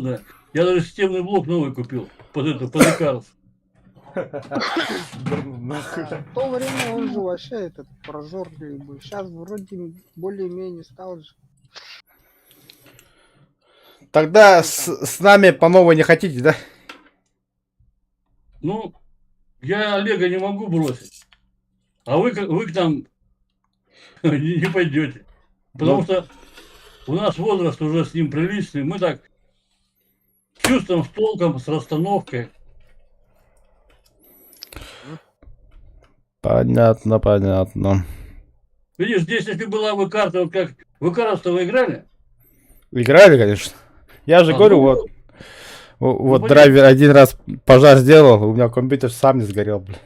серьезная. Я даже системный блок новый купил под это, под Икарус. Да ну нахуй. Да, в то время он же вообще этот прожорливый был. Сейчас вроде более-менее стал же. Тогда с нами по новой не хотите, да? Ну, я Олега не могу бросить. А вы к нам не пойдете. Потому Ну. что у нас возраст уже с ним приличный. Мы так с чувством, с толком, с расстановкой. Понятно, понятно. Видишь, здесь если была бы карта, вот как вы карту вы играли? Играли, конечно. Я же А, говорю, ну, вот, вот понятно. драйвер один раз пожар сделал, у меня компьютер сам не сгорел, бля.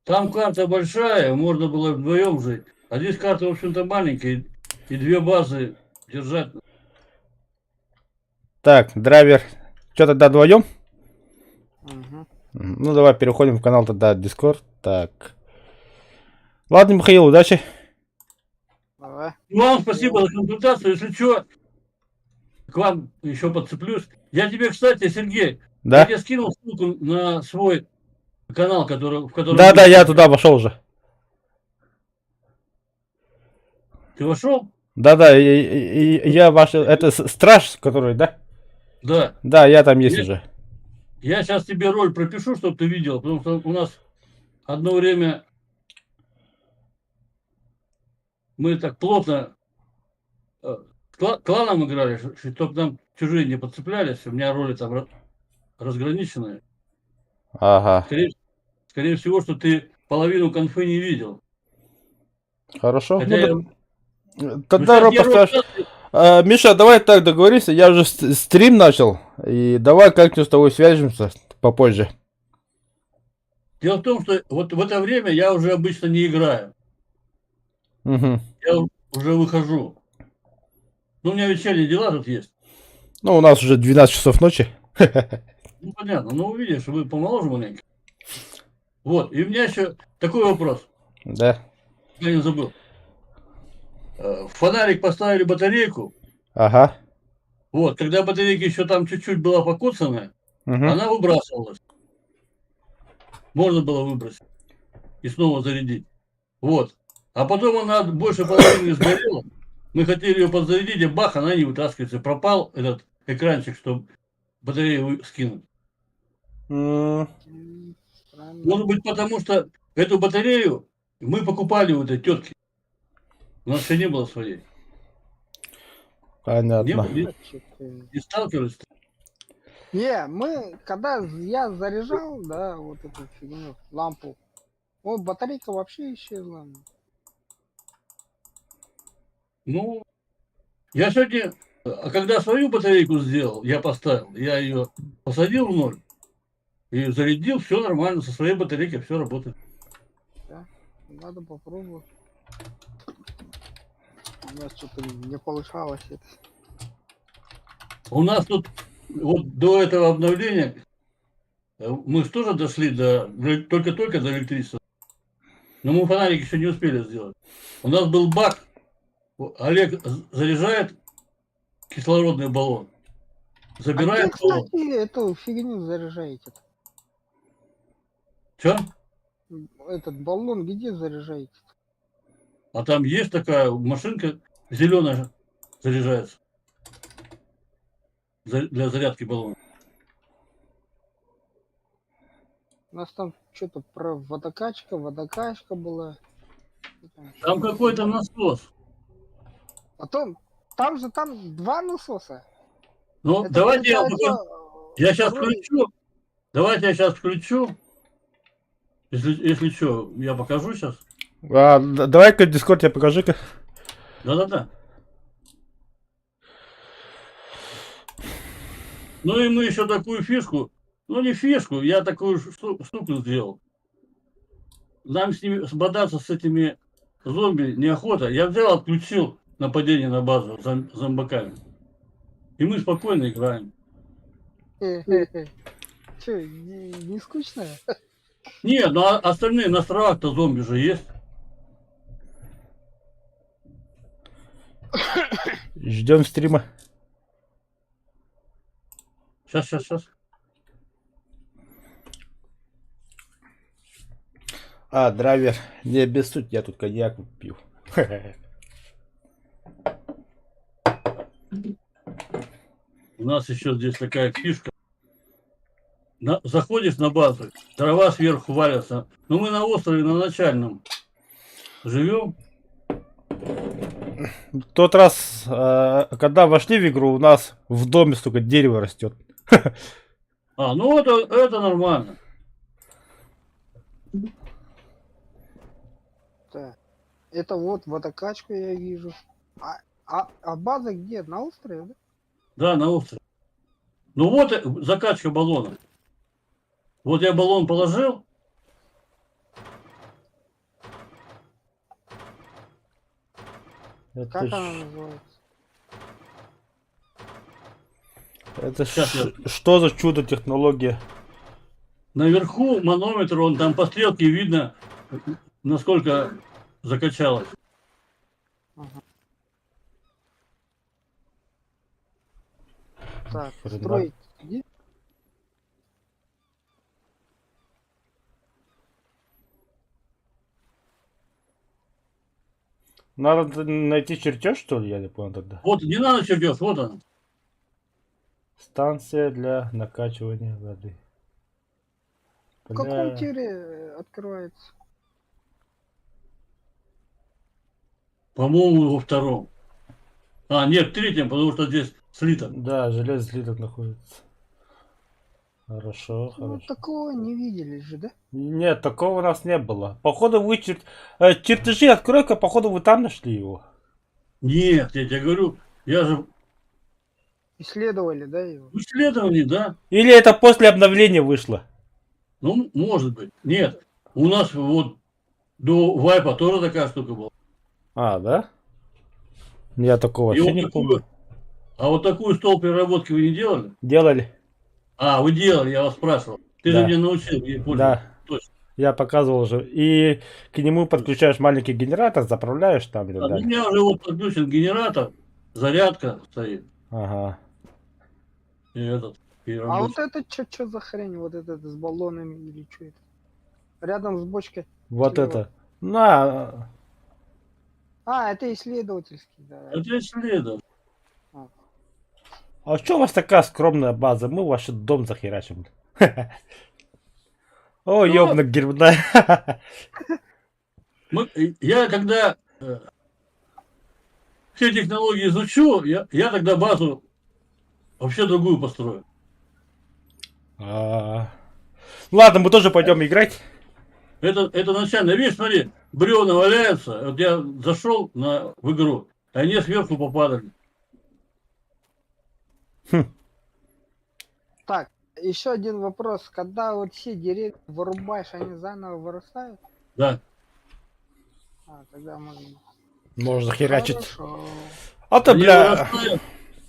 Там карта большая, можно было вдвоем жить. А здесь карта, в общем-то, маленькая, и две базы держать. Так, драйвер, что тогда вдвоем? Мгм. Ну, давай переходим в канал тогда Discord. Так. Ладно, Михаил, удачи. Давай. Ну, вам спасибо за консультацию. Если что, к вам еще подцеплюсь. Я тебе, кстати, Сергей, Да? я тебе скинул ссылку на свой канал, в котором... Да, да, я туда вошел уже. Ты вошел? Да, да, я ваш, это страж, который, да? Да. Да, я там есть уже. Я сейчас тебе роль пропишу, чтобы ты видел, потому что у нас одно время мы так плотно кланом играли, чтобы нам чужие не подцеплялись, у меня роли там разграниченные. Ага. Скорее всего, что ты половину конфы не видел. Хорошо. Хотя Ну, я тогда, Ну, Роб, щас я поставь. роль Миша, давай так договоримся, я уже стрим начал, и давай как-нибудь с тобой свяжемся попозже. Дело в том, что вот в это время я уже обычно не играю. Я уже выхожу. У меня вечерние дела тут есть. У нас уже 12 часов ночи. Ну, понятно. Увидишь, вы помоложе маленько. Вот. И у меня еще такой вопрос. Да. Я не забыл. Фонарик поставили батарейку. Вот. Когда батарейка еще там чуть-чуть была покоцанная, она выбрасывалась. Можно было выбросить и снова зарядить. Вот. А потом она больше половины сгорела. Мы хотели ее подзарядить, и бах, она не вытаскивается. Пропал этот экранчик, чтобы батарею скинуть. Странно. Может быть, потому что эту батарею мы покупали у этой тетки. У нас еще не было своей. Понятно. Не сталкивались? Не, мы, когда я заряжал, да, вот эту фигню, лампу, о, батарейка вообще исчезла. Я сегодня, а когда свою батарейку сделал, я поставил, я ее посадил в ноль и зарядил, все нормально, со своей батарейкой все работает. Да, надо попробовать. У нас что-то не получалось это. У нас тут вот до этого обновления мы же тоже дошли только-только до электричества. Но мы фонарик еще не успели сделать. У нас был бак. Олег заряжает кислородный баллон. Забирает А где, баллон. кстати, эту фигню заряжаете-то? Чё? Этот баллон где заряжаете? А там есть такая машинка, зеленая заряжается. Для зарядки баллона. У нас там что-то про водокачка была. Там какой-то насос. Потом, там же два насоса. Это Давайте я получается, покажу. Я щас второй включу. Давайте я щас включу. Если что, я покажу щас. Давай-ка в Дискорд я покажи-ка. Да-да-да. И мы еще такую фишку, ну не фишку, я такую штуку сделал. Нам с ними бодаться с этими зомби неохота. Я взял, отключил нападение на базу зомбаками. И мы спокойно играем. Че, не скучно? Не, а остальные на островах-то зомби же есть. Ждем стрима. Сейчас, сейчас, сейчас. А, драйвер, не обессудь, я тут коньяк пью. У нас еще здесь такая фишка. Заходишь на базу, дрова сверху валятся. Но мы на острове, на начальном живем. Тот раз, когда вошли в игру, у нас в доме столько дерева растет. А, ну это нормально. Так. Это вот водокачку я вижу. А база где? На острове, да? Да, на острове. Ну вот закачка баллона. Вот я баллон положил. Это Как она ж- называется? это Щас я- что за чудо технология? Наверху манометр, он там по стрелке видно, насколько закачалось. Ага. Так, Хрена. строить где? Надо найти чертеж, что ли, я не понял тогда. Вот, не надо чертеж, вот он. Станция для накачивания воды. В каком Бля. тире открывается? По-моему, во втором. А, нет, в третьем, потому что здесь слиток. Да, железо слиток находится. Хорошо, Ну, хорошо. такого не видели же, да? Нет, такого у нас не было. Походу вы чертежи открой-ка, походу вы там нашли его. Нет, я тебе говорю, я же Исследовали, да, его? в исследовании, да? Или это после обновления вышло? Ну, может быть. Нет, у нас вот до вайпа тоже такая штука была. А, да? Я такого И вообще вот не такую- помню. А вот такую стол переработки вы не делали? Делали. А, вы делали, я вас спрашивал. Ты Да. же меня научил ей пользоваться. Да. Точно. Я показывал уже. И к нему подключаешь маленький генератор, заправляешь там и так А у далее. меня уже вот подключен генератор, зарядка стоит. Ага. И этот, и А рабочий. вот это что за хрень, вот этот с баллонами или что это? Рядом с бочкой. Вот Слева. это. На. А, это исследовательский, да. Это исследование. А что у вас такая скромная база? Мы ваш дом захерачим. О, Ну, ёбна гербна. Я когда все технологии изучу, я тогда базу вообще другую построю. А. Ладно, мы тоже пойдем играть. Это начально. Видишь, смотри, бревна валяются. Вот я зашел в игру, а они сверху попадали. Так, еще один вопрос. Когда вот все деревья вырубаешь, они заново вырастают? Да. А, тогда можно. Можно херачить. Хорошо. А то, Они бля... вырастают,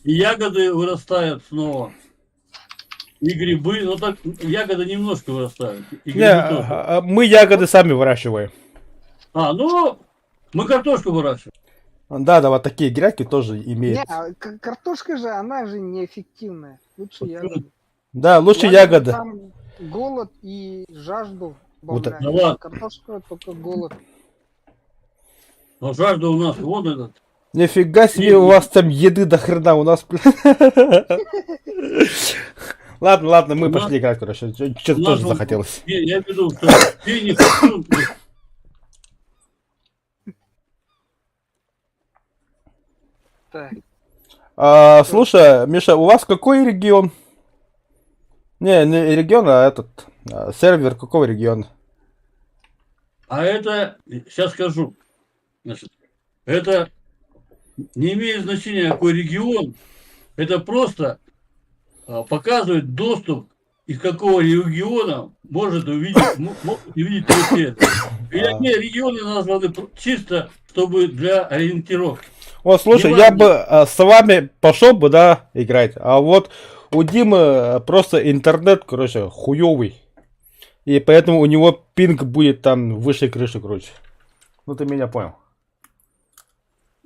и ягоды вырастают снова. И грибы, ну так, ягоды немножко вырастают. И грибы Не, тоже. мы ягоды сами выращиваем. А, ну, мы картошку выращиваем. Да, да, вот такие грядки тоже Не, имеют. а картошка же, она же неэффективная. Лучше ягоды. Да, лучше ягоды. Там голод и жажду Вот добавляют. Да ладно. Картошка только голод. Но жажда у нас вон этот. Нифига себе, у вас там еды до хрена, у нас... Ладно, ладно, мы пошли играть, короче. Что-то тоже захотелось. Не, я веду, что ты не хочу. Так. А, слушай, Миша, у вас какой регион? Не, не регион, а этот сервер какого региона? А это, сейчас скажу, значит, это не имеет значения, какой регион, это просто показывает доступ, из какого региона может увидеть, могут увидеть твой сервер. И они регионы названы чисто, чтобы для ориентировки. Вот, слушай, Не я важно. бы с вами пошел бы, да, играть, а вот у Димы просто интернет, короче, хуёвый. И поэтому у него пинг будет там выше крыши, короче. Ну, ты меня понял.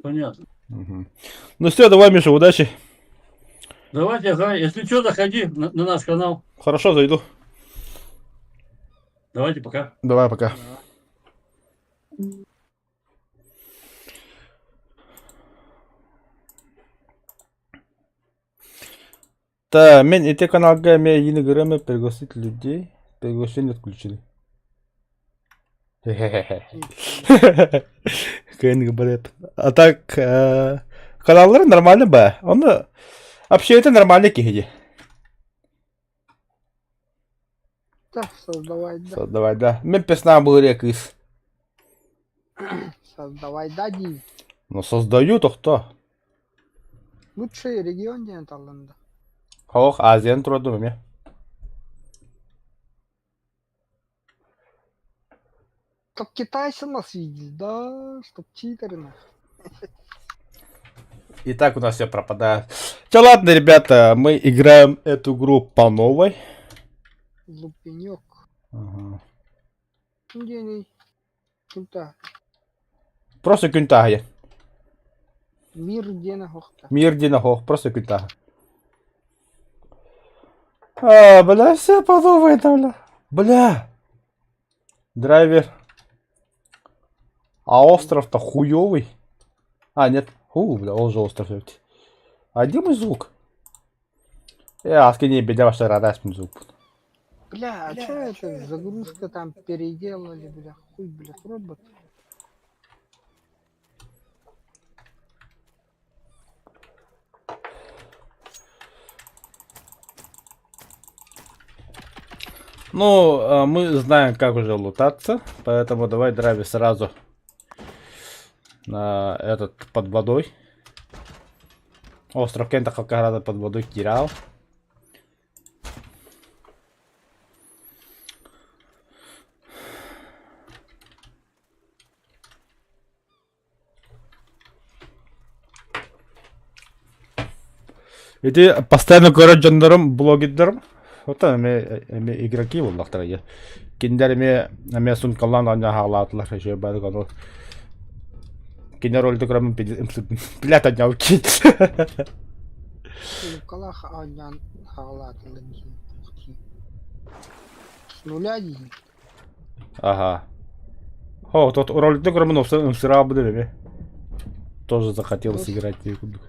Понятно. Мгм. Ну все, давай, Миша, удачи. Давайте, ага, если что, заходи на наш канал. Хорошо, зайду. Давайте, пока. Давай, пока. Та, мен ити каналга эмиэ эйиини гырыам пригласить людей. Приглашение отключили. Кыайын барып. А так, каналлары нормально ба. Оны вообще это нормально киһи. Да, создавай, да. Создавай, да. Мен песна был кыз. Создавай, да, дии. Ну, создаю, то кто? Лучший регион диэн талланда. Ох, Азияны турдум эмиэ. Чтоб китайцы нас видели, да, чтоб читеры нас. И так у нас все пропадает. Все, ладно, ребята, мы играем эту игру по новой. Лупенек. Ага. День. Кунта. Просто күн тааһыйа. Мир диэн хохта. Мир диэн ох, просто күн тааһа. А, бля, все по новой, да, бля. Бля. Драйвер. А остров-то хуёвый. А, нет. Фу, бля, ол же остров. Ёпти. А где мой звук? Э, аскини беда ваша радость звук. Бля, а что это? Загрузка там переделали, бля, хуй, бля, робот. Ну, мы знаем, как уже лутаться, поэтому давай драйвер сразу на этот под водой. Остров Кента Хакарада под водой Кирал. Ити постоянно көрөр дьоннорум, блогердарым, вот эмиэ эмиэ игроки буоллахтара дии. Кинилэр эмиэ эмиэ сункаллаан оонньоон хаалаатылар еще бары ону кинилэр роль көрөммүн блядь оонньообут Лукалах оонньоон хаалаатылар диэн С нуля диэн. Ага. О, тот роликты көрөммүн ымсыраабыт эмиэ. Тоже захотелось играть дии курдук.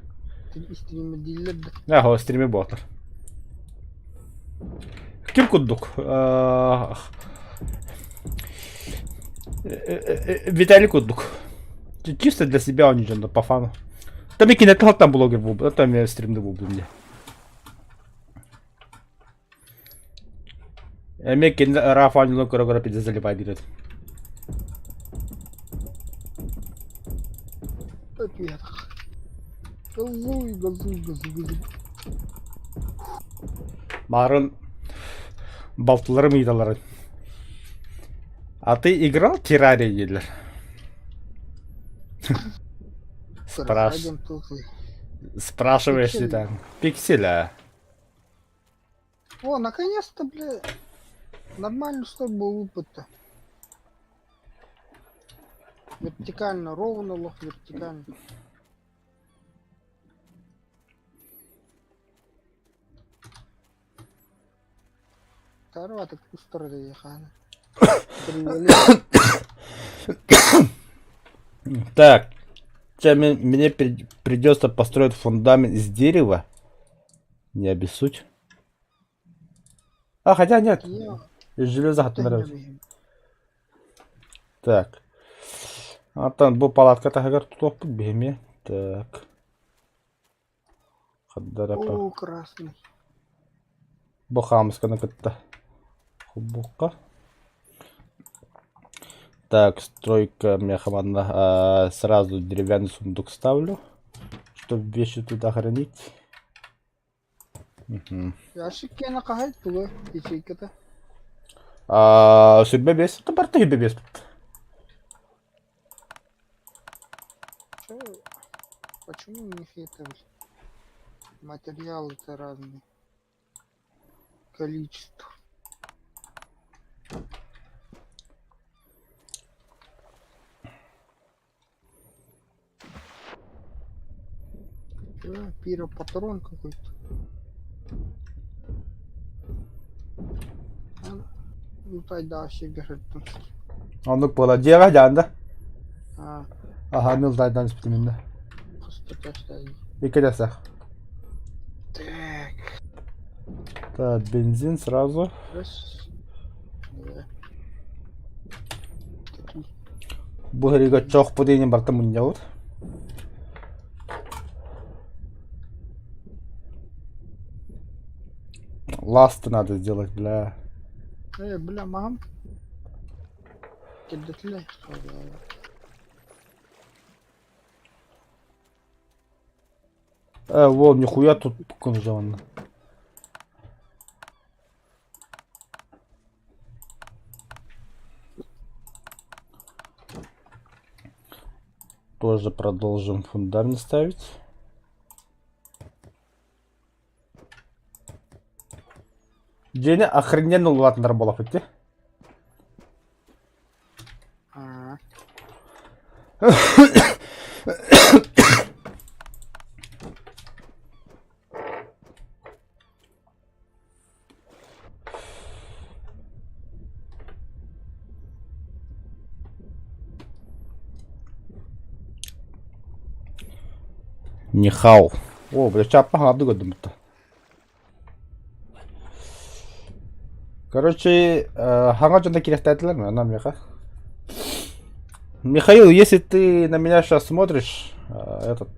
Стримердииллэр да. Ага, стриме буолар. Ким курдук? Виталий курдук. Чисто для себя он дьонно по фану. Там и кинетал там блогер был, там я стримды был мне. Эмиэ кини Раф оонньууларын көрө-көрө пиздец залипай диир этим. Во-первых. Газуй, газуй, газуй, газуй. Марын балтыларым ыйыталларын. А ты играл Террария дииллэр? Спраш... Спрашиваешь ты там. Пикселя. О, наконец-то, бля, нормально, что был опыт-то. Вертикально, ровно, лох, вертикально. Второго так устроили, Так, мне придется построить фундамент из дерева. Не обессудь. А, хотя нет. Из железа Так. А там бу палатка таһыгар тутуохпут биһими. Так. О, красный. Бу хаамысканы кытта. Хубукка. Так, стройка мехаманна. Сразу деревянный сундук ставлю, чтобы вещи туда хранить. Угу. Ящик киэнэ хаһый туга ячейката? А, 25. Барыта 25. Чё? Почему у них это материалы-то разные? Количество. Чё? Пиропатрон какой-то. Лутайдаах сиргэ сырыттым. Оннук буолар. Дьиэҕэ дьаан да? Аа. Аха, мен лутайдаан испитим иннэ. Хаста тэстээйин. Икки тэсэх. Так. Так, бензин сразу. Раз. Два. Три. Бу сырыыга чох путейни барта мунньабыт. Ласты надо сделать, бля. Бля, мам. Кирдетиле. Вон, нихуя тут конжеванно. Тоже продолжим фундамент ставить. Дьиэни охрененно улаатыннар буолаппыт дии. Аа. Нихау. О, бля, чаппа хаҥарды көрдүм бутта. Короче, хаҥа дьоно кириэхтээтилэр ма, меха. Михаил, если ты на меня сейчас смотришь, этот,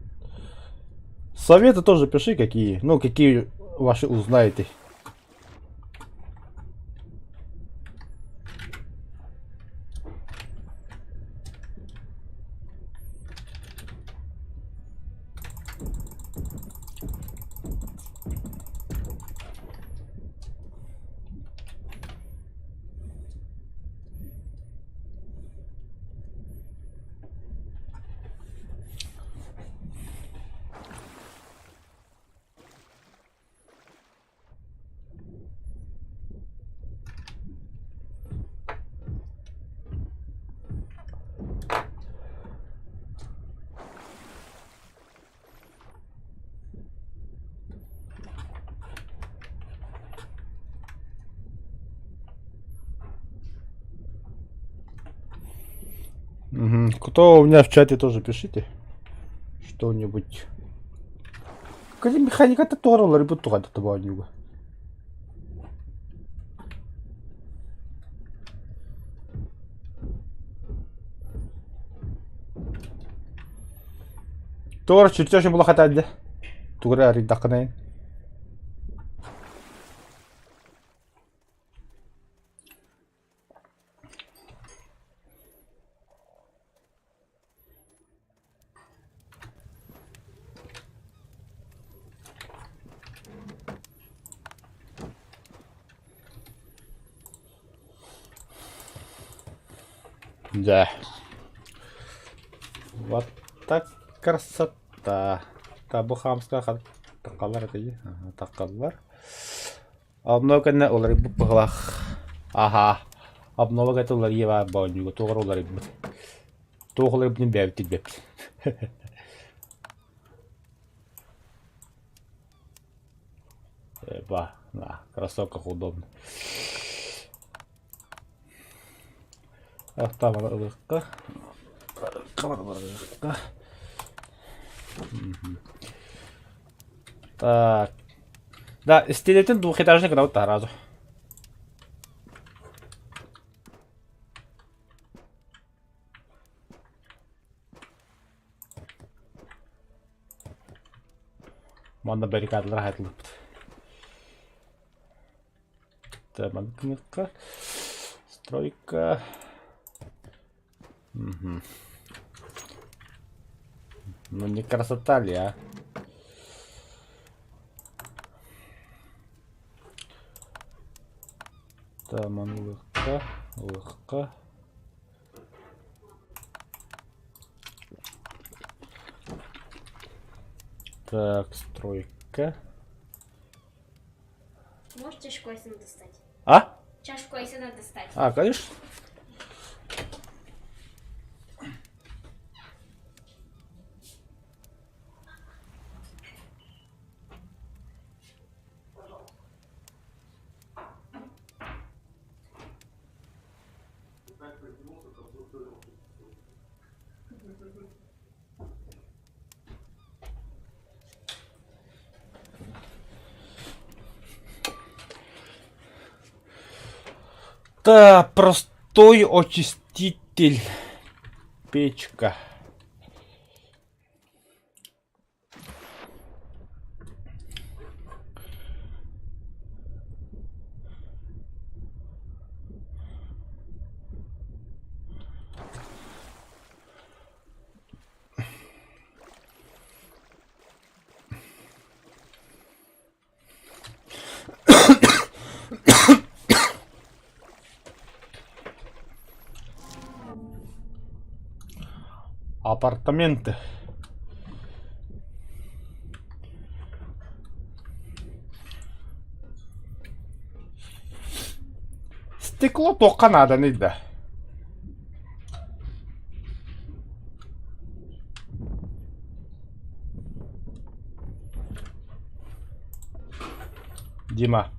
советы тоже пиши, какие, ну, какие ваши узнаете. Мгм. Кто у меня в чате тоже пишите что-нибудь. Какая механика-то торла, рыбу тугада табанюга. Тор чертеж була хатадды. Тугра арыйдаххынайын. Дьэ. Вот так красота. Табу хаамыска такаллар этэ такаллар. Обнова кэннэ уларыйбыт быһылаах. Аха. Обнова кэннэ уларыйыы баар боонньуга туох эрэ уларыйбыт. Туох уларыйбытын бэйэбит билбэппит. Ба, на, кроссовках удобно. Автомат ылыахха. Ылыахха. Так. Да, стилетин двухэтажный гына сразу. Манна баррикадалар аһатылыппыт. Маннык Стройка. Угу. Ну не красота ли, а? Там он легка, легка. Так, стройка. Можешь чашку айсена достать? А? Чашку айсена достать. А, конечно. Да, простой очиститель. Печка. Апартаменты. Стекло туохха нааданый да? Дима.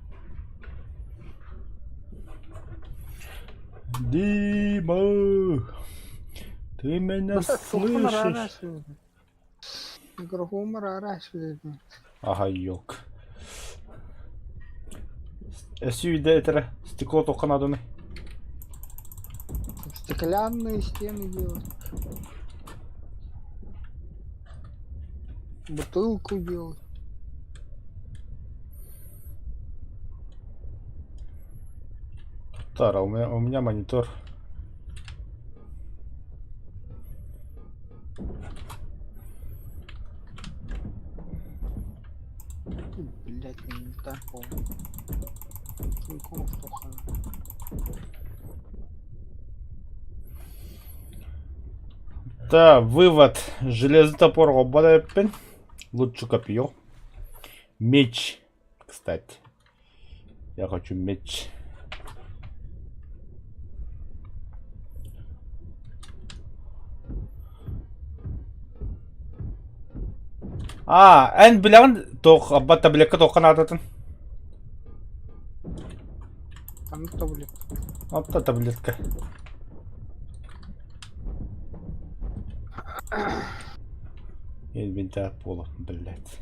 Дима, ты меня слышишь? Ага, ёк. Өссө этэрэ стекло туохха нааданы? Стеклянные стены делать. Бутылку делать. Тара, у меня монитор. Блять, инвентарь полный. Сумков плохо. Да, вывод. Железный топор обалеппин. Лучше копье. Меч, кстати. Я хочу меч. А, эн билэҕин туох абба таблетка туохха наадатын? Там таблетка. Апта таблетка. Инвентарь пола, блядь.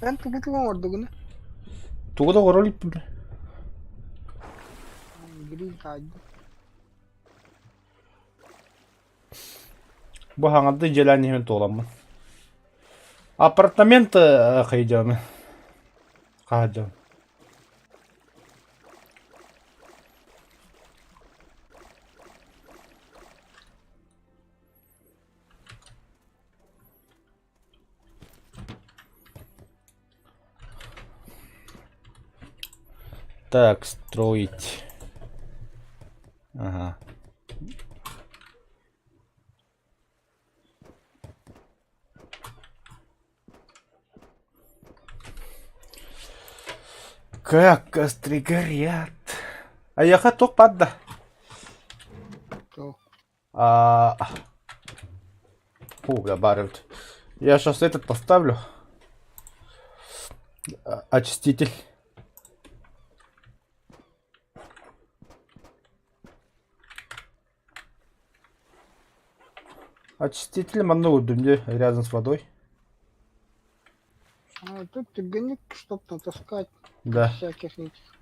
Эн тугу тугу оҥордугуна? Тугу да оҥорор иликпин. Грин хаайда. Бу хаҥарды дьиэлээн иһэн туоламмын. Апартамент хайдьаны. Хаадьан. Так, строить. Ага. Как костры горят. А я хотел падда. Туох? А... Фу, бля, барют. Я сейчас этот поставлю. Очиститель. Очиститель манна уурдум дии, рядом с водой. А тут тюбинник, чтоб натаскать Да. всяких этих.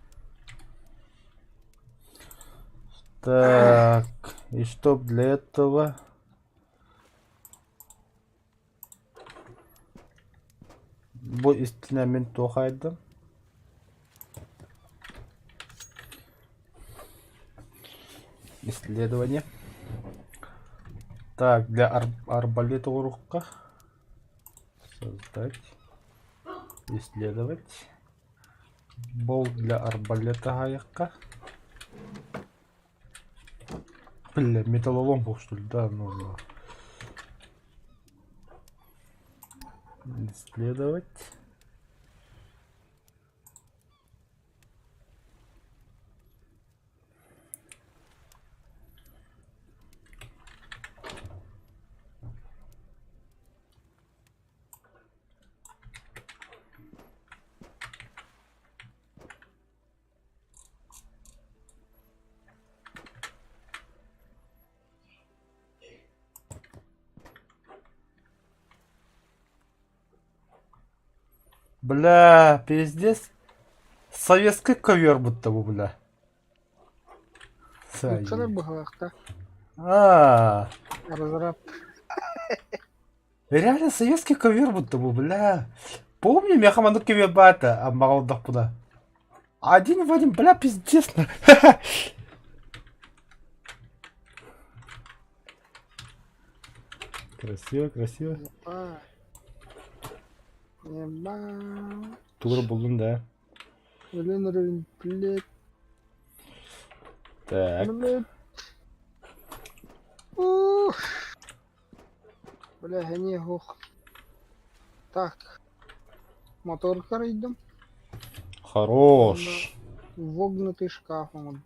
Так, и чтоб для этого... Бу истинэ мин туох айдым? Исследование. Так, для арбалета урукка. Создать. Исследовать. Болт для арбалета гаякка. Бля, металлолом был, что ли? Да, нужно. Исследовать. Бля, пиздец. Советский ковер будто бы, бля. Нууччалар быһалаахтар. А, Разраб. реально советский ковер будто бы, бля. Помню, миэхэ маннык ковер баата, Аммаҕа олордохпуна. Один в один, бля, пиздец. Красиво, красиво. А. Ебать. Тугура буллун да. Блин, уровень, блядь. Так. Блядь. Ух. Бля, не ух. Так. Мотор карайдым. Хорош. Вогнутый шкаф он.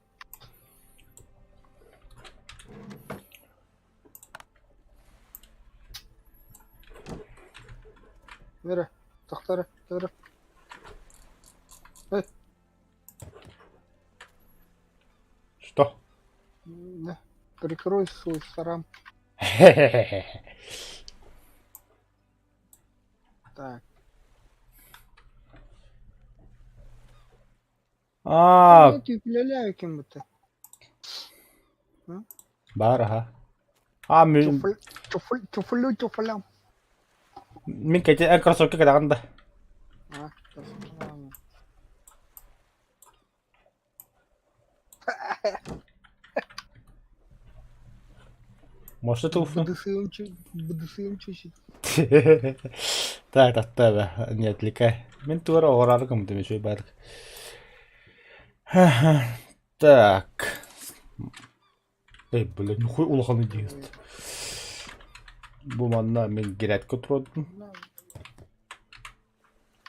Вера, тохтара, тохтара. Что? Да. Прикрой свой сарам. Так. А, Тюпляляю кем-то. баар аха. А, мин, Туфлю, туфлю, туфлям. мин кэти кроссовка кэтэҕин да. А, туфлям. Может, это уфу? Бдысым чуть-чуть. Так, так, так, не отвлекай. Мин туора оҕораары гыммытым үчүгэй баардык. Так. Эй, бля, нихуй улахан идея. Бу манна мин грядка турардым.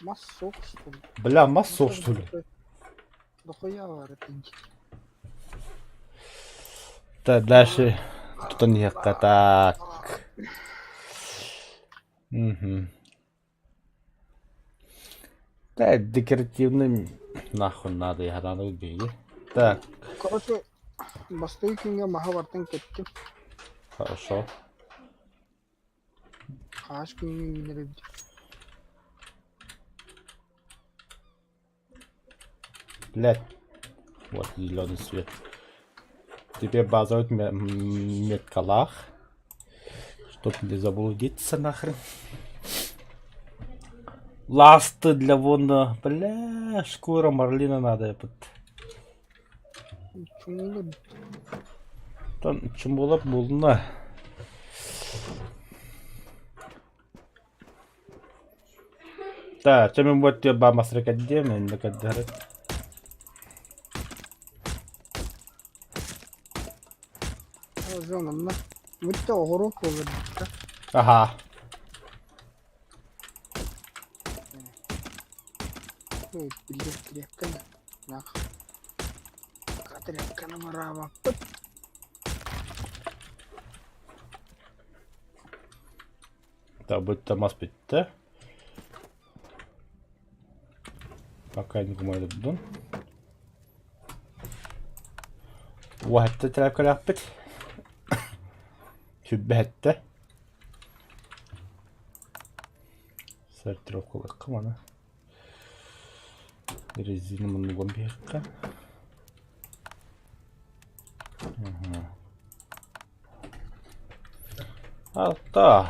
Массок, что ли? Бля, массок, что ли? Дохуя бар это. Так, дальше. Тут не так. Угу. Да, декоративный нахуй надо, я надо убей. Так, Короче, бастыы күҥҥэ маһы бартан кэттим. хорошо. Хаас күҥҥэ үүнэр эбит. Блядь. Вот зеленый свет. Теперь базовый меткалах. Чтоб не заблудиться нахрен. Ласты для вон, бля, шкура марлина надо. Под... Чуҥулар Там чумулап булна. Так, чем вот тебе бамас рекадем, рекадем. Дьон онно бүттэ оҕуруо буолар да. Ага. Ой, блядь, тряпканы. Нах. Тряпканы бараабаппыт. Так, будет мас бүттэ. Пока не гумайдын. Уһатта тряпкалаахпыт. Сүбэһэттэ. Сортировкалыахха маны. Резина муннугун биһиэххэ. Алта.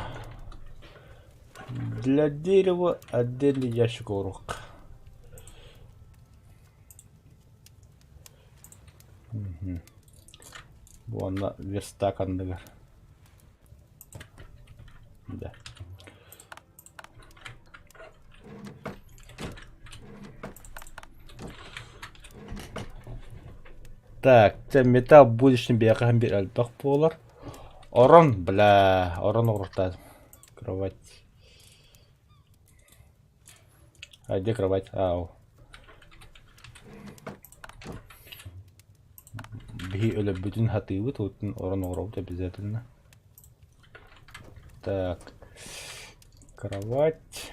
Для дерева отдельный ящик урук. Бу онно верстак анныгар. Да. Так, те металл будущем биэхэ биир элбэх буолар. Орон, бля, орон оҕуруктаатым. Кровать. А где кровать? Ау. Биһи өлөрбүтүн хатыыбыт, отун орон оҕоробут обязательно. Так, кровать.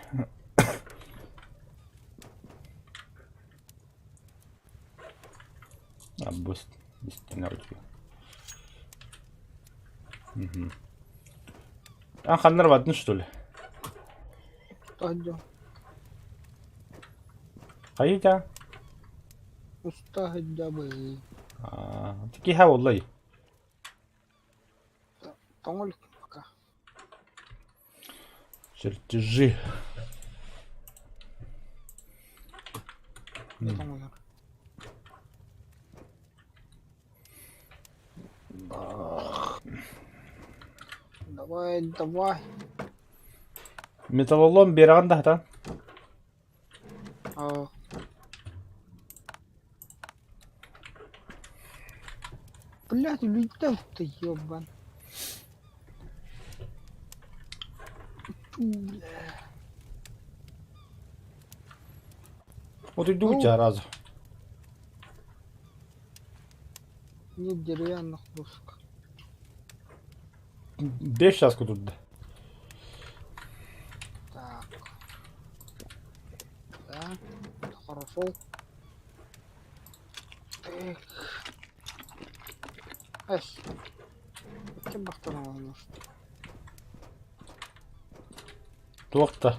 А, быстро, стена у тебя. Угу. А, ханнар бардын, что ли? Таһырдьа Хайыта? уста сылдьабын. А. Киһи буолла Тоҥо илик пока. Чертежи. Не тоҥуйар. Давай, давай. Металлолом биэрэҕин да хатан. А. Блядь, улетел ты, ёбан. Ту, бля. Вот иду тебя разу. Нет деревянных досок. Беш сейчас тут. Так. Да, это хорошо. Так. Эс. Ким бахтанан может? Туох да.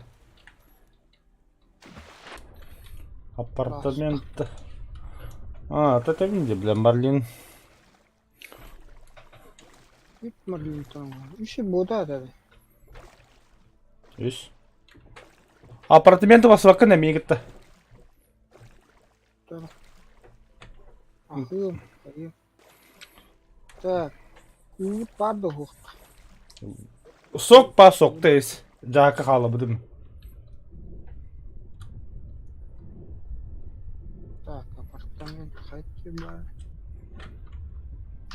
Апартамент. А, это виде, бля, Марлин. Үп Марлин Үше бода да. Үс. Апартаменты вас вакына мигітті. Ахым. Так. Уут бар да хух. Сок па сок тейс. Жака хала будым. Так, апартамент хайти бар.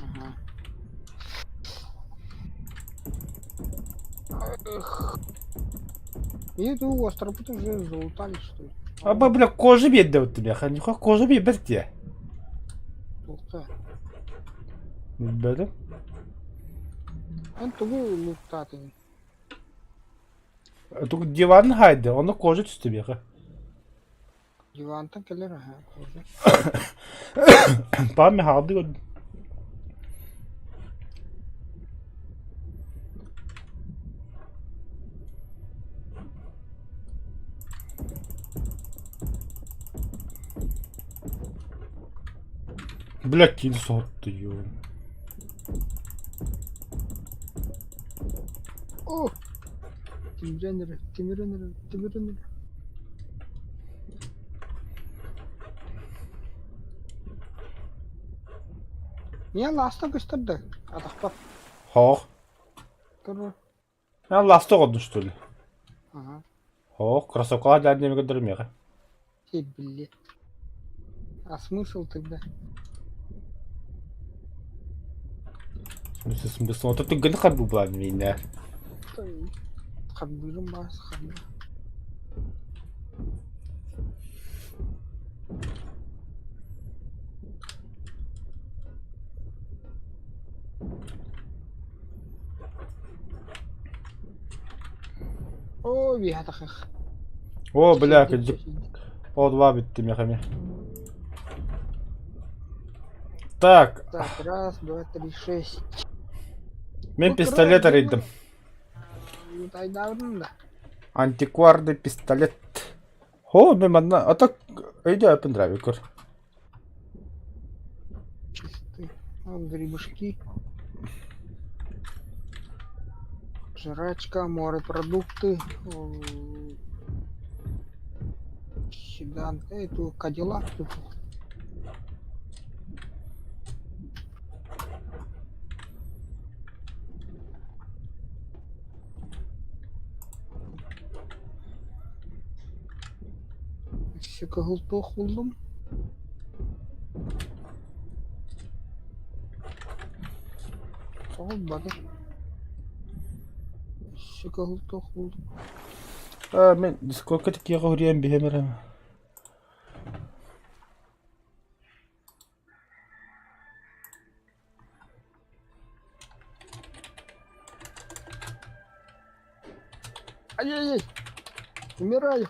Ага. Эх. И эту островку уже залутали, что ли? Аба, бля, кожа бедді өтті бля. Нихуя кожа бедді. Толка. Бәді. Он тугу лутатын. Тук диван хайды, оны кожа түсті беха. Дивантан келер, ага, кожа. Памя хады год. Бля, кин сотты, ё. О! Тимиренер, тимиренер, тимиренер. Niye lasta gösterdi? Adakta. Хох. Dur. Я ласта годун что ли? Ага. Хох, кроссовка для немеге дөрмеге. Ты, блин. А смысл тогда? В смысле смысл? Вот это гын хабу была меня. Хаббирым бас, хаббир. О, бихатахах. О, бля, кыдьык. О, два битти мехами. Так, Так, раз, два, три, шесть. мен пистолет арыйдым. Айдаврын да. Антикварный пистолет. О, мен одна... А так, иди, опен көр. Чистый. Вот грибушки. Жрачка, морепродукты. Седан. Эй, ту Кадиллак тут. Кыһыл булдум. Ол бады. Кыһыл булдум. А, мен сколько такие говорим бихемерем. Ай-яй-яй! Умираю!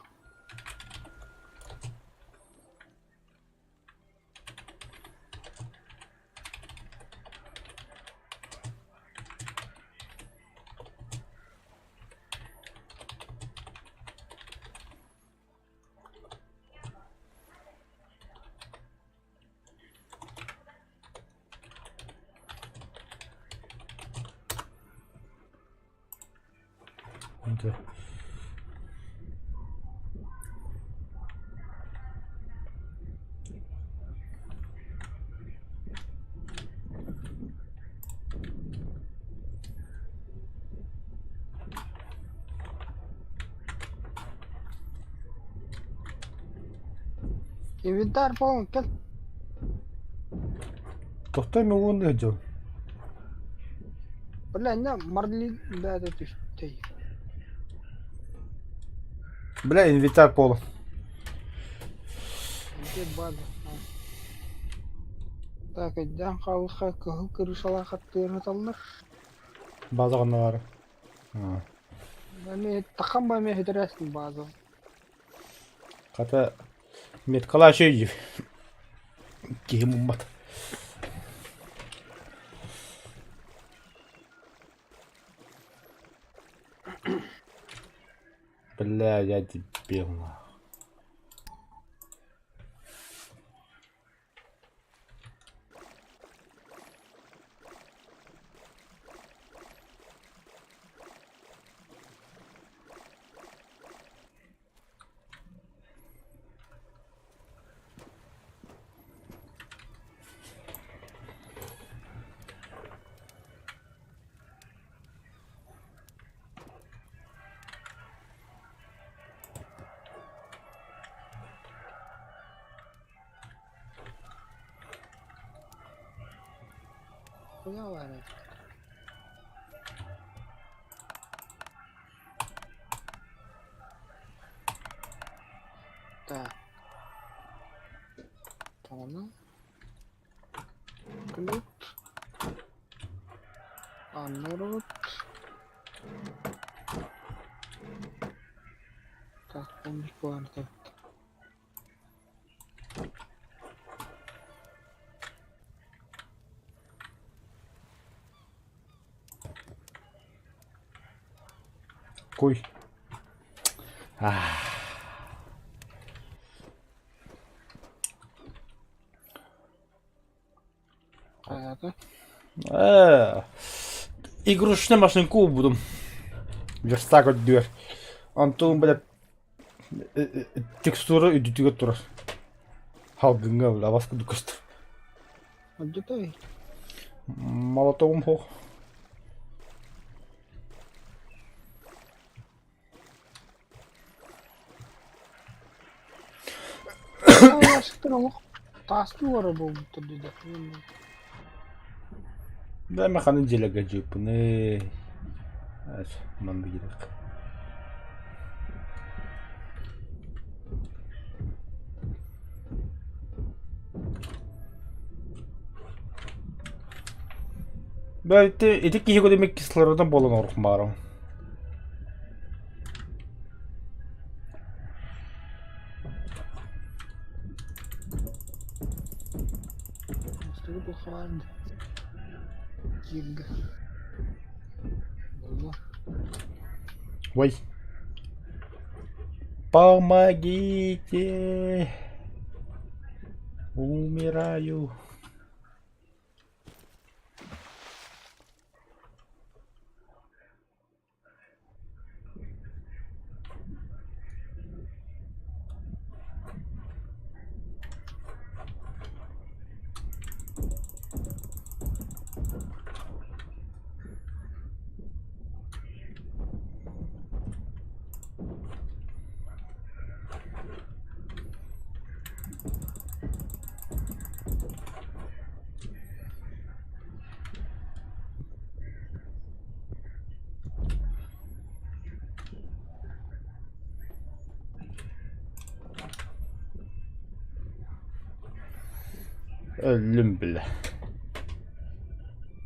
Да. Инвентарь полон, кэл. Тохтой мугун дьон. Бля, не, марли, да, это ты. Бля, инвентарь полон. Где база? Так, өйдөөн хаалыха кыһыл крышалаах аттыырыталлар. База онно Эми тахам ба эми хитэрээстин база. Хата меткалаа үчүгэй киһи муммат. Бля, я дебил нахуй. Поняла эрэ. Так. Тона. Ключ. Аннырбыт. Так, он баар Куй. Хайата? Э, игрушечный машинку буду. Верстак өтдүөр. Онтон, блядь, текстура үдүтүгэр турар. Халгыҥҥа, бля, бас курдук көстөр. Оддутай. Молотовым суох. Олох таастыы олорор буолбуттар дии. Да, маханы дьиэлэргэ дьиэппиний. Манна киириэх. Бля, ити, ити киһи көтүмүк кислородом буолан орух баарым. Кииргэ. Буолла. Ой. Помогите! Умираю. Өллүм бля.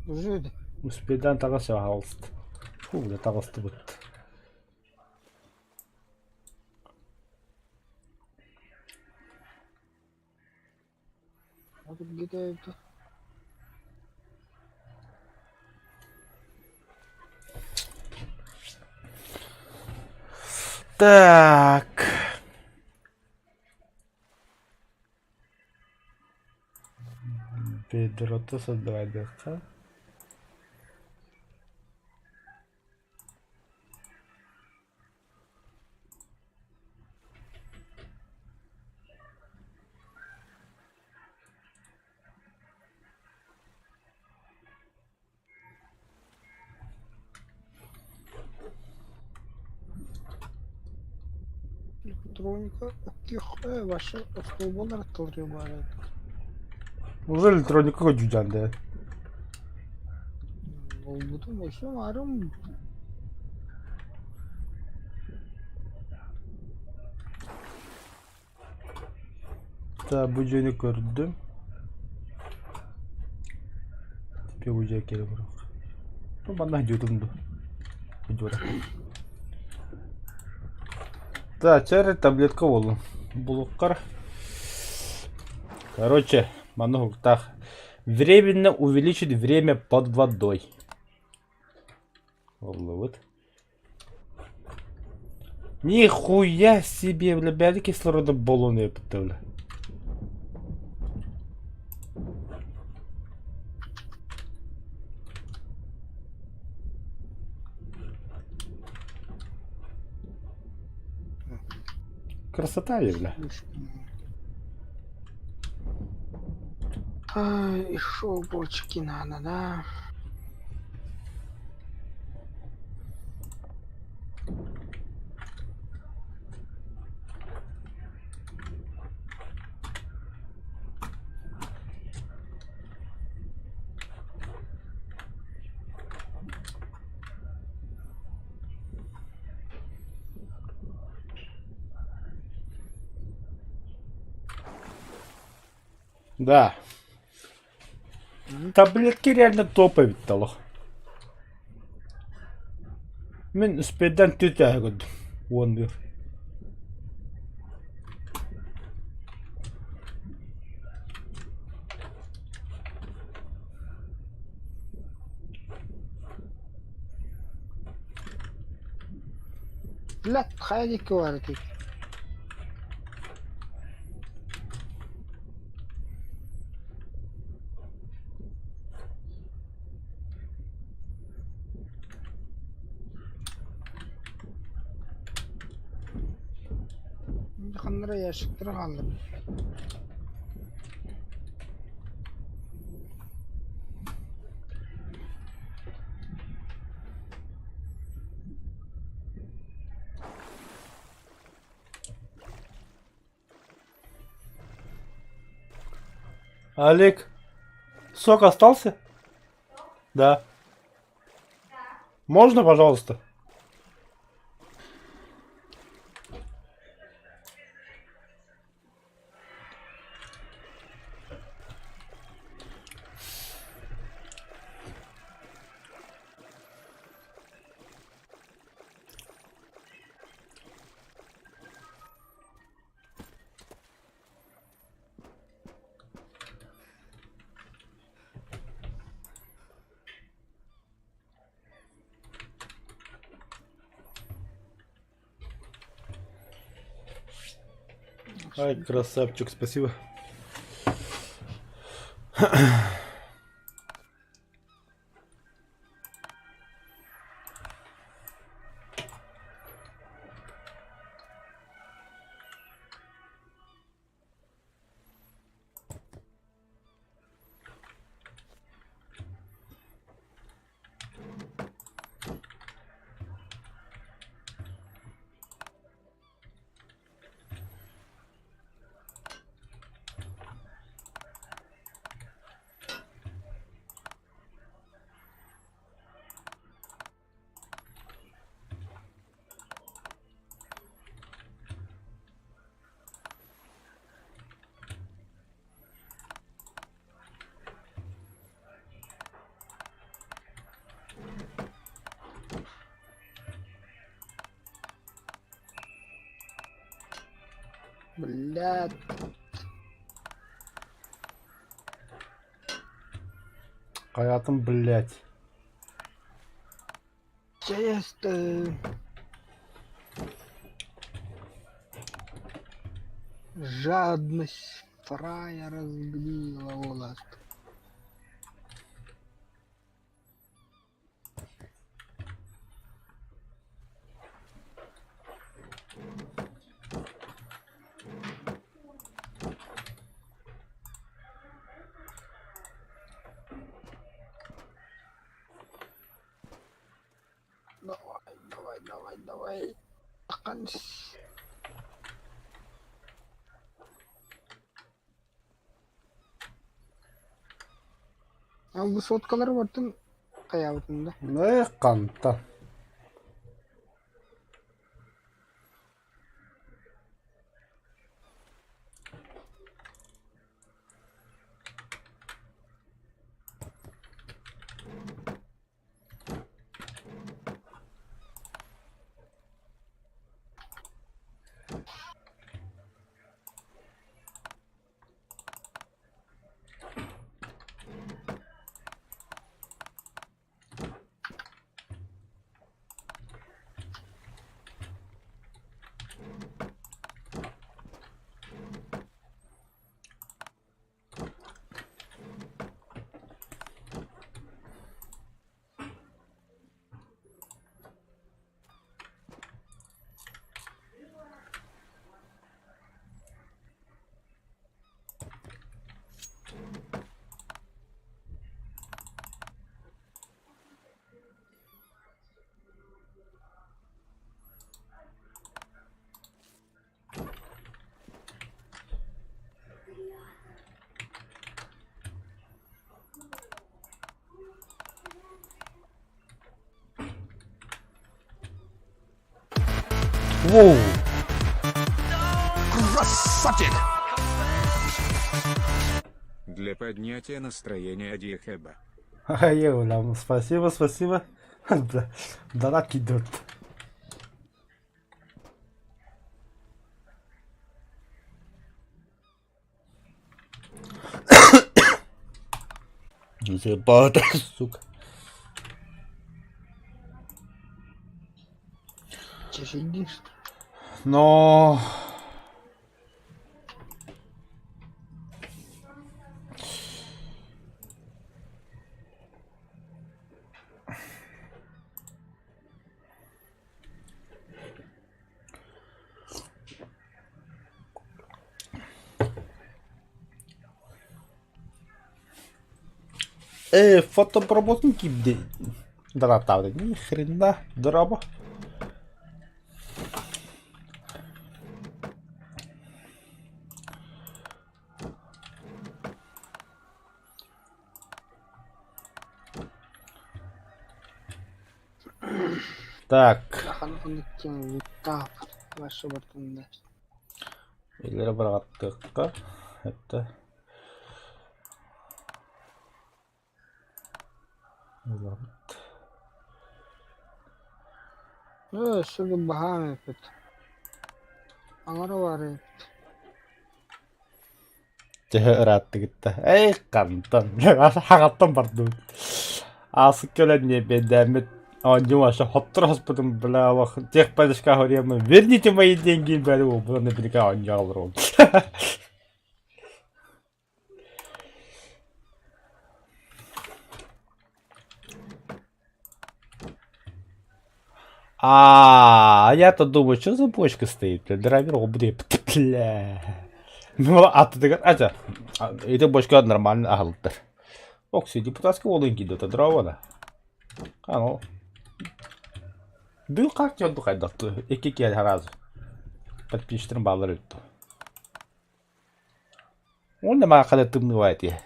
Уже Успедан таҕыс аһаҕалыст. Фу, бля, таҕыстыбыт. А тут где-то это. Так. Бедрота создавай. Электроника вообще остуолбалар аттылар. Уже электроника дьудьан да. Буолбутум вообще арым. Так, бу дьиэни көрдүм. Теперь бу дьиэ кэлэ барыах. Ну, манна дьиэтин ду. Дьура. Так, чэр таблетка буоллун. Булуккар. Короче, манна уһуктаах. Временно увеличить время под водой. Оллубут. Нихуя себе, бля, бля, кислорода баллоны епта, бля. Красота, бля. Ай, еще бочки надо, да? Да. Таблетки реально топовый талах. Мин успейдан түтэ көрдүм. 11. Блядь, хайа диэки барытый. Ханнара ящиктары хааллар. Олег, сок остался? Да. Можно, пожалуйста? Ай, красавчик, спасибо. Блядь. Хайатын, блядь. Чисто. Жадность фрая разгнила волос. Давай, давай, давай, давай. Аканс. А высоткалары бартын хайаабытын да. Эх, хантан. Воу! Красавчик! Для поднятия настроения Адиехеба. Ай, спасибо, спасибо. Донат идет. Заебал, сука. Че сидишь? Но... Фотопромоцники донатавды. Ни хрена, драба. Так. Илere бырағаттыққа. Это... Өссө баһаам эпит. Аҥара баар эбит. Төһө ырааттыгытта. Эй, хантан. Хаҕаттан бардым. Аасык кэлэн ньиэбэйдээммит оонньуу вообще хоттор хоспутум бля олох техподдержка хориаммын верните мои деньги бәрі буолбут наверняка оонньуу олоробун. А, я-то думаю, что за бочка стоит, бля, драйвер, бля, бля. Ну, а ты говоришь, а это бочка нормально аһылтар. Окси, депутатский уолун киирдэ, дрово А, Бүү как дьон хайдах икки киһи сразу. Подписчиктарын баалар эбит. Уонна маа хада тымныы этиэ.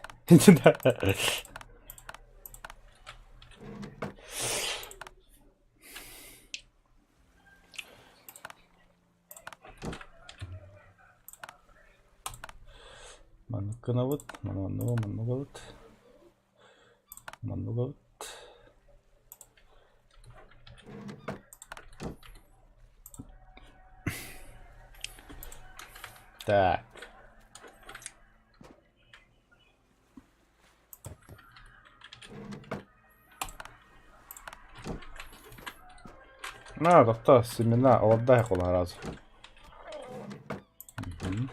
Маннык гынабыт, манныгы манныгыбыт. Манныгыбыт. Так. На, тохто, семена, олордой сразу. Угу.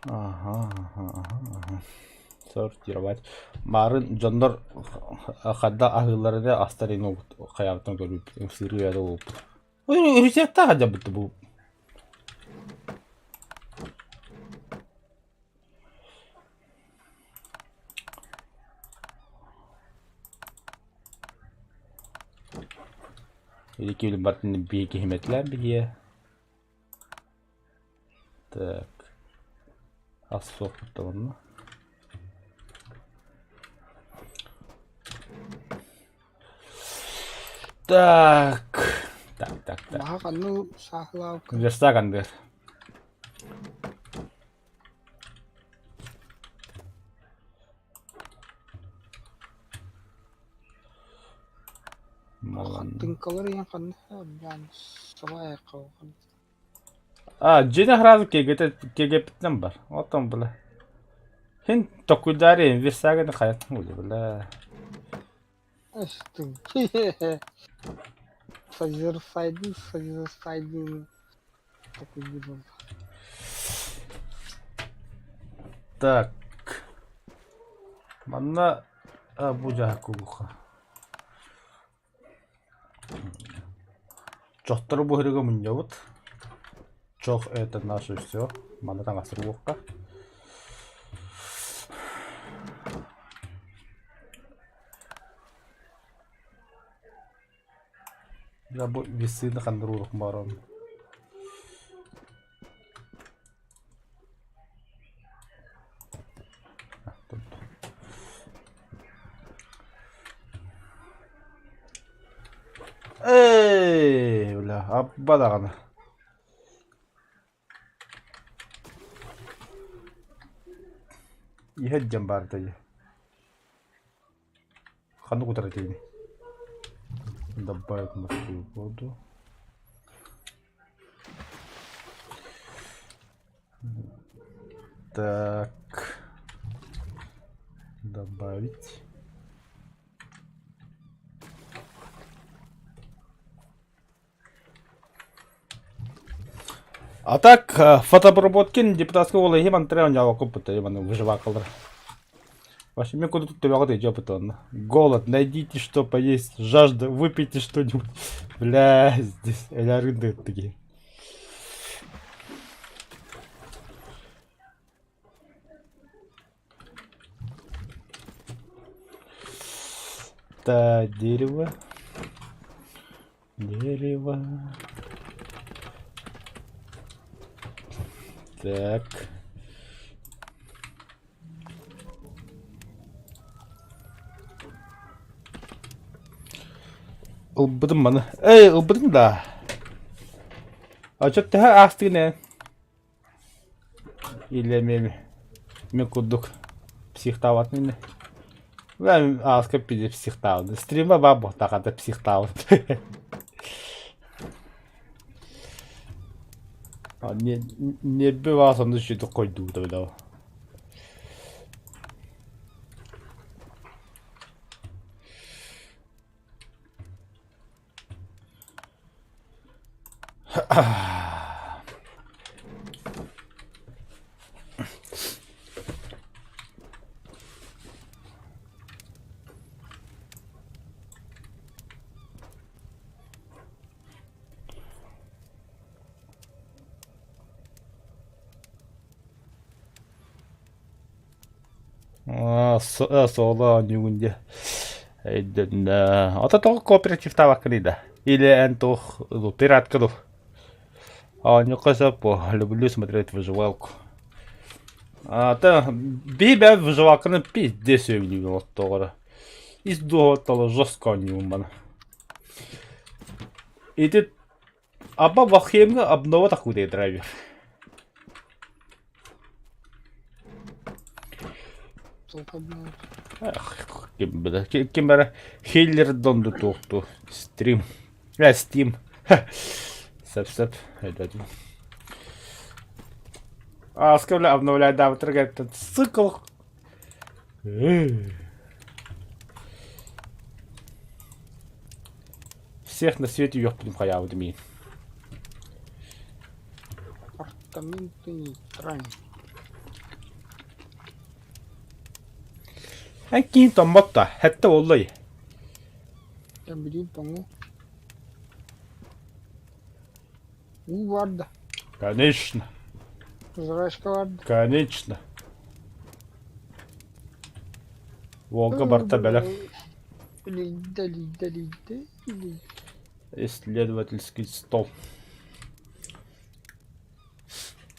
Ага, ага, ага, ага. Сортировать. Марын дьоннор хадда аһыылларыгар астарын хайаабытын көрбүппүт, сырыы эрэ буолбут. Рецептаах дьабыт бу. Или бартын биһиги химетлээн биһиэ. Так. Ас суох онно. Так. Так, так, так. Маһа ханны саахылаабыккын? Верстак андыр. Хаттыҥкалар ийэн ханна баан сабай айхалхан. А, дьиэ сразу кегеппитинэн бар. Оттон бля. Хин токуйдари верстагын хайаттың бля бля. Эстин. Созерцайдын, созерцайдын. Такой видел. Так. Манна бу дьаһаккулуха. Чохтору буһарыга мунньабыт. Чох это наше все. Манна таҥастырбыкка. Дьэ бу весы ханныруох баран. Эй, бля, абба даҕаны. Иһэ дьон баарда дии. Ханнык утары этиини? Добавить морскую воду. Так. Добавить. А так, фотобработкин депутатскай уола иһим антре онньообоккун Иван выживакалар. Вообще, мне куда тут тебя идёт он. Голод, найдите что поесть, жажда, выпейте что-нибудь. Бля, здесь элярынды такие. Да, дерево. Дерево. Так. Ылбытым маны. Эй, ылбытым да. А чё төһө аастыгын ээ? Или мен мен курдук психтаабатын ини. Мен ааска пиде психтаабын. Стрима баа буохтаахата психтаабын. Нербе баа сонно сүтүк койдуубута билээ. Соло оонньуугун дии. Өйдөннө. Ото тоҕо кооперативтаабаккыный да? Или эн туох пиратка дуу? Оонньуохха сөп буо. Люблю смотреть выживалку. А то биһи бэйэбит выживалканы пиздец сөбүлүүбүн оттоҕоро. Ис дууһабыт жестко оонньуубун маны. Ити Аба Вахемҥа обнова такудай драйвер. Ким бile ким бара Хиллер донду туохту стрим. Э, Steam. Сөп-сөп. Өйдөтүм. Ааска бile обновляйдаабытырга цикл. Всех на свете үөхпүтүн хайаабытым иин. Апартаменты нейтральны. Эн киин томмот да, хэтте буоллай. Я билим тоҥу. Уу барда. Конечно, Жрачка барда. конечно. Волга барта бэлэм. Лийдэ, лийдэ, лийдэ, лийдэ. Исследовательский стол.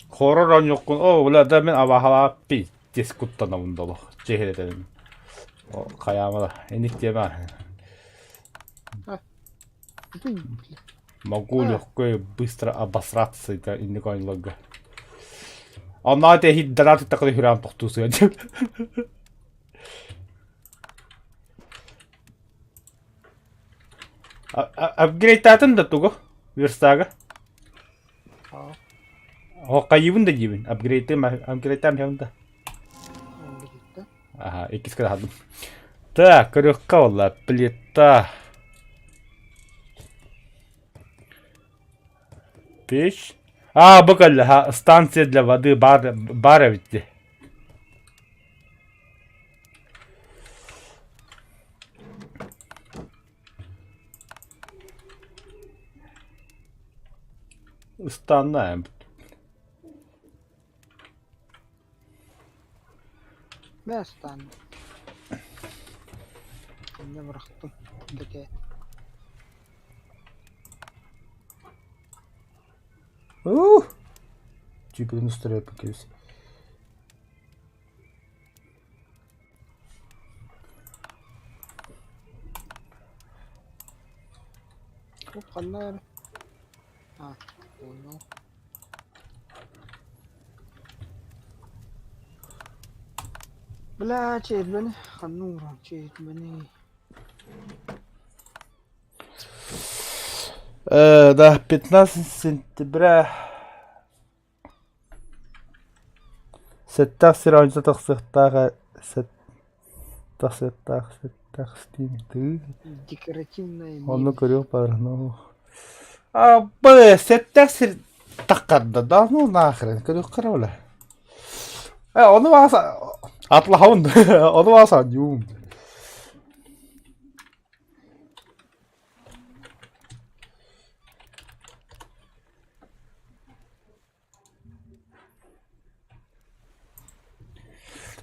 Хоррор оонньуоххун, оо, бля, да мин абаһалаах пиздец куттанабын да олох, чиһилэтэбин. О, хайаама да, инник диэмэ. Могу легко и быстро обосраться это инник оонньууларга. Онноо тэһит донат такой хүрээн тохтуу сыа Апгрейдтаатын да тугу? Верстага? О, хайыыбын да диибин. Апгрейдтаам апгрейдтаам иһэбин да. Аха, иккис кыраһадым. Так, көрүөххэ буолла. Плита. Печь. А, бу кэллэ, ха, станция для воды бар, бар эбит дии. Ыстанна Мэ ыстаанна. Инньэ бырахтым. Дэкэ. Ух! Чүпүрүн устарыаппын кэбис. Бу ханна эрэ? А, понял. Бля, чиэрбэни ханна ууран чиэрбэни Да, 15 сентября Сэттээх сир оонньуута тахсыахтаах тахсыахтаах сэттээх Steam Декоративная Онно мебель. көрүөх баар ну А б сэттээх сир таххарда да ну нахрен көрүөххэ эрэ бля Э ону баҕас атлаһабын ону баҕас оонньуум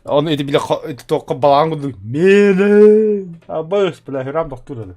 Ону ити бile ити туохха балаҕан курдук миэнэ абыс бля хирам тохтуур этэ.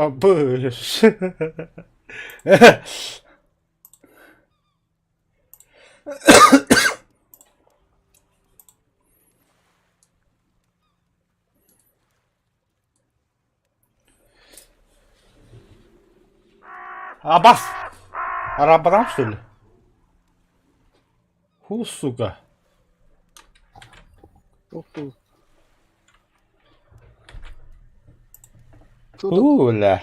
Абыс. Абас! Арабадан что ли? Ху, сука. Ух ты. Чё такое? Уу, бля.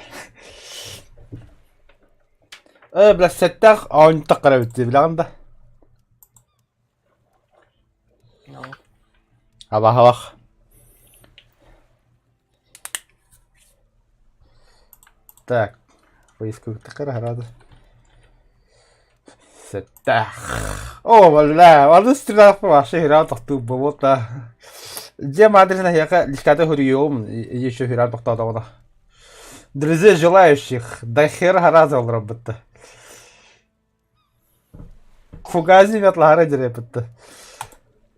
Э, бля, сэттээх оонньуттах эбит билэҕин да? Абаһалах. Так, поисковиктахха эрэ Сэттээх. О, бля, аны стрелялка вообще херал тохтуу буолуо Дьиэм аадырыһын эһиэхэ личката суруйуом, еще херал тохтоотоҕуна. Друзей желающих, до хера раза олоробут. Фугази ветлара дерепетте.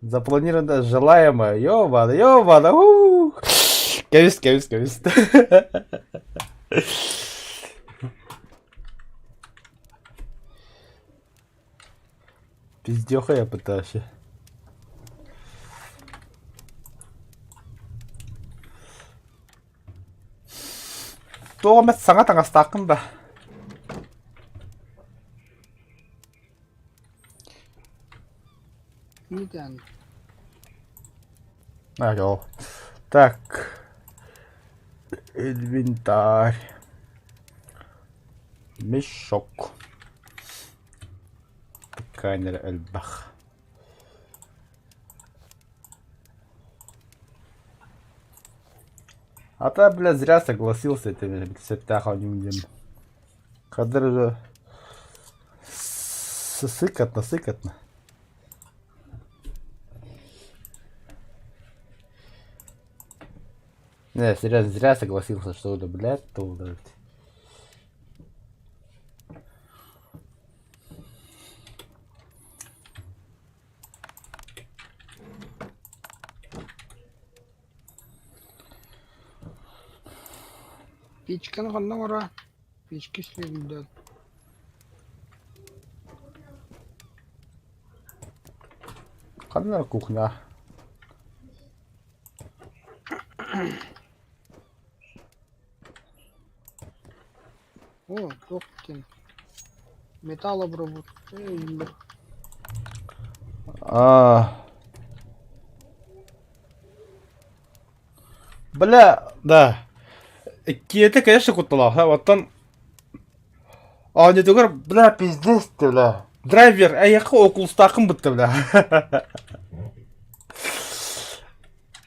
Запланировано желаемое. Ёбана, ёбана, ух. Кэбис, кэбис, кэбис. Пиздёха я пытаюсь. Туох эмэ саҥа таҥастааххын да? Нитян. Алло. Так. Инвентарь. Мешок. Ткань элбэх. А то, бля, зря согласился, это сөптөөх оонньуум диэн. Хадыр уже. Сыкотно, сыкотно. Не, серьезно, зря согласился, что это, блядь, то удалить. Печканы ханна оҥоро? Печка ислиирдэ. Ханна кухня? О, туох диэн металл обработка иһиллэр. А. Бля, да. Киһитэ, конечно, кутталаах. Оттон оонньуутугар, бля, пиздец ты, бля. Драйвер, эйиэхэ окулустааххын бытта, бля.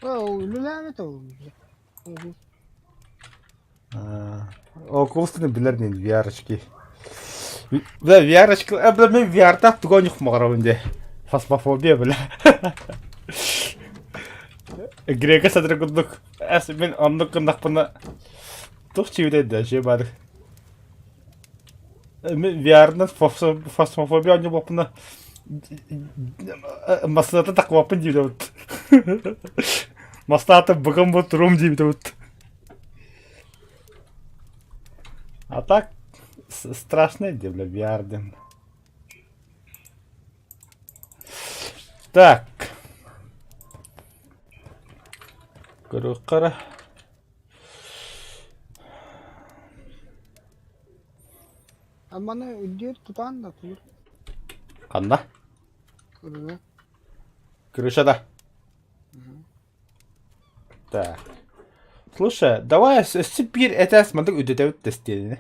Оо, үлэлээбит ол. Окулустаны билэр нин VR-очки. Бля, VR-очки, бля, мен VR-таах тугу оонньуох дии. Фасмофобия, бля. Грека сатыр курдук. Эс мин оннук гыннахпына туох чиибитэй да дьиэ баар. Мин VR-нан фасмофобия оонньуубаппына массыыната таххыбаппын диибит. Мастаата быгым бу турум диибит. А так страшное дело, бля, VR диэн. Так. Көрүөххэ Амманы үрдүөр тутаан да тур. Ханна? Көрүҥэ. Крыша да. Так. Слушай, давай өссө биир этээс маннык үрдэтэбит тэстиэнини.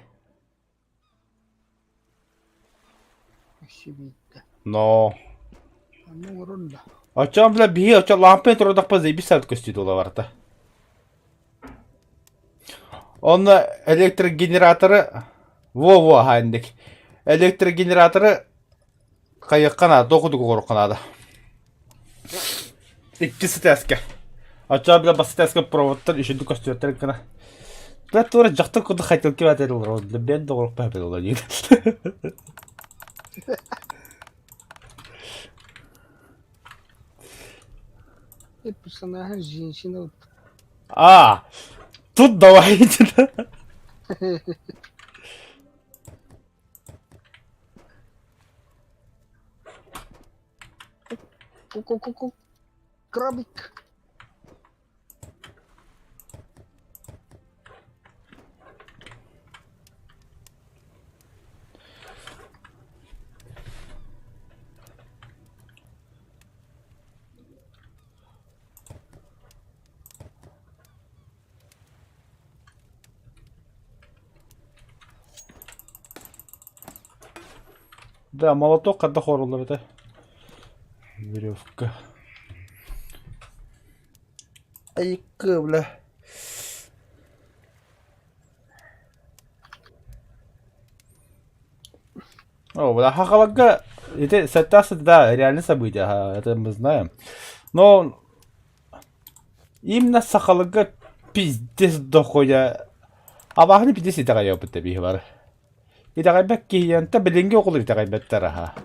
Өссө биирдэ. Но. Онно оҥорор да. Оччоҕо бля биһи оччо лампа турдахпа заебись саат көстүү тула барта. Онно электрогенераторы во-во хаанник. Электрогенераторы хайыахха наада, туох курдук оҥоруохха наада. Иккис этээскэ. Оччоҕо бля бас этээскэ проводтар үчүгдүк көстүбэттэр гына. Бля туора дьахтар курдук хотелки баатырылар, бэйэн да оҥоруохпа сөп диир. Персонажа женщина вот. А, тут давайте, да. Ку-ку-ку-ку. Крабик. Да, молоток ханна хооруллар этэ. Веревка. Айыкка, бля. О, бля, хахаларга ити сэттэ да, реальное событие, ага, это мы знаем. Но именно сахаларга пиздец дохуя. Абааһыны пиздец итэҕэйэбит да биһи бары. Итэҕэйбэт киһиэнтэ билиҥҥи оҕолор итэҕэйбэттэр аһа.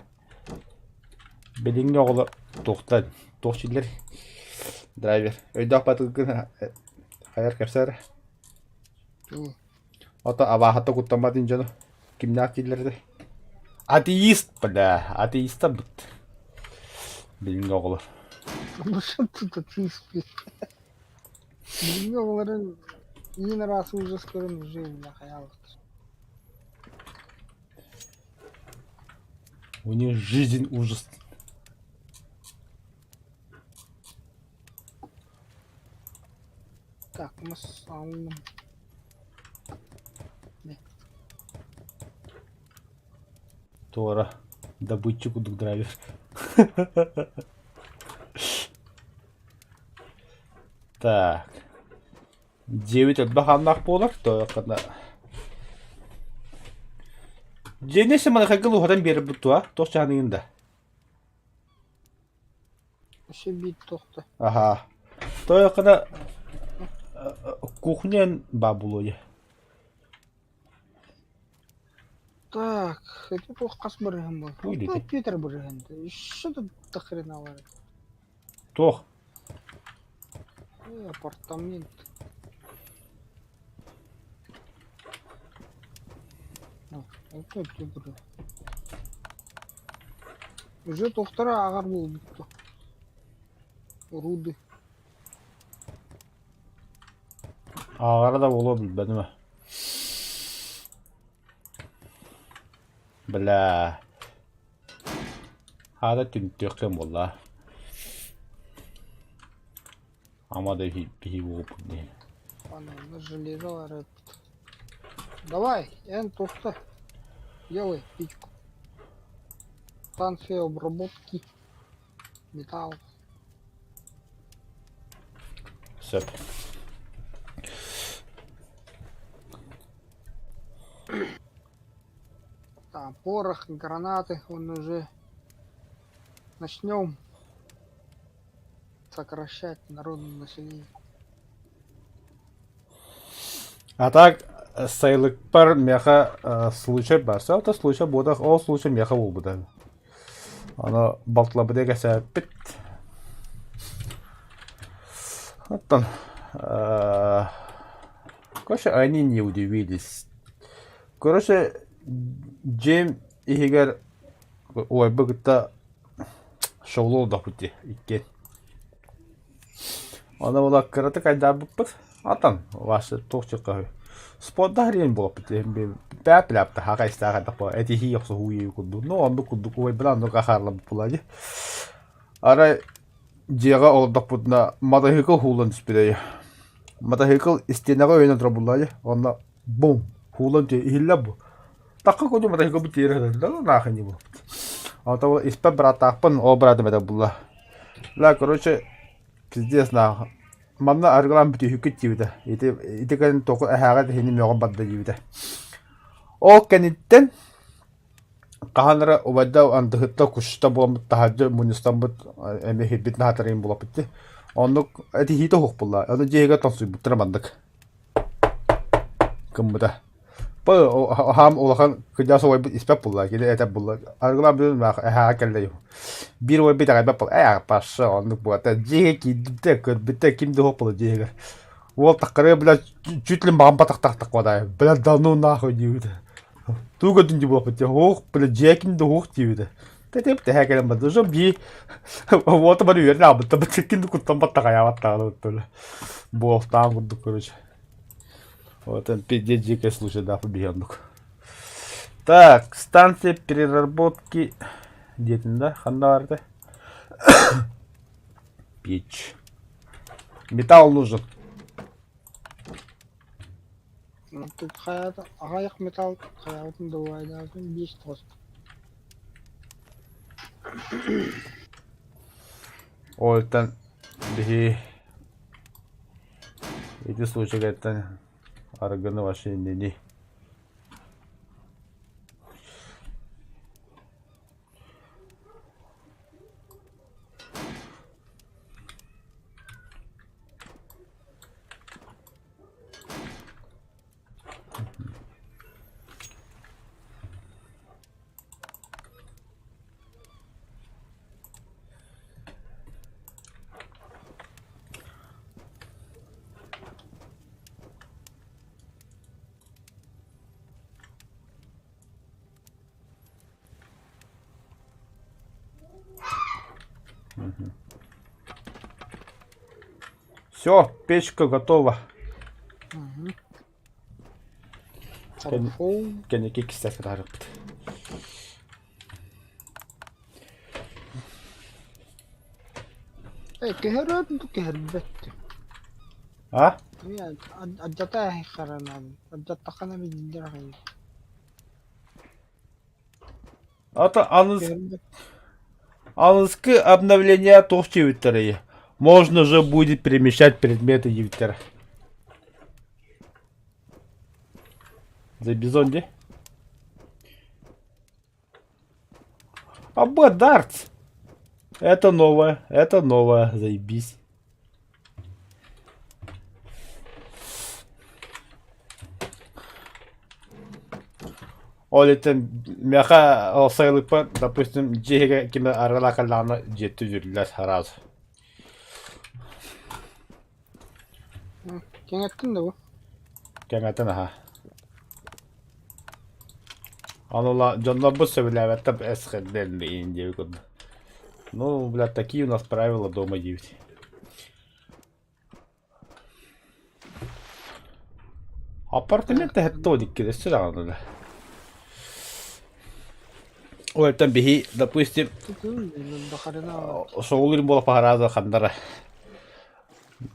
Билиҥҥи оҕолор туохтан туох дииллэр драйвер өйдөөх батылгын хайар кэпсээр Ото абааһыта куттамматын дьоно кимнээх дииллэр этэй? Атеист, бля, атеистар быт. Билиҥҥи оҕолор. Ну что тут атеист, блин? Билиҥҥи оҕолорун иин араас ужас көрөн уже бля хайаалыктар. У них жизнь ужас. Так, мас аллым. Туора добытчик курдук драйвер. Так. Дьиэбит элбэх ааннаах буолар, то ханна Дьиэни Сымарахайга уһатан биэрбит дуо? Туох чааныгын да? Өссө биир туохта. Аһаа. Тойокына кухня баа буолуо Так, это туох хас бырыһын буолла? Ой, диэтэ. Питер бырыһын. Еще тут до хрена бар. Туох? Апартамент. Это добро. Уже тохтора ағар буолбут. Руды. Ааҕара да буолуо билбэтим ээ. Бля. Хаада түмтүөх кэм буолла. Ама да биһи буолбут дии. Ана железо бар Давай, эн тухта. Делай печку. Станция обработки металла. Сөп. Там порох, гранаты, он уже начнем сокращать народное население. А так сайылыкпар миэхэ случай барса, это случай буотах, ол случай миэхэ буолбута. Аны балтылабыт кэсээппит. Оттон короче, они не удивились. Короче, дьиэм иһигэр уойба кытта шоулуу олордохпут дии иккиэн. Аны була кыратык айдаарбыппыт. Атан Вася туох чыкка спорда диэн буолаппыт бээп-лээп хака истээх хайдах буолар этиһии охсуһуу курдук ну оннук курдук уойбутун оннук ахаарламмыт буолаа дии. Арай дьиэҕэ олордохпутуна матаһыыкыл һуулан түспүтэ Матаһыыкыл истиэнэҕэ өйөнөн турар буоллаҕа дии онно бум һуулан түһэ иһиллэр бу. Такка курдук матаһыыкылбыт тиэрэ сытар да нахуй не буолбут. Онтон испэр бырааттаахпын ол быраатым этэ булла. Ла короче пиздец нахуй Манна арыгылаан бүтүһүккүт диэбитэ. Ити ити кэлин току эһээҕит иһини мөҕөн барда диэбитэ. Ол кэнниттэн хаһан эрэ убайда андыһытта кусчута буоламмыт таһырдьа мунньустаммыт эмиэ иһирбит наһаатарыйын булаппыт дии. Оннук этиһиитэ суох буолла. Ону дьиэгэ тоҥсуйбуттара маннык гыммыта. Хаам улахан кырдьаҕас убайбыт испэт буолла, кини этэр буолла, арыгылаан бүтэн эһээҕэ кэллэ Биир убайбыт итэҕэйбэт буолла, ээ паша оннук буолла, дьиэгэ киирбитэ, көрбүтэ ким да суох буолла дьиэһигэр. Уол таххарыга бля чуть ли маҕан батахтахтах буолла, бля да ну нахуй диэбитэ. Тугу көрдүн дии буолбут дии, һуох бля дьиэ ким да суох диэбитэ. Тэтэп тэһэ кэлэн барда, уже бии уота бары үөрэн аалбыттар, ким да куттаммат таҕайаабат даҕаны буолтаан курдук короче. Вот он пиздец дикая случай, да, побегенук. Так, станция переработки диэтин да, ханна барда? Печь. Металл нужен. Тут аҕыйах металл хайаҕытын добавляютын биэс тоҕус. Ойтан биһи Ити случайгаттан арыгыны вообще иннини. Все, печка готова. Угу. Хорошо. Кэнники кистэс кытаарыппыт. Э, көһөрөөт ду көһөрбөт. А? Аддата харанан. Аддаттахана билдер ахай. Ата аныс аныскы обновление туох диэбиттэрий? Можно же будет перемещать предметы диэбиттэрэ. За бизон дии? Абы дартс! Это новое, это новое, заебись. Ол итин миэхэ ол сайылыкпар, допустим, дьиэгэ ким арыгылаах кэллэҕинэ дьиэттэ үөрүллэр араас. Кэҥэттин да бу? Кэҥэтэн аһа. Ону дьоннорбут сөбүлээбэттэр эсхэрдэн диэбит курдук. Ну, бля, такие у нас правила дома диэбит. Апартамент эһэтте одикки өссө даҕаны да. Ол оттон биһи, допустим, соҕулуур буола паһарааза ханнара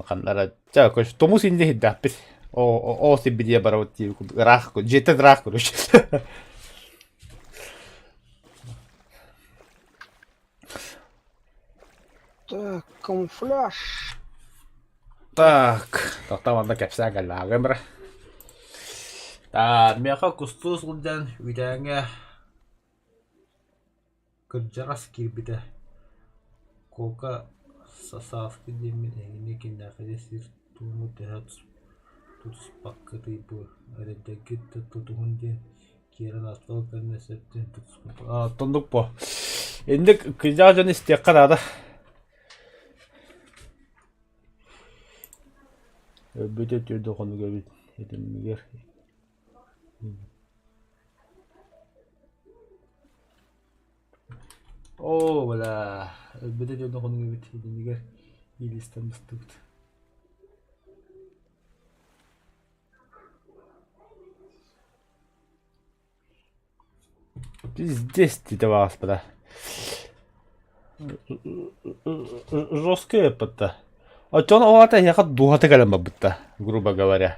ханнара ча короче тумус инде хиддааппит о о сибидия барабыт дии ыраах дьиэттэн ыраах короче Так, камуфляж. Так, тохтоо манна кэпсээн кэллэҕим эрэ. Так, миэхэ кустуу сылдьан үүтээҥҥэ кырдьаҕас киирбитэ. Куока Сасааскы диэммин эһигини кинээхэйэ сир туому төһө тутуспаккытый бу эрэйдэргит да тутуһун диэн киирэн астал кэннэ сөптөөн тутуспут. Оннук буо. Инник кырдьаҕас дьону истиэххэ наада. Өлбүтэ төрдө хонук эбит итиннигэр Оо, бля, өлбүтэ төрдө хонук эбит итиннигэр иилистэн быстыбыт. Пиздец диэтэ баҕаспыта. Жесткая эппитэ. Оччоҕуна ол аата эһиэхэ дууһата кэлэн барбыта, грубо говоря.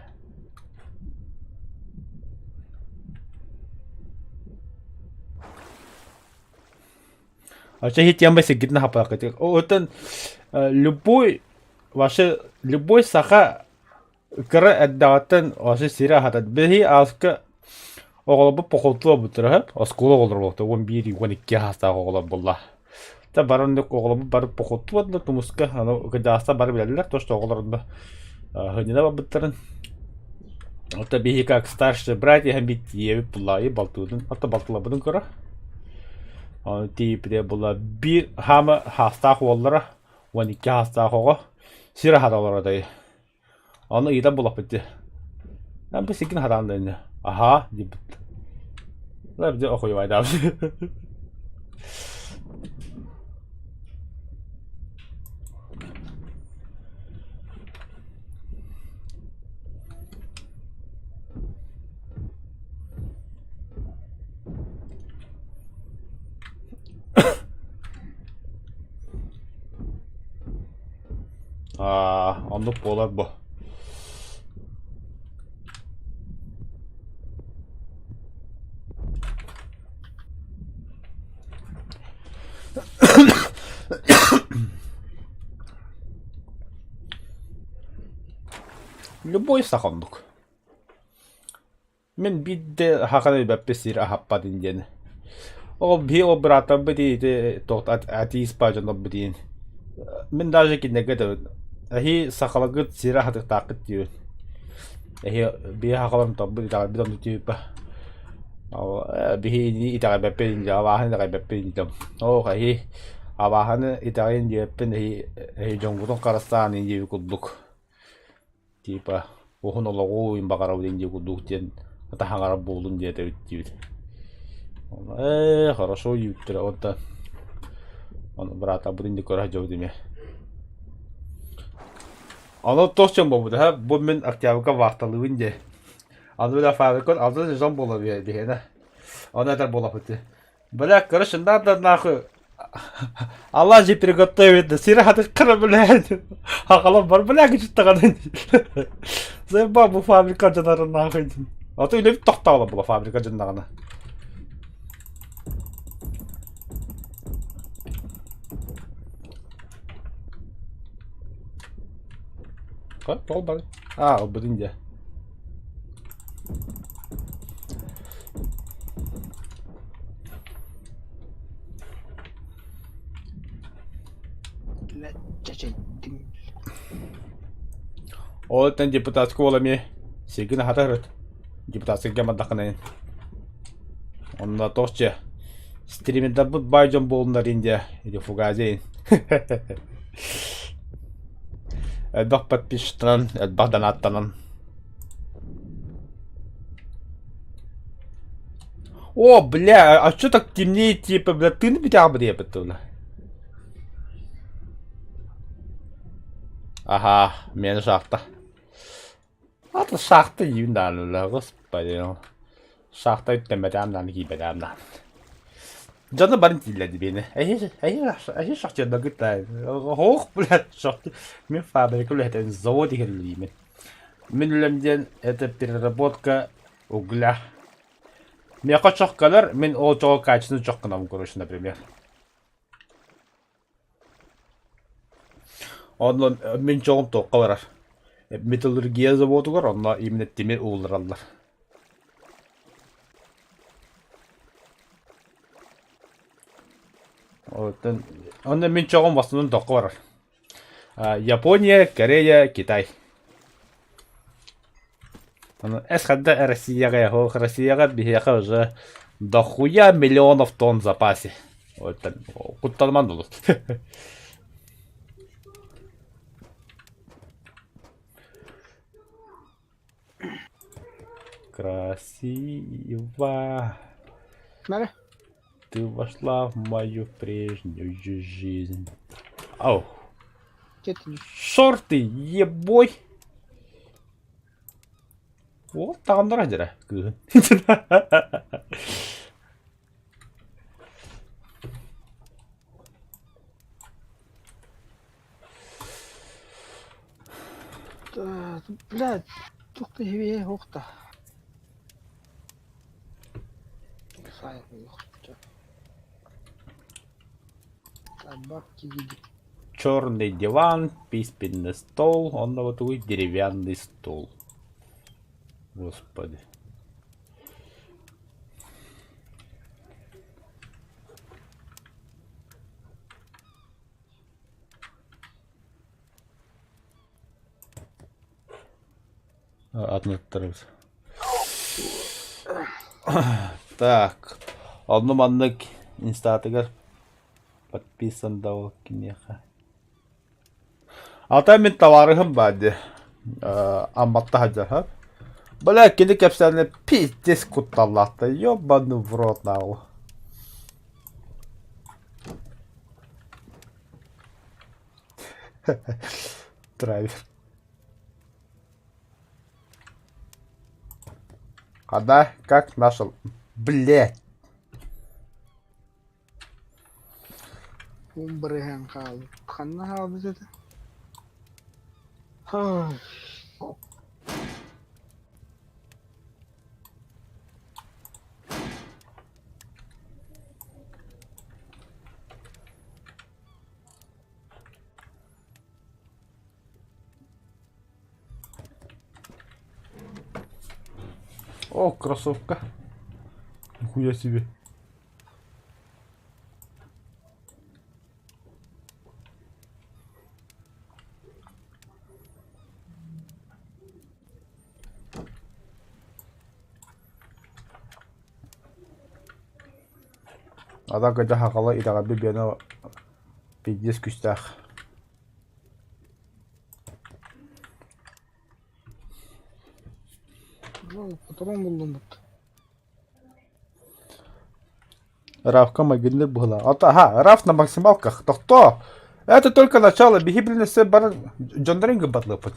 Оччо иһитиэн сиргитин хаппаккытыгар. Оттон любой вообще любой саха Кыра эрдэҕиттэн оҕо сири аһатан, биһиги ааска оҕолорбут похуоту ылбыттара үһү, оскуола оҕолоро буолта, 11, 12 саастаах оҕолор буолла. Та бары оннук оҕолорбут бары похуоттуу бардылар тумуска, аны кырдьаҕастар бары билэллэр, то что оҕолор онно сынньана барбыттарын. Оттон биһиги как старший братья иһэн ийэбит буллаайы балтыбытын, оттон балтыларбытын көрө. Оны тиийбитэ буолла биир хаама саастаах уоллара, 12 саастаах оҕо сир аһата олорор дайы. Ону ыйытан булаппыт дии. Бу сикин хатаан да инньэ. Аһаа диэбит. Дьэ охуйбайдаабыт. Аа, оннук буолар бу. Любой саха оннук. Мин биирдэ хаханы билбэппин сир аһаппатын диэн. Ол биһи ол бырааттарбыт ити туох атеист дьоннорбут иин. Мин даже кинилэргэ этэбин. Эһи сахаларгыт сири аһатыахтааххыт диибин. Эһи биһи сахалар торбут итэҕэйбит оннук диэбиппэ. Биһи итэҕэйбэппит абааһыны итэҕэйбэппит диэтим. Оох эһи абааһыны итэҕэйин диэбиппин эһи эһи дьоҥҥутун харыстаан диэбит курдук. Типа уһун олоҕу баҕарабын диэн курдук диэн таһаҕара буоллун диэтэбит диибит. Ээ, хорошо диэбиттэрэ уонна ону быраатабыт инник көрө сылдьабыт эмиэ. Ону туох дьон буолбута һэ бу мин октябрьга вахталыыбын диэ. Аны бile фабрикан алта сезон буолар биһиэнэ. Ону этэр буолаппыт дии. Бля, короче, надо нахуй Алладьи приготовить, да сири хатыккара, блядь. Хахалам бар, бля, кычыттаҕана. Заебал бу фабрика дьоннорун нахуй. А то үлэбит тохтооло була фабрика дьоннаҕына. Тоҕо бар? А, ылбытын дьэ. Чачайдым. Ол өттүн депутатскай уол эмиэ сиргин аһата сырыт. Депутатскайга бардаххына Онно туох дьэ стримердарбыт баай дьон буолуннар индия или фугази элбэх подписчиктанан, элбэх донаттанан. О, бля, а что так темнеет, типа, бля, ты битяг бля, бля. Ага, мен шахта. Ата шахта июн дааны господи. Шахта үттэммэтэм дааны киирбэтэм дааны. Дьоно барын тииллэрди биэни. Эһи эһи шахтердаргыт да ох, блядь, шахты. Мин фабрика үлэһитэ завод иһэр үлэлиимин. Мин үлэм диэн это переработка угля. Миэхэ чох кэлэр, мин ол чоҕу качественный чох гынабын, короче, например. Онно мин чоҕум туохха барар? Металлургия заводугар онно именно тимир ууллараллар. Оттон онно мин чоҕум в основном туохха барар? Япония, Корея, Китай. Ону СХД Россияҕа ох, Россияҕа биһиэхэ уже дохуя миллионов тонн в запасе. Оттон кутталман дулус. Красиво. Смотри. Ты вошла в мою прежнюю жизнь. Ау. Шорты, ебой. Вот таҕыннара дьэрэ кыыһын. Блядь, туох да иһибиэ суох да. Черный диван, письменный стол, онно вот такой деревянный стол. Господи. Атын Так, онно маннык инстатыгар подписан да ол киниэхэ. Ата мин табаарыһым баар дии. Амматта сылдьар. Бля, кини кэпсээнэ пиздец кутталлаахта. Ёбаный в рот нахуй. Драйвер. Когда, как нашел? Блять. Бырыһан хаалбыт. Ханна хаалбыт этэ? О, кроссовка. Нихуя себе. Адака дьэ хахала итэҕэйбит биэнэ пиздец күүстээх. Патрон буллуммут. Рафка майгынныр быһыылаах. Ото аха, Раф на максималках. Тохтоо! Это только начало. Биһи билинэсэ баран дьоннорун гымматлыппыт.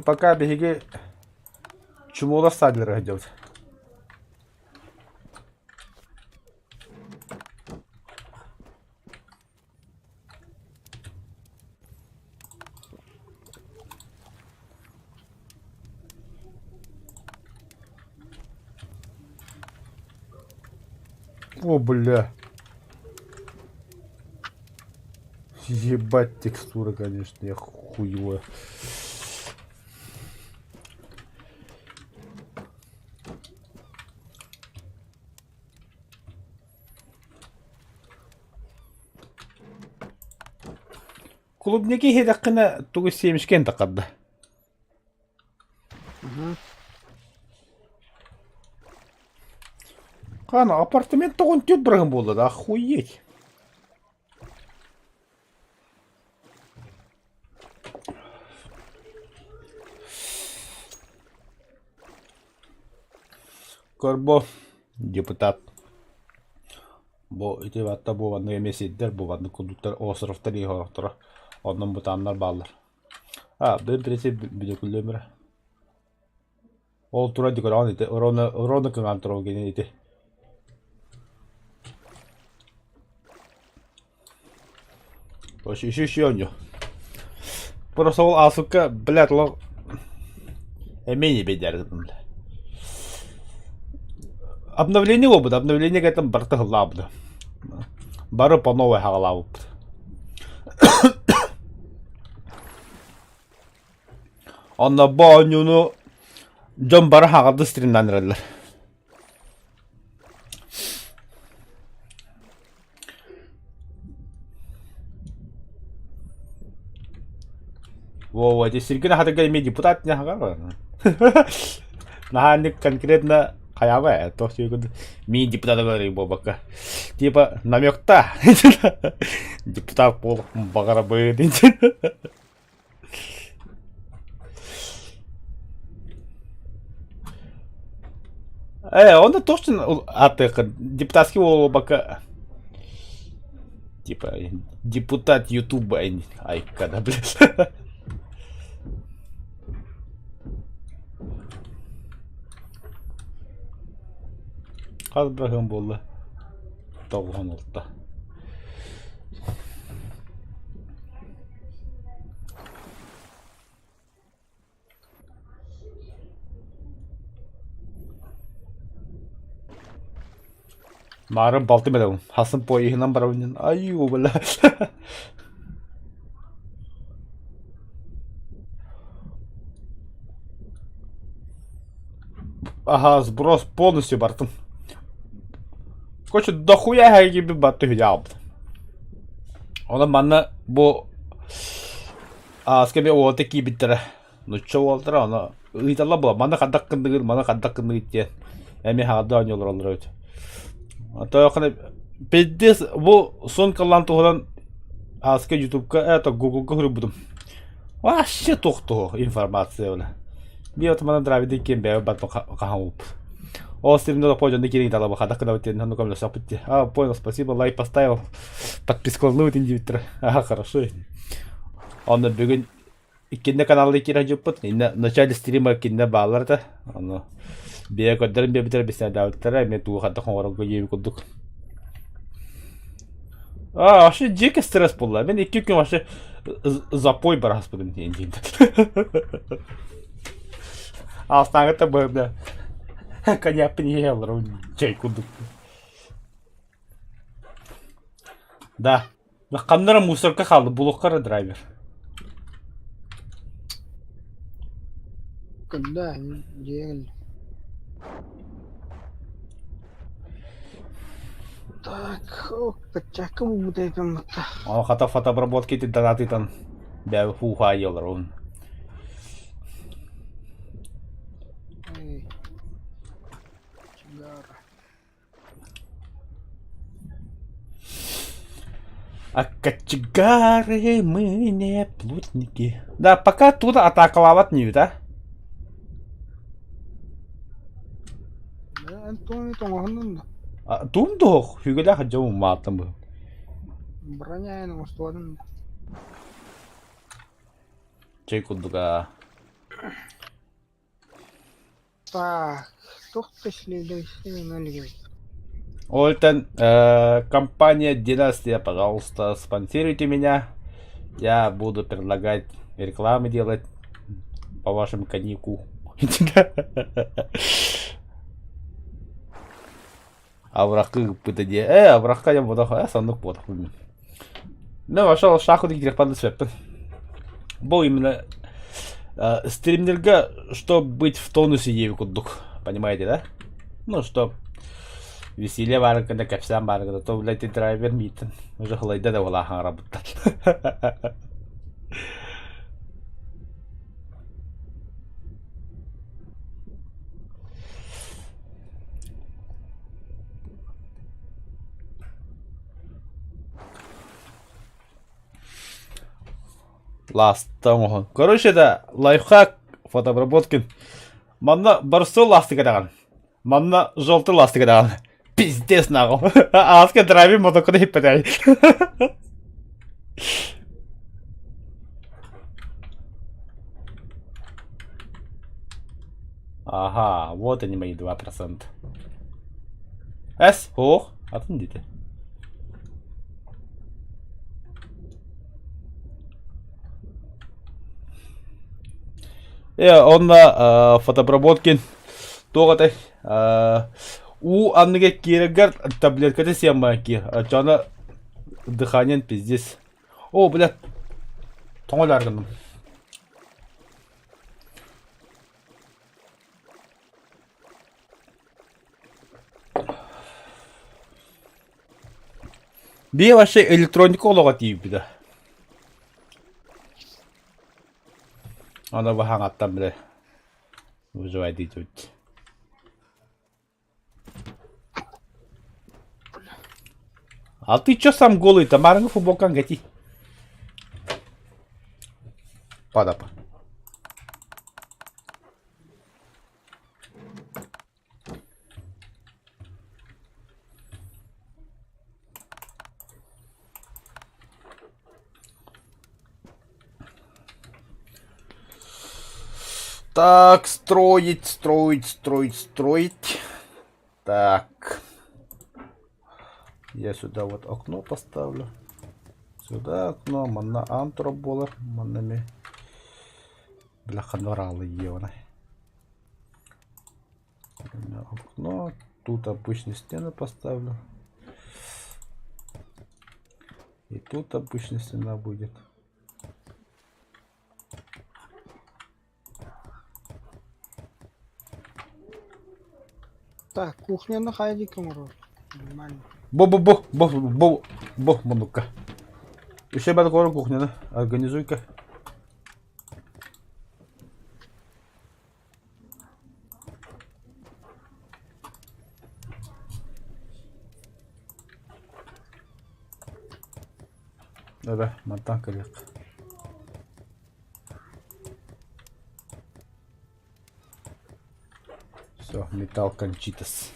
Пока биһиги чумолар стадиялара сылдьабыт. О, бля. Ебать текстура, конечно, я хуево. Клубники иһиэтэххинэ тугу семечкин таххарда. Мгм. Хаана апартамент тоҕун түөрт быраһын буолла да охуеть. Көрбө депутат Бу ити батта бу маннык эмиэ сирдэр, бу маннык курдуктар островтар иһэ онон бытааннар бааллар. А, били принцип бүдөкүллүөм эрэ. Ол туран декораан ити, ровно, ровно кыҥаан турар гини ити. Короче, еще еще оонньуу. Просто ол аасыкка, блядь, ол эмиэ не бэйдэр Обновление буолбут, обновление кэтэн барыта ыллаабыта. Бары по новой хаҕалаабыппыт. Онно бу оонньууну дьон бары хаҕалды стримнаан эрэллэр. Во, ити сиргин аһатыгар эмиэ депутат не хаҕар. Наһаа конкретно хайаба ээ, туох диэки мин депутат буолбакка. Типа намекта. Депутат буолуохпун баҕарабын. Э, онно точно ааттыаххын депутатский буолбакка типа депутат ютуба айка да блядь. Хас быраһыан буолла? 96. Маарым балтым эрэбин. Хасын поеһынан барабын. Айуу, бля. Ага, сброс полностью бартым. Короче, дохуя gibi батты хүлябыт. Онон манна бу ааска би уота киирбиттэрэ. Нучча уолтара ону ыыталлар була манна хайдах гынныгын, маны хайдах гынныгыт диэн эмиэ хаҕарда оонньуу олороллор эбит. Оттон пиздец бу сон кыллаан туһунан ааска ютубка это гуглга суруйбутум. Вообще туох информация бля. Биир отманан драйвиды киэн бэйэ барбын хаһан уп. Ол стримде да пойдён киирин талаба хадак гына бит ну көмөлөсөкпүт А, понял, спасибо, лайк поставил. Подписку ыллыбыт диэбиттэрэ. Ага, хорошо. Онно бүгүн иккиннэ каналга киирэ дьуппут. Инне начале стрима кинне баалар этэ. Ону бэйэ көрдөрөн биэрбиттэрэ бисээдээбиттэрэ эмиэ тугу хайдах оҥорорго диэбит курдук. А, вообще дикий стресс буолла. Мин икки күн вообще запой бараспытым диэн диэн. Астааҥыта бля. Коньякпын иһэ олорон чэй курдук. Да. Ханна эрэ мусорка хаалла, булуохха эрэ драйвер. Когда дьиэ Так, ок, перчатка булбут эбиппин батта. Ол хата фотобработка ити донатытан бэйэ фуха олорун. Эй. Сигара. А кочегары мы не плотники. Да, пока оттуда атакалаабат ньү, да? Эн туону тоҥоһуннун да. А, туум дуох, хүгэлээх дьон мааттан бу. Броня эн оҥостуотун да. Чэй курдуга. Так, туох следующий ноль Ольтен, компания Династия, пожалуйста, спонсируйте меня. Я буду предлагать рекламы делать по вашему коньяку. Абырахка ыыппыта диэ. Ээ, абырахка диэн буолах, ээ, соннук буолах билбин. Ну, вообще, шаху диэки сөппүн. Бу именно стримнерга, чтобы быть в тонусе диэби курдук, понимаете, да? Ну, что веселье баар гына, кэпсээн баар гына, то, блядь, драйвер миитин уже хылайда да буолаа хаҥарабыттан. Ласта оҥоһун. Короче, это лайфхак фотообработки. Манна барсыл ластык этэҕин. Манна желтый ластык этэҕин. Пиздец нахуй. Ааска драйвер мотокону хиппэтэй. Ага, вот они мои 2%. С, ох, атын диде. Э, онно фотобработкин туох этэй уу анныга киирэргэр таблетката сиэн баран киир оччоҕуна дыханиен пиздец о блядь тоҥолоор гынным. Биир вообще электроника олоҕо тиийбитэ. Аны баһаҥаттан бile выживай диэбит. А ты чё сам голый-то? Марыңы футболкаҥ кэтий. Падапа. Так, строить, строить, строить, строить. Так. Я сюда вот окно поставлю. Сюда окно, манна антроп буолар, манна ми бля ханоралы ебаный. Окно. Тут обычную стену поставлю. И тут обычная стена будет. Так, кухняны хайдик оҥорор. Нормально. Бо бо бо бо бо бо муннукка. Еще баар кухняны организуй-ка. Да-да, мантан кэлиэх. Все, металл кончитас.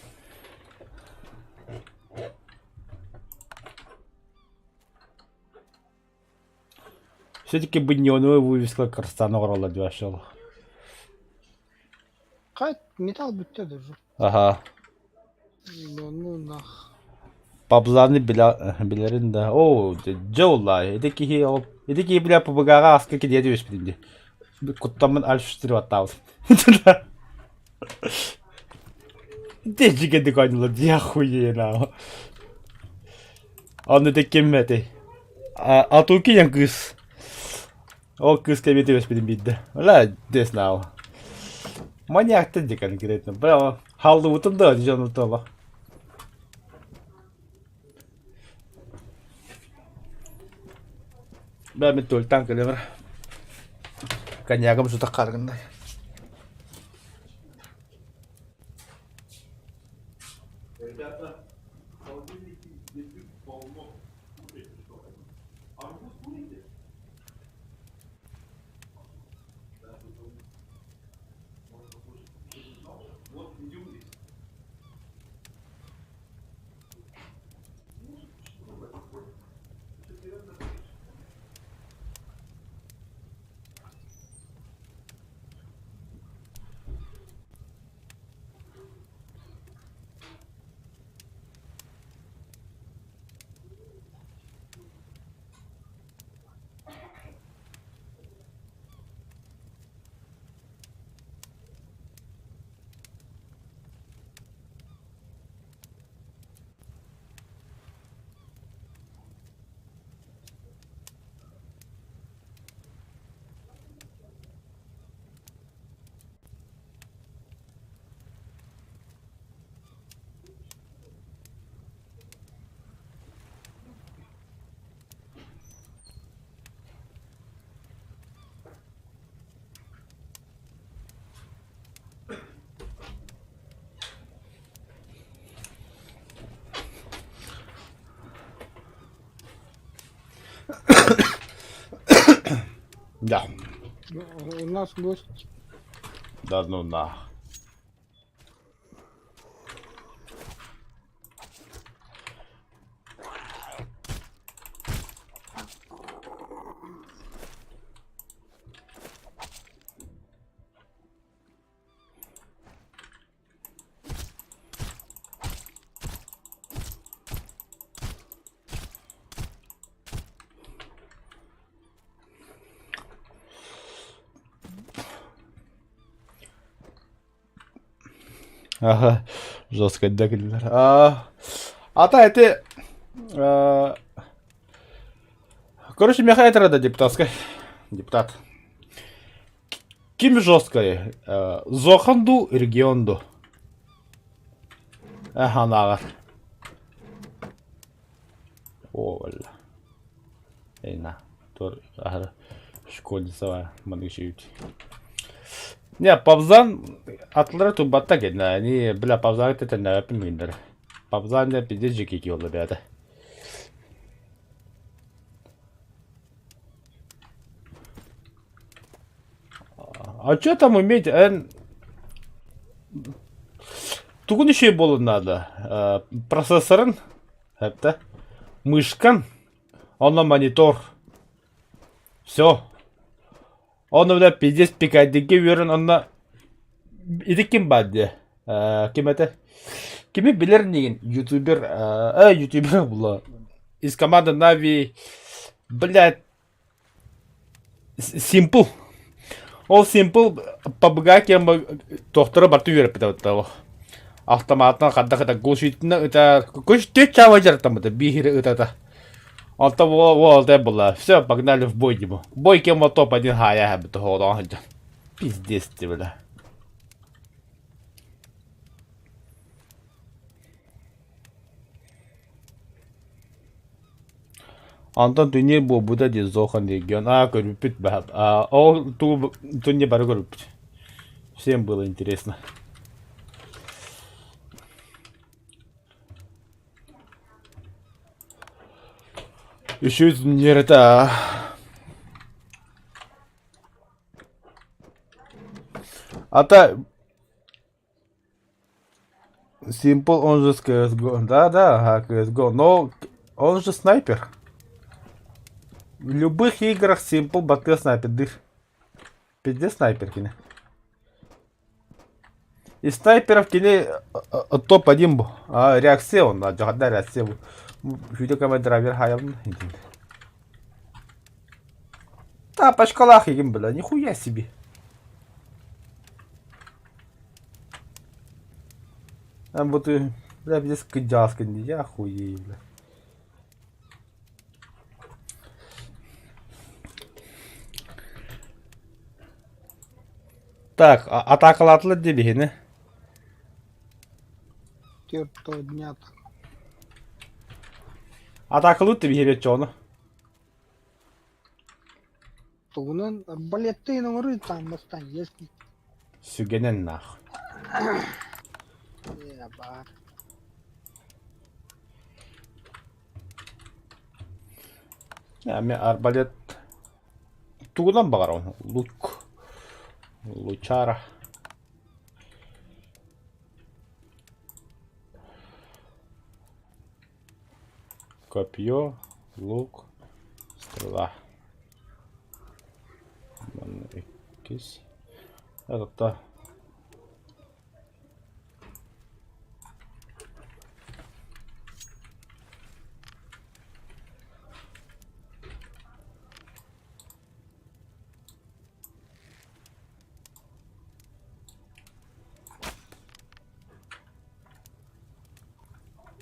Все-таки бы неоновая вывеска Карстана оҥороллор диэбэшэл. Хай металл бүттэ даже. Аха. Ну, ну нах. Пабланы билэрин да. Оо, дьэ уллаа. Ити киһи ол ити киһи бля ПБГ-ҕа аска кириэ түбэспитин дии. Куттаммын альф-4 баттаабытым. Дьигэ дыконньулар дии охуею нахуй. Онно ити ким этэй? Атуки диэн кыыс. Ол кыыска эмиэ түбэспитим биирдэ. Бля, не знал. Маньяктан дии конкретно. Бля, халлыбытым да дьону тола. Бля, мен туолтаан кэлэмэр. Коньягым сутах хааргыннай. Ребята, в холодильнике еды полно. Кушайте, что хотите. Арбуз будете? Да, потом можно покушать. Вот изюм есть. Да. У нас гость. Да ну нах. Ага, жестко дэгиллэр. А, ата эти... Короче, миэхэ этэр да депутатскай. Депутат. Ким жесткай? Зохан ду, регион ду? Ага, нааҕар. О, бля. Эйна, тур, аһара школьницаҕа маннык үчүгүйт. Не, Павзан атлара турбатта кэннэ, они, бля, Павзаны тэтэннээбэппин мииннэр. Павзан дьэ пиздец дьикки киһи буолла бэйэтэ. А чё там уметь, эн тугун үчүгэй буолуон наада? Процессорын, это, мышкан, онно монитор. Все. Онно бля пиздец пикайдыгы үөрэн онно ити ким баар диэ? Ким этэ? Кими билэр инигин? Ютубер, ютубер була. Из команды Нави, блядь, Simple. Ол Simple PUBG кем тохторо барты үөрэппитэ автоматынан хадда хата глушительно ыта көч түөрт чааба дьарыктаммыта биир ытата. Онтон уол була все погнали в бой димо. Бой кем топ один хая хабыт хоолоон сылдьан. Пиздец ты бля. Онтон түннүр буолбута дии Зохан регион. Аа көрбүппүт баһа. Аа ол туу түннү бары көрбүппүт. Всем было интересно. Еще это Ата Simple, он же с CSGO. Да-да, ага, CSGO. Но он же снайпер. В любых играх Simple батыр снайпердыр. Пизде снайпер кини. Из снайперов кини топ-1 бу. А, реакция он, дьаһада реакция бу. Видеокамера драйвер хаябын. Тапочкалаах игин бля, нихуя себе. А вот и, бля, пиздец, кыдьаска, я хуею, бля. Так, атаакалаатылар дии биһини. Төрт дня так. Атаакалыыр да биһиэбит чоону. Тугунан арбалеттыын оҥоруу тааммастан если Сүгэнэн нах. Ээ, баар. Эми арбалет тугунан баҕарабын лук лучара Копье, лук, стрела. Манна иккис. Это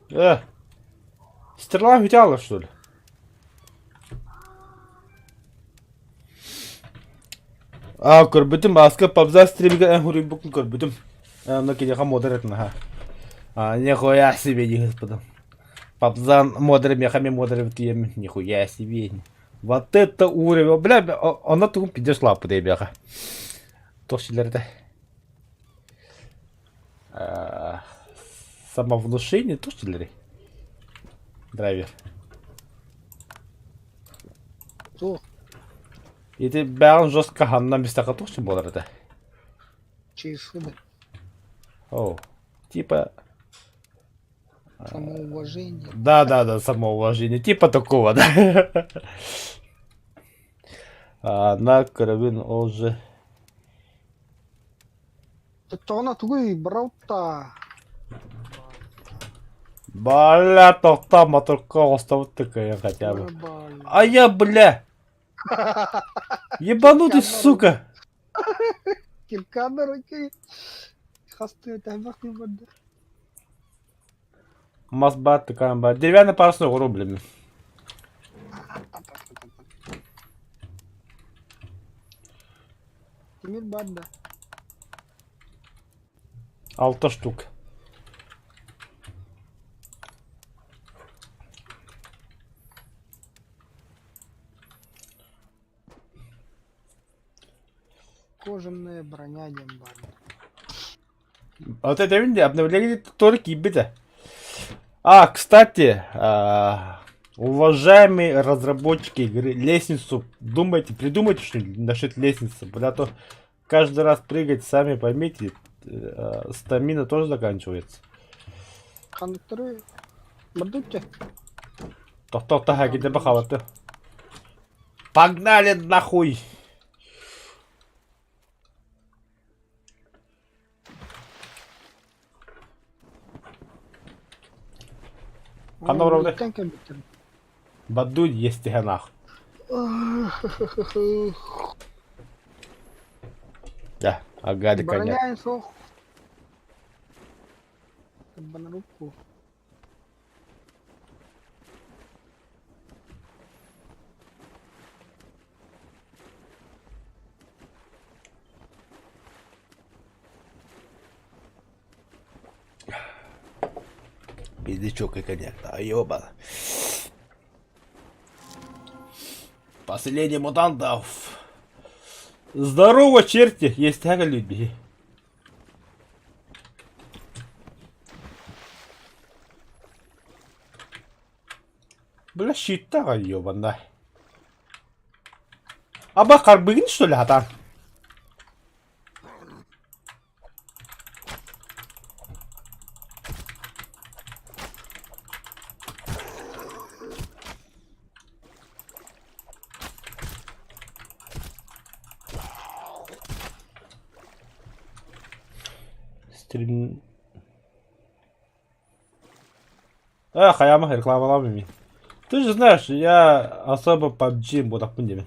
Э, стрела взяла, что ли? А, көрбүтүм, аска пабза стримге эн хуруйбуккун көрбүтүм. Онно киниэхэ модер этин аха. А, нихуя себе, господа. Пабзан модер миэхэ мен модер тиэмин, нихуя себе. Вот это уровень. Бля, онно тугун пиздец лааппыт эбиэхэ. Туох силэрдэ? Самовнушение туох силэрий? Драйвер. Туох? Ити бэҕин жестко ханна бистэхэ туох буолар этэ? Часы, да. О, типа... Самоуважение. Да-да-да, самоуважение. Типа такого, да. А, на көрөбүн ол же... Тоҕо тугуй баралта. Бля, тохтоо, моторка оҕостобут такая хотя бы. А я, бля! Ебанутый, сука! Кирка на руке. Хасты табак не барда. Мас баар тыкаан баар. Деревянный парусный оҕуруо блин. Тимир бар да. Алта штук. Кожаная броня диэн баар. Вот это видите, обновление только киирбитэ. А, кстати, уважаемые разработчики игры, лестницу, думайте, придумайте что-нибудь насчет лестницы, бля, то каждый раз прыгать, сами поймите, стамина тоже заканчивается. Кондукторы бардутте. Тохтоо где бахалаты. Погнали нахуй! Ханна уровня? Бадуй есть нах. Да, ага, коня. Руку. Пиздячок и коньяк, да, ёба. Поселение мутантов. Здорово, черти! Есть тяга люди. Бля, щита, ёбана. Аба карбыгин, что ли, ата? Стрим... А, хайама, рекламалаабыт. Ты же знаешь, я особо PUBG буолбаппын диэбин.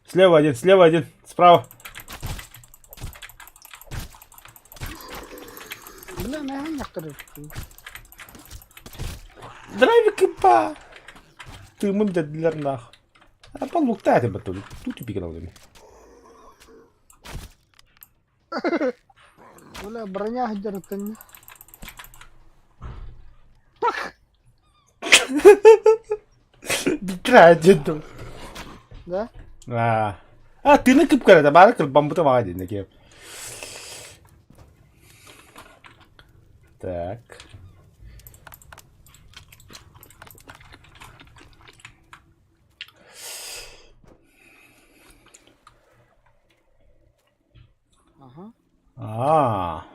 Слева один, справа. Бля, наверное, Драйвик па. Ты мы для нах. А по луктати батули. Тут тупик на Бля, броня где-то не. Битра дедом. Да? А. А, ты на кып көрө, бары кыл бамбута мага дейин кеп. Так. Ага. А.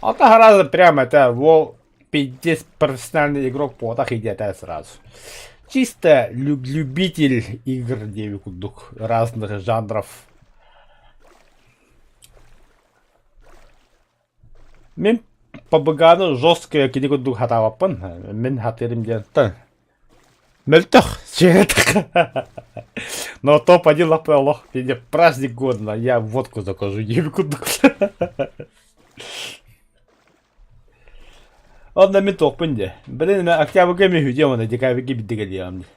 А то гораздо прямо это вол пиздец профессиональный игрок по так идет сразу. Чисто любитель игр девикудук разных жанров. Мин PUBG-ны жесткая кини курдук хатаабаппын. Мин хатырым диэн мөлтөх, сиэтэх. Но топ-1 лапы олох. Мне праздник годно, я водку закажу девикудук. Онно мин туохпун дии. Блин, мин октябрьга ми хүдиэм уонна декабрьга биирдэ кэлиэҕим дии.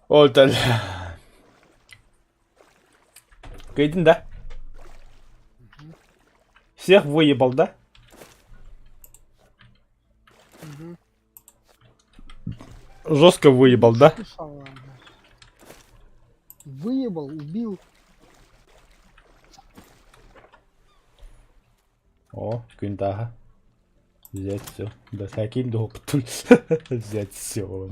Ол Кыайдын да? Всех выебал, да? Угу. Жестко выебал, да? Выебал, убил. О, күн. Взять все. Да, таким допытым. Взять все.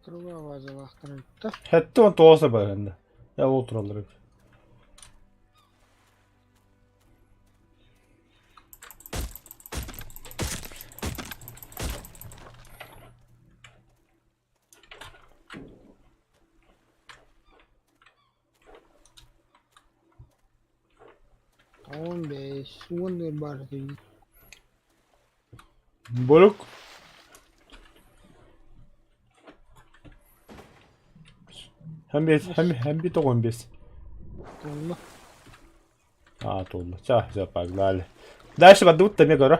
Туруга базалаахтар эбит да. 79 баһында. Я ол тураллар эбит. 15, уон баар этэ. Болук. Hem bir hem hem bir 15. Туолла. А, туолла. Ча, все, погнали. Дальше бардыбыт эмиэ көрө.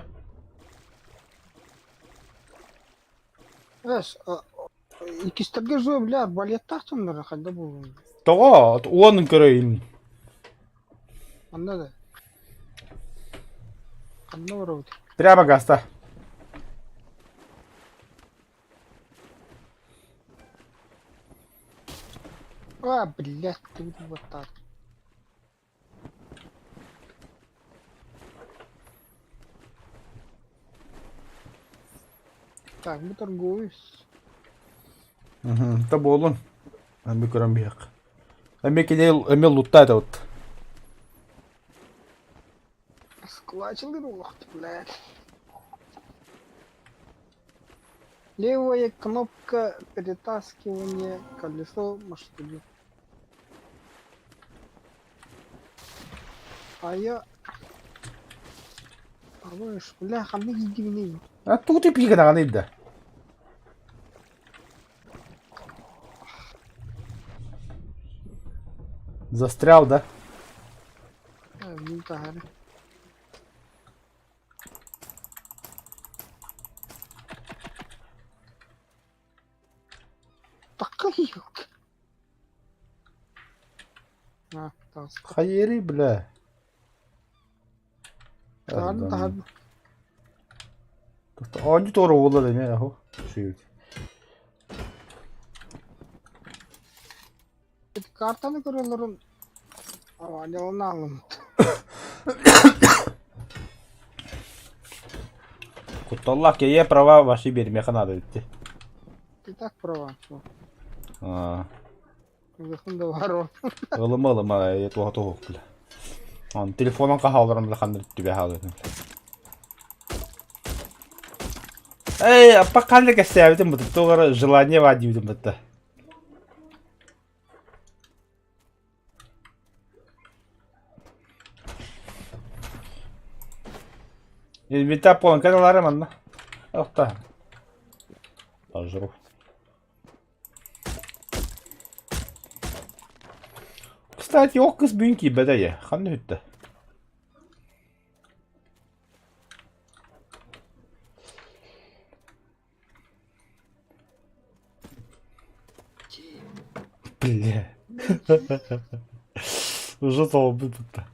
Эс, иккистэргэ жуо бля арбалеттаах дьоннор хайда буолуон. Тоҕо уонун көрөйүн. Манна да. Ханна барабыт? Прямо гаста. А, блядь, ты вот так. Так, мы торгуюсь. Та буолун. Эми көрөн биһиэх. Эми кини эми луттаата вот. Сквачил лох, блядь. Левая кнопка перетаскивания колесо машины. А я... Абыш, бля, ханнык издивление. А тут и пика даҕаны да. Застрял, да? Таһары. Такая елка. А, таска. Хайери, бля. Таһарын таһарын. Оонньуу туора уола да эмиэ аһу. Сүйүт. Ити картаны көрөлөрүн авалялана алыммыт. Кутталлаах киһи права ваши биэримиэхэ наада эбит. Ты так права. Аа. Улахан да бар ол. Ылыма ылыма э туоха туһук бля. Он телефонун хаалларым бля ханна түбэ хаалытым. Эй, аппа ханна кэстээбитим буту тугара желание баар диибитим бытта. Инвентарь полон кэлэлэрэ манна. Охта. Пожру. Кстати, ол кыз бүгүн киирбэтэ ээ. Ханна бүттэ? Бля. Уже толбут бутта.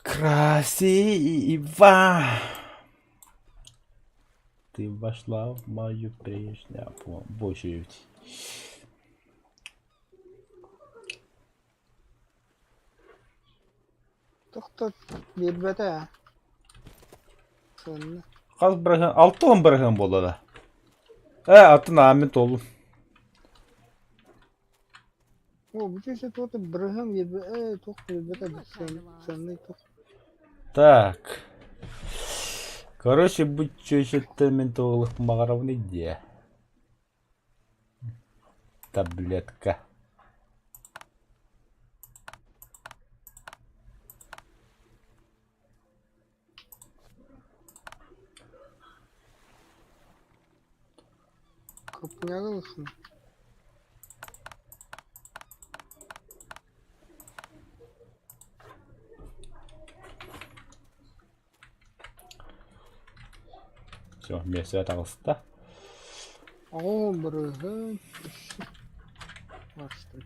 Красиво! Ты вошла в мою прежнюю Боже ведь. Тохтот биэрбэтэ ээ. Сыанна. Хас бырыһыан, 60 бырыһыан буолла да. Э, атын ааммын туоллум. О, бу чүсэ туох бырыһыан биэрбэ ээ туох биэрбэтэ сыаннай туох. Так. Короче, бу чүөчэттэн мин туолух баҕарабын идиэ. Таблетка. Крупняга ылыххын. Все, миэстэ таҕыста. Оо, бырыһыан. Барыстым.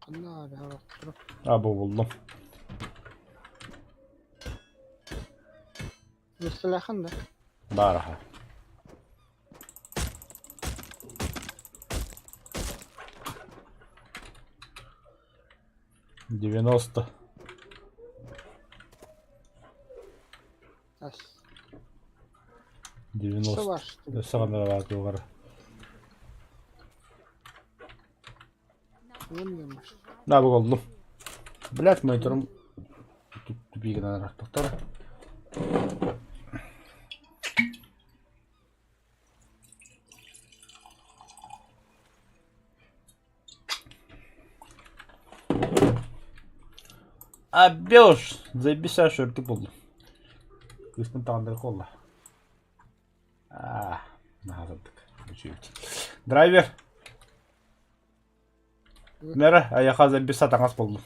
Ханна араҕахтара. А, бу буллум. Миэстэлээххин да? Баараха. 90. Ас. 90. Что ваш? Өссө ханна баар туоҕар. Да, боллум. Блять, мониторум тупик гынан тохтор. А Белш, заебись, шорты буллум. Кыыспын таҕыннары холла. Аа, наһаа сырдык. Үчүгэй. Драйвер. Мера, айаха забиса таҥас буллум.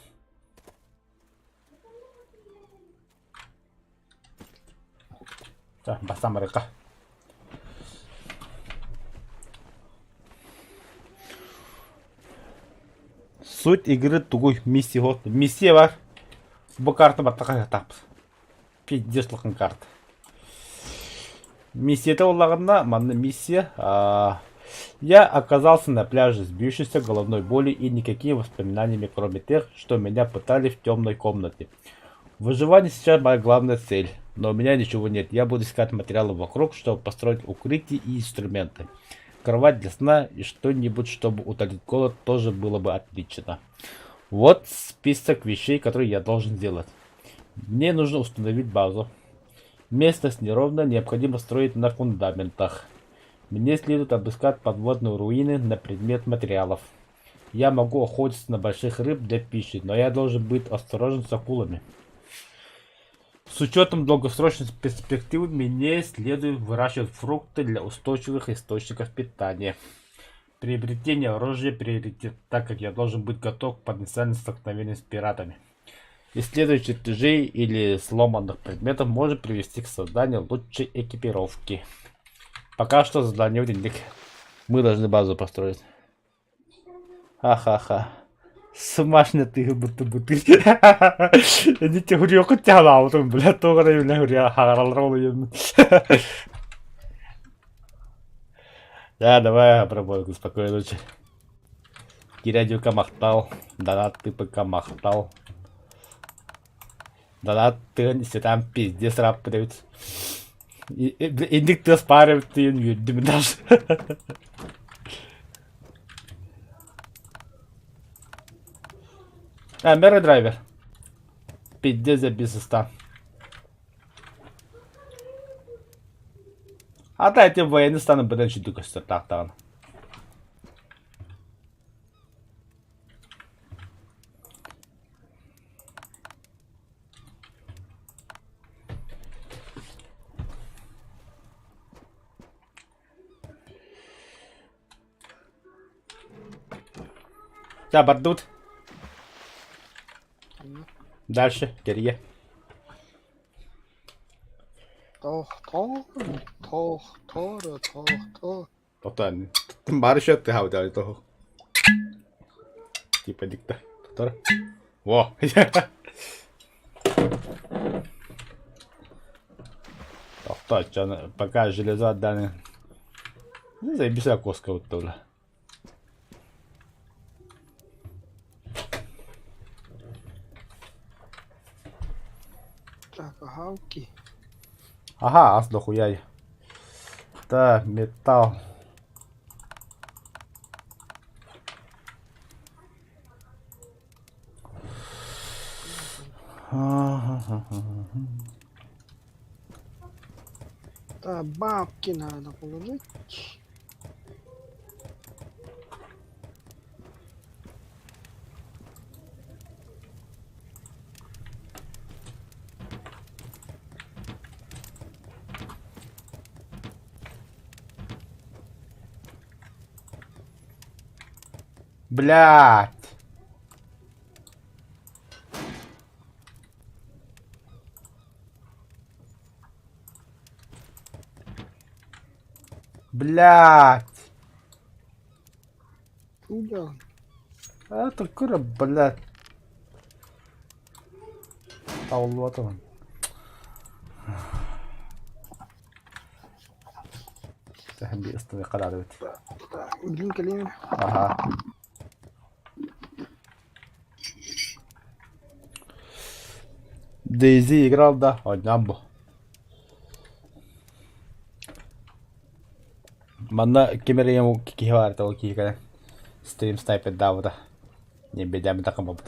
Бастаан барыахха. Суть игры тугуй? Миссия вот. Миссия бар. Бу карта баттаха сатааппыт. Пиздец улахан карта. Миссията буоллаҕына, манна миссия. Я оказался на пляже с бьющейся головной болью и никакими воспоминаниями, кроме тех, что меня пытали в темной комнате. Выживание сейчас моя главная цель, но у меня ничего нет. Я буду искать материалы вокруг, чтобы построить укрытие и инструменты. Кровать для сна и что-нибудь, чтобы утолить голод, тоже было бы отлично. Вот список вещей, которые я должен сделать. Мне нужно установить базу. Местность неровная, необходимо строить на фундаментах. Мне следует обыскать подводные руины на предмет материалов. Я могу охотиться на больших рыб для пищи, но я должен быть осторожен с акулами. С учетом долгосрочной перспективы мне следует выращивать фрукты для устойчивых источников питания. Приобретение оружия приоритет, так как я должен быть готов к потенциальным столкновениям с пиратами. Исследование чертежей или сломанных предметов может привести к созданию лучшей экипировки. Пока что задание в Мы должны базу построить. Ха-ха-ха. Смачно ты будто бутыль. Эдите хурьёкут тягалаабытым, бля, тоҕо эрэ бля хурья хагараллар олуйун. Да, давай обработку спокойной ночи. Кирядюка махтал, донат тыпыка махтал. Донат тыын там пиздец рап эбит. Инник тыас паар эбит тыын үөрдүм даже. А, Мэри драйвер. Пиздец забисыста. А да, эти военные станут быдан чудо көстөр таактаҕын. Да, бардут. Дальше, Кирье. Тох, тох, тох, тох, тох. Тохтоо. Бары счет ты хау того. Типа дикта. Тотор. Во. Тохтоо, пока железо отдали. Ну, заебись коска вот тоже. Так, ага, окей. Ага, ас дохуя. Так, металл. Так, бабки надо положить. Блядь. Блядь. Куда? А это кура, блядь. Таулуатан. Тэһэн ыстаны карарыбыт. Так, Билин кэлиэн. Аха. DayZ играл, да, оонньоон бу. Манна ким эрэ киһи баар этэ, ол киһи кэлэн стрим снайпердаабыта. Не бэдээбитэ хамабыт.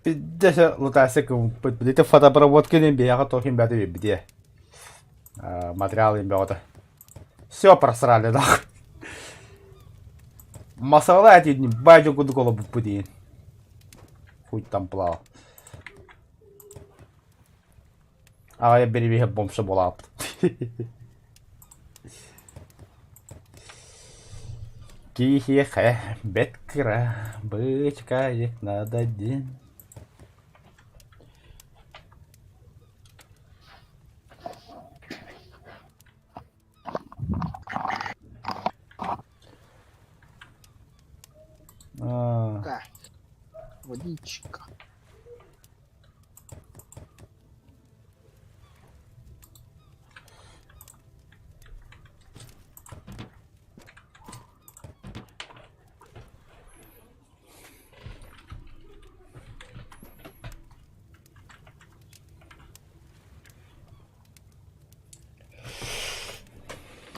Пиздец, лутаасык ити фотопроводка диэн биһиэхэ туох иһин бэйэтэ биэрбитиэ. Материал иһин бөҕөтө. Все просрали нахуй. Масала этин баадьа курдук олорбуппут диин. Хуй там плавал. Аҕайа бирибиһэ бомша буолааппыт. Киһиэхэ бэт кыра бычкайык надо диэн. А, Так, водичка.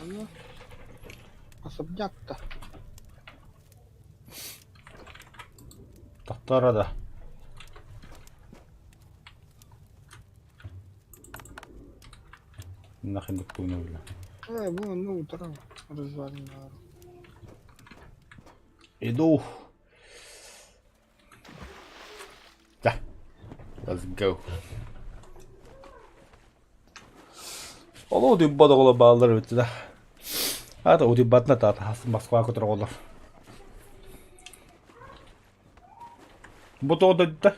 Ну, особняк-то. Тохтооро да. Нахрен такую бля. Вон, ну, утром развалина. Иду. Да. Let's go. Ол утуйбат оҕолор бааллар эбит да. Аата утуйбатына таата Москва көтөр оҕолор. Бу тоҕо дойдута?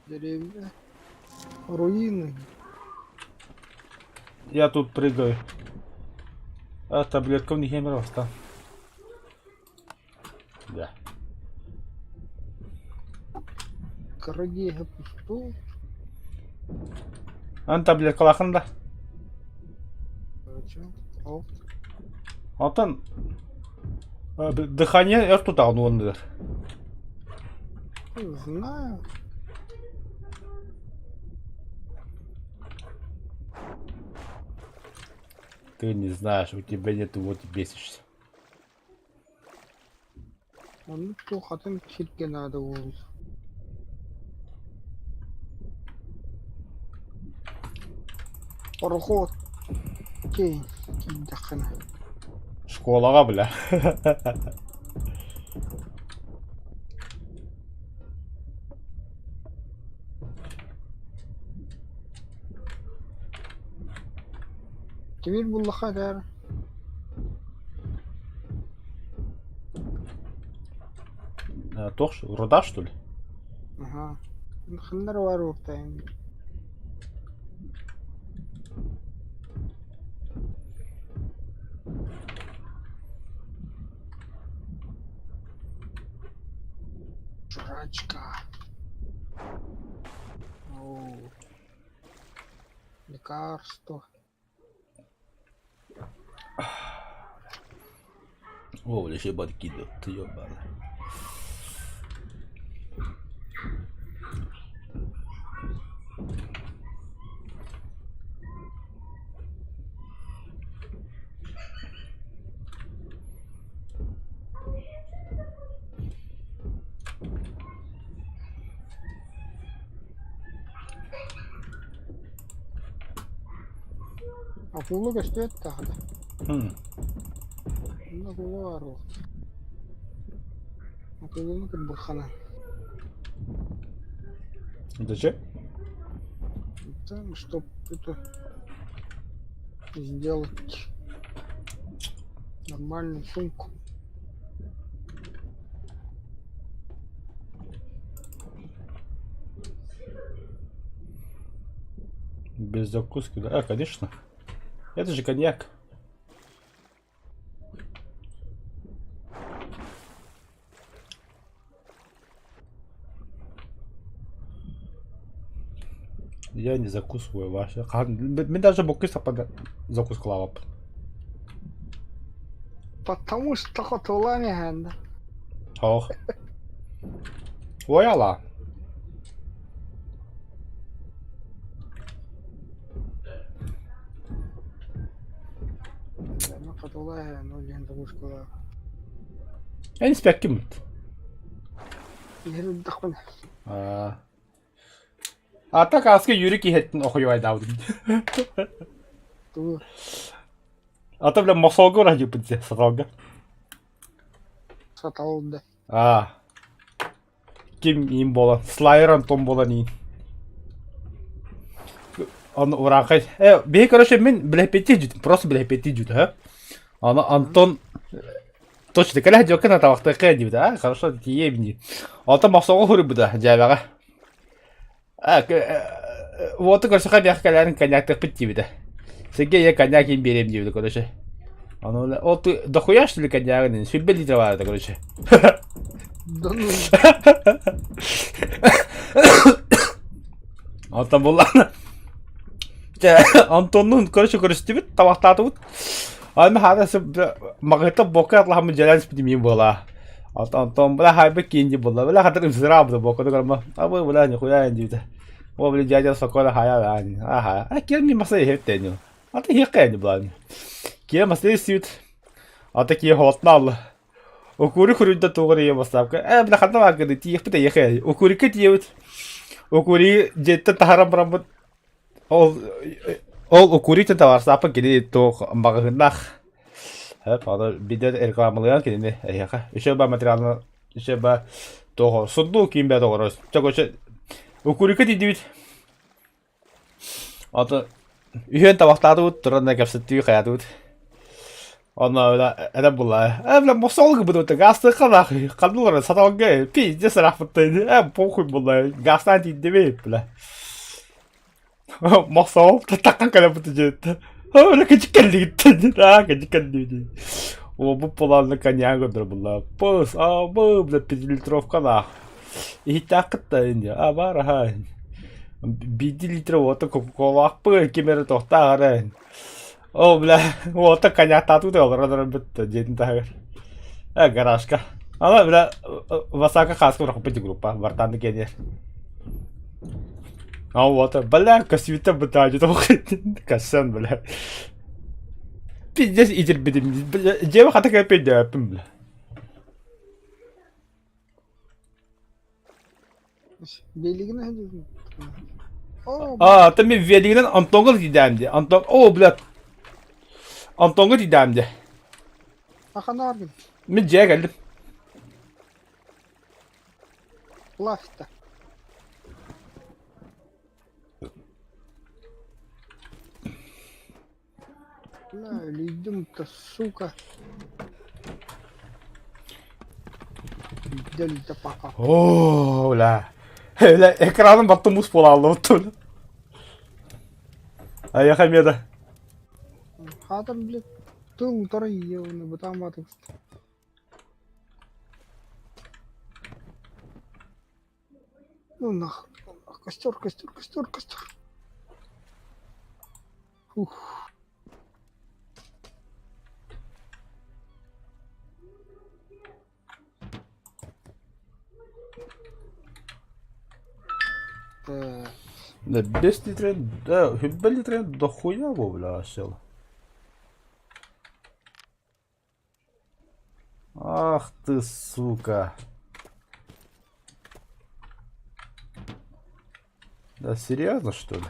Деревня. Руины. Я тут прыгаю. А таблеткам не хемер остал. Да. Крадега пустул. Ан таблеткалаахын да. Короче, ол. Онтон дыхание өр тутаҕын уонныгар. Не знаю. Ты не знаешь, у тебя нет, вот и бесишься. Оннук туох атын сиргэ наада буолуо. Борохуот киэҥ киирдэххинэ Школаҕа бля. Тимир буллаха этээр Туох руда что ли? Аһаа ханна эрэ баар уоптайын Жрачка. Оу. Лекарство. О, бля, еще подкидывает, ты ебаный. Акула көстүбэт даҕаны. Онно акула баар буолуо. Акуланы кырбыхханан. Зачем? Там, чтоб это сделать нормальную сумку. Без закуски, да? А, конечно. Это же коньяк. Я не закусываю вообще. Мин даже боккуй саппада закускалаабаппын. Потому что хотулаан иһэн да. Ох. Уояла. Хотулаан иһэн, ол иһин закускалаах. Эн испэккин Иһэр үрдэхпинэ. Аа. А так ааска Юрик иһэттин охуйуайдаабытым. Тугу? А то, бля, мосолго ураһдьыппыт дии, саталга. Сатал да. Аа. Ким иин буолан, Слайер Антон буолан иин. Аны ураахай. Э, биһи, короче, мин билэппиттии дьүтүм, просто билэппиттии дьүтү, ха? Аны Антон точно кэлэ дьокка табахтыахха диэбит, а, хорошо, тиийэбин дии. Онтон мохсоҕо хуруйбута дьээбэҕэ. Уоту көрсөхө биэх кэлэрин коньяктыахпыт диэбитэ. Сергей я коньяк им биэриэм диэбитэ, короче. Ону ол дохуя что ли коньягын сүрбэ литр баар этэ, короче. Да ну. Онтон буллаҕына дьэ Антоннуун короче көрүстүбүт, табахтаатыбыт. Аны хаана маҕыта бока атлаһаммын дьэлээн испитим иин буолаа. Антон бля хайбы киин буолла. Бля хатыр ымсыраабыта бока көрмө. Абы бля нихуя диэбитэ. О бля дядя сокола хая аан. Аха. А киэр ми маса иһэттэн. Ата иһэккэ булаан. Киэр маса истибит. Ата киэр хоотнаалла. Укури хуруйда тугар ийэ бастаапка. Э бля ханна бааргыный тиийэхпит эйиэхэ. Укурикка тиийэбит. Укури дьиэттэн таһааран бараммыт Ол ол укуритель табаарыстаахпын кини туох маҕаһыыннаах Аны бидер рекламалыан кинини эһиэхэ үчүгэй ба материалын үчүгэй ба туох сурдуу киин бэт оҕоро чэ укурика тиийдибит Ото үһүөн табахтаатыбыт туран да кэпсэттии хайаатыбыт Онно это была. Э, бля, мосол гыбыт гастыха нахуй. Ханнулар саталга пиздец рахпытты. Э, похуй была. Гастан тиийдибит, бля. Мосол такка кэлэппит дьиэттэ. Бля, кичиккэллигиттэн. Аа, кичиккэллигит. О, бу планны коньяк өдөр була. Пыс, а, бу, бля, пятилитровка нах. Иһиттээх инди. А, бар, аха. Биирдии литр уота кока-колаахпы, ким эрэ тохтоох эрэ. Оо, бля, уолаттар коньяктаатыбыт олорон бүттэ дьиэтин таһыгар. Э, гаражка. Ала, бля, Васака хааска бырахпыт группа, бартаанды киэнигэр. А вот, бля, косвита бытаажы кассан, бля. Пиздец итирбитим, бля, дьиэбэ хата кэппейдээппин, бля. Билигин О, А, там мен велигинен Антонга тиийдэм дии. Антон, о, блядь. Антонга тиийдэм дии. Аханааргын. Мин дьиэ кэллим. Лафта. Бля, өлүйдүм-то, сука. Дөлдө пока. Оо, бля. Бля, экраным батты муус буолааллыбыт. Айаха эмиэ да. Хаатар, блядь, тыл утары ийэ бытаан баатык. Ну нах. Костер, костер, костер, костер. Ух. Так. Да, без литра, да, хүббэ литра дохуя бля, сел. Ах ты, сука. Да серьезно, что ли?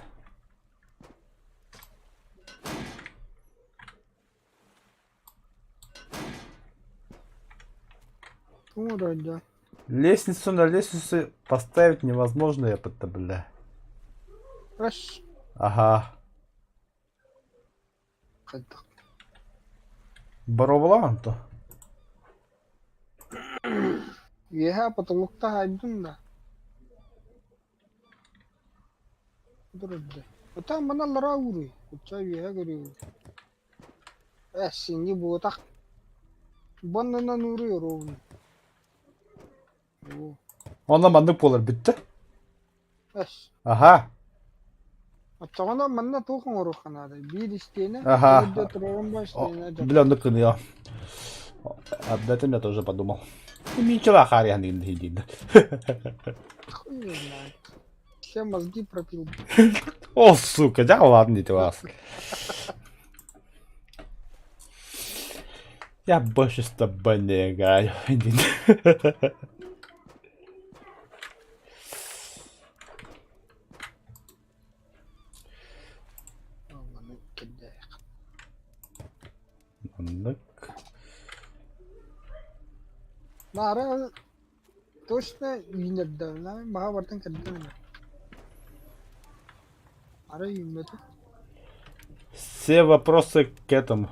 Вроде. Лестницу на лестницу поставить невозможно, я под бля. Раз. Ага. Хайдах. Боробулаан то. Үөһэ потолокта хайдын да. Дурда. Там маналлара ууруй. Уча үөһэ көрүө. Э, синни буотах. Баннынан ууруй ровно. О, Онно маннык буолар бүттэ. эс. Аха. Оччоҕуна манна туох оҥоруохха наада? Биир истиэнэ, Ага. ол туруорун истиэнэ дьон. Бля, оннук гыныа. Об этом я тоже подумал. Ничего, Харри, не Хуй его знает. Все мозги пропил. О, сука, да ладно ты вас. Я больше с тобой не играю. Маны кирдээх. Маннык. Наара точно үүнэрдэҕинэ маһа барытын кэрдэн ылар. Арай үүммэтэ. Все вопросы к этому.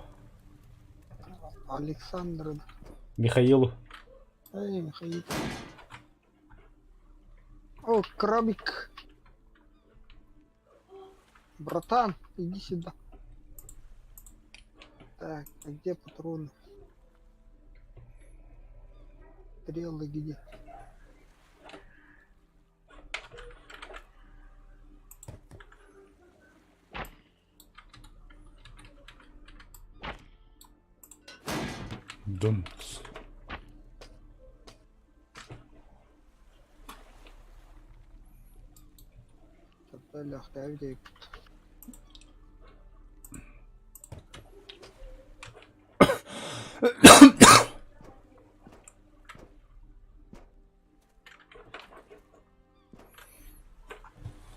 Александр. Михаилу. Эй, Михаил. О, крабик. Братан, иди сюда. Так, а где патроны? Стрелы где? Думс.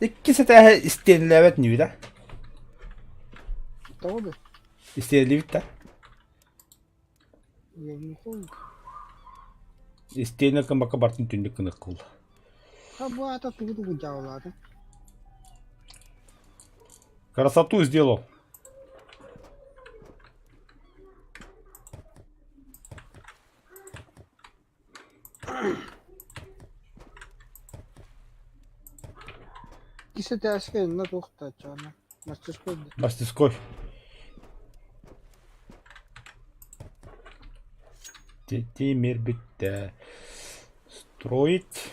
Иккис этээһэ истиэнэлээбэт ньүбүтэ. Тоҕо да? Истиэнэлиибит да? Истиэнэ гыммакка бартын түннүк гынык кул. Ха бу аата тугу тугу дьаалаата? Красоту сделал. Иккис этээскэ инна туох тааччаана? Мастерской да? Мастерской. Тимир бүттэ. Строить.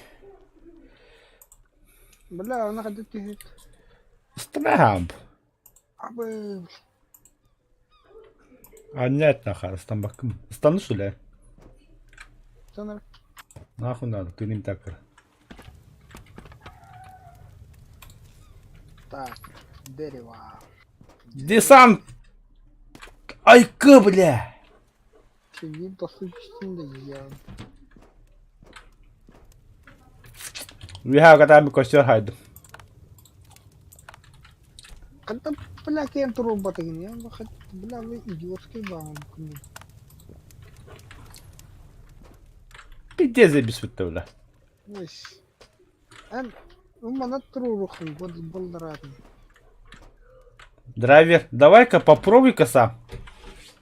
Бля, она хотя түһүт. Страм. Абы, А нет, нахар, стамбакым. Стану что ли? Санар. Нахуй надо, ты не так. Так, дерево. Десант! Айка, бля! Сидит досучтин да я. Үөһээ катаан костер хайдым. Когда, бля, кем туруба я хоть, бля, вы идиотский бам. Пиздец заебись бля. Ось. Эн, умана турурухун, вот болдаратын. Драйвер, давай-ка попробуй-ка сам.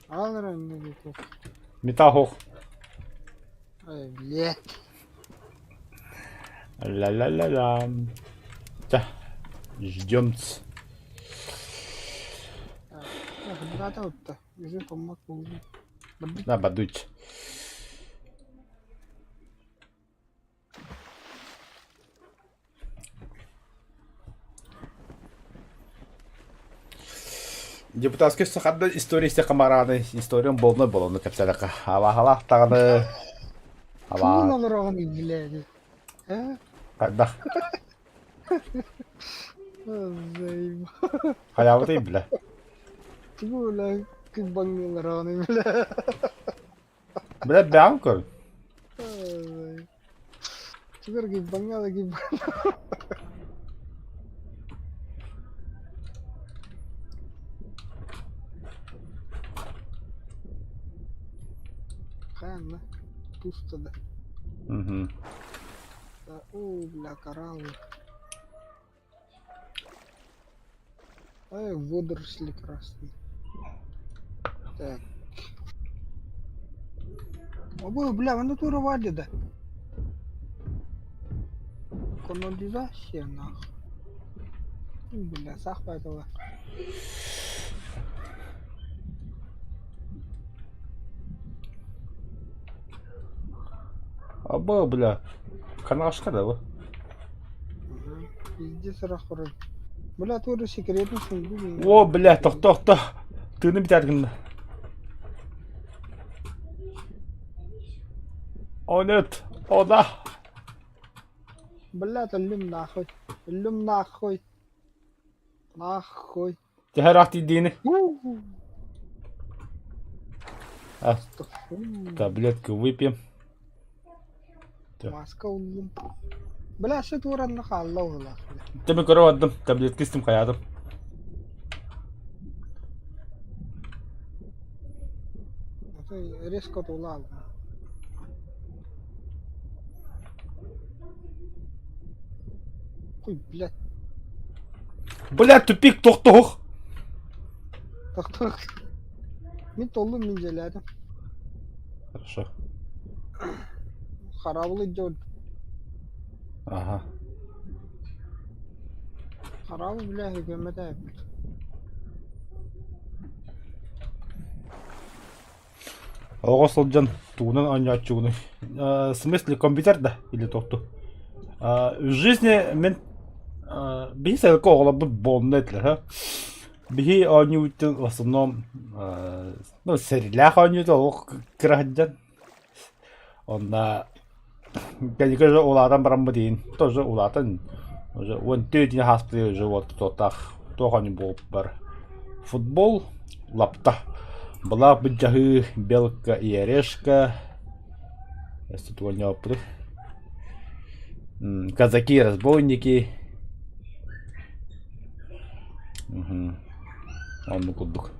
Алра, не Металл хох. Ай, блядь. Ля-ля-ля-ля. Да. Ждем. Да, бадуть. Депутатскай сахарда история истэ камараны историям болно болону кэпсэлэхэ. Абаһалаах даҕаны Тугун аба олороҕун билээди? Э? хайдах Заебал. хайаабытай билэ. Тугу бля кыбаҥҥылараҕын бля. Билэ бэҕэм көр. Теперь гиббаҥҥа гиббаҥ. Ханна. Пусто да. Мгм. Да, о, бля, кораллы. Ай, водоросли красные. Так. Обой, бля, в натуре вади, да. Канализация, нах. Бля, сахватила. Аба, бля. Канашка да бу. Пиздец рахуры. Бля, тоже секретный сундук. О, бля, тохто, тохто. Тыыны бүтээр гынна. О, нет. О, да. Бля, өллүм нахуй. Өллүм нахуй. Нахуй. Төһө тиийдиини? А, таблетку выпьем. Маска ыллым. Бля, сыт уранна хаалла уолаах. Тэми көрө бардым, таблетка истим хайаатым. Резко тулаал. Ой, блядь. Бля, тупик, тохтох. Тохтох. Мин толлум мин дьиэлээтим. Хорошо. Хараабыл идет. Ага. Хараабыл, бля, көмөтө эппит. Оҕо сылдьан тугунан оонньооччугунуй? В смысле компьютер да или тохту? В жизни мин биһи сайылыкка оҕолорбут буолна этилэр ха. Биһи оонньуубут в основном ну сэриилээх оонньуута олох кыра сылдьан. Онно кэнники уже улаатан бараммыт иһин тоже улаатан уже 14 ааспыт уже вот туохтаах туох оонньуу буолбуппар футбол лапта былаах былдьаһыы белка и орешка өссө тугу оонньообуппутуй казаки разбойники оннук курдук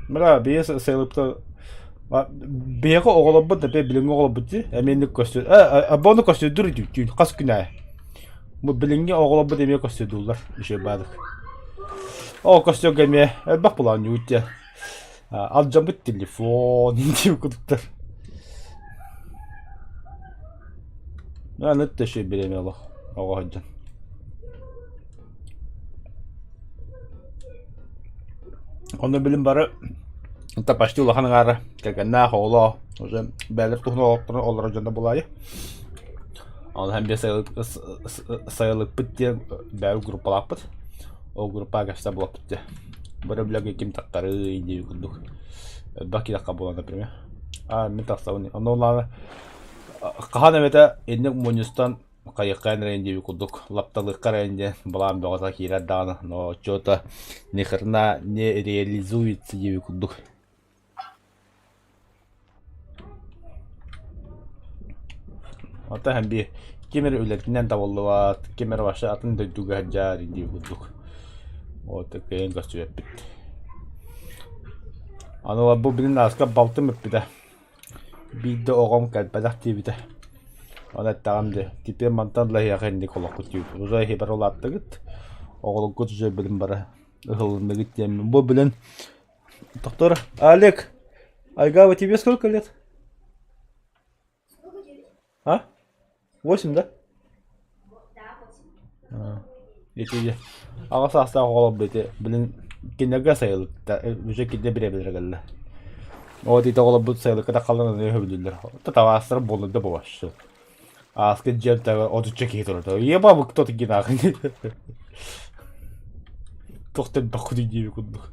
Бля, биэс сайылыкта биһиэхэ оҕолорбут эпэ билиҥҥи оҕолорбут дии эмиэ инник көстөр э ону көстөрдүр түүн хас күн аайы бу билиҥҥи оҕолорбут эмиэ көстөрдүүллэр үчүгэй баадык ол көстөргө эмиэ элбэх булаанньугут диэн алдьаммыт телефон диэн курдуктар аны да үчүгэй бириэмэ олох оҕо сылдьан Онно билим бары это почти улахан аҥаара кэргэннээх оҕолоох уже бэйэлэр туһунан олохторун олорор дьоно булаайы. Ол иһин биэс сайылыкпыт диэн бэйэбит группалаахпыт. Ол группаҕа кэпсэтэ буолаппыт дии. Бары билэргэ ким тахтарый диир курдук. Элбэх киһи буолан например. А мин тахсабын. Онно улаана хаһан эмэтэ инник мунньустан хайыахха эрэ диэбит курдук лапталыахха эрэ диэн былаан бөҕөтө киирэр даҕаны, но чё-то ни хрена не реализуется диэбит курдук. Оттон һэн биир ким эрэ үлэтинэн табыллыбат, ким эрэ вообще атын дойдуга сылдьар диир курдук. Вот кыайан көрсүбэппит. Аны бу билин ааска балтым эппитэ. Биирдэ оҕом кэлбэтэх диэбитэ. Ону эттэҕим дии, теперь мантан ыла эһиэхэ инник олоххут диэбит. Уже эһи бары улааттыгыт, оҕолоргут уже билин бары ыһылынныгыт диэммин. Бу билин Доктор Олег, Айгава, тебе сколько лет? А? 8, да? Ити аҕа саастаах оҕолор ити билин кинилэргэ сайылыкта уже кинилэр бириэмэлэрэ кэллэ. Ол ити оҕолорбут сайылыкка таххаллар аны өһөбүлүүллэр. Табаастара буолла да вообще. Ааскы дьиэм таһыгар отучча киһи турар. Еба вы кто такие нахуй? Туох да элбэх диэбит курдук.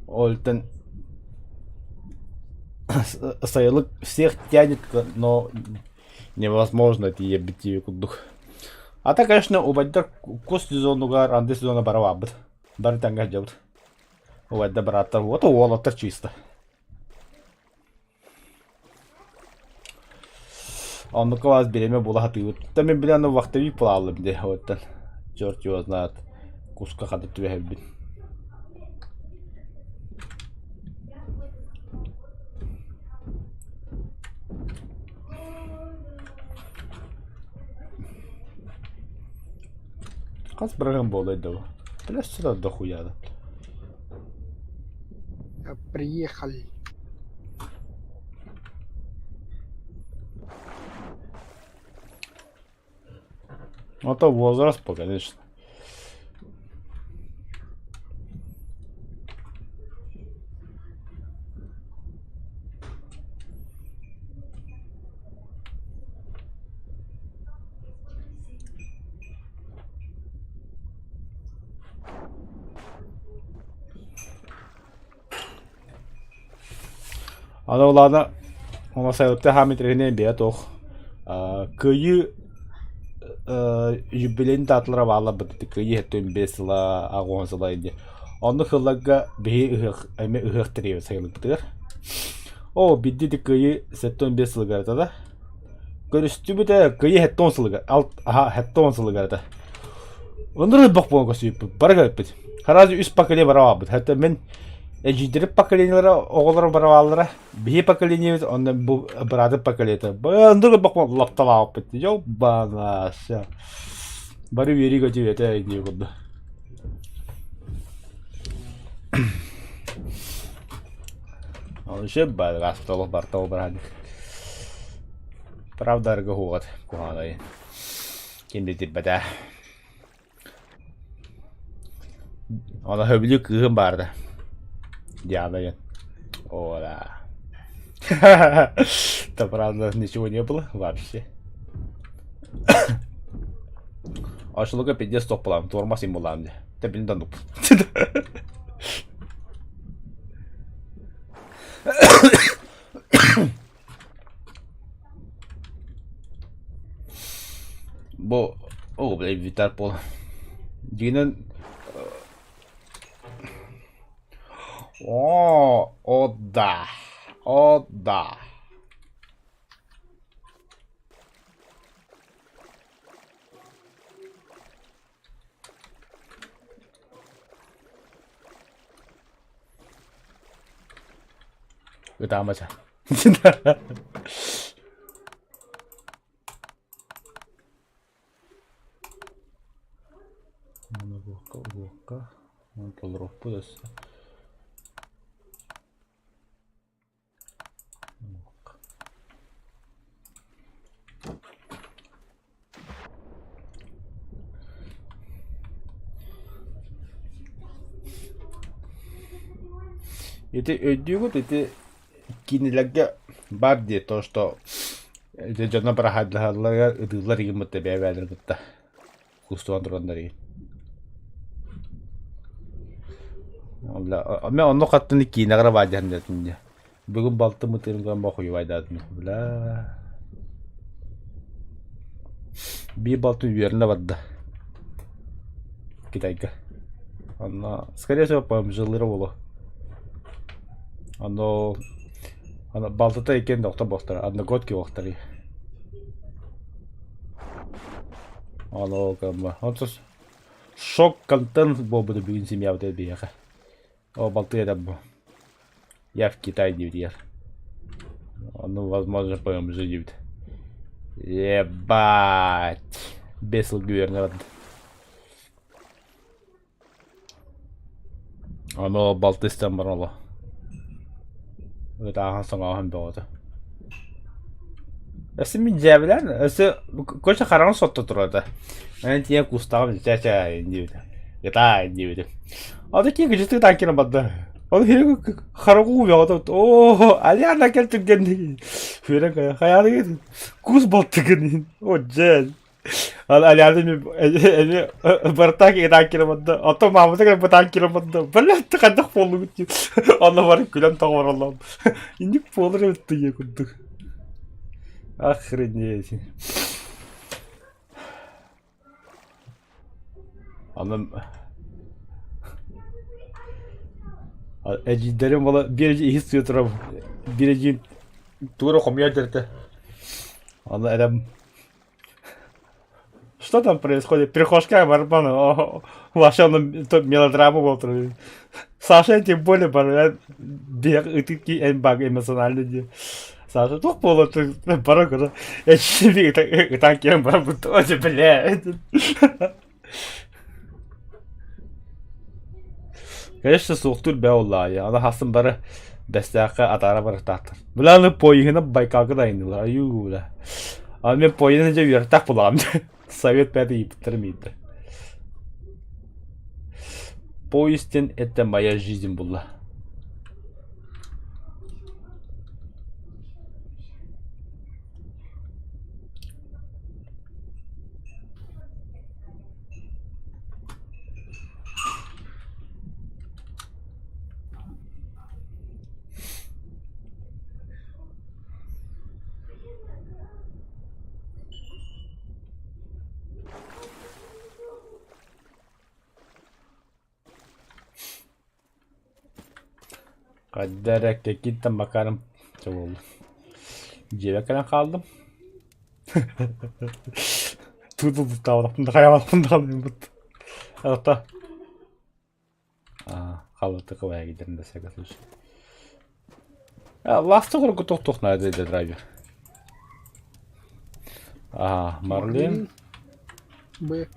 Ол сайылык всех тянет, но невозможно тиийэрбит диэбит курдук. А так, конечно, убайдар кус сезонугар, анды сезона бара барбыт. Бары тэҥҥэ сылдьабыт. Убайдар бырааттар, вот уолаттар чисто. Оннукка баас бириэмэ була сатыыбыт. Да мин билэн вахтовик буолааллым дии оттон. Черт его знает. Куска хата түбэһэрбин. Хас бырыһыан буолуой да бу? Бля, сюда дохуя да. Приехали. Ну, это возраст, конечно. Аны улаана ону сайылыкта хаамый тэринэ бэйэ туох кыайыы юбилейын дааталара бааллар быт кыайыы хэттүн 5 сыла 80 сыла инди. Оннук сылларга биһи ыһыах эмиэ ыһыах тэрийэбит сайылыкпытыгар. Оо бидди ити кыайыы 75 сылыгар этэ да. Көрүстүбүт ээ кыайыы 70 сылыгар алт аха 70 сылыгар этэ. Оннук элбэх буолан көстүбүппүт бары кэлбиппит. Сразу үс поколение бара баалбыт. Хата мин эдьиийдэрим поколениелара оҕолоро бара бааллара. Биһи поколениебит онно бу быраатым поколениета. Оннук элбэх буолан лапталаабыппыт. Ёбанаша. Бары үөрүү-көтүү этэ дии курдук. Ол еще баар олох барта ол бараан. Правда арыгы хуоҕат куһаҕанай. Ким да итирбэтэ. Ону сөбүлүүр кыыһым баарда. Диана диэн. О, да. Да правда ничего не было вообще. Очолорго пиздец туох буолаам, туормас им буолаам дии. Тэбин да нуп. Бу оо бля инвентарь пол. Дьиҥинэн О, о да, о да. Ытаамача. Уһуокка, уһуокка. Толоруохпут өссө. Ити өйдүүгүт ити кинилэргэ баар дии то что ити дьоно быраһаайдаһалларыгар ытыыллар игин бытта бэйэ-бэйэлэрин кытта кустуган тураннар игин. Мен онно хаттыны киинэҕэ баар дьаһан дии. Бүгүн балтым ытыырын көрөн бохуйубайдаатым. Бля. Биир балтым үөрэнэ барда. Китайга. Онно, скорее всего, ПМЖ-лыыра буолуо. Ону аны балтыта иккиэн да охтор буолтара, одногодки буолтарый. Ону кэмэ. Онтон шок контент буолбута бүгүн семьябыт биһиэхэ. О, балты это бу. Я в Китай диэбитигэр. Ону, возможно, ПМЖ диэбит. Ебать! Бес сыл үөрэнэ барда. Ону балты истэн баран оло. Ытааһын соҥооһун бөҕөтө. Өссө мин дьээбэлээн, өссө короче хараҕын сотто турар этэ. Мин тиийэн кустаҕым чэ-чэ диэбитэ. Ытаа диэбитим. Аны киһи кыдьытыы таан киирэн барда. Оны хири хараҕы уйаҕата оо Алиана кэл түргэнник. Үөрэн кайа хайааны кус балтыгын. О дьэн. Алиана эми бартаак ытаан киирэн барда. Оттон маамата кэлэн бытаан киирэн барда. Блядь, хайдах буоллугут диэн. Онно баран күлэн тоҕо Инник буолар эбит ийэ курдук. Охренеть. Анан эдьиийдэрим буола биир эдьиий иһит сыа турар биир эдьиийим тугу эрэ хомуйар дьэртэ. Аны эрэм Что там происходит? Прихожка барбан, вообще он мелодрама буолан турар. Саша тем более баран биэх ытык эн баг эмоционально дии. Саша туох буола бара көрө эчи ытаан киирэн барбыт ой бля Конечно, суохтуур бээ улаайа. Аны хассын бары Бэстээххэ атаара барыктаахтар. Бля, аны поеһынан Байкалга да айанныылар. Айуу, бля. Аны мен поеһынан дьэ үөрэхтээх булаҕым. Совет бэйэтэ ыйыппыттара миирдэ. Поезден это моя жизнь была. Хайда эрэ кэкиттэн макарым чэ буолла. Дьиэбэр кэлэн хааллым. Тутулуктаабатахпын да хайаабатахпын даҕаны бут. Ата. А, халаты кылая гидерин да всякий случай. Ласта курдук тохтуох наада деді драйвер. А, Марлин. Б.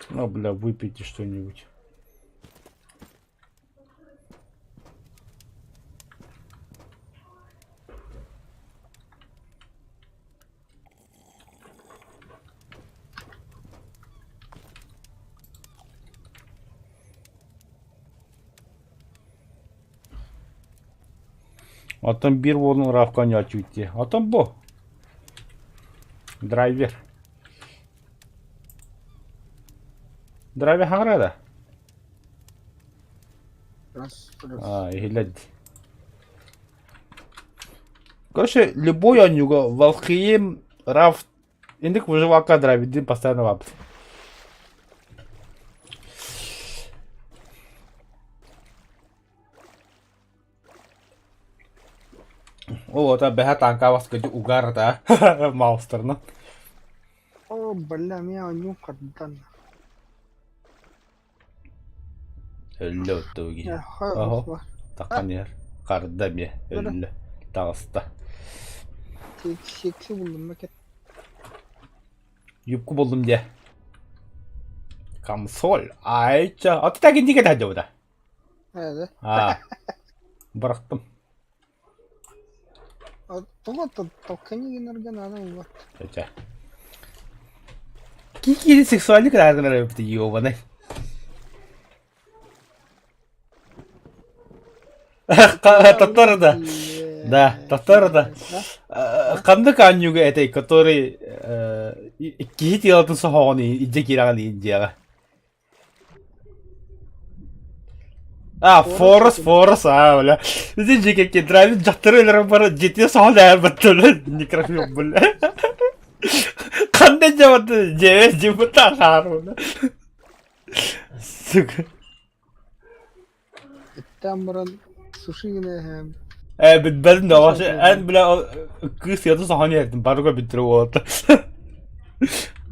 Ну, бля, выпейте что-нибудь. Оттон биир уолун ыраахха оонньооччу дии. Оттон бу драйвер. Драйвер хаҥара да? Раз, раз. А, иһиллэр дии. Короче, любой оонньууга Valheim, Raft Инник выживалка драйвер постоянно бааппыт. Ол ото бэһэ тааҥкаабас кыдьы угар да маустарынан. О, бля, меня нюхардан. Өллө оттуги. Оһо. Таххан иһэр. Харда эмиэ өллө. Таҕыста. Секси булдум мэкет. Юбку булдум дьэ. Комсоль. Айча. Аты так индике да. Ээ Аа. Бырахтым. Тоҕо толкани гынарга наада буолбат. Чэ. Киһи сексуальный кыраардын эбит ёбаный. Татар да. Да, татар да. Ханнык аанньуга этэй, который киһи тиэлатын соһоҕун илдьэ киирэҕин Индияҕа? А, Форос, Форос, а, бля. Ити дьиэкэ драйвер дьахтары өлөрөн баран дьиэтигэр соһон ээрбэттэр, некрофил, бля. Ханна дьабаты дьиэбэ дьиэбэ хаар, бля. Сука. Эттээн баран суши гына эһээм. Э, билбэтим да, вообще, эн, бля, кыыс сыатын соһон иһэртим, барыга бүттүрэ уолата.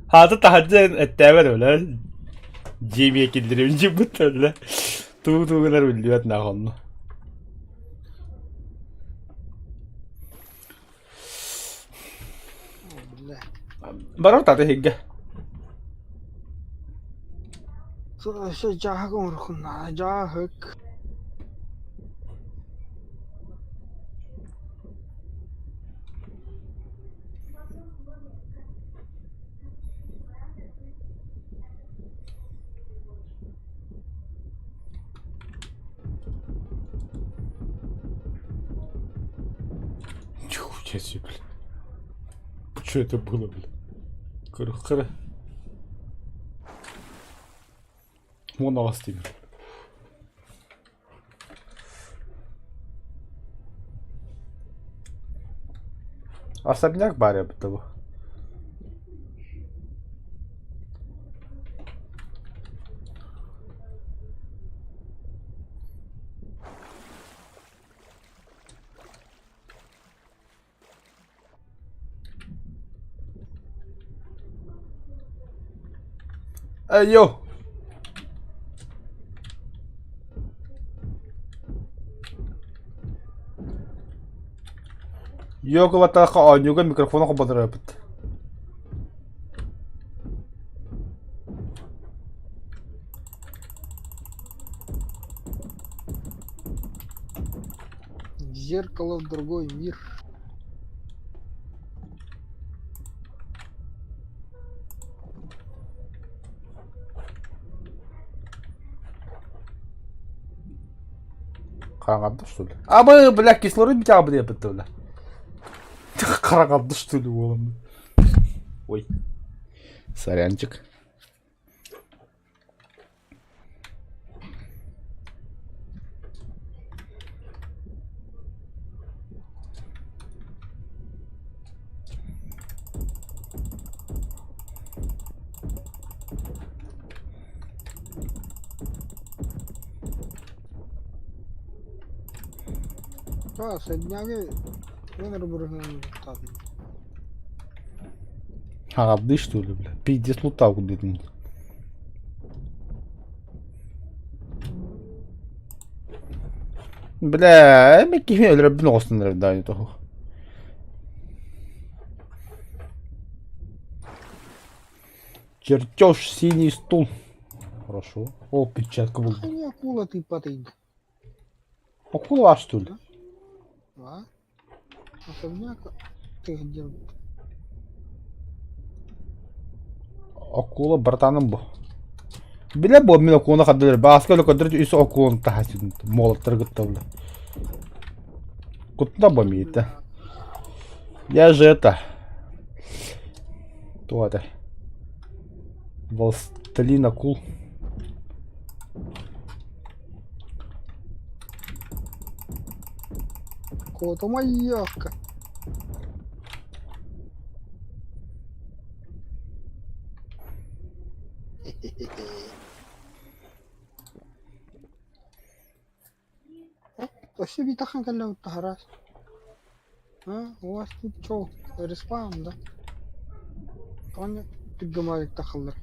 Хаата таһырдьа эттээбэт, бля. Дьиэбиэ киллэрэбин дьиэбит, бля. Туу-туу гынар биллибэт нах онно. Бля. Барар тата иһиргэ. Өссө дьааһык оҥороххун дьааһык. Нихуя себе, блин. Что это было, блин? Кыры-кыры. Вон аҕас тимир. Особняк баар эбит бу. Эй, йо! Йо кыбаттаахха оонньууга микрофону холбонор эбит. Зеркало в другой мир. Хараҥарда что ли? Абы, бля, кислород бүтэ диэбит бля. Хараҥарда что ли уолум? Ой. Сорянчик. Да, средняги мен бұрын лутадым. Хараҥардыы что ли, бля? Пиздец лутал дедим. Бля, мен киһи өлөрбүн оҕостон эрэр да того. Чертеж, синий стул. Хорошо. О, перчатка был. Не акула ты потый. Акула, что ли? А? Особняк ты где? Акула братаным бу. Билэ бу мин акуланы хаддылар. Бааска өлө көдөрү үс акуланы таһасын. Молоттар кытта бля. Кутта бу миитэ. Я же это. Кто это? Властелин акул. Кото моёкка. Өссө биитаххан кэллэ таһарас. А, у вас тут чё, респаун, да? Тоня түргемалик тахаллар.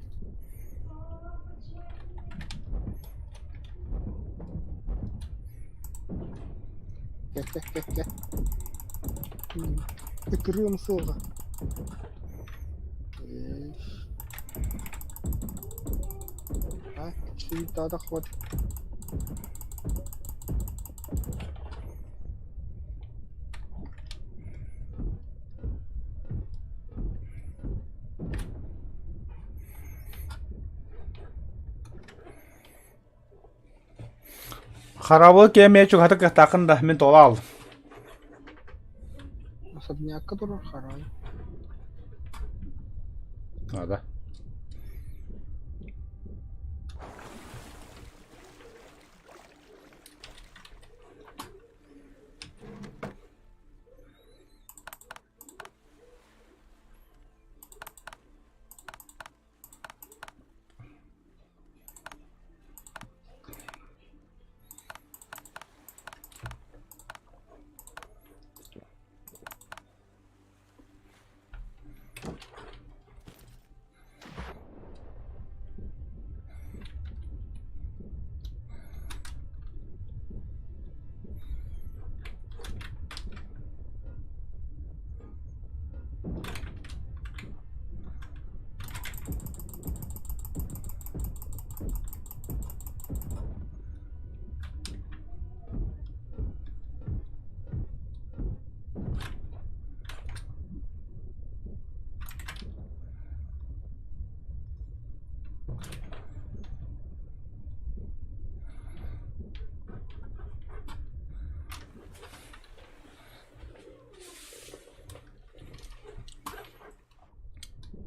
Кэ-кэ-кэ-кэ. Ытырыам суоҕа. А, суетада хватит. Харабыл кэмэ чугаһатык кыахтааххын да, мин тоҕо аҕаллым. Особнякка турар харай. Надо.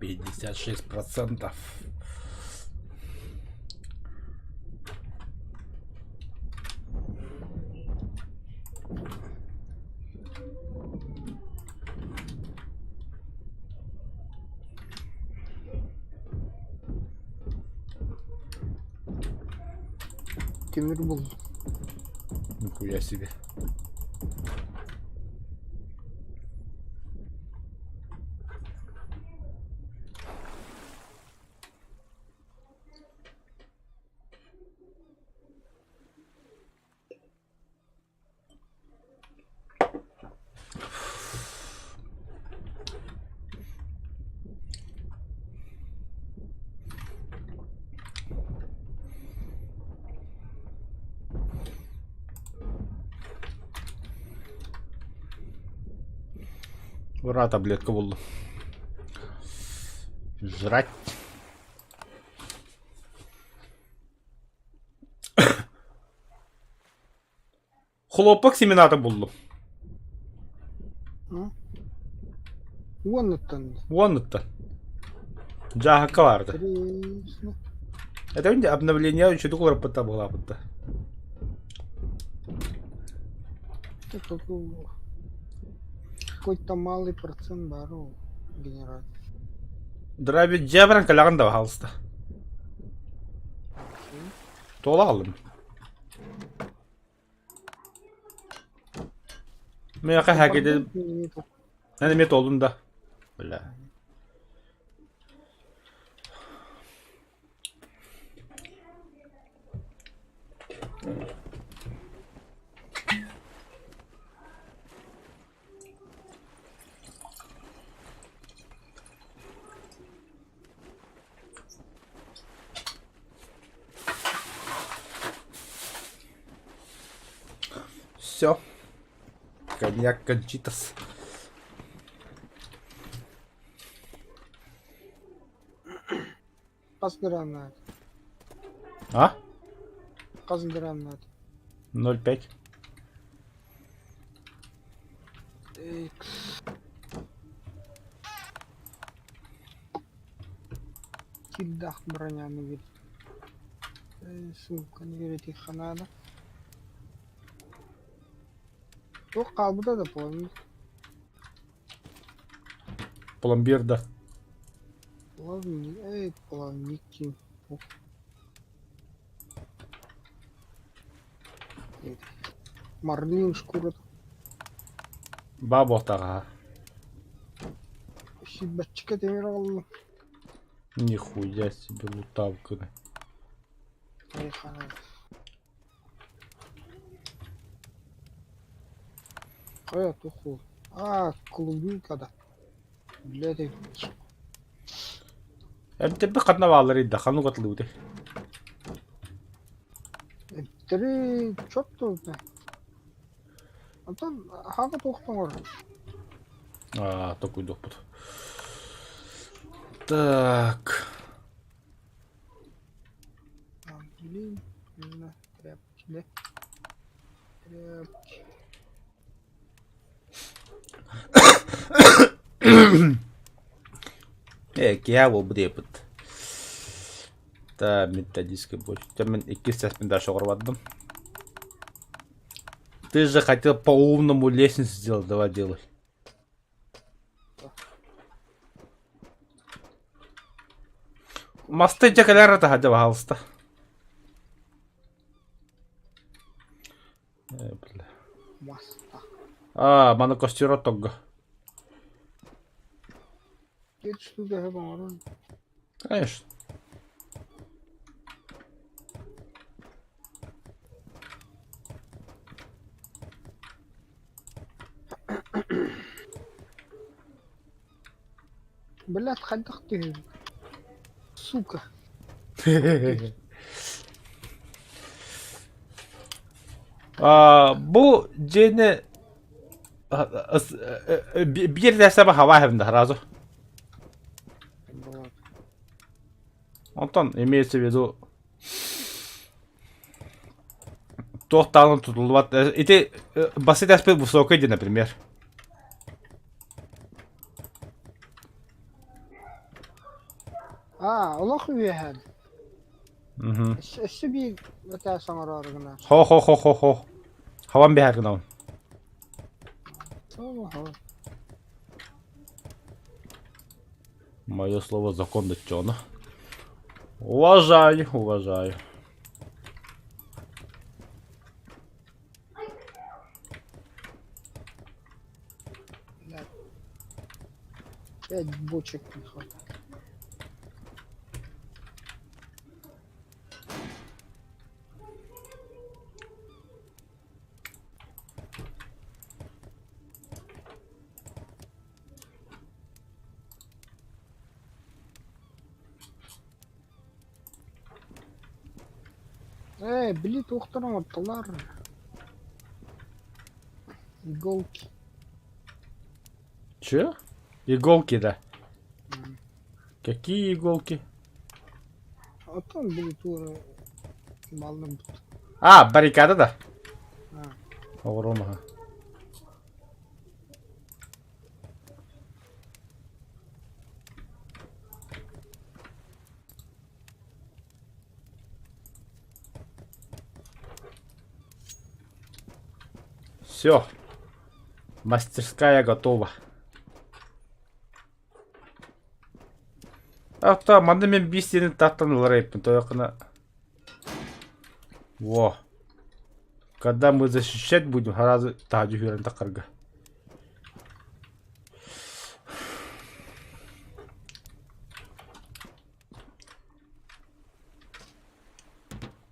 56%. Тимир буллум. Нихуя себе. Ура, таблетка буллум. Жрать. Хлопок семенатын буллум. Уоннуттан. Уоннуттан. Дьааһыкка баарда. Это обновление үчүгэй уларыппыта буолаабытта. Какой-то малый процент бару генерат. Драйвер дьиэбэрэн кэлэҕин да баһаалыста. Туола аҕаллым. Миэхэ хакеде Эн эмиэ туоллун да. Бля. Все. Коньяк кончитас. Хас грамм А? Хас грамм 0,5. Икс. Кирдах броняны бит. Сука, не верите надо. Туох хаалбыта да пломбир. Пломбир да. Плавник, эй, плавники. Марлин шкура. Баа буолтаҕа. Сибаччыка тимир оҕоллум. Нихуя себе лутавканы. Айхана. Хайа туху. А, клубника да. Блядь. Эмтэрбит ханна бааллар да ханнык атылыбыты. Эмтэри черт его знает. Антон, хаҕа туохтоҥор? Аа, токуйдуохпут. Так. А, блин, на тряпки, да? Тряпки. Э, киһи буолбут диэппит. Та методический больше. Мен иккис сәспин дальше оҕорбаттым. Ты же хотел по-умному лестницу сделать, давай делай. Масты дьэ таһа пожалуйста. Э, бля. Маста. А, маны костер тогга. Штука оҥорон. Конечно. Блядь, хайдах ты. Сука. А, бу дьиэни биир саба хаваһым да сразу. Вот. Онтон имеется в виду туох даҕаны тутуллубат. Ити басты тэспит высокий дии, например. А, олох үөһэн. Мгм. Өссө биир этээ саҥарар гына. Хо-хо-хо-хо-хо. Хаван биһэр гынабын. Хо. Мое слово закон да. Уважаю, уважаю. Блядь. Пять бочек не хватает. Эй, били туохтарын оттолар. Иголки. Че? Иголки, да. Какие иголки? Оттон били туора балным. А, баррикада, да? А. Оҕуруо маһа. Все. Мастерская готова. Ахта, манна мен биир сирин тартан ылар эбиппин, тойоххуна. Во. Когда мы защищать будем, сразу таһырдьа үһүөрэн таххарга.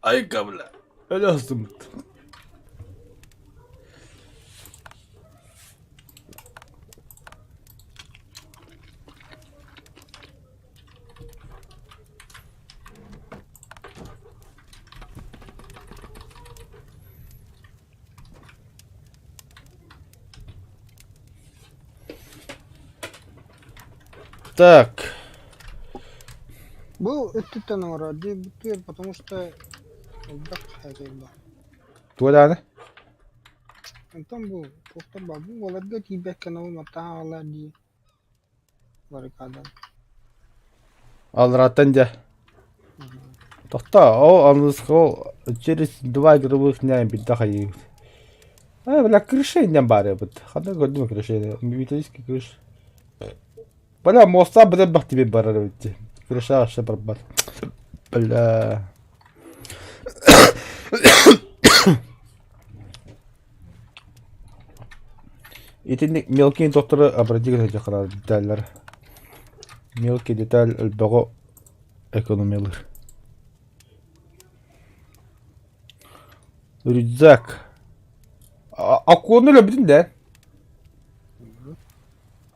Айка, бля. Өлө астыммыт. Так. Бу өттүттэн оҥорор диэбиттэр, потому что элбэх хайа Туга даҕаны? Онтон бу туохтар баар бу баларга тиийбэккэ ол маттаан аҕалар дии баррикадан. Аллараттан дьэ. Тохтоо, ол аныгыскы ол через два игровых дня билдэ хайыыбыт. А, бля, крыша инньэн баар эбит. Ханна көрдүм крыша металлический крыша. Бля, моста бля бах тебе барар эбит дии. Крыша вообще барбат. Бля. Итинник мелкий докторы обратить сылдьаххына деталлар. Мелкий деталь элбэҕи экономиялыыр. Рюкзак. Аккуону өлөрбүтүн да?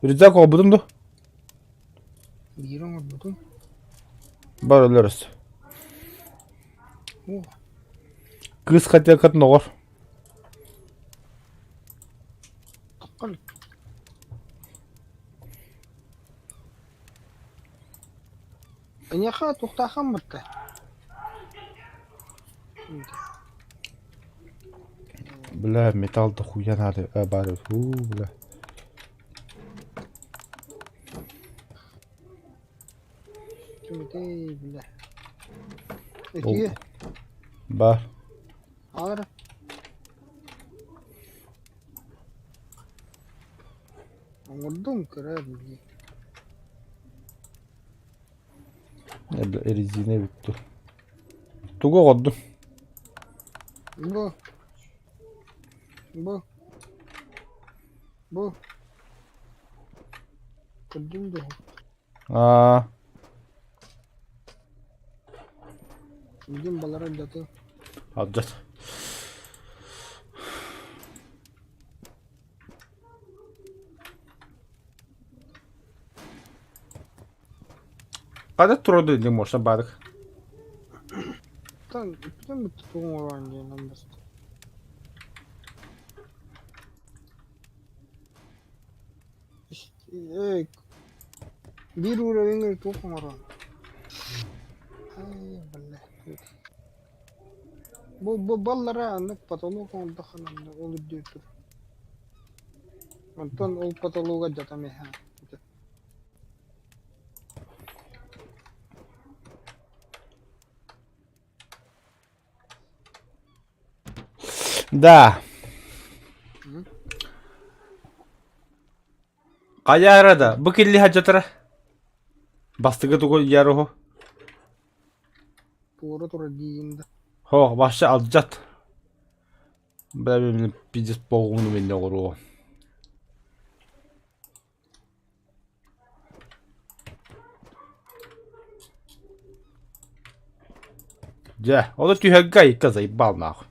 Рюкзак оҕобутун дуо? Биир оҥорбутум. Бар өлөрөс. Кыыс хотелкатын оҕор. Эйиэхэ туохтааххын бытта? Бля, металл дохуя надо, баар уу, бля. Кимитий, бля. Итии, Баар. ал эрэ. Оҥордум, көрөөр билии. Резина бүттү. Тугу оҕордуҥ? Бу. Бу. Бу. Көрдүҥ дуо? Аа. Билигин балары алдьатыам. Алдьат. Хата турар дии можно баарык. Оттон бүтүн бүттэ тугу оҥороон диэн амбаста. Ээ, биир уровень туох оҥороон. Ай, бля. Бу бу баллара аннык потолок оҥордоххуна ол үрдүө тур. Онтон ол потолога дьатам эһэ. Да. Хайа да, бу килли хадьатара. Бастыгы тугу яруһу. Туора турар диигин да. Хо, вообще алдьат. Бля, мен пиздец полгуну мен оҕуруо. Дьэ, ону түһэргэ айыкка заебал нахуй.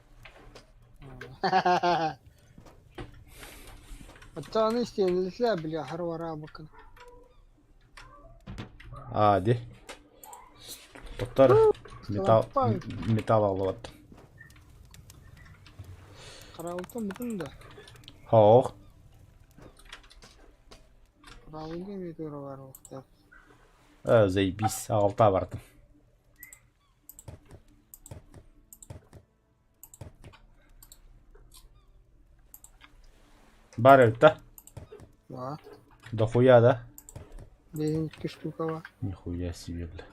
Оттон истиэнэлэслээ били аһары бараабыккын. Аа, ди. Тоттор металл металл аллыбат. Хараалтан бүтүн да. Хоох. Хараалга эмиэ туора баар буолуохтаах. Э, заебись, аҕалта бардым. Баар эбит да? Да. Дохуя, да? Бензинский штука. Нихуя себе, бля.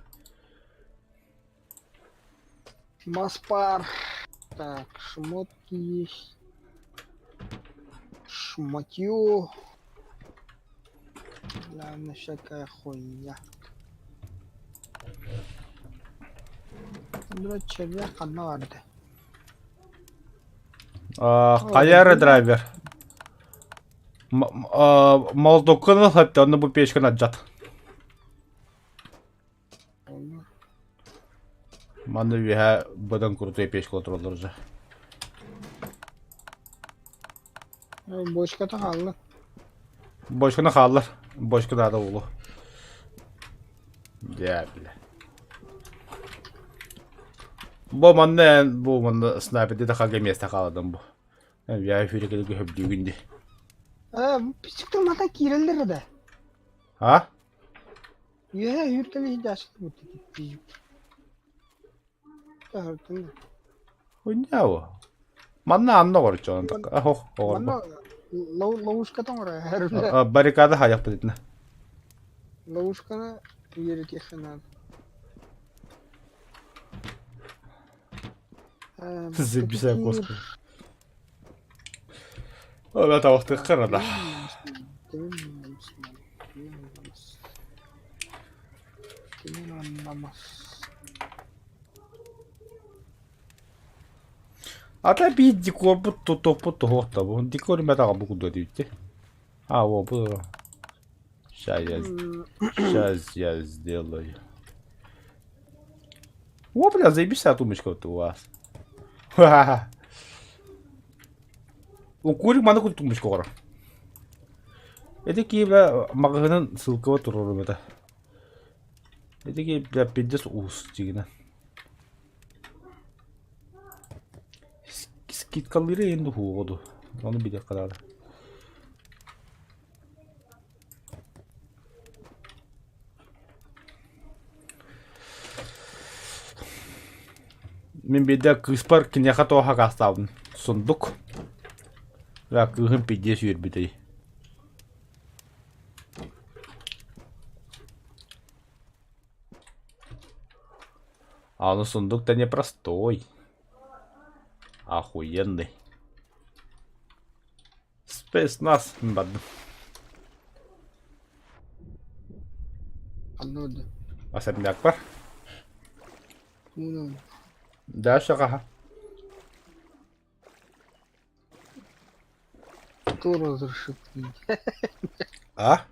Маспар. Так, шмотки есть. Шмотье. Главное, всякая хуйня. Блядь, червяк ханна барды. Хайа эрэ драйвер. Молотоккун ылһатты, онно бу печканы алдьат. Манна үөһэ быдан крутой печка олороллор уже. Бочката хаалла. Бочканы хааллар. Бочка наада буолуо. Дьэ, бля. Бу манна эн бу манна снайперди да халга миэстэ хаалладым бу. Я эфире хөбдүүгүн дии. Э, пичиктер мата киирэллэр да. А? Үөһэ үүркэлэ иһдээсит бу пиздюк. Таһыртын. Хуйня Манна анна оҕорчо Ох, Манна ловушка тоҥор. Баррикада хаайахпыт итинэ. Ловушканы үөрэтиэххэ наада. Забисай коска. Ora тавахтык да. Ата биир декорбут тутуохпут туһуох да бу декор мэтаҕа бу курдук диэбитти. А, во, бу Сейчас я, сейчас я сделаю. О, бля, заебись тумбочка вот у вас. Ха-ха-ха. Укурик маны кут тумбочка оҕоро. Ити киһи, бля, маҕаһыынын ссылкаба туруорум этэ. Ити киһи, бля, пиздец уус дьигинэ. Скидкалыыры иһин дуһуоҕа ду. Ону билиэххэ наада. Мин биирдэ кыыспар киниэхэ туох акаастаабын сундук. Бля, кыыһым пиздец үөрбүтэй. А ну сундук-то непростой. Охуенный. Спецназ бардым. Ханна Особняк бар. Дальше хаха. Кто разрешит? А?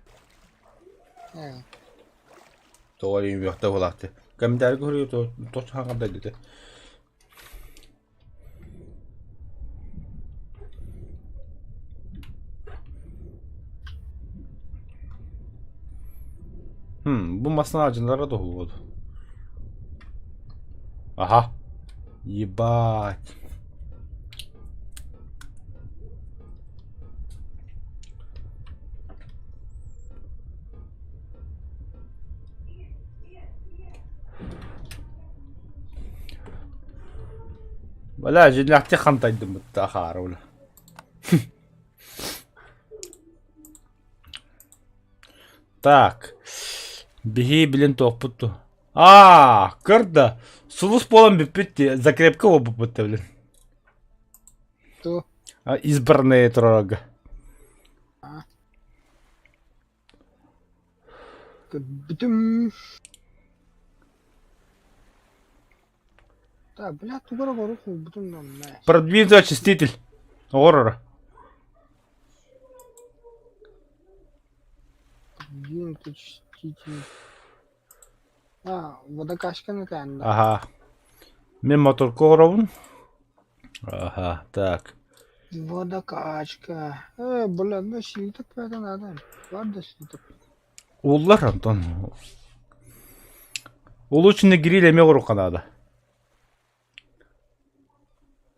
Тоҕо үөхтэ буолаахты. Комментарий көрүү тос хаҥарда дите. Бу масына алдьанара туһулуо Аха. Ебать. Бля, дьиҥнээхтик хантайдым бытта ахаара бля. Так. Биһи билин туохпут ту. Аа, көр да, сулус буолан бүппүт дии, закрепка буолбуппут да билин. Кто? А, избранные турарга. Бүтүм. Да, бля, тугара баруху бүтүм нам. Продвинутый очиститель. Оҕорор. Продвинутый очиститель. А, водокачка на Ага. Мен моторка оҥоробун. Ага, так. Водокачка. Бля, ну слиток это надо. Ладно, слиток. Уллар, Антон. Улучшенный гриль эмиэ оҥоруохха наада.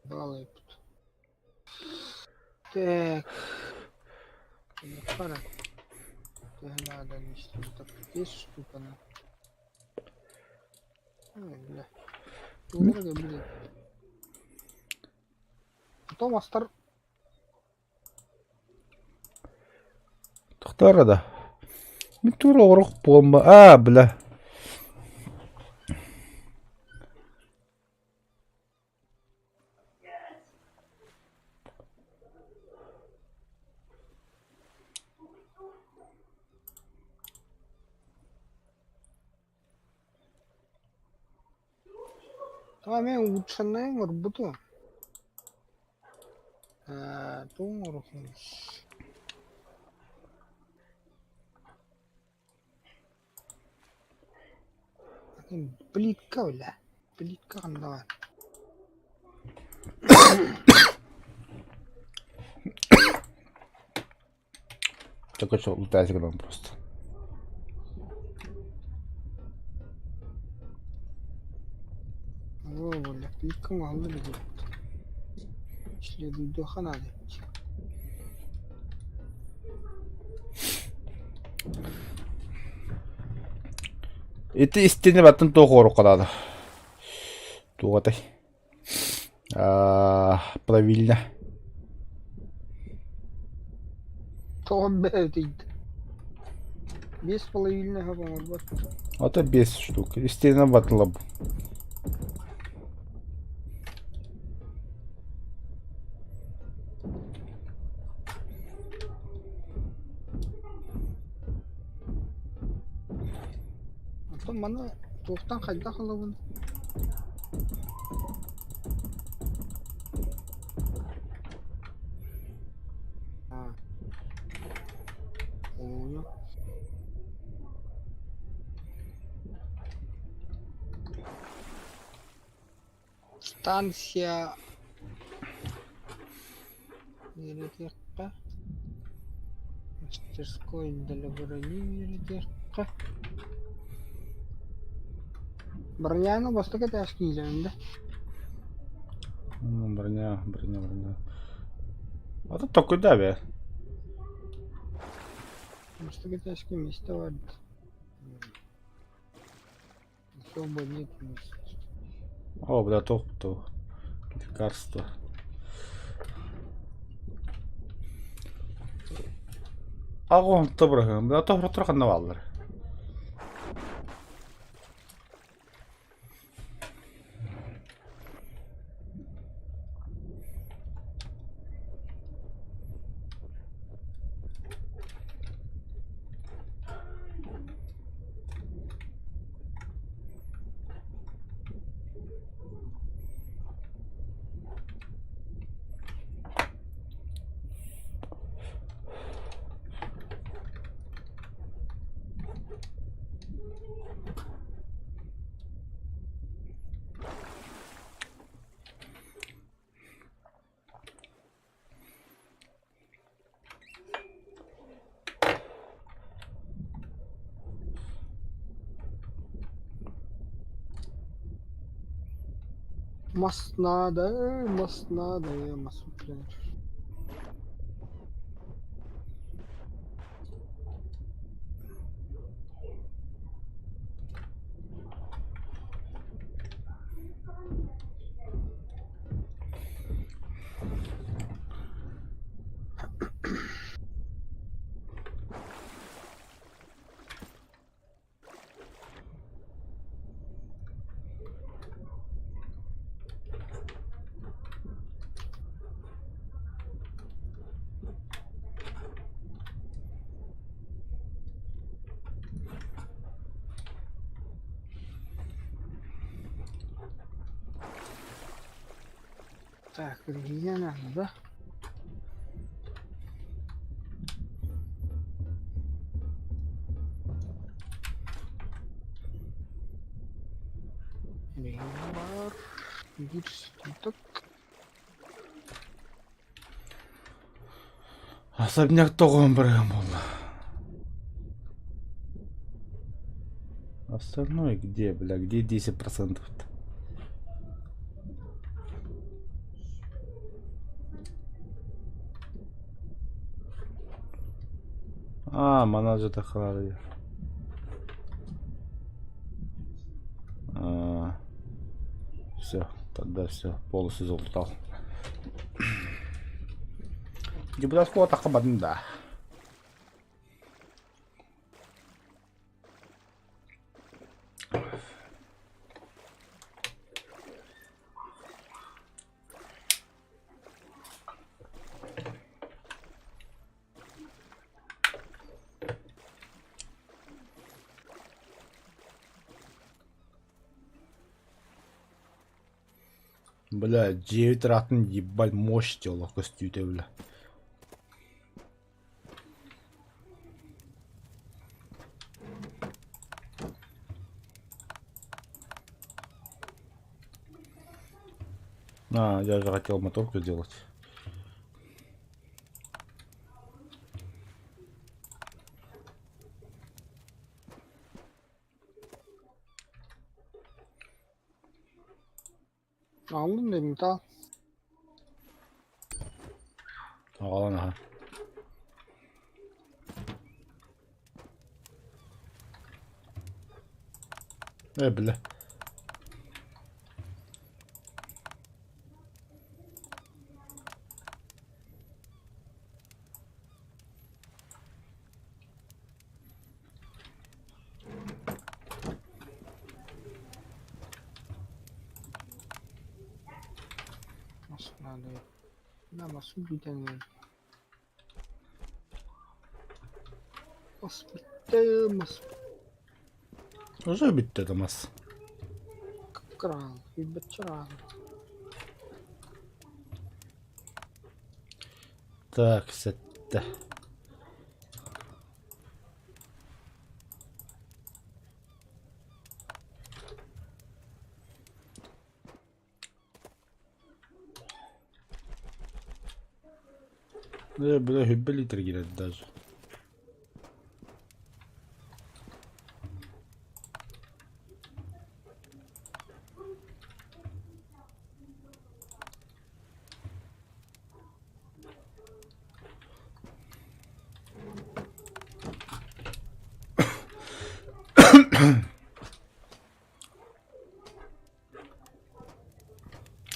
Балай. Так. Пора. Надо не слиток. Есть штука на. Ой, бля. Дорого будет. Потом астар. Туохтара да. Мин тура оҕорук буомба. Аа, бля. Тоҕо эмиэ улучшеннай оҥорбуту Ээ, тугу оҥоруоххунуй Плитка бля, плитка ханна баар? Только что лутайся к нам просто. Оо, бля, плитка оҥоһулла илик эбит. Исследуйдуохха наада эбит. Ити истини баттын туох орук наада. Туох этэй? Аа, правильно. Тоҕо бэйэтийдэ? Биэс половиннаһа оҥорбот. Это без штук. Истина батлаб. Оттон маны туохтан хайдах ылабын? А. Понял. Станция үөрэтиэххэ, мастерской для брони үөрэтиэххэ. Броняны бастакы этээс киирэн да? Ну, броня, броня, броня. А тут такой да, бе. Бастакы этээскэ миэстэ бар. Особо нет места. О, бля, туох туох. Лекарство. Аҕа быраһыам, бля, тоһротор ханна бааллар? Мас надо, мас надо, мас блядь. Так, Регина, да? Регина бар. Биир так. Особняк тоҕон барыам буолла. Остальное где, бля, где 10%-то? А, манна дьэ А, все, тогда все, полностью залутал. Депутат куотахха бардым да. Бля, дьиэбит ыраатын ебать мощь олох көстүүтэ бля. А, я же хотел моторку сделать. Алдым дедим та. Аҕалан аһа. Э, бля. Nasıl надо? Намас бүтэн. Мас бүттэ, мас Уже бүттэ да мас. крал, бачарал. Так, сэттэ. Э, бля, хүббэ литр киирэр даже.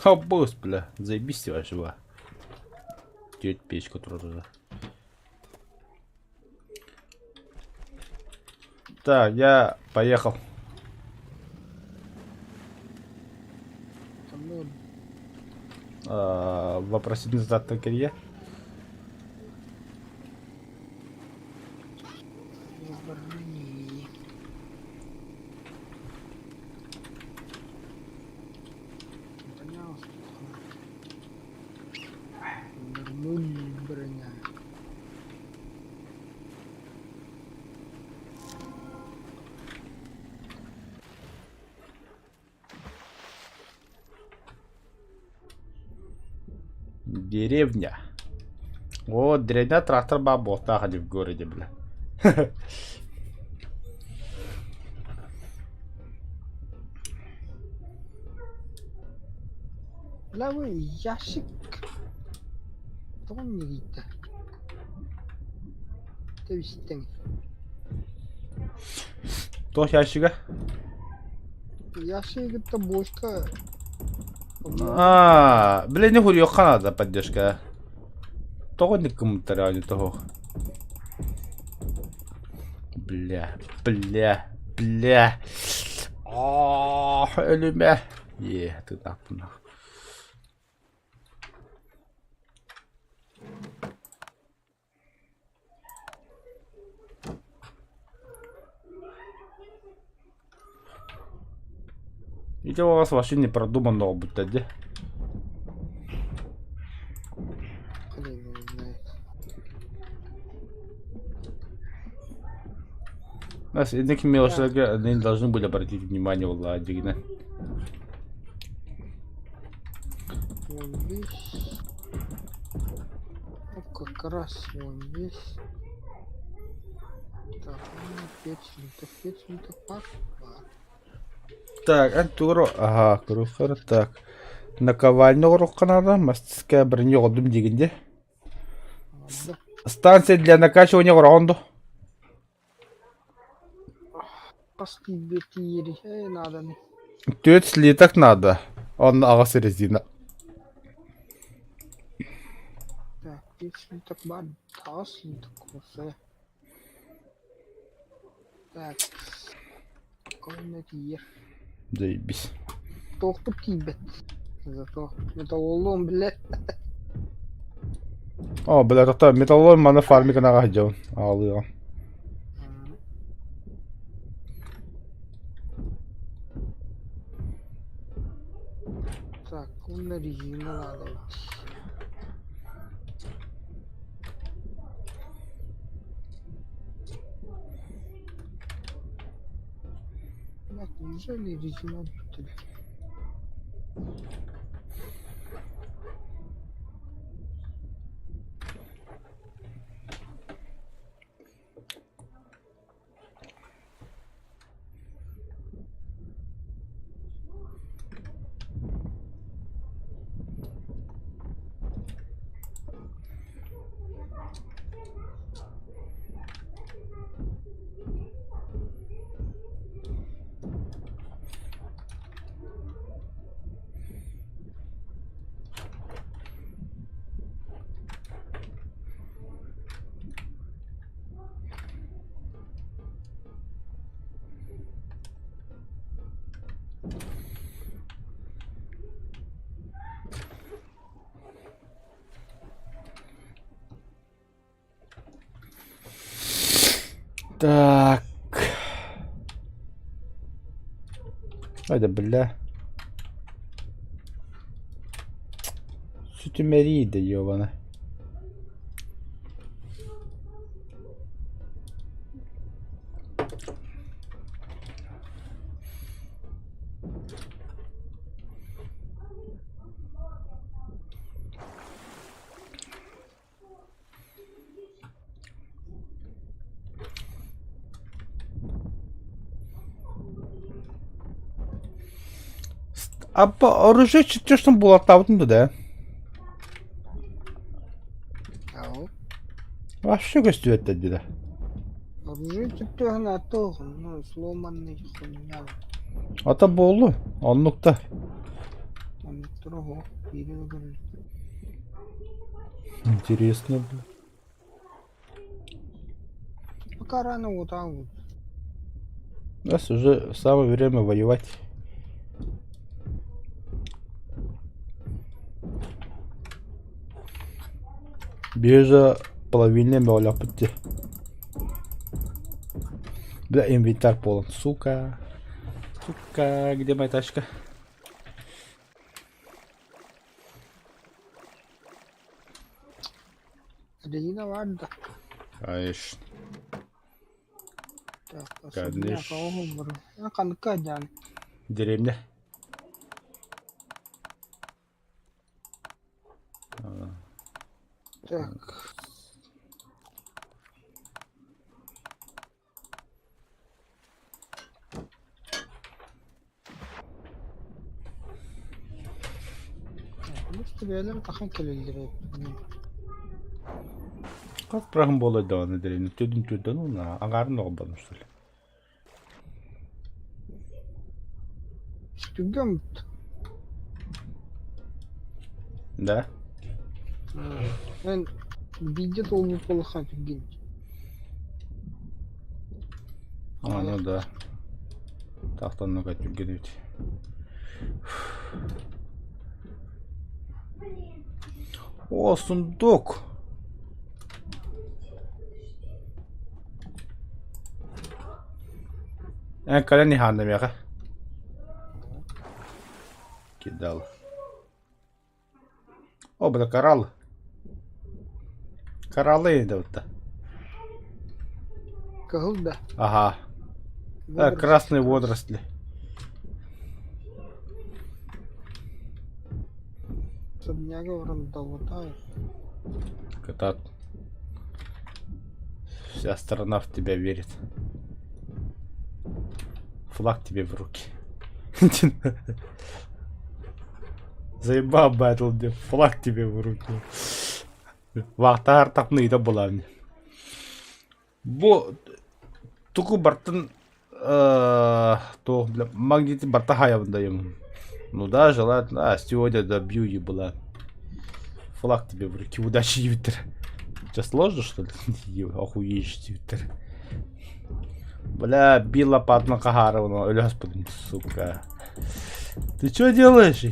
Хабос, бля, заебись вообще. Теть печка тоже. Так, я поехал. Там ну, Вопросительный знак на кирье. брони. Броня Нормуль броня. Деревня. Вот, деревня трактор бабо, в городе, бля. Бля, вы ящик. Тоҕо ньигийтэ? Тэбистэҥ. Туох ящига? Ящик это бочка. А, бля, не хуйёхха надо поддержка. Тоҕо не кымтара того. Бля, бля, бля. А, өлүмэ. Е, ты так нах. Ити у вас вообще не продуманного будто, де? Хрен его знает. Нас инник мелочи, они должны были обратить внимание, Владимир. Вон весь. Ну, как раз вон весь. Так, ну, 5 литров, 5 литров пар. Так, антуро, ага, крухар, так. Наковальня урукка надо, мастерская броня одум дегенде. Ладно. Станция для накачивания раунду. Пошли бетири. Эй, надо. Түөрт слиток надо. Он аҕыс резина. Так, 5 литров бар. 8 литров кофе. Так. Комнат ер. Заебись. Тоқтуп тиийбэт. Зато металлолом, блядь. О, бля, тоқта металлолом маны фармиканаға жауын. Алыға. Так, Уонна резина наада эбит. Блядь, неужели резина бүттэ? Так. Айда, бля. Сүтүмэрий да ёбана. Аппа оружие чертежтан булаттаабытын да да. Ау. Вообще көстүбэттэр дии да. Оружие чертежин ато, ну, сломанный хуйня. Ата буоллу. Оннук да. Оннуктара оһох биири да көрүллүбэт. Интересно. Пока рано вот так вот. У нас уже самое время воевать. Биржа половина мөөлөхпүт дии. Бля, инвентарь полон. Сука. Сука, где моя тачка? Резина баар да. Конечно. Так, особняк Конечно. оҕо Ханныка дьаан. Деревня. Так. Бэйэлэрэ хаһан кэлэллэр эбит Хас быраһын буолуой даҕаны деревня төрдүн түрдэн уонна аҥаарын оҕолбону что ли? Түргэн Да? Эн биирдэ туолбут буоллахха түргэн. А, ну да. Тахтан ну түргэн эбит. О, сундук! Эн кэлэн иһаанна миэхэ. Кидал. О, бля, коралл. Кораллы да Кыһыл да. Ага. Красные водоросли. Особняга долутаю. Кота. Вся страна в тебя верит. Флаг тебе в руки. Заебал батл, где флаг тебе в руки. Вахтар тапныйда буолан. Бу тугу барытын то бля, магнит барта хаябын Ну да, желательно. А, сегодня добью ебала. Флаг тебе в руки. Удачи, Юпитер. Сейчас сложно, что ли? Охуеешь, Юпитер. Бля, била Патма Кахаровна. Ой, господи, сука. Ты что делаешь?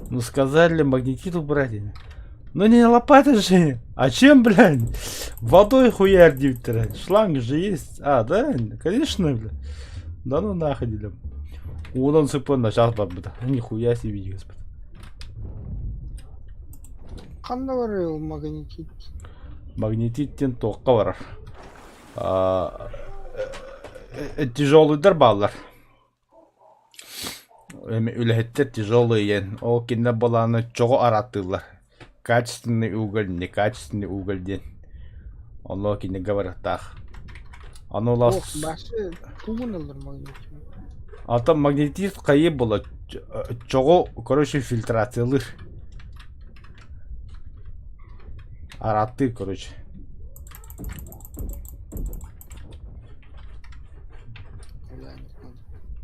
Ну сказали магнетит убрать. Ну не лопата же. А чем, блядь? Водой хуярь, Шланг же есть. А, да? Конечно, бля. Да ну нахуй, бля. Уунан сыппын начаас барбыта. Нихуя себе, господи. Ханна барар ол магнитит? Магнитит диэн туохха барар? Тяжелыйдар бааллар. Үлэһиттэр тяжелый диэн. Ол кинилэр былааны чоҕу арааттыыллар. Качественный уголь, некачественный уголь диэн. Онно кинигэ барыахтаах. Аны Ох, башы тугун ылар магнитит? Ата магнитит хайы була чоҕу, короче, фильтрациялыыр. Арааттыыр, короче.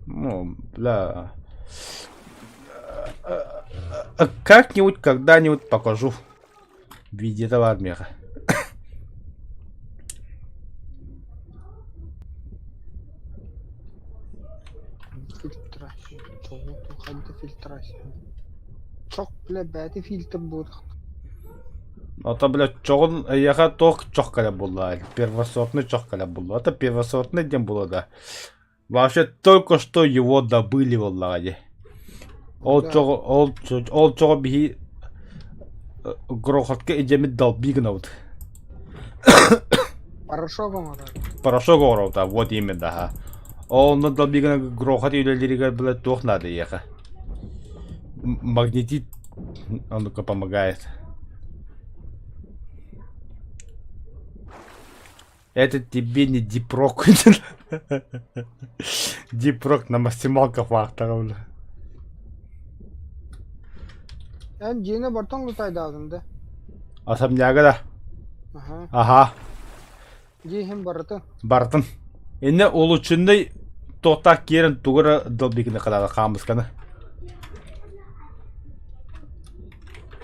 Ну, бля. Как-нибудь, когда-нибудь покажу. Видео в армияҕа. Фильтрация. Чоҕу хайда фильтрация? Чох, бля, бэйэтэ фильтр буолуох. Ото, бля, чоҕун эйиэхэ туох чох кэлэ буолла? Первосортный чох кэлэ буолла. Это первосортный диэн буолла да. Вообще только что его добыли буоллаҕа дии. Ол чоҕу ол ол чоҕу биһи грохотка идьэммит долби гынабыт. Порошок оҥорор. Порошок оҥоробут, вот именно, аха. Ол онно долби гына грохот үлэлииригэр бile туох наада эйиэхэ? Магнетит оннукка помогает. Это тебе не дипрок. Дипрок на максималках вахтаҕа бile. Эн дьиэни бартан лутайдаатым да? Особняга да. Аха. Аха. Дьиэ иһин барытын. Барытын. Инне улучшенный туохтаах киирэн тугу эрэ долбикини кытаата хаамысканы.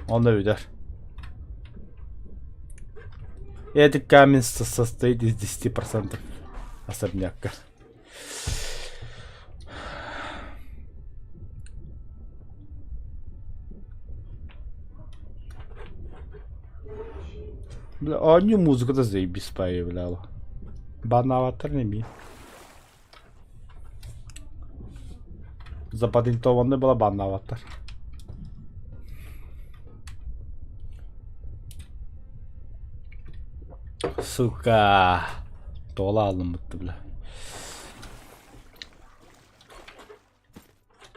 Онно бүтэр. Этот камень состоит из 10% особняка. Бля, а не музыка да заебись появляла. Банаватар не ми. Запатентованная была банаватар. Сука. Тола алыммытты бля.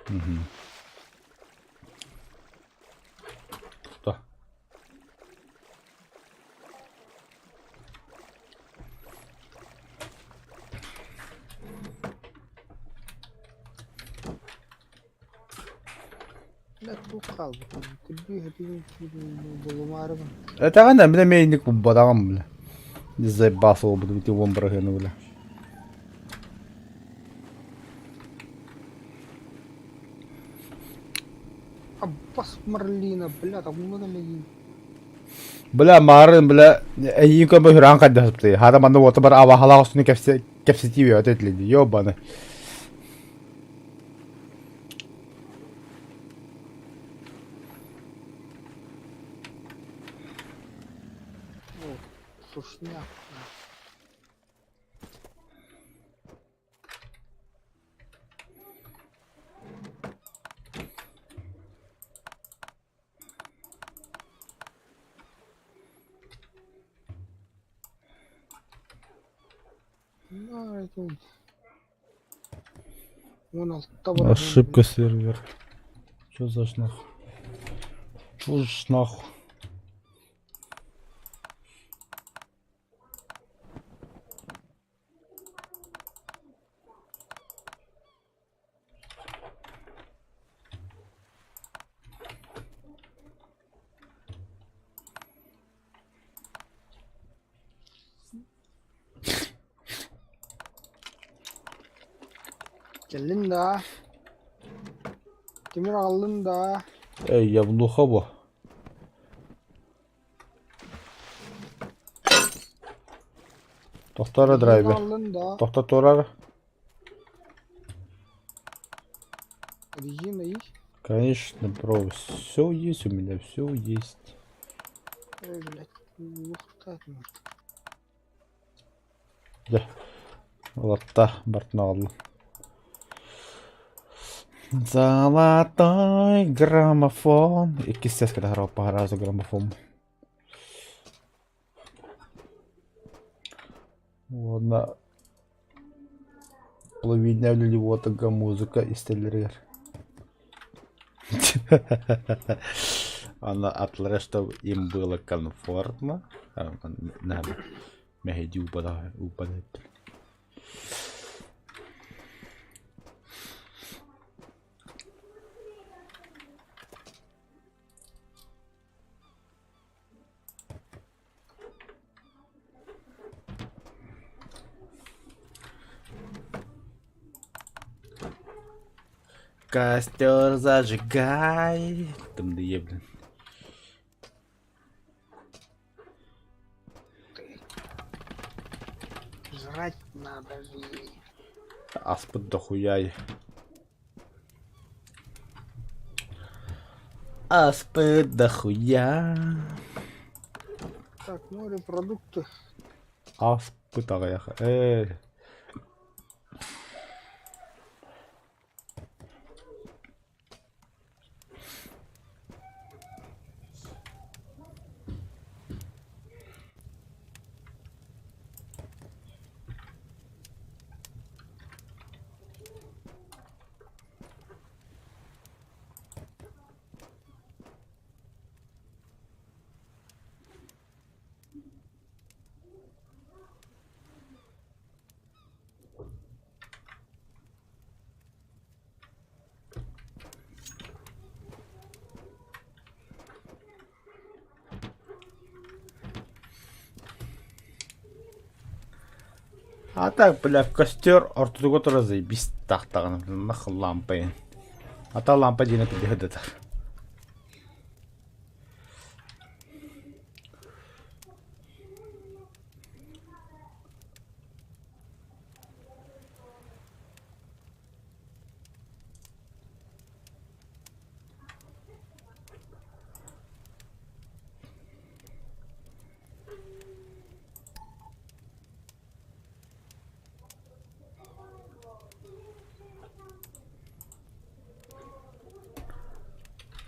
Мгм. Что? Этэҕин эмиэ мэйник булбатаҕым бля. Заебался буолбутум ити уон бырыһыаны бля. Аббас Марлина, бля, там Бля, марын, бля, эйиин көмө хүрээн хайдахыптый. Хата манна уота бар абаһалаах устуну кэпсэтии үөтэ этилинди. Ёбаны. Сушняк. Ошибка сервер. Что за шнах? Чё за шнах? Кэллин да? Тимир аҕаллын да? Эй, явнуха бу. Тохтор драйвер. Аҕаллын да? Тохтотуорар. Резина есть? Конечно, бро, все есть у меня, все есть. Ой, блядь, не хватает может. Дьэ, ылатта, бартын аҕаллым. Золотой граммофон. Иккис сескэ таһаарбаппа сразу граммофон. Уонна половина үлэлии музыка истэллэригэр. Она атлара, чтобы им было комфортно. Мэһэйдии ууппата Костер зажигай. Там да блин. Жрать надо же. Аспыт дохуяй. Аспыт дохуя. Так, морепродукты. Аспыт аҕыйах. Ээ. А так, бля, костер ортотугар турар заебись тахтаҕына нах лампайын. Ата лампа диэни кырдьыгырдатар.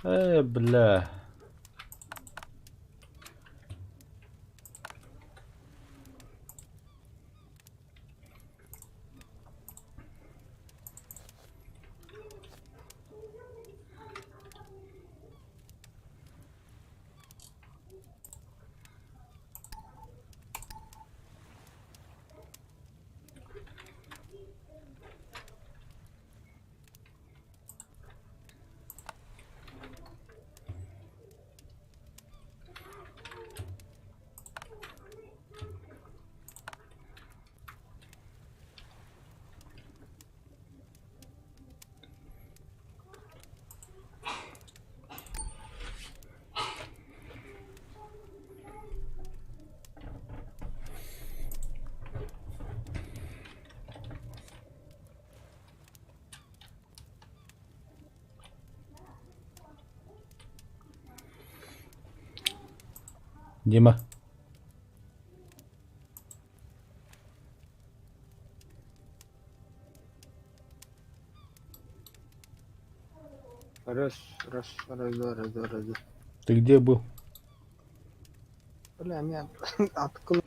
Ээ, бля. Дима. Раз, раз, раз, два, раз, два, раз, два. Ты где был? Бля, меня откуда,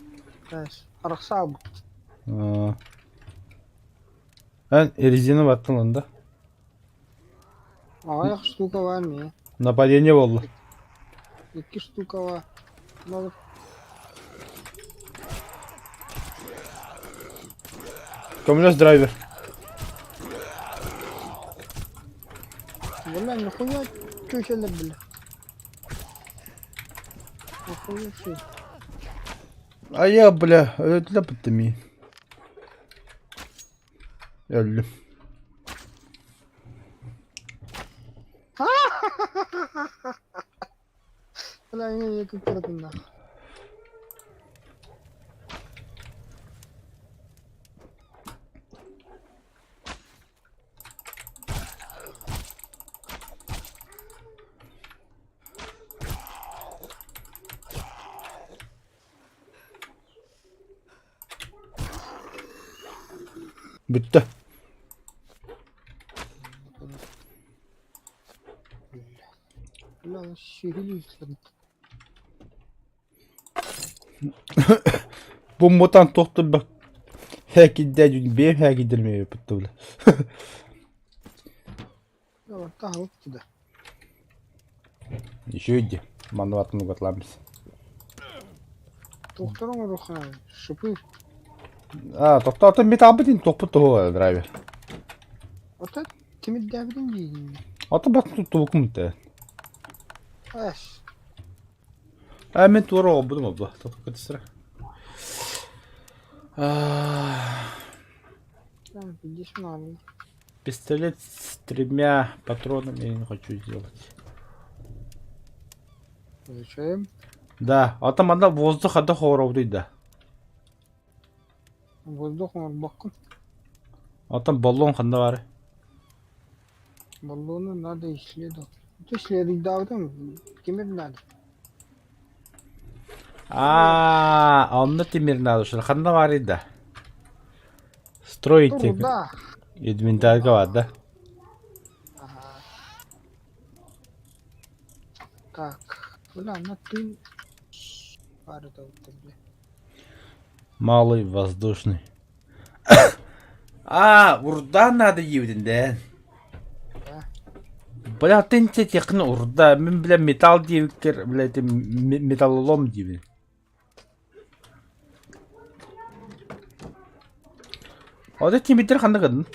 знаешь, арахсаб. А. Эн резиновый аттылын да? Аҕыйах штука баар миэ. Нападение буолла. Икки штука баар. Малы. Көмөлөс драйвер. Бля, нахуя чучело, бля. Нахуя все. А я, бля, өлө быттым. Өллүм. Бля, я как нахуй. Бүттэ. Сүһүлүү сырыт. Бу мутант туохтур Хэкиддэ бэйэм хэкиддэрмэ бля. Таһылык туда. Еще иди. Манна атын угатламмыз. Тохтор оҥоруха шипы. А, тохтоотон металбытын тохпут того драйвер. Ото тимирдээбитин диигин. Ото бат туттубукум те. Эс. А мен туора оҕобутум обла. Тохтокутсыра. Пистолет с тремя патронами я не хочу сделать. Зачем? Да, а там одна воздух, одна хоровдый, да. Воздух оҥорбоккун. А там баллон ханна баар. Баллону надо исследовать. Ты исследовать тимир надо. А, онно тимир надо, что ханна баар да. Строить Руда. инвентарьга бар да. Ага. Так, бля, на ты бля. Малый воздушный. А, урда надо ебдин, да? Да. Бля, ты не техно урда, мен, бля, металл диэбиккэр, бля, это металлолом диэбин. Ода тимирдэр ханна гын?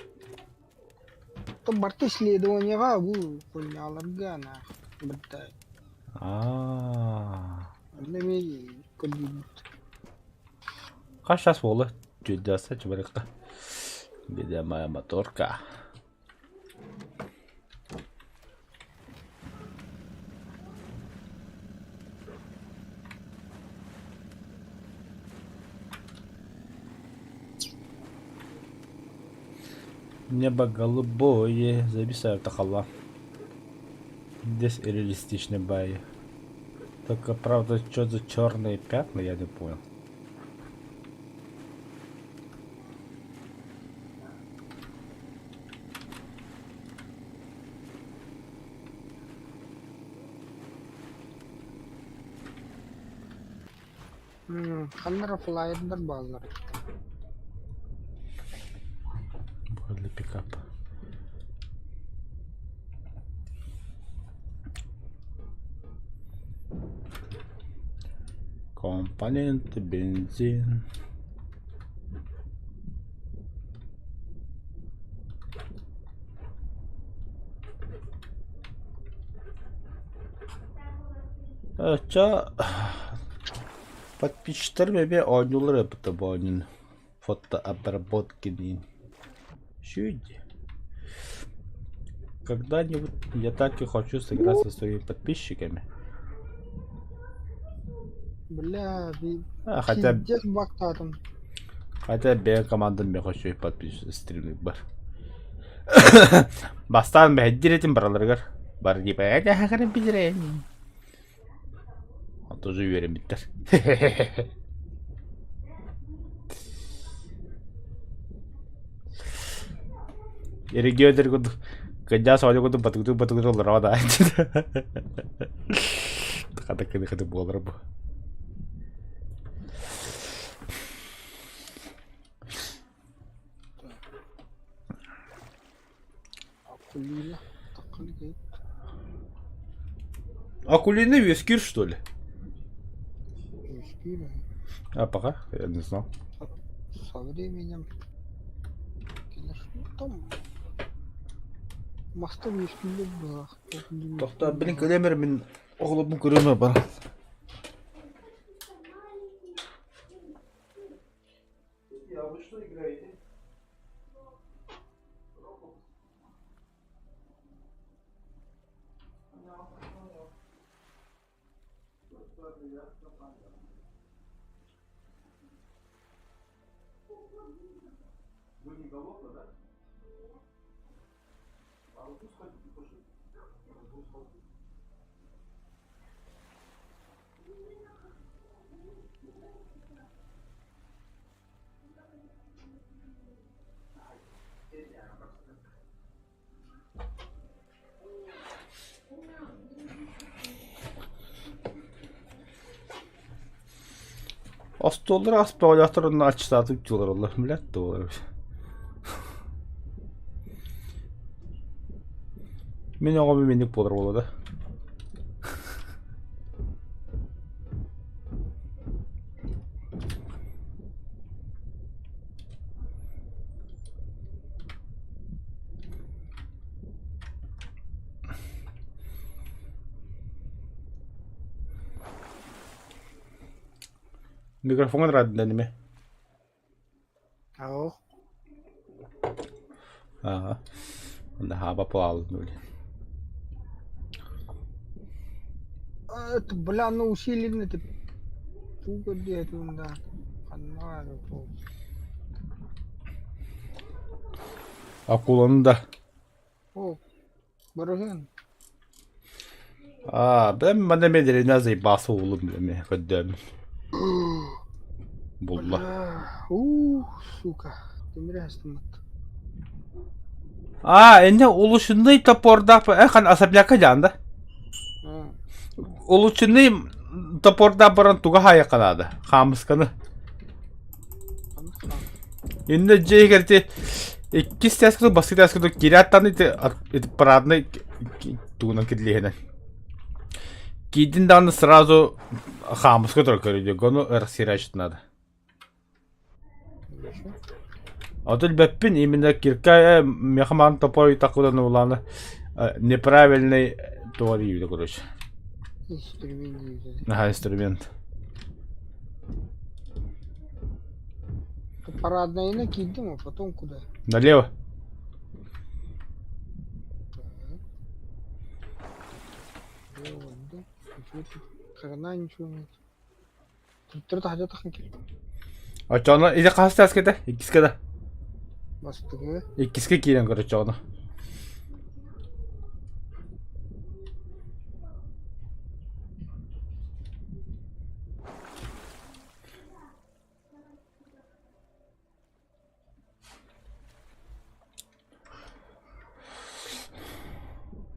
То барты исследованияҕа бу хуйняларга на бытта. А. Онно көрдүүбүт. Хас сейчас буола? Чудеса чебарыкка. Где моя моторка? Небо голубое, зависает тахала. Здесь реалистичный бай. Только правда, что за черные пятна, я не понял. Ханнара флайердар бааллар. Для пикапа. Компоненты, бензин. Ча подписчиктар бебе оонньуулар эбит бу оонньууну фотообработки диин. Чуйде. Когда-нибудь я так и хочу сыграть со своими подписчиками. Бля, А, хотя, пиздец бактатым. хотя бэйэ командам мен хочу подписчик стримник бар. Бастаан бэһэддир этим бараларыгар. Бар типа это хахарын пидерен. Он тоже уверен биттер. Регионер курдук кыдьаас оонньуу курдук батыгытыы батыгытыы олороҕо да хата кыды хаты буолар бу. Акулина. Такалгейт. Акулина вискир, что ли? Вискир. А пока я не знал. Со временем. Там Маста вискир было. Тохта, блин, көлемер мин оҕолорбун көрүмэ бар. А вы что играете? Вы не голодны, да? А вы тут хотите кушать? Остуоллара ас бөҕөлөөхтөр онно аччытаатык дьулараллар, блядь, дуолар эбит. Мин оҕом минник буолар буолуо да. Микрофоҥҥа радданime. Ау. Ага. Наһаа плавнули. Это, бля, ну усиленный ты. Туга диэтин да. Ханна ол. Акуланы да. О, барыһын. Аа, бэм манна медрина заебался уулум эме көрдөм. Булла. Бля, ух, сука. Тимири астыммыт. Аа, энне улучшенный топордаах эн особняка дьаанда. А, Улучшенный топордаах баран туга хаайахха наада. Хаамысканы. ханнык хаан. Иннэ дьиэ иһигэр ити иккис тээскэ бастакы тээскэ киирээт даҕаны ити ити параднай тугунан киллиэһинэн. Киирдин даҕаны сразу хаамыска турар көрүдүк, ону расхерачить надо. Ничего. А то билбэппин именно кирка миэхэ маан топор такудан улаана неправильный туох диибитэ короче. Инструмент диибитэ. Наһаа инструмент. Парадная киирдим, а потом куда? Налево. Так. Лево, да. Ничего тут хрена ничего нет. Төттөрү таһырдьа тахсан кэллим. Оччоҕуна ити хаһыс тааска этэ? Иккискэ да? Бастакы. Иккискэ киирэн көр оччоҕуна.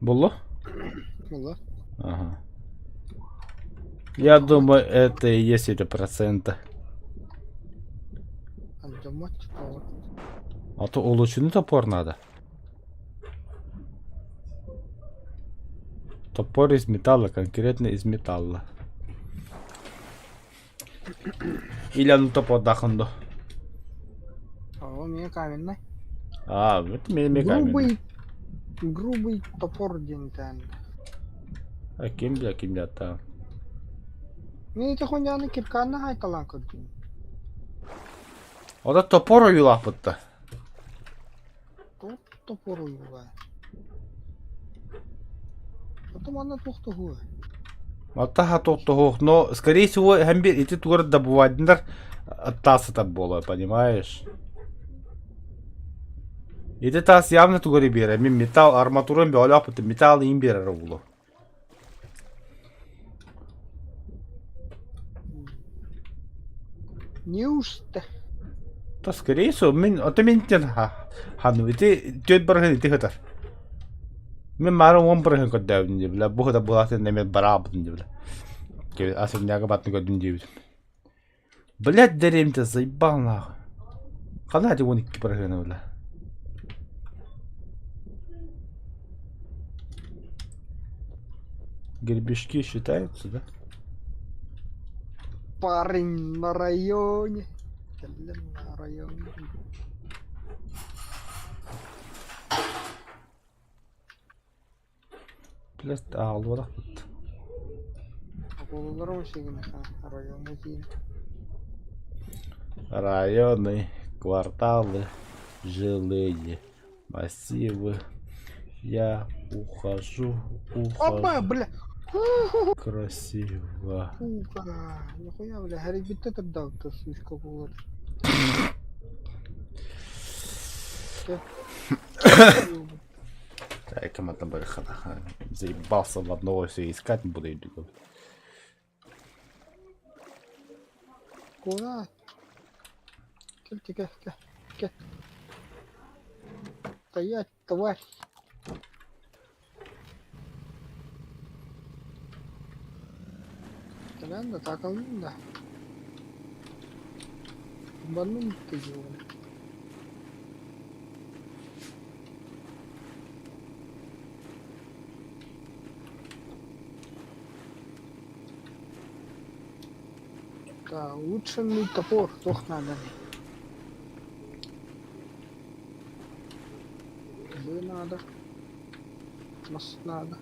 Булла? Булла. Ага. Я думаю, это и есть эти проценты. Алдьаммат типа А то улучшенный топор надо. Топор из металла, конкретно из металла. Или ону топордаахын дуо? О, мне каменный. Аа, это эмиэ каменный. Грубый, грубый топор диэн А ким бля, ким дьааттаан? Мин ити хуйняны киркаанна хайталаан көрдүм. Ото топор ойуулаахпыт да. Топ топор ойуулаа. Потом манна туох туһуа. Аттаха туох но скорее всего һэм биир ити тугар добывайдынар таас сытар буолар, понимаешь? Ити таас явно тугары биэрэр. Мин металл арматуран бөҕөлөөхпүт металл иин биэрэр буолуо. Неужто? То скорее всего, мин ото минтен хану ити түөрт барыһын ити сытар. Мин маары уон барыһын көрдөөбүтүм дии бля, бу сыта буолаатын эмиэ бараабытым дии бля. Особняга баттын көрдүм диэбитим. Блядь, дэриэмтэ заебал нахуй. Ханна ити 12 барыһына бля. Гребешки считаются, да? Парень на районе. Кэллим на районе. Блядь, аалбатахпыт. Оҕолорум сигинэхэ райоҥҥа тиийэн Районы, кварталы, жилые массивы. Я ухожу, Опа, ухожу. бля! Красиво. Сука! Нихуя, бля, хэрийбиттэ турдаабыта сыыска буолар. Так, кому там заебался в одного все искать буду иду. Куда? Кэл, кэл, кэл, кэл. Стоять, тварь! Кэлэн да, таакаллыын да. Ебанутый он. Да, улучшенный топор, туох нааданый? Бу наада. Мас наада.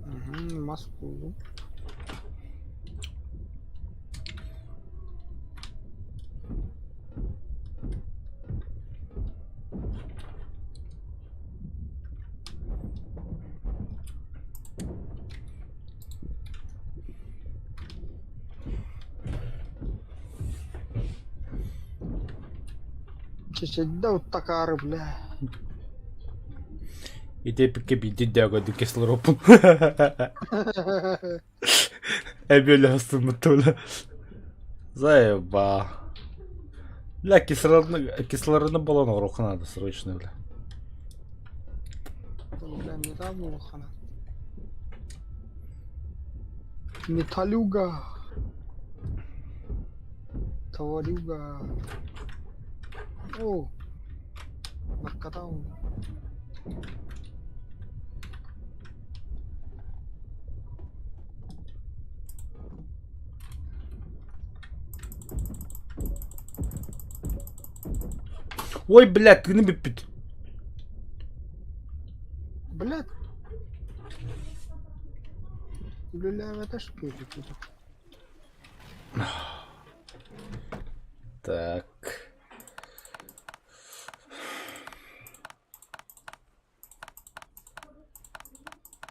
Мгм, мас буллум. Чэчэйдэ уттакаары, бля. Ити эпиккэ биирдэ өйдөөгө кислороппун. Эбиэлэ астыммыт Заеба. Бля, кислородный, кислородный баллон оҥоруохха надо срочно, бля. Бля, металл буолуохха Металюга. Тварюга. О, наркота. Ой, блядь, тыыным бүппүт. Блядь. Үлэлээбэтэ шпиль. Так.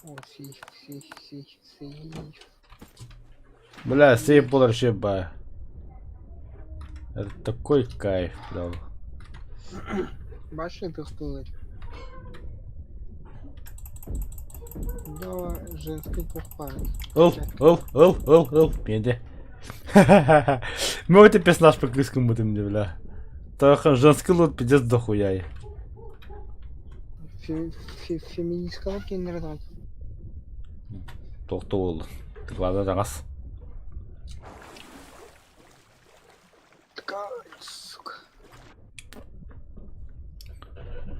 О, сейф, сейф, сейф, сейф. Бля, сейф был вообще ба. Это такой кайф, бля. Бачиш, пистолет? Давай, женский пухпарец. Ыл, ыл, ыл, ыл, ыл, менде. Мы вот персонаж по английскому будем, бля. Только женский лут пиздец дохуя. Феминистского киндер Тохто Главное таҥас. Ткань, сука.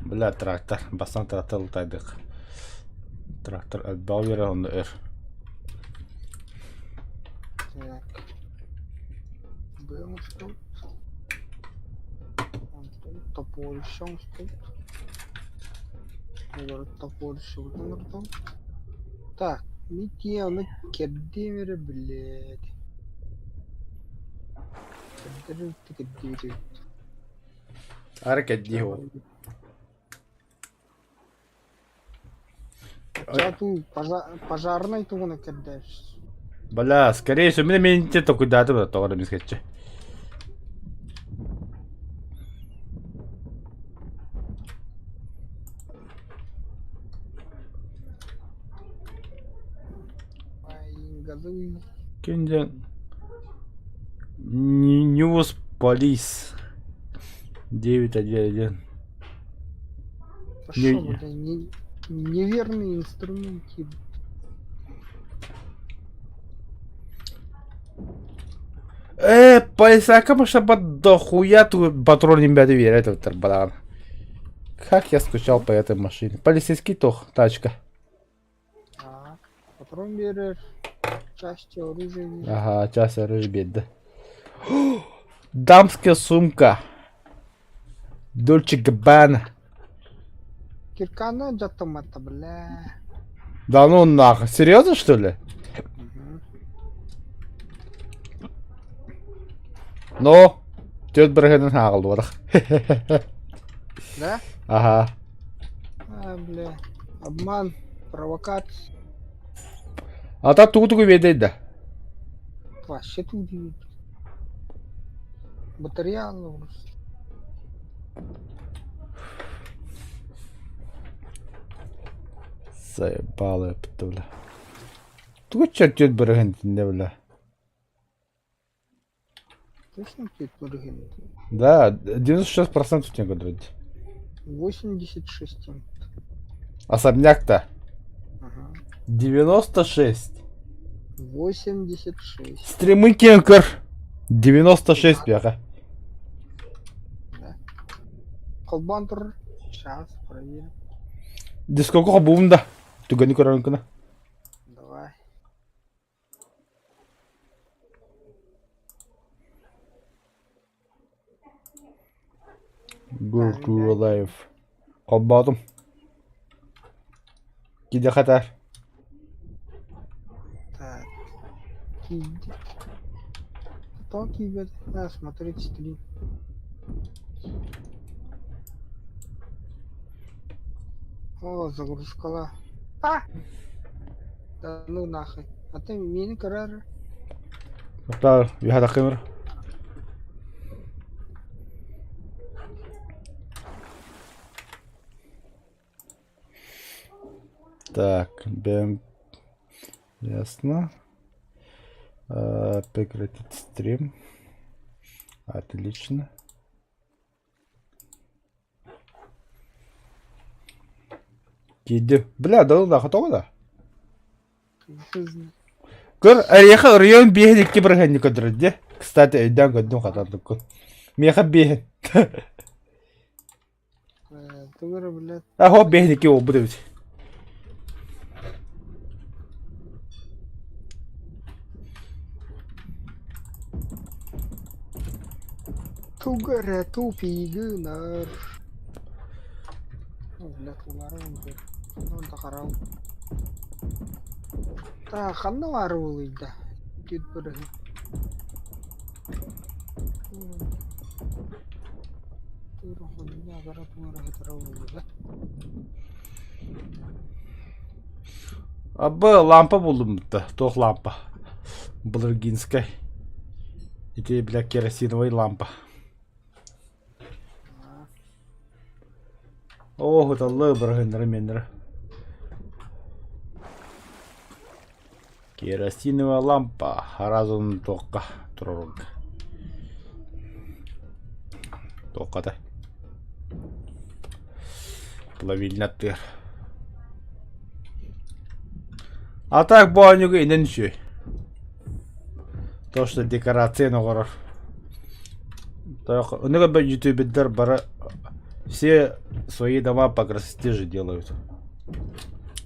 Бля, трактор. Бастан трактор ылтайдык. Трактор элбэҕи биэрэр онно өр. Так. Был тут. Он тут, топорище он тут. Олор топорище вот Так, Митя, ну кеддимире, блядь. Кеддири кеддири. Ары кэрдии ол. Ту пожарный тугуна кэрдээш. Бля, скорее всего, мин мин токуйдаатым да тоҕо эрэ мискэччи. Ай, газуй. Кинден News Police 911. Пошел, бля, не, неверный инструмент. Полицейка машина дохуя тут патрон ребята верят этот баран. Как я скучал по этой машине. Полицейский тох, тачка. Так, патрон берешь, части оружия. Ага, часть оружия беда. Дамская сумка. Дольче Габбана. Киркана автомата, бля. Да ну нахуй, серьезно что ли? Угу. Ну, тет бырыгын хаалдуарах. Да? Ага. А, бля. Обман, провокация. А так тугу-тугу ведет да. Вообще тут Материал. Заебало, бля. Тугу черт тет бырыгын бля. Точно тет бырыгын? Да, 96% тебе говорят. 86. Особняк-то. 96. 86. Стримы киэн көр. 96 бэҕэ. Да. Холбоон турар. Сейчас проверим. Дискоку хобуум да. Түгэни көрөрүн гына. Давай. Go to live. Холбоотум. Киде хатар. Так. Киди. То кибер. На, смотреть стрим. О, загрузкала. А! Да ну нахуй. А ты мини карар. Таар, үһэ таххымыр. Так, бэм. Ясно. Прекратить стрим. Отлично. Киирдим. Бля, да ну тоҕо да? Көр, эриэхэ ырыйан биэһин икки бырыһыанньа көрдөрөр дии. Кстати, өйдөөн көрдүм хатардыккын. Миэхэ биэһин. Тугу эрэ блядь. Аһо биэһин икки буолбут эбит. Тугу эрэ тупигынар. Бля, туларым бир. Онон тахарал. Та ханна баар буолуйда? Түт бырыһы. Абы лампа булдум да. Туох лампа? Былыргинскай. Ити, бля, керосиновый лампа. Оо, ыталлы бырыһыннары меннere. Керосиновая лампа разум туохха турорга. Туоххата. Плавильня аттыгар. А так бу оонньууга инэн үчүгэй. То, что декорацияны оҥорор. Ону көрбөт ютубердар бары все свои дома по красоте же делают.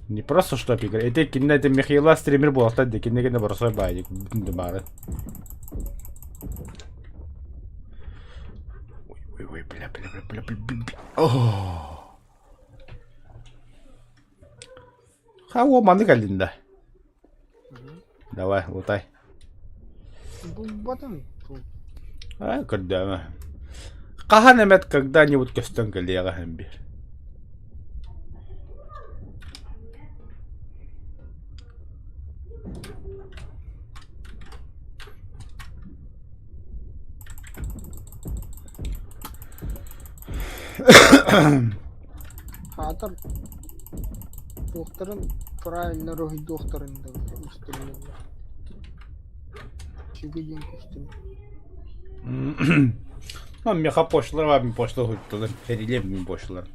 Не просто чтоб играть. Это кино, это Михаила стример буолахтар дии кинигэни боросой баайдик баары. Ой, ой, ой, бля, бля, бля, бля, бля, бля. О. Ха, о, маны кэллин да. Давай, лутай. Булбатым. А, көрдөмө. Хаһан эмэт когда-нибудь көстөн кэлиэҕэ иһин биир. Аатар туохтарын правильно уруһуйдуохтарын да үстүрүнэллэр. Үчүгэй диэн көстүм. Ну, миэхэ почталар баар, мин почта уһуйдулар, эрилиэм мин почталар.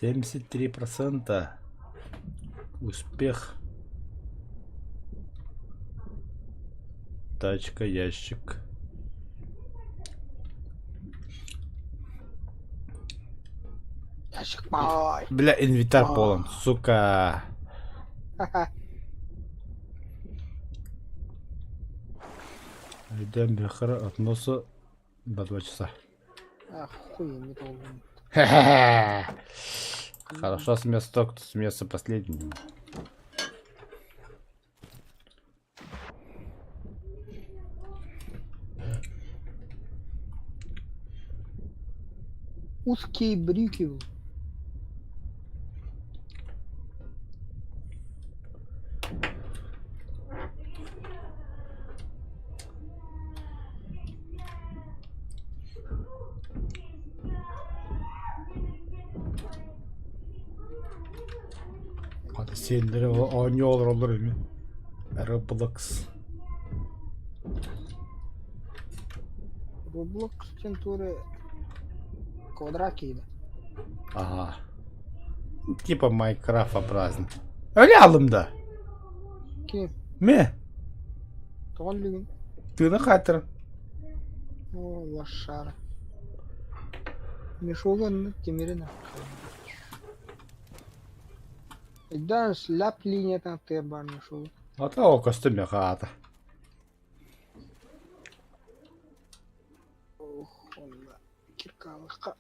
73%. Успех. Тачка, ящик. Ящик бай. Бля, инвентарь полон, сука. Идем бехара от носа до 2 часа. Ах, хуй, не толком. Хорошо смеется тот, кто смеется последним. Узкие брюки. Хата сиэннэрэ оонньуу олороллор ини. Roblox. Roblox диэн туора квадрат киһитэ. Ага. Типа Майнкрафт-образно. Өлө алым да. Ким? Ме. Тоҕо өллүгүн? Тыына хаайтаран. О, лошара. Мешок оннук тимирин Өйдөөн сляп линиятын аттыгар баар мешогу. Ата о көстүм меха аата. Ох, онно киркалыкка.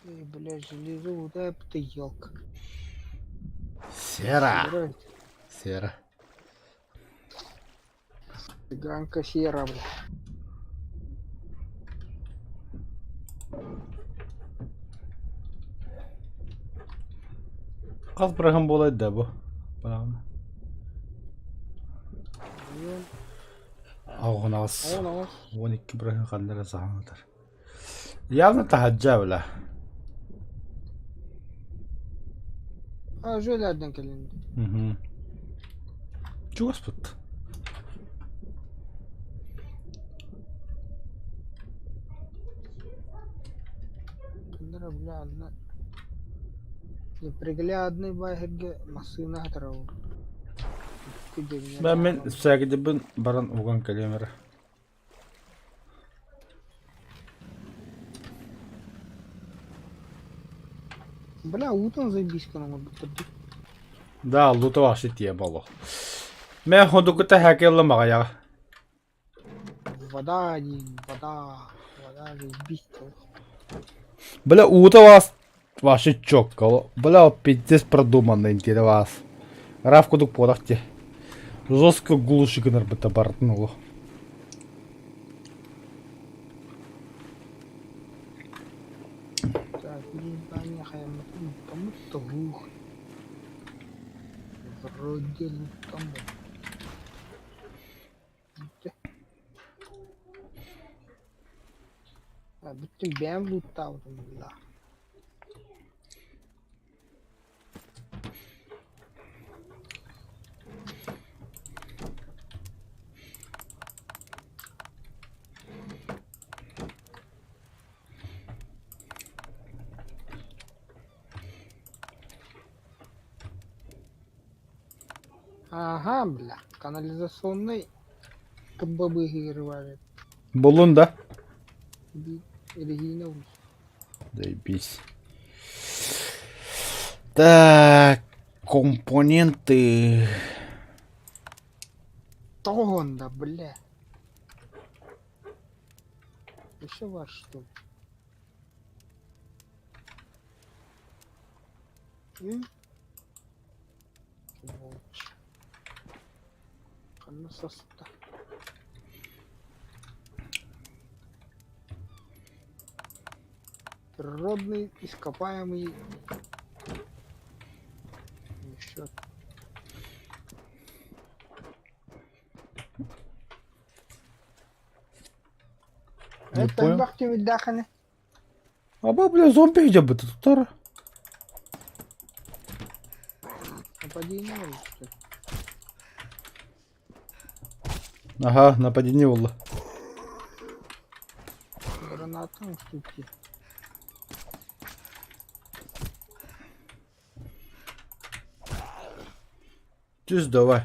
Эй, бля, железо, куда ты елка? Сера. Сера. Цыганка сера, бля. Хас быраһын буолай да бу? Быраҕына. Оҕунаҕас. 12 быраһын ханна эрэ саһан ытар. Явно таһырдьа бля. А, жөләрден кэлин. Угу. Чугаспыт. Ханнара бля, анна неприглядный баһырга массыына хатарабын. Мен мен сәгидибин баран уган кэлиэм эрэ. Бля, уутун заебись оҥорбуттар дии. Да, лута вообще тиэ боло. Мен ходукута хакелла маҕайаҕа. Вода один, вода, вода заебись. Бля, уута вас вообще чётко. Бля, пиздец продуманный интерес вас. Раф кудук подах те. Жестко глуши гынар быта бартын оло. Так, здание кому-то глух. Вроде тому. Бүтүн бэйэм лууттаабытым быһыылаах. Ага, бля, канализационный КБ баар Буллун да? Эрэһиинэ Заебись. Так, компоненты. Тоҕо да, бля. Еще ваш что ли? М? Сволочь. Ханна саста. Природный ископаемый еще. Не Это понял. элбэх тимирдээхини. Аба, бля, зомби где бы тут? Нападение или что ли? Ага, нападение было. Гранатом штуки. Түс давай.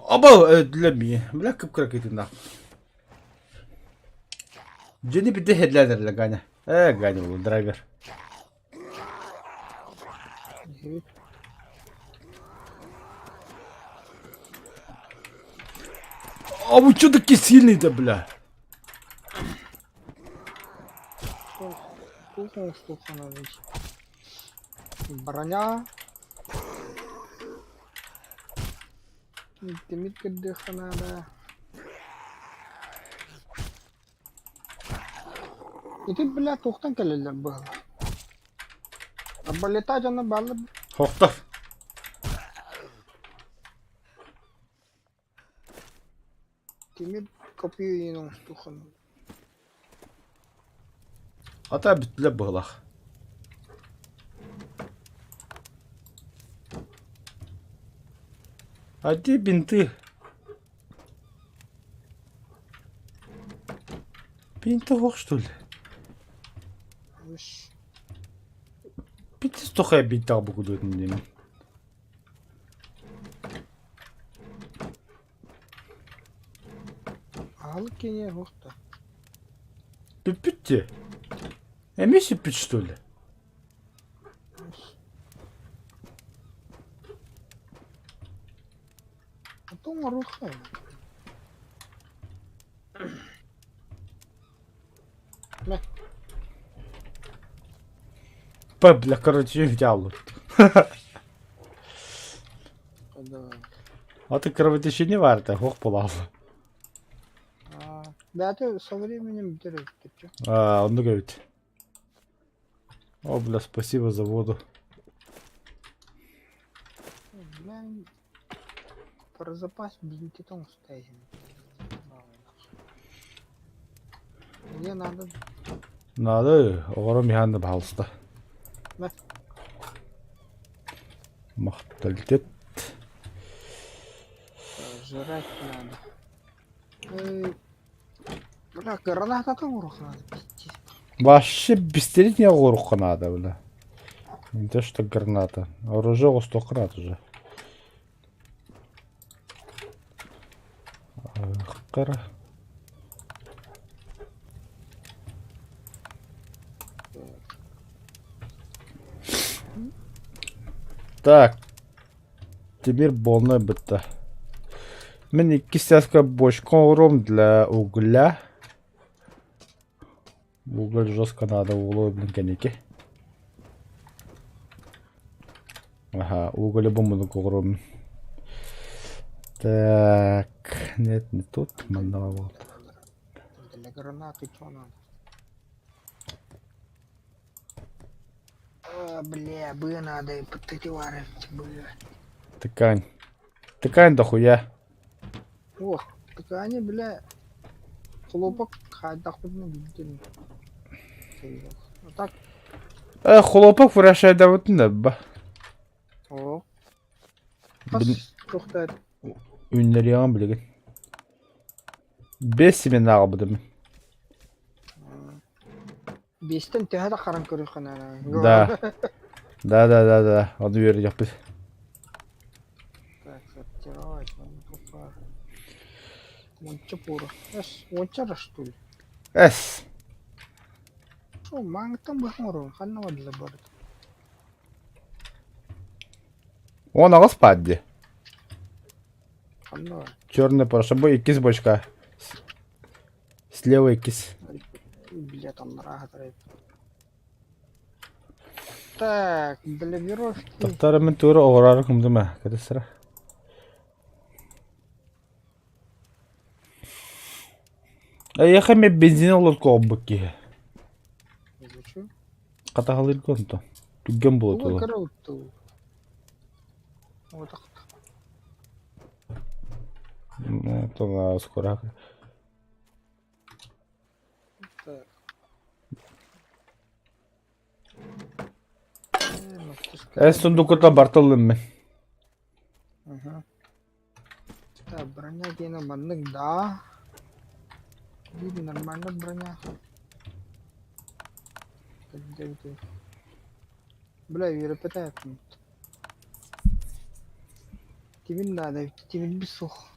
Аба, для меня. Бля, кып кракеты нахуй. Дьэни бите хедлядер Ганя. Ганя был драйвер. А вы чё такие сильные-то, бля? Броня. Тимир кырдыахха наада. Ити бля туохтан кэлэллэр быһалар. Арбалета дьоно бааллар. Хохтов. Тимир копье оҥостуохха наада. Ата бүттүлэр быһыылаах. А где бинты? Бинты ох что ли? Үс. Бинты тухай бинт букудуутун диэмин. Аһылык киэниэ суох да. Бүппүт дии. Эмиэ сүппүт что ли? А то оҥоруохха Мэ. П, бля, короче, взял. А ты кровотечение варта, ох, полал. Бэйэтэ со временем бүтэр эбит А, он говорит. О, бля, спасибо за воду. Бля, про запас бинти оҥостойун. Мне надо. Надо, оҕоро миһаанна баһалыста. Мэ. Махталитет. Жрать надо. Эй, бля, граната оҥоруохха надо, пиздец. Вообще бистерить не оҥоруохха надо, бля. Не то что граната. Оружие оҥостуохха надо уже. Ах, Так. Тимир буолна бытта. Мин иккис сааска бочка оҥоруом для угля. Уголь жестко надо буолуо блин кэнники. Ага, уголь бу мунук оҥоруом. Так, нет, не тут, манна вот. Для гранаты что надо? А, бля, бы надо, подтативарить, бы. Ткань. Ткань дохуя. Ох, ткани, бля, хлопок хайдах билдим. А так, Э, хлопок выращайдабытын да о. Хас тохтат. Үннэриэҕин билигин. Бэс семена аҕалбытым. Биэстэн төһө да харан көрүөххэ наада. Да. Да, да, да, да. Ону үөрдүөхпүт. Так, сортировать, попа. Уонча пура. Эс, уонча что ли? Эс. Шо, маңтан быһан оҥорон, ханна барда барыт. Он аҕыс баар дии. Ханна бар? Черный порошок. Бу иккис бочка. Слева иккис. Бля, там аһатар Так, для веровки. Тохтор мин тура оҕороор кымдым ээ. Кэтесра. Эйиэхэ эмиэ бензин олоркоҕурбут киһи. Зачем? Хатаһалыырга онтон. Түргэн буолуо Ой, тула. круто. Вот так. Ну, то скоро. Так. Э, сундукута бартылым мин. Ага. Так, броня диэн маннык да. Биир нормально броня. Где ты? Бля, үөрэппэтэ Тимир надо, тимир бесух.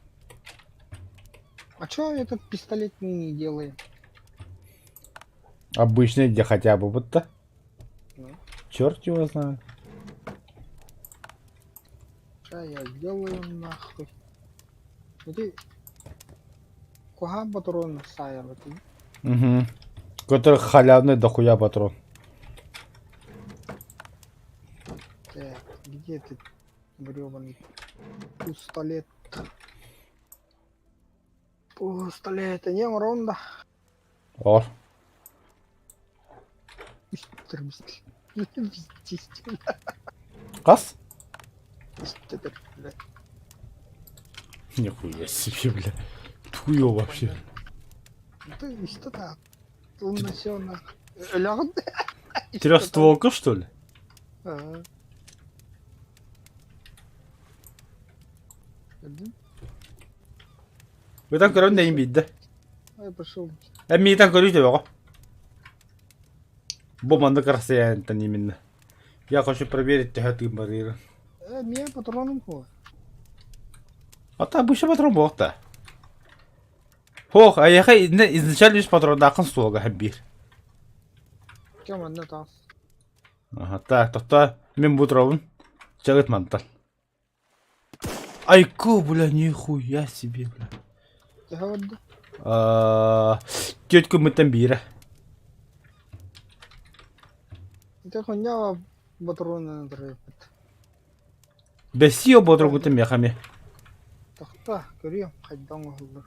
А чё этот пистолет мы не делаем? Обычный где хотя бы будто. Ну. Черт его знает. Ща я сделаю нахуй. Иди. Куһаҕан патрон саайабыт. Угу. Который халявный дохуя патрон. Так, где ты, гребаный пистолет? Пистолет, не ронда. О. Мистер, мистер. Хас? Мистер, бля. Нихуя себе, бля. Хуё вообще. Ты что так? Тыл на. Өлөҕүн. Трехстволка, что ли? Ага. Один. Бытан көрөн да биирдэ. Ай, пошел. Эмиитан көрүү төбөҕө. Бу маннык расстояниеттан именно. Я хочу проверить төһө тыын барыырын. Миэ патроным хуа. А та обычный патрон буолта. Хох, айаха изначально үс патроннаахын суолга биир. Кем анна таас. Ага, так, тохто мин бу турабын. Чагыт мантан. Айку, бля, нихуя себе, бля. Төһө барда? А, Тетку мыттан биирэ. Ити хуйня патроны турайпыт. Бэсио бодрогутun мехами. Тохто, көрүөм хайдан оһоллор.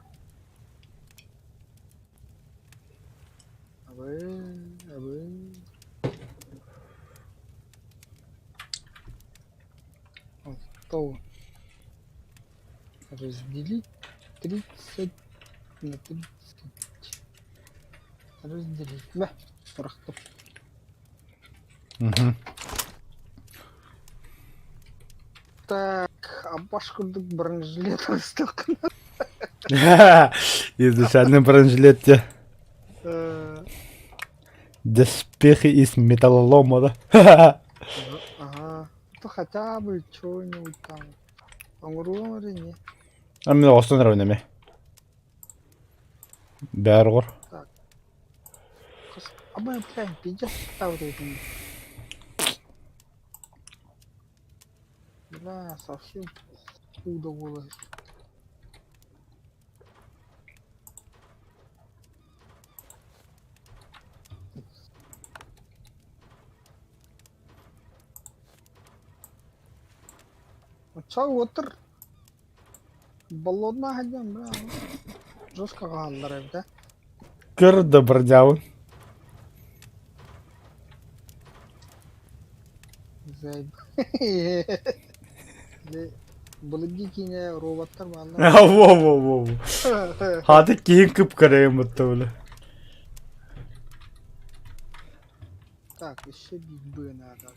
Абы, абы. То разделить 30 на 30. Разделить. Бә, бырахтым. Мгм. Так, абаш курдук бронежилет астык. Изначально бронежилет Доспехи из металлолома, да? Ага. То хотя бы что-нибудь там. Оҥоруом эрэ не. А мен оҕостон равнами. Бәрғор. Абы, блядь, пиздец, вот этим. Бля, совсем худо было. Чау отыр. Баллонна хадьям, бля. Жестко хааллар эбит, э. Кыр да бродявы. Зайб. Былыргы киинэ роботтар бааллар. Во-во-во. Хаты киһин кып-кырайым бутта бля. Так, еще бить бы надо.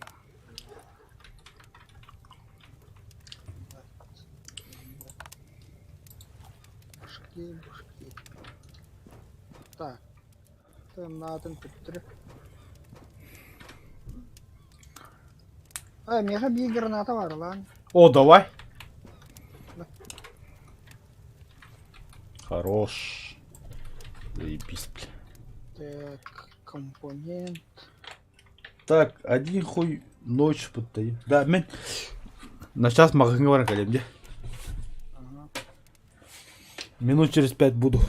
Да. Башки, башки. Так. Наатын төттөрү. А, миэхэ биир граната бар лан. О, давай. Хорош. Заебись, бля. Так, компонент. Так, один хуй ночь будто. Да, мен. На сейчас магазин баран кэлиэм дии. Ага. Минут через 5 буду.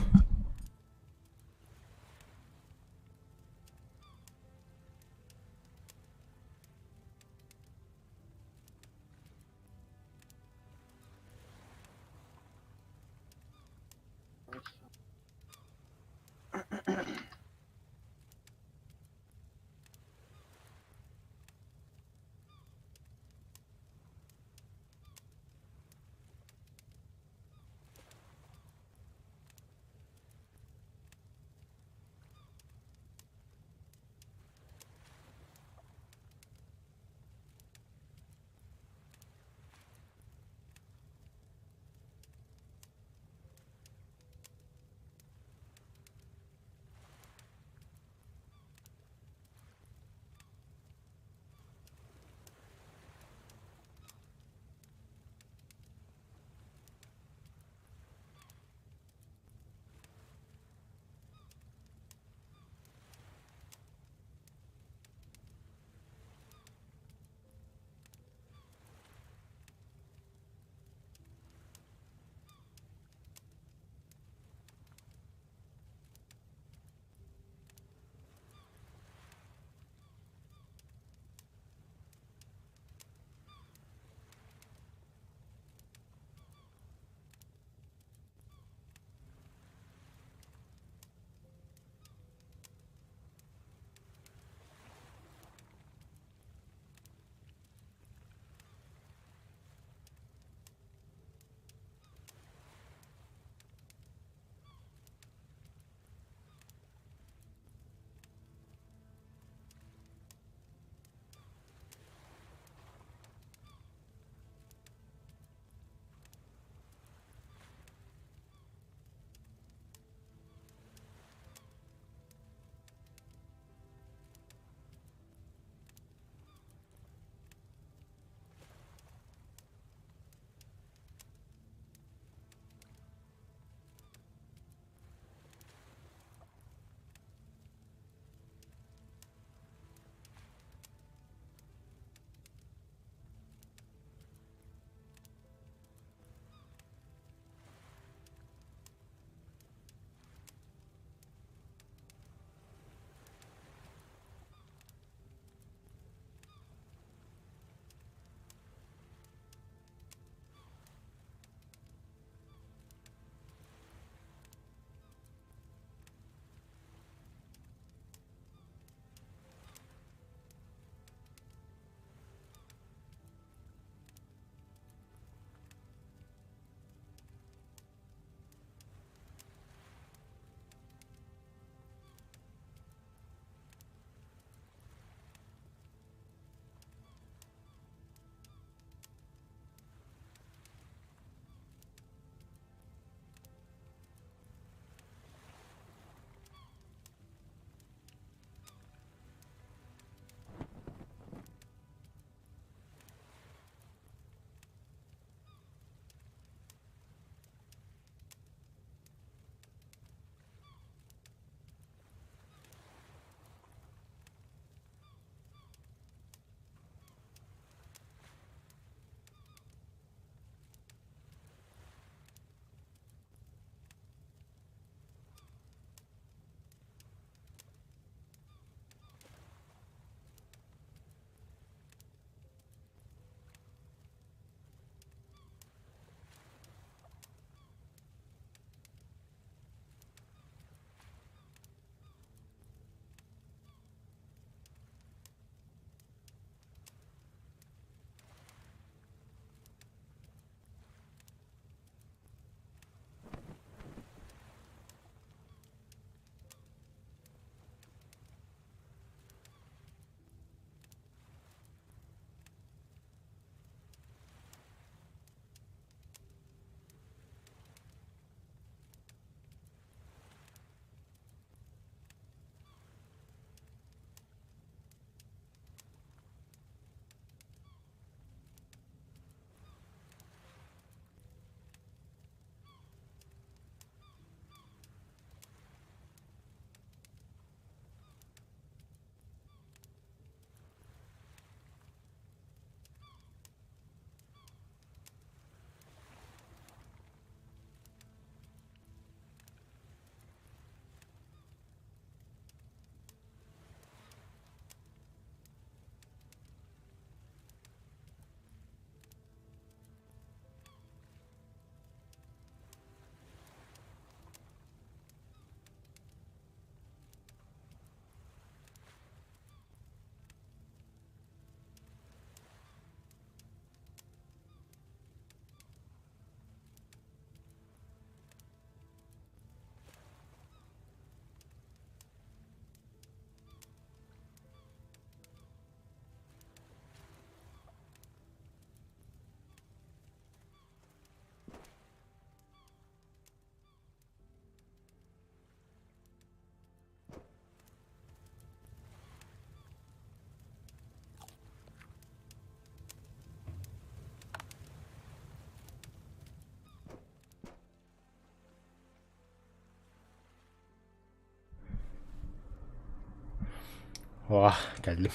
О, кэллим.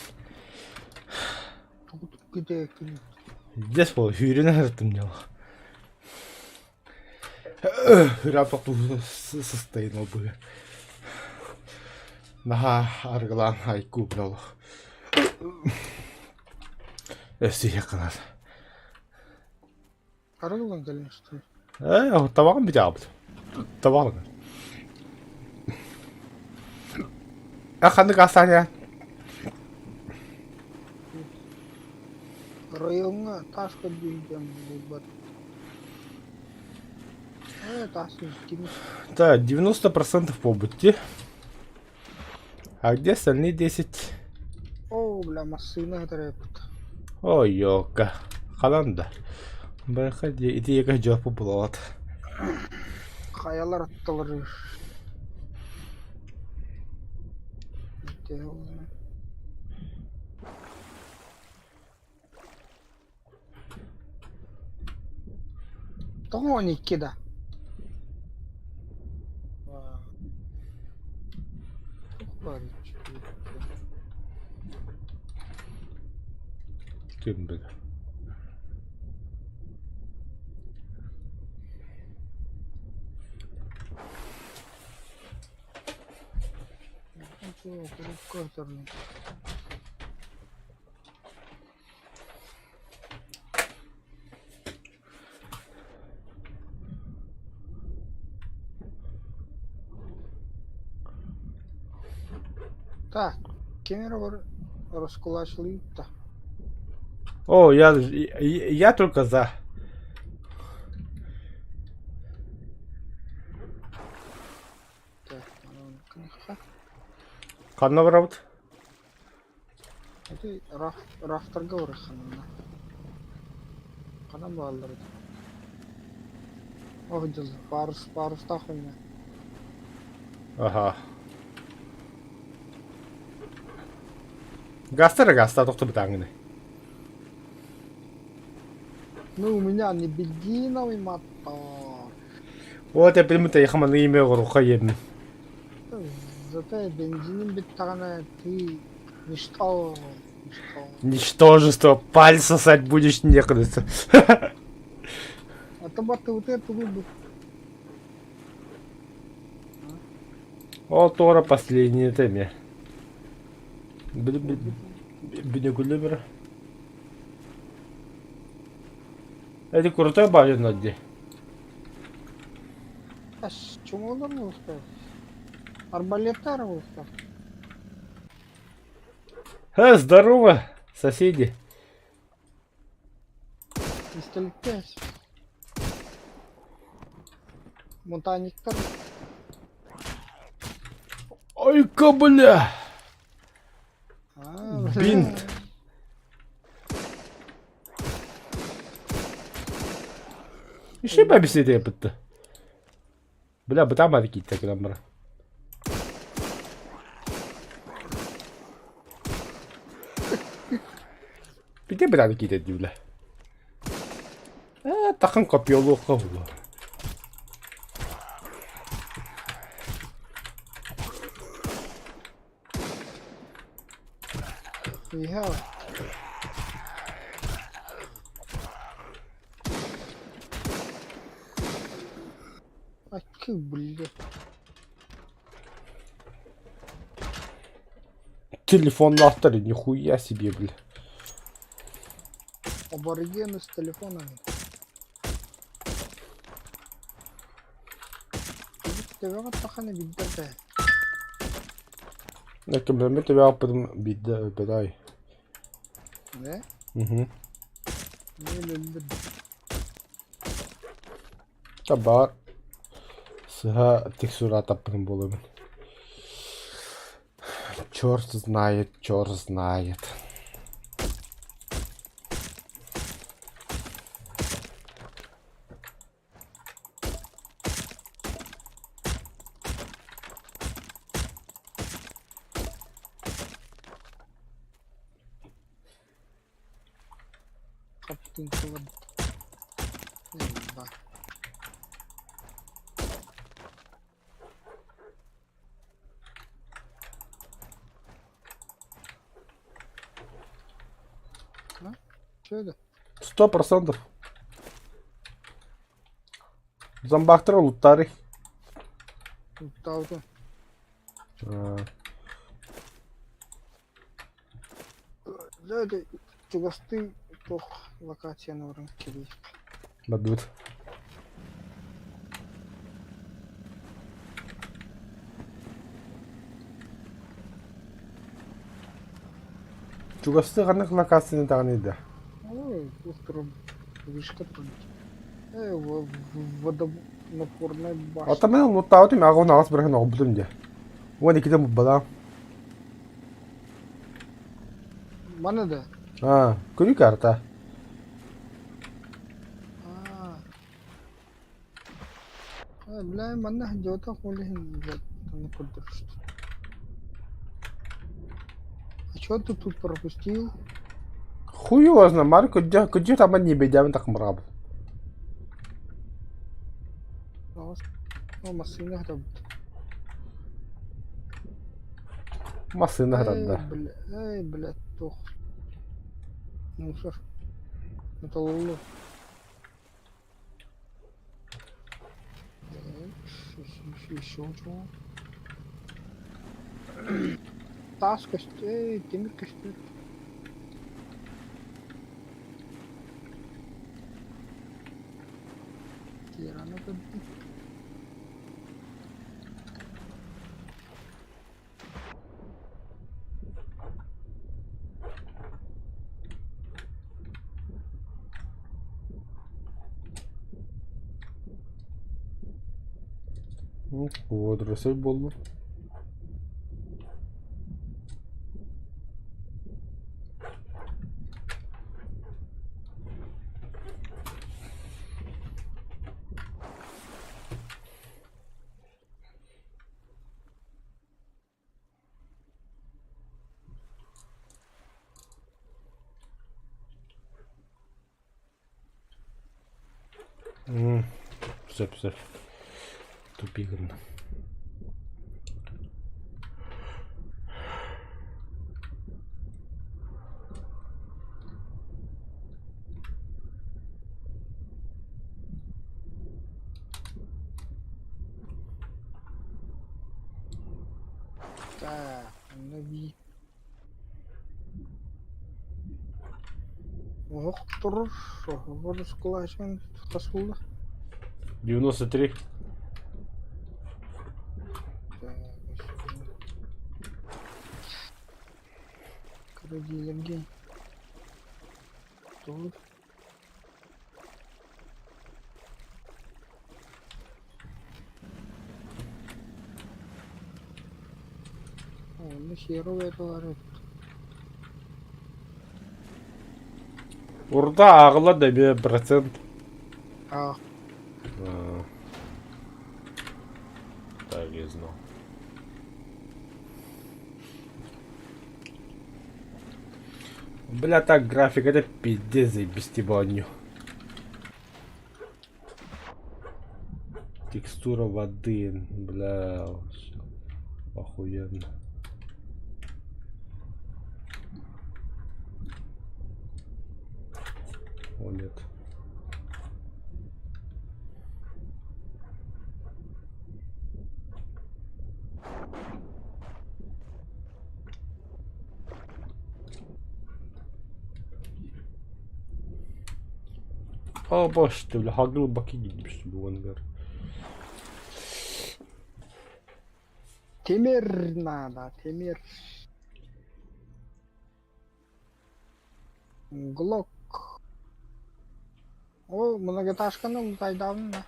Тугу күүтээккиний? Дьэс буол, сүүрэн аһарыттым дьол. Ыраах тохтуу сыстайын ол быһа. Наһаа арыгылаан айкуу бile олох. Өссө кынар. Арыгылан кэлин что ли? Э, табаҕын бүтээбит. Табаҕын. А ханнык астаан Райоҥҥа таас көрдүүрдэн булбат. Э, таас кими? Да, 90% побытти. А где остальные 10? О, бля, массыына хатарайбыт. Ой, ёлка. Ханан да. Бараха ди ити яка жопу булалат. Хайалар аттылар. Тоҕо 12 да? Ким билэр. Так, ким эрэ бар раскулачили да. О, я только за. Так, манан кыныха. Ханна барабыт? Ити рафтарга барахханна. Ханан бааллар ити? Ох дьыл, парус, парустаах хуйня. Аха. Гастар гаста тохту бытаангыны. Ну, у меня не бензиновый мотор. Вот я приму та хаманы име горуха ем. Зато бензинин бүттэҕинэ ты ничто, ничто. Ничтожество, палец сосать будешь некогда. А то бы ты вот эту губу. О, Тора последний теме. Бинекулемер. Это крутой бажен дии. Ас, чумолор буолуохтаах. Арбалеттар буолуохтаах. Э, здорово, соседи. Пистолеттер. Монтаниктар. Ой-ка, бля! А, Бинт. Еще бы объяснить бытты. Бля, бытаамар кииттэ гынан баран. Бите бытааны киитэ дии бля. Ээ, тахын копьелуохха буолуо. Иһэ. Акы, блядь. Телефон на авторе, нихуя себе, бля. Аборигены с телефонами. Төбөҕө таханы билбэтэ. Эккэмэммит төбөҕө биирдэ өлбөтөй. Ээ? Угу. Мен өллүм. Табаар сыһа текстура таппытым буолабын. Черт знает, черт знает. Хаптыҥкылар. Ба. Чё это? 100%. Зомбактар луттары. Луттаабытым. Дьэ, это чугастыы туох локацияны баран кэлиэх. Бардыбыт. Чугастыы ханнык локацияны даҕаны да? Ой, туох турар вышка турар. Э, водонапорная башня. Оттон мен луттаабытым аҕыс бырахын оҕолбутум дии. 12-те балаам. Маны да? А, күнү карта. Аа. Э, бля, манна сылдьыбатах ол иһин блядь, көрдөрүстүм. А чё ты тут пропустил? Хуй его знает, Марко, где, где там они бедями так мраб. О, массыына хатабыт. Массыына хатанда. Эй, блядь, туох. Мусор. Металлолом. Еще чего? Таас көстүү, тимир көстүү. Тирана көрдүм. Водоросль буоллум. Сөп сөп. Тупик гынна. Так, нави. Оһох турар, оһоҕор скулаачан хас буолла? 93. Так, Кыра Тут. Онно херовая баар эбит. Урда ааҕыллар да эмиэ процент. Аах. Так я знал. Бля, так график, это пиздец заебись ебанью. Текстура воды, бля, охуенно. О, нет. О, боже ты, бля, хагыл баки гэр. Тимир надо, Тимир. Глок. О, многоэтажканы лутайдаабын да.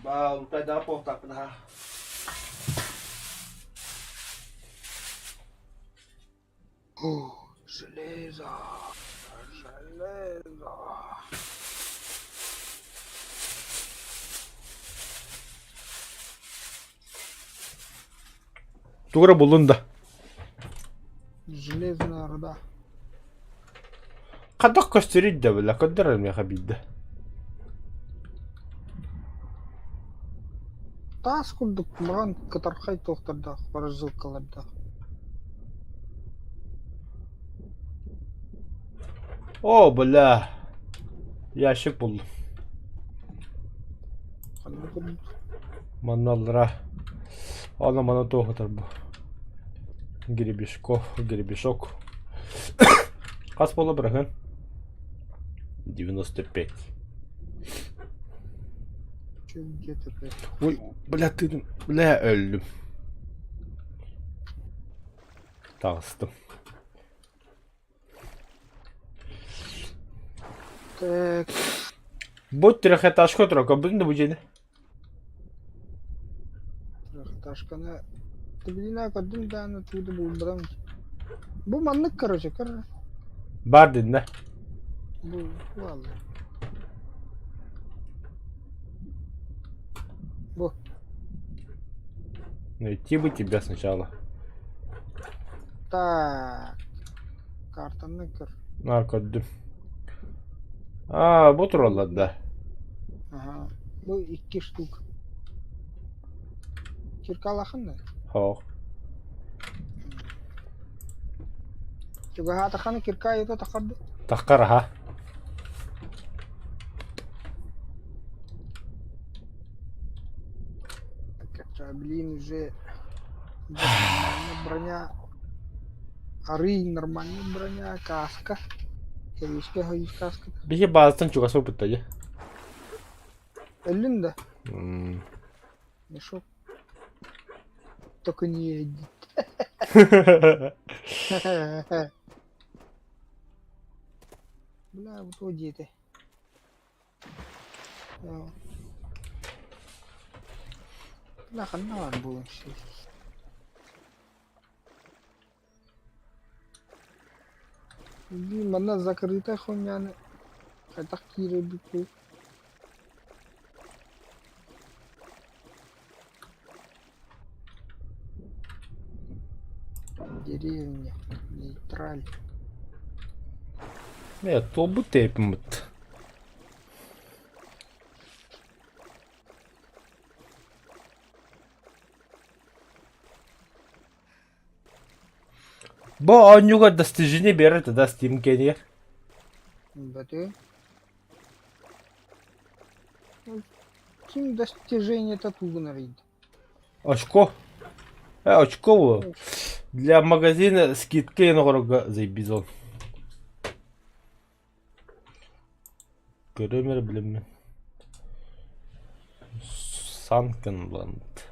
Ба, лутайдаа полтаппын О, железо. Железо. Тугура буллун да. Железная руда. Хайдах көстөрүй да бля, көрдөр миэхэ биирдэ. Таас курдук маҕан кытархай туохтардаах прожилкалардаах. О, бля. Ящик буллум. Ханна көрдүм. Манналлара. Ана мана туохутар бу. Гребешков, гребешок. Хас буола быраһын? 95. Чё где-то, блядь. Ой, бля, ты, бля, өллүм. Таҕыстым. Так. Бу трехэтажка турар, көрбүтүн да бу дьиэни? Трехэтажканы Блин, көрдүм дааны тууду булбатам. Бу маннык, короче, көр. Бар дедин да. Бу валла. Бу. Найти бы тебя сначала. Так. Картаны көр. А, көрдүм. А, бу тураллар да. Ага. Бу икки штук. Киркалахын да? Хоох. Чугаһаатаххына кирка айыта таххарды. Таххар аха. Так, блин, уже нормальная броня. Арый нормальная броня, каска. Кэбиискэ хойус каската. Биһи баазаттан чугас буолбуттар дии. Өллүн да? М. Мешок. Только не едет. Бля, вот диэтэ. Бля, ханна баар буолуон сөп. Блин, манна закрытая хуйняны хайдах киирэбиппий? Деревня, нейтраль. Ээ, туолбут тэйпиммит. Бу оонньууга достижение биэрэр да Steam киэнигэр. Бөтү. Ким достижение-то тугун арыйда? Очко. Э, очко бу. Для магазина скидка оҥорорго заебись ол. Көрүөм эрэ билэммин. Санкенланд.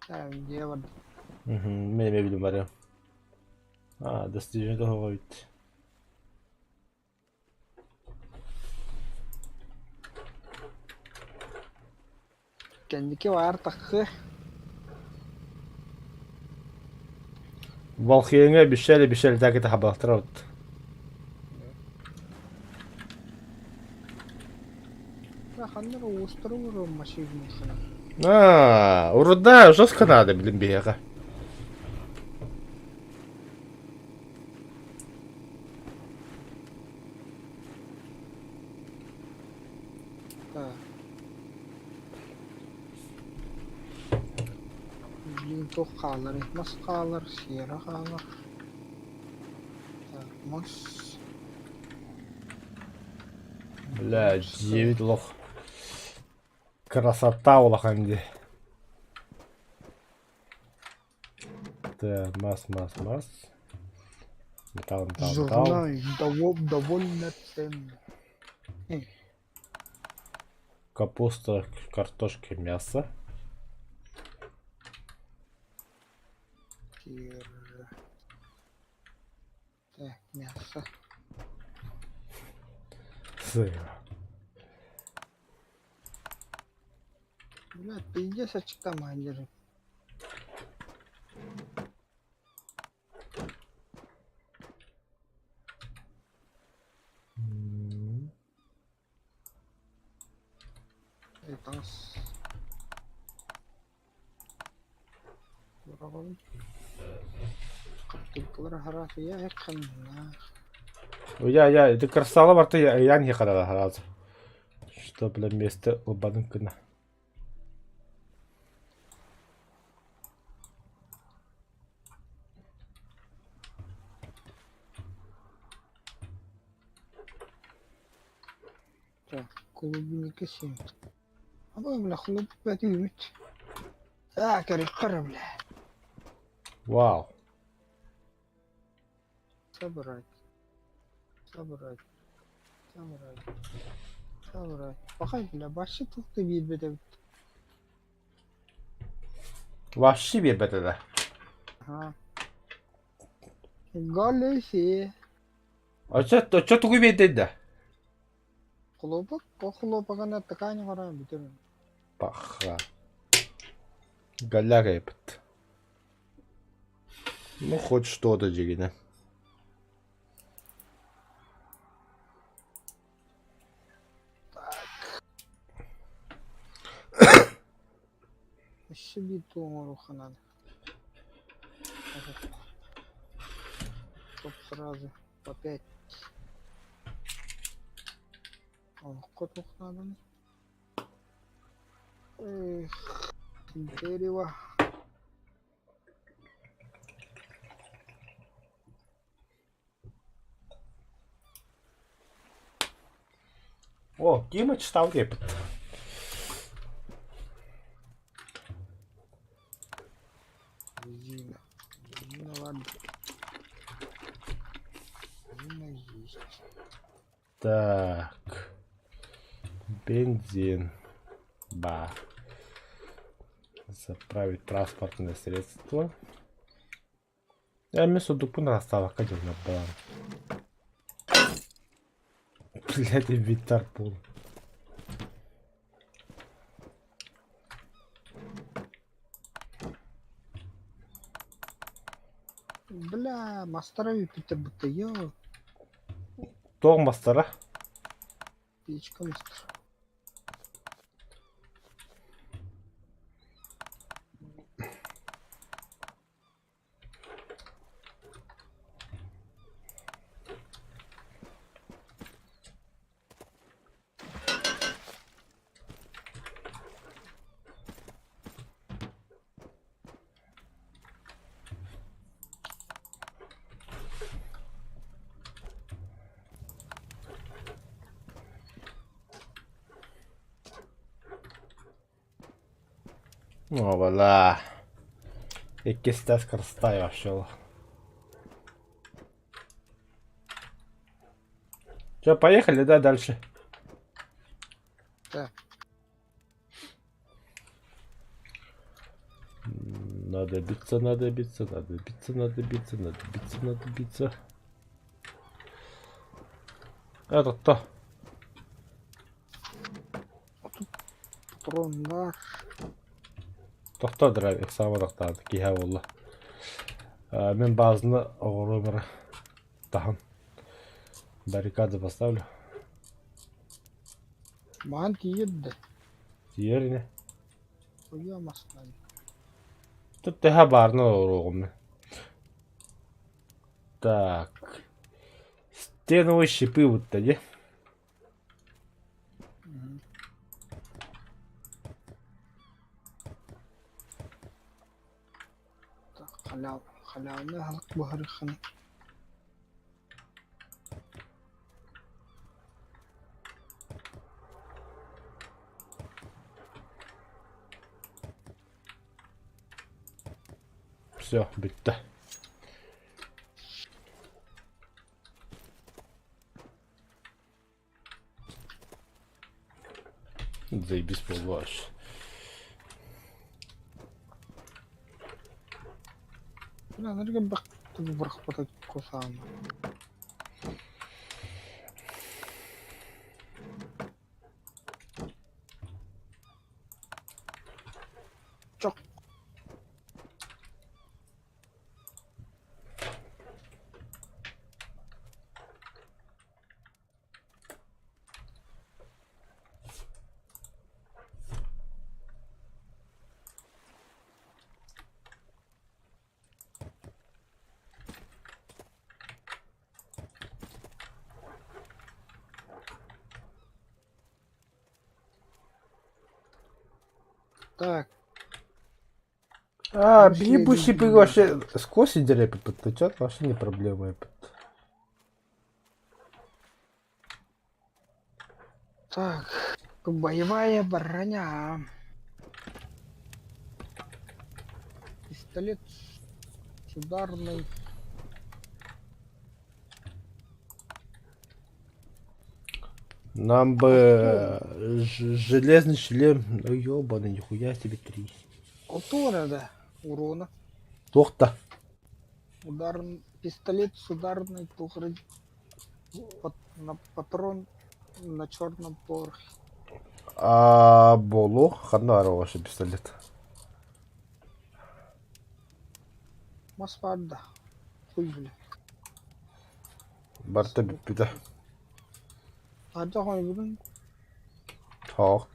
Дьиэ барда. Мин эмиэ билим барыам. Аа, достижение тоһоҕо эбит. Кэнники баар таххы. Валхиеҥҥа обещали, обещали, так это хабалахтара вот. Ханна уустары массивный хана. Аа, уруда жестко надо, блин, биһиэхэ. Так. Блин, туох хаалар, мас хаалар, сиэрэ хаалар. Так, мас. Бля, 9 лох. Красота улахан дии. Так, мас, мас, мас. Металл, металл, металл. Журнал довольно ценный. Капуста, картошка, мясо. Кир. Так, мясо. Сыр. Бля, пиздец, очкам держи. Таҥас. Быраҕабын. Хаптыыккалар аһараатыйа ханнаах. Я, я, это красава барта я не хадала харазы. Что, бля, место лобаным кына. Клубника 7. Абы, бля, хлопок 5 үүммүт. Аа, көрүөххэ эрэ, бля. Вау. Собрать. Собрать. Собрать. Собрать. Пахай, бля, башы туох да биэрбэт эбит. Вообще биэрбэт этэ. Аха. Галифе. Оччо оччо тугу биэрдэй да? Хлопок, ол хлопогана ткань хороон бүтэр. Паха. Голяк эбит. Ну, хоть что-то дьигинэ. Өссө биир туоҥуруохха наада. Чтоб сразу по пять. Олоххо туох нааданый? Эх, дерево. О, Дима читал диэбит. Резина. Резина, ладно. Резина есть. Так. Бензин. Ба. Заправить транспортное средство. Я эмиэ судукпун ыраастаабакка дьоннор баар. Блядь, инвентарь пол. Бля, мастера Юпитер будто ё, Туох мастара? печка мастер. Обала. Иккистэс красота вообще. Че, поехали, да, дальше? Да. Надо биться, надо биться, надо биться, надо биться, надо биться, надо биться. Это то. Патроннар. Тохтоо драйв ыксаабат тохтоото киһи буолла. Мин баазаны оҕуруом эрэ таһан баррикады поставлю. Маан тиийэр да. Тиийэр ини. Ойуо маслан. Тут тэһэ баарына оҕуруоҕум мин. Так. Стеновые щипы будто дии. Халявный аһылык буһарыаххыный. Все, бүттэ. Заебись буолуо Так. А, ебучий бы вообще сквозь сидели подтечет, вообще не проблема. Так, боевая броня. Пистолет с ударной. Нам бы железный шлем. Ну ёбаный, нихуя себе три. Алтура, да, урона. Туох-то. Удар... Пистолет с ударной тухры. На патрон на черном порохе. А болу ханна баар ваше пистолет. Мас баар да. Хуй бля. Барыта бүппүтэ. Хайдах ойбутун? Тоох.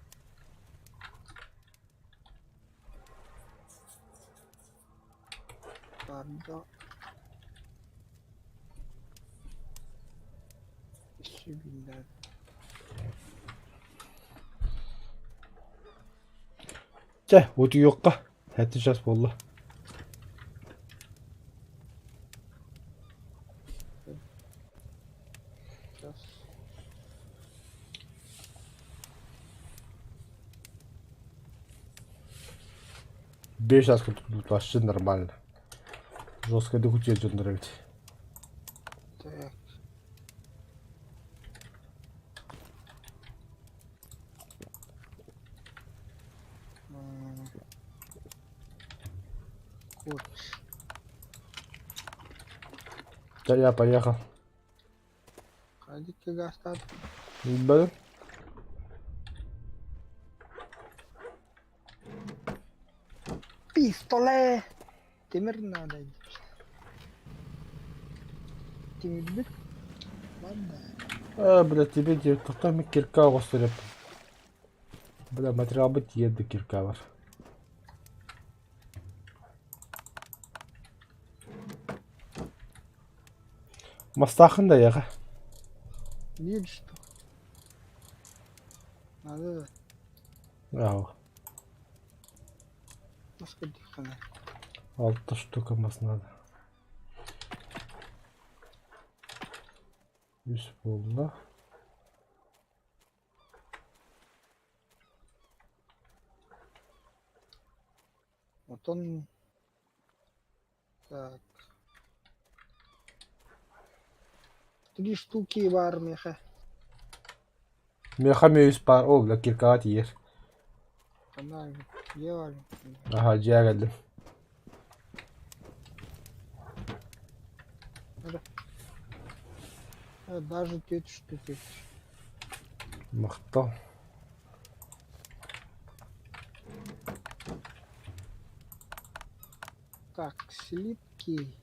Барда. Сүбүннэр. Чэ, утуйуохха. Сэттэ час буолла. Сейчас. Биэс чаас курдук вообще нормально. Жестко духутия дьоннор эбит. Так. Кот. Да я поехал. Хайдик гастат. Б. Пистолет! Тимир надо. Тимирбит. Ладно. А, бля, тебе де тоқтам кирка оҕустар Бля, материалбыт тиийэрдэ кирка бар. Мастаахын да эйиэхэ. Видишь что? Надо Ау. Насколько Алта штука мас надо. Үс буолла. Вот он... Так. Три штуки бар меха. Миэхэ эмиэ үс баар, ол бля киркаҕа тиийэр. Она делали. Аха, дьиэ кэллим. Даже 4 штуки. Махтал. Так, слитки.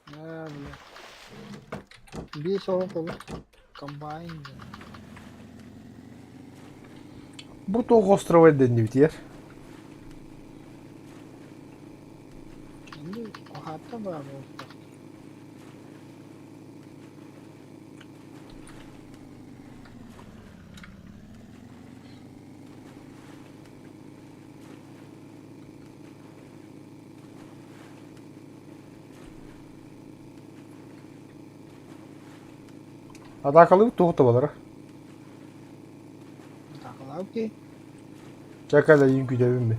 Да, бля. Бес около. Комбайн. Бу туох островай дэннибитигэр? Ну, хата бар буолбатах. Атаакалыыбыт туох да буолара. Атаакалаабыт Чэ кэлэйиин күүтэбин мин.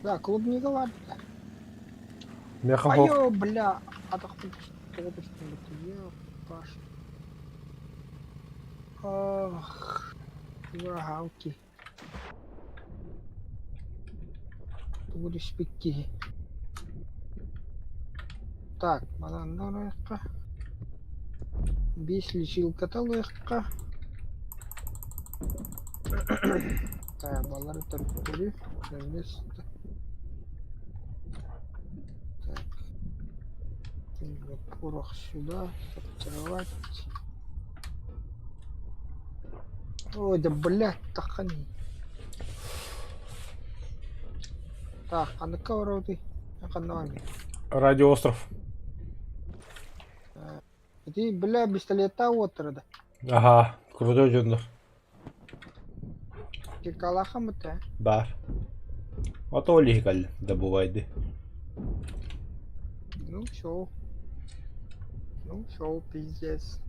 Да, клубника бар. Миэхэ суох. Айо, бля, атахпын тоҕо түстүм Паш. Ах, Галки. Тугу түспүт киһи. Так, манан ылыахха. Биэс лечилката ылыахха. Так, балары төрүттөрү на место. Так. Порох сюда, сортировать. Ой, да блядь, тахани. Так, ханыкка барабытый? Ханна барбыт? Радиоостров. Ити, бля, пистолеттаах уоттара да. Аһаа, крутой дьоннор. Киркалаахаммыт ээ. Баар. А то ол иһи кэллим, да бывайды. Ну, все. Ну все, пиздец.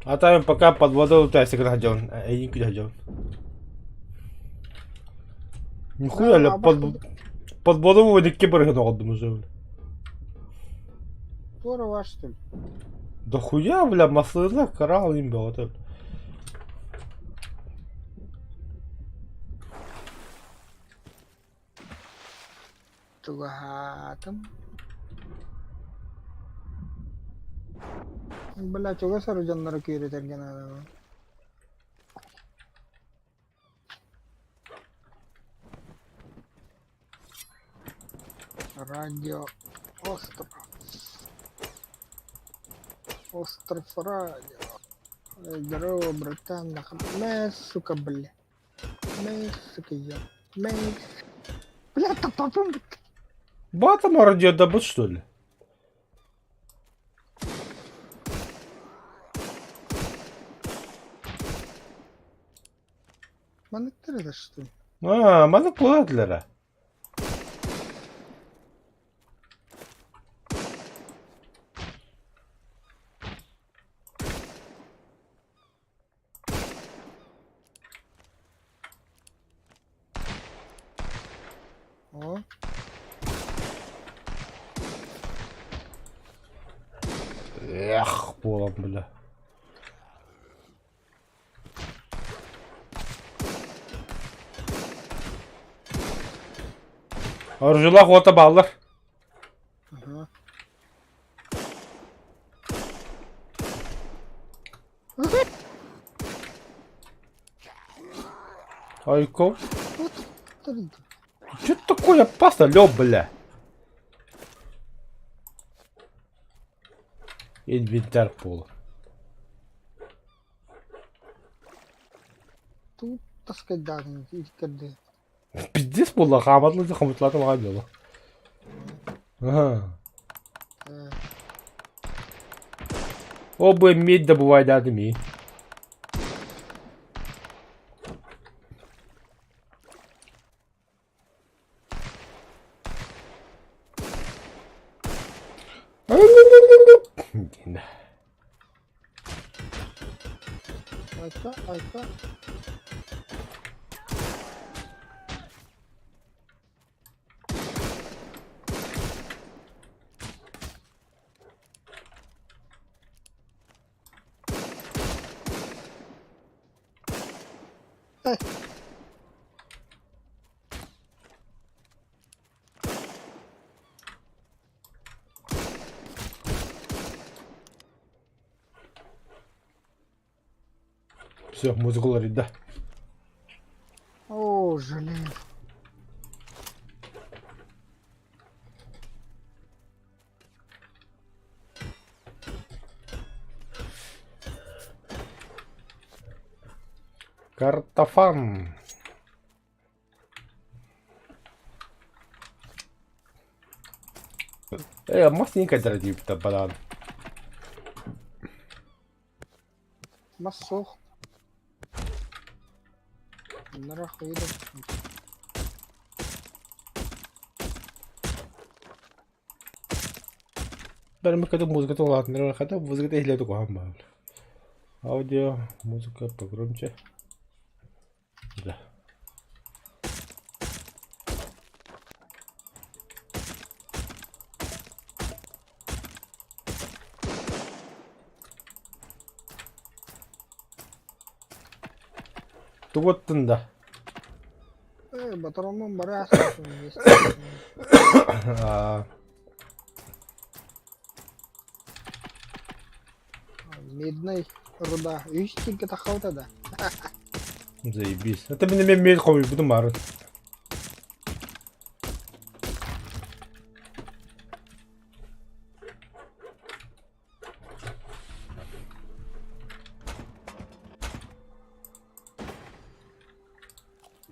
А там пока под водой лутайся, когда ходил. Эйин күдэ Нихуя Да, ли, под водой икки барыһын оҕолдум уже, бля. Здорово, что ли? Да хуя, бля, маслыла, коралл им было. Это. Чугаһаатым. Бля, чугас эрэ дьоннору күүрэтэргэ наада. Радио остров. Остров радио. Здорово, братан. Мэ, сука, бля. Мэ, сука, я. Мэ. Бля, та потом. Батом радио добыть, что ли? Манныктар это что ли? А, маны куладлара. О. Эх, буолан, бля. Оружилах уота бааллар. Ага. Айко. Вот. Что такое опасно, лё, бля? Инвентарь пола. Тут, так сказать, да, кэрдэ. Пиздец буолла, хааматлы хомутлата маҕа дьоло. Ага. О, бы медь добывай, да, ми. Айка, айка. Все, музыка ларит, да. О, жалею. Картофан. Масненько дорогие банан. Массох. Нахуй Бәрі музыка ладно, хотя музыка иһилэ куһаҕан баар. Аудио, музыка погромче. Да. Тугуттун да. Батаромун бара Медный руда. Үс тиңке тахаута да. Заебись. Это меня мед хобби буду марат.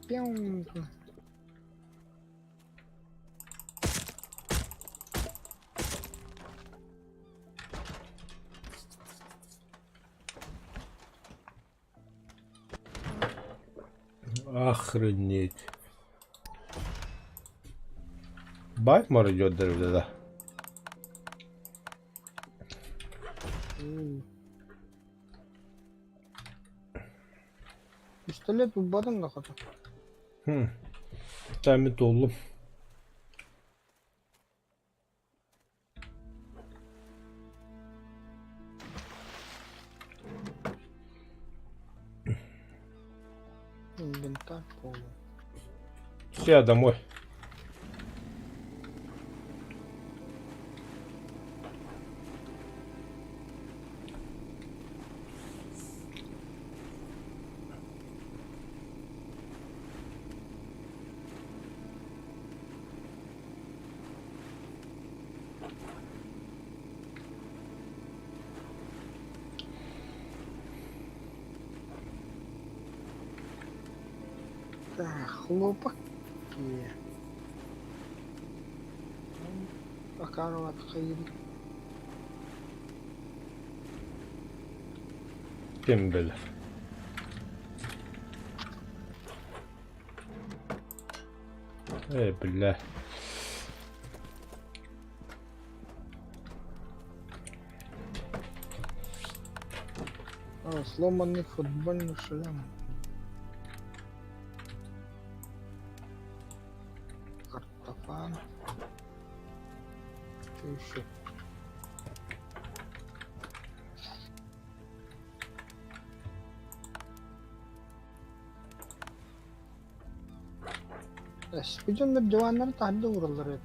Пяу. Охренеть. Бай мародердар да. Пистолет булбатым да хата. Хм. Тәмі толлум. Инвентарь полный. Все, домой. Так, хлопок. Акарова хайыр. Ким билэр. Э, бля. А, сломанный футбольный шлем. Картофан. Что еще? Спиденнер диваннары таһырдьа уураллар эбит.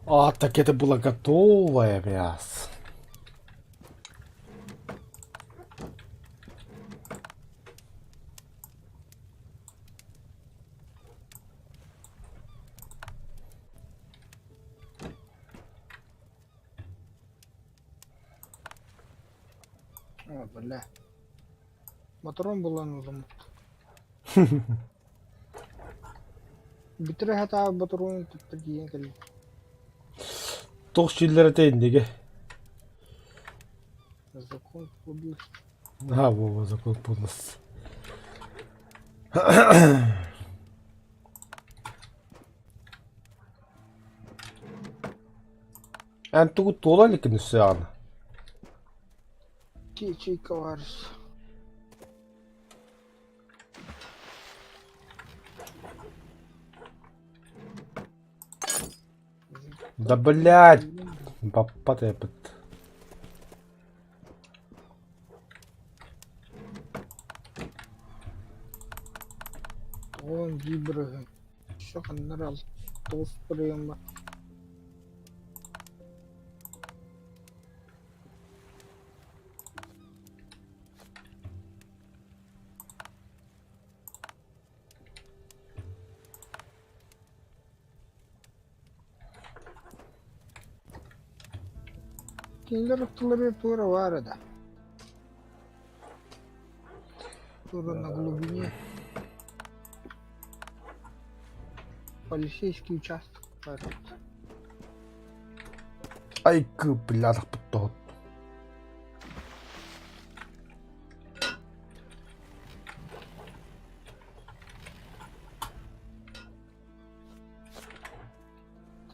А, так это было готовое мясо. О, бля. Моторон булан ылым. Бүтүрэ хата ботуруун туттар киин кэлли. Туох сииллэр этэй иннигэ? Закон подлости. А, во, закон подлости. Эн тугу туола иликкин өссө даҕаны? Ячейка варс. Да блядь! Баппат эпит. Он вибры. Еще ханнарал. Тоғыз приема. Кинилэр аттыларыгар туох эрэ баар этэ. Тура на глубине. Полицейский участок баар эбит. Айкы, блядь, тоһут.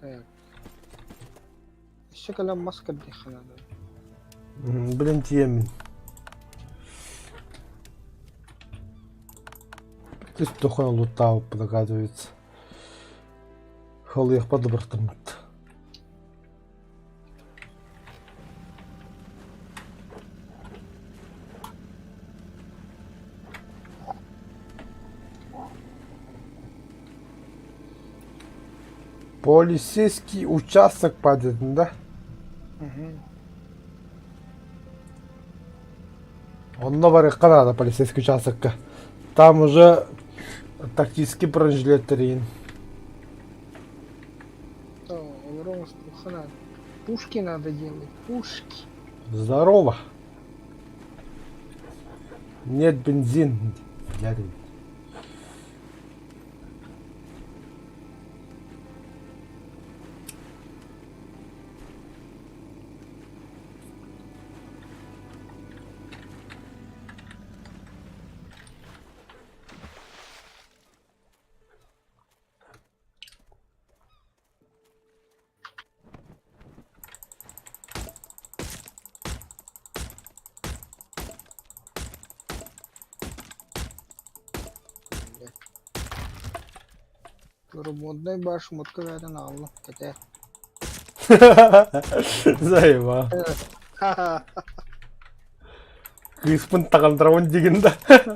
Так. Өссө кэлэн мас кэрдиэххэ наада. Блин, тиэмин. Ты тохон лутаабыппын оказывается. Халыахпа да бырахтаммыт. Полицейский участок падет, да? Онно барыахха наада полицейский участокка. Там уже тактический бронежилет тэрийин. Олорон оҥостуохха наада. Пушки надо делать, пушки. Здорово. Нет бензин. Блядь. Моднай баар шмотка бэйэтин аҕалла кэтээ. Заеба. Кыыспын таҕалдырабын дигин да. Так,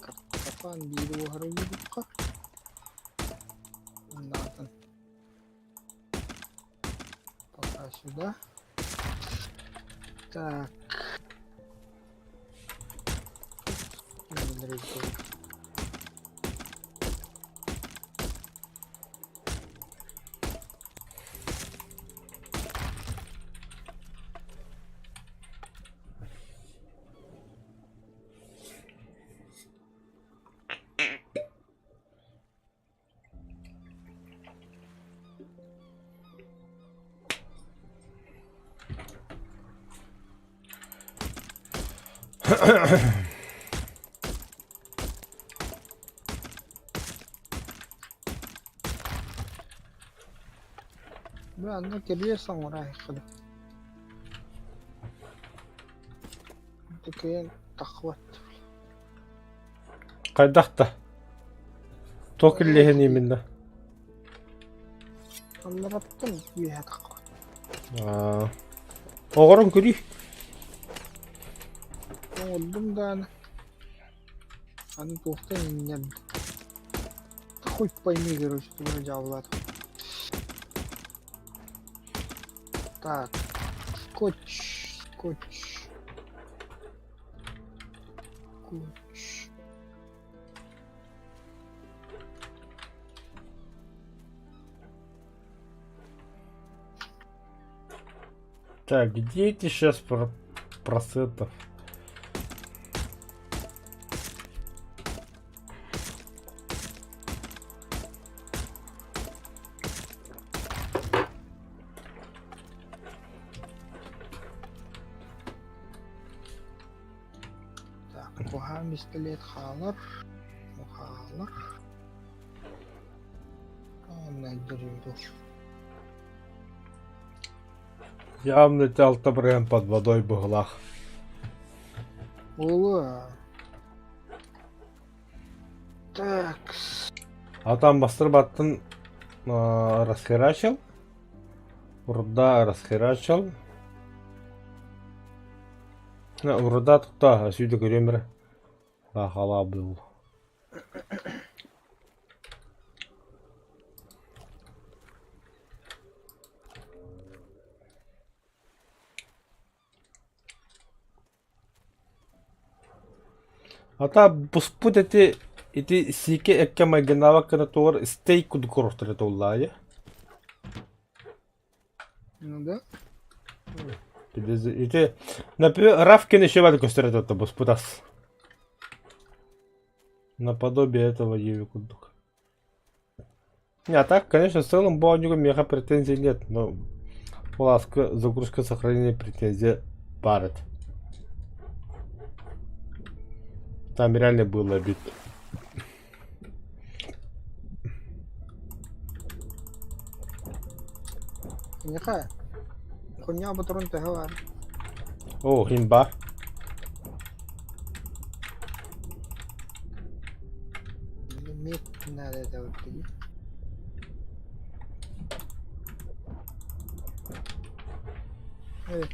картофан биир уоһара уурукка. Наатын. Пока сюда. Так. Бля, ну кирилл оҥорон Кыайан таххыбат. Хайдах да? Туох киллэһин именно? Аллараттан үөһэ таххыбат. Аа. Оҕорон көрүй. Оҥордум даҕаны. Аны туохтан инньэм. Хуй пойми, короче, тугу дьааллаатым. Так, скотч, скотч. Скотч. Так, где эти сейчас про процентов? Так, куһаҕан пистолет хаалар, бу хаалар. Онно Явно алта под водой быһылаах. Буолуо. Так. А там бастыр расхерачил. Руда расхерачил. Руда тутта сүйді көремір. Бахала был. Ата буспут эти ити сиики экке майгынаабак гына тугар стейк курдук оруктар этэ уллаайа. Ну да. Ити например Равкин еще баар көстөр этэ буспут ас. Наподобие этого еви курдук. Не, а так, конечно, в целом бу оонньууга миэхэ претензий нет, но Ласка загрузка сохранения претензия баар этэ. Там реально было обидно. Киниэхэ хуйня ботурун төһө баар? О, имба. Мет надо это вот дии. Э,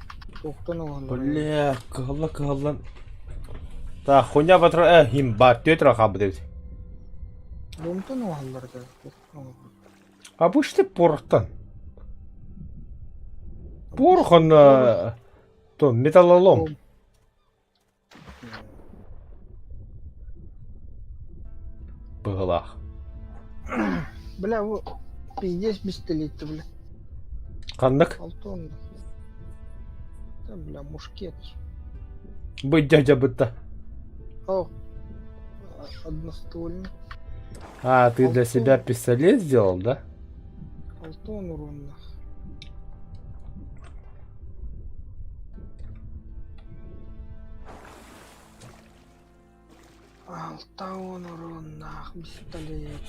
туохтан оҥоһуллар Бля, кыһалла кыһаллан. Так, хуйня патрон, имба, түөрт хаалбыт эбит. Туохтан оҥоһуллар этэ? Туохтан оҥоһуллар? Обычный порохтан. Порох он то металлолом. Быһылаах. Бля, бу пиздец пистолет бля. Ханнык? Алтон. Да, бля, мушкет. Бу дядя бытта. О, одноствольный. А, ты для Алтон. себя пистолет сделал, да? Алтон уроннах. Алтон уроннах пистолет.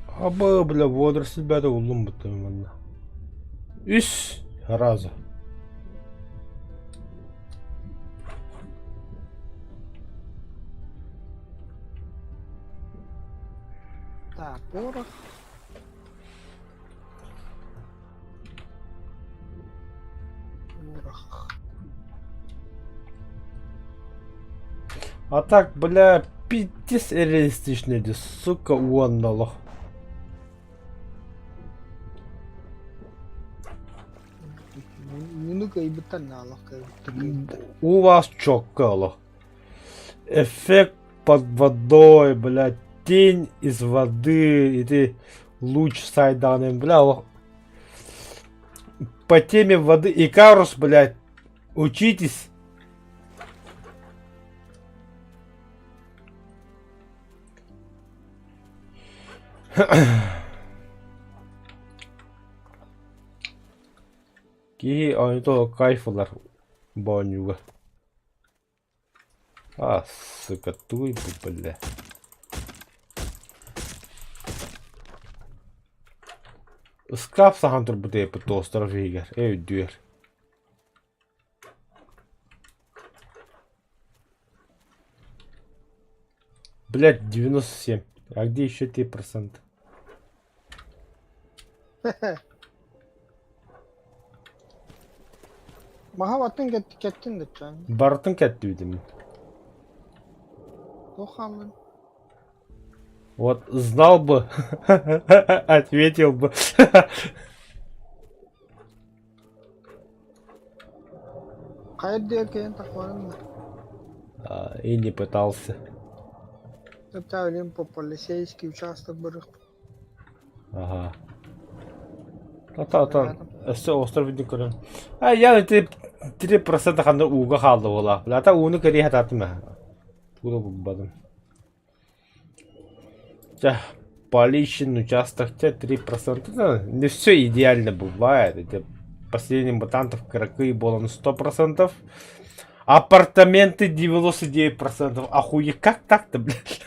Аба, бля, водоросль бэдэ уллум бутта манна. Үс. Сразу. Так, порох. Порох. А так, бля, пиздец реалистичный, сука, уонна олох. Муну кыайбыттар наалах кыайбыттар. У вас четко олох. Эффект под водой, блядь, тень из воды, и ты луч сайданым, бля, олох. По теме воды Икарус, блядь, учитесь. Киһи оонньото кайф ылар бу оонньууга. А, сука, туй бу, бля. Ыскаап сахан турбут эппит остров иһигэр, ээ үрдүгэр. Блять, 97. А где еще 3%? Маһа баттын кэттин да чан. Барытын кэттибитим. Туох хааллын? Вот знал бы, ответил бы. Хайа диэн кэлэн тахварын да. А, и не пытался. Сөптөөх по полицейский участок барых. Ага. Та-та-та. Өссө остров үрдүн көрөн. А я ити 3% ханна ууга хаалла буолаах. Ата ууну көрүү хатаатым ээ. Тугу да булбатым. Чэ, Поличин участок те 3%. Ну, не все идеально бывает. Это последний мутантов кыракый буолан 100%. Апартаменты 99%. Охуе, как так-то, блядь?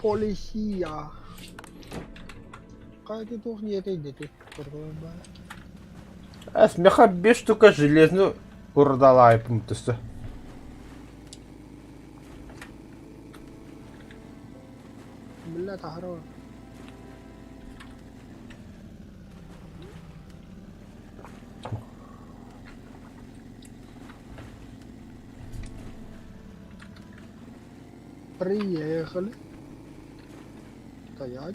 Полиция. Хайа туох диэтэй дити? Эс, меха 5 штука железную урдалайпым түсті. Бля, таһара Приехали. Стоять.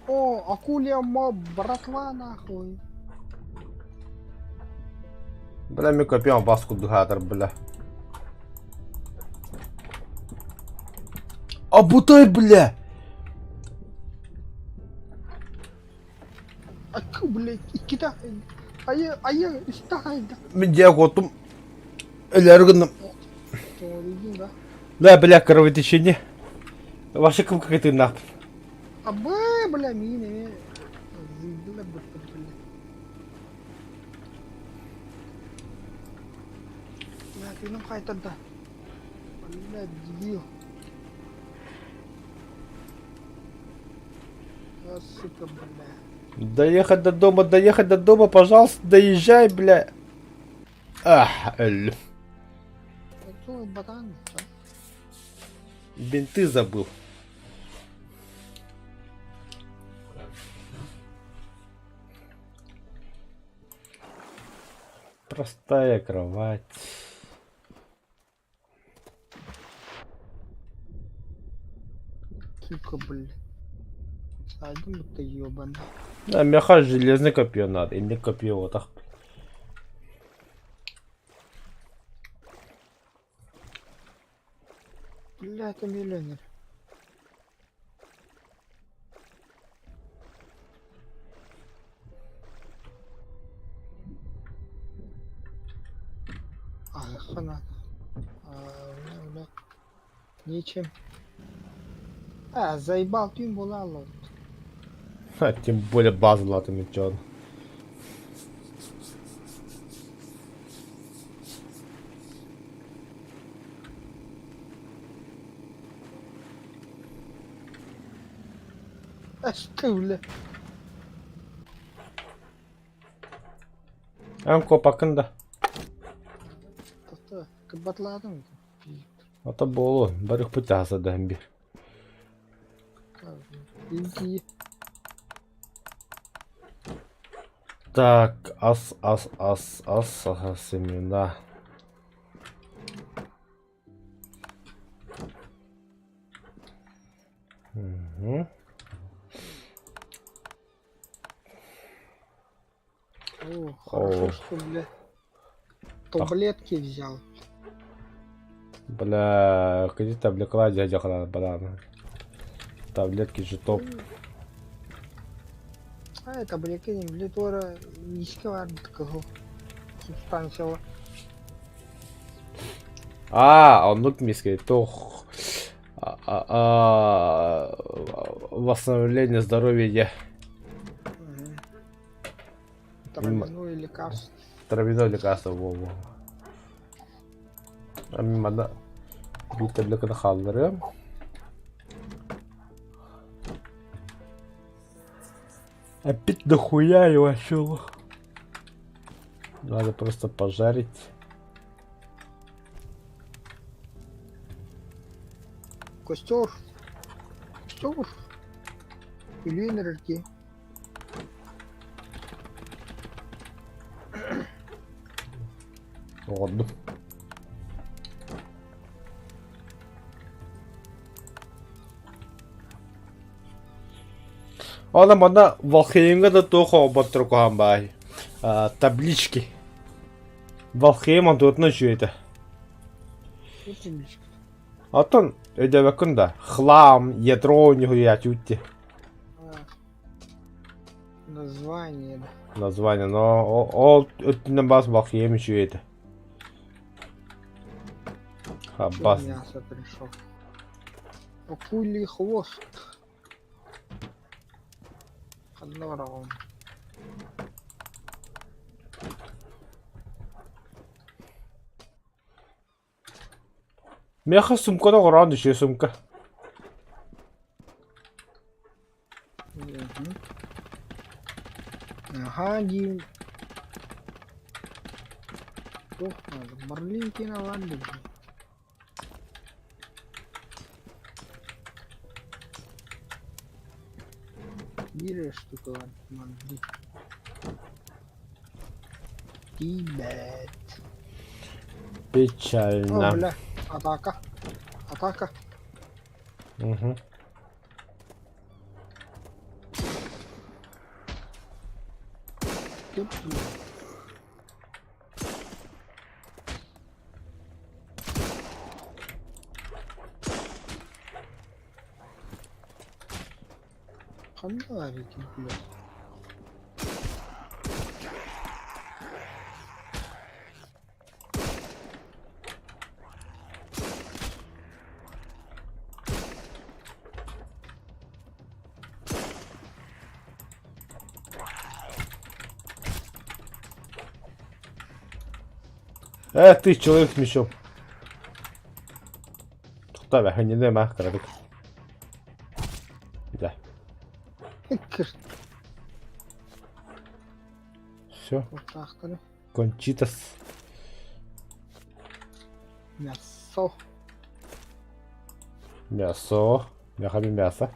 О, акулья моб, братва нахуй. Бля, ми копьем бас кудгатор, бля. Обутай, бля! Аку, блядь, иккитэ айы айы үстэ хайда. Мин дьиэ куоттум. Өлөөрү гынным. Тоҕо да? Да, бля, кровотечение. Вообще кым какая тыыннаахпын. Абы, бля, миин эмиэ зыйдыла быппыт, бля. Бля, тыыным хайтарда. Бля, дебил. А, сука, бля. Доехать до дома, доехать до дома, пожалуйста, доезжай, бля. Ах, эл. Батан. Бинты забыл. Простая кровать. Сука, бля. Садим ты ебаный. Да, меха железный копье надо, или копье вот так. Бля, это миллионер. А, хана. А, бля, бля. Нечем. А, заебал пин была лот. А, тем более база латами чё. Эс ты, бля. Эн куоппаккын да. Тохто, кырбатылаатым. Ата буолуо, барыхпыт таһаса да биир. Иди. Так, ас, ас, ас, ас, ас, семена. Угу. О, хорошо, О. что, бля, таблетки взял. Бля, где таблетка дядя банана? Таблетки же топ. А, таблетки не, бля, туора низкий баар субстанция. А, оннук мискэ туох восстановление здоровья. Травяное лекарство. Травяное лекарство, во-во. Манна биир таблетканы хаалларыам. Опять дохуя его чего? Надо просто пожарить. Костер. Костер. Или энергии. Ладно. Онон манна Валхеймҥа да туох оҥорботторо куһаҕан баай. Таблички. Валхейм онтуотунан үчүгэй этэ. Оттон өйдөөбөккүн да, хлам, ядро нихуя тюти. Название, да. Название, но ол өттүнэн бас Валхейм үчүгэй этэ. Хабас. Мясо пришел. Акулий хвост. Ханна бараҕын? Миэхэ сумканы оҥороон үчүгэй сумка. Аһаа диим. Туох наада? Марлинкин ылан билбин. Биир эрэ штука баар маннык. Тиийбэт. О, Печально. бля, атака. Атака. Угу. Кеп. Ханна баар эбитий бля? Э, ты человек с мечом. Тохтоо бэхэнньинэ маа кыратык. Да. Все. Кончитас. Мясо. Мясо. Мяхами мясо.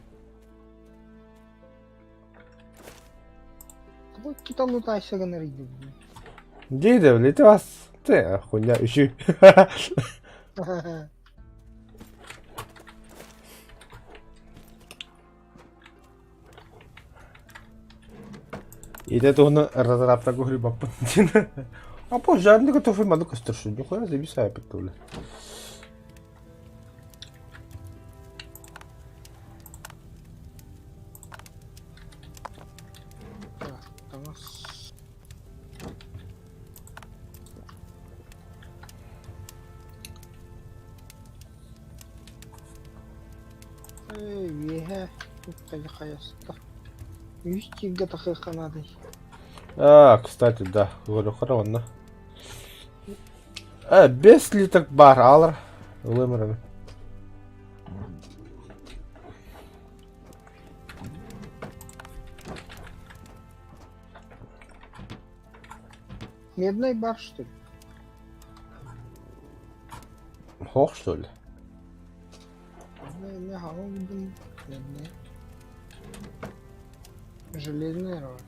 Тобой киталутайся гынар иди. Дии блядь, вас. Ты хуйня ищи. Ити туһунан разраптарга суруйбаппын диэн. А пожарный готов маннык көстөр нихуя зависает бля. Так, таҥас. Эй, үөһэ хайа-хайаста. Үс тииргэ тахыахха наадый. А, кстати, да, говорю, онно. Э, без слиток бар, алар. Ылым. Медный бар, что ли? Хох, что ли? Медный. Железный рог.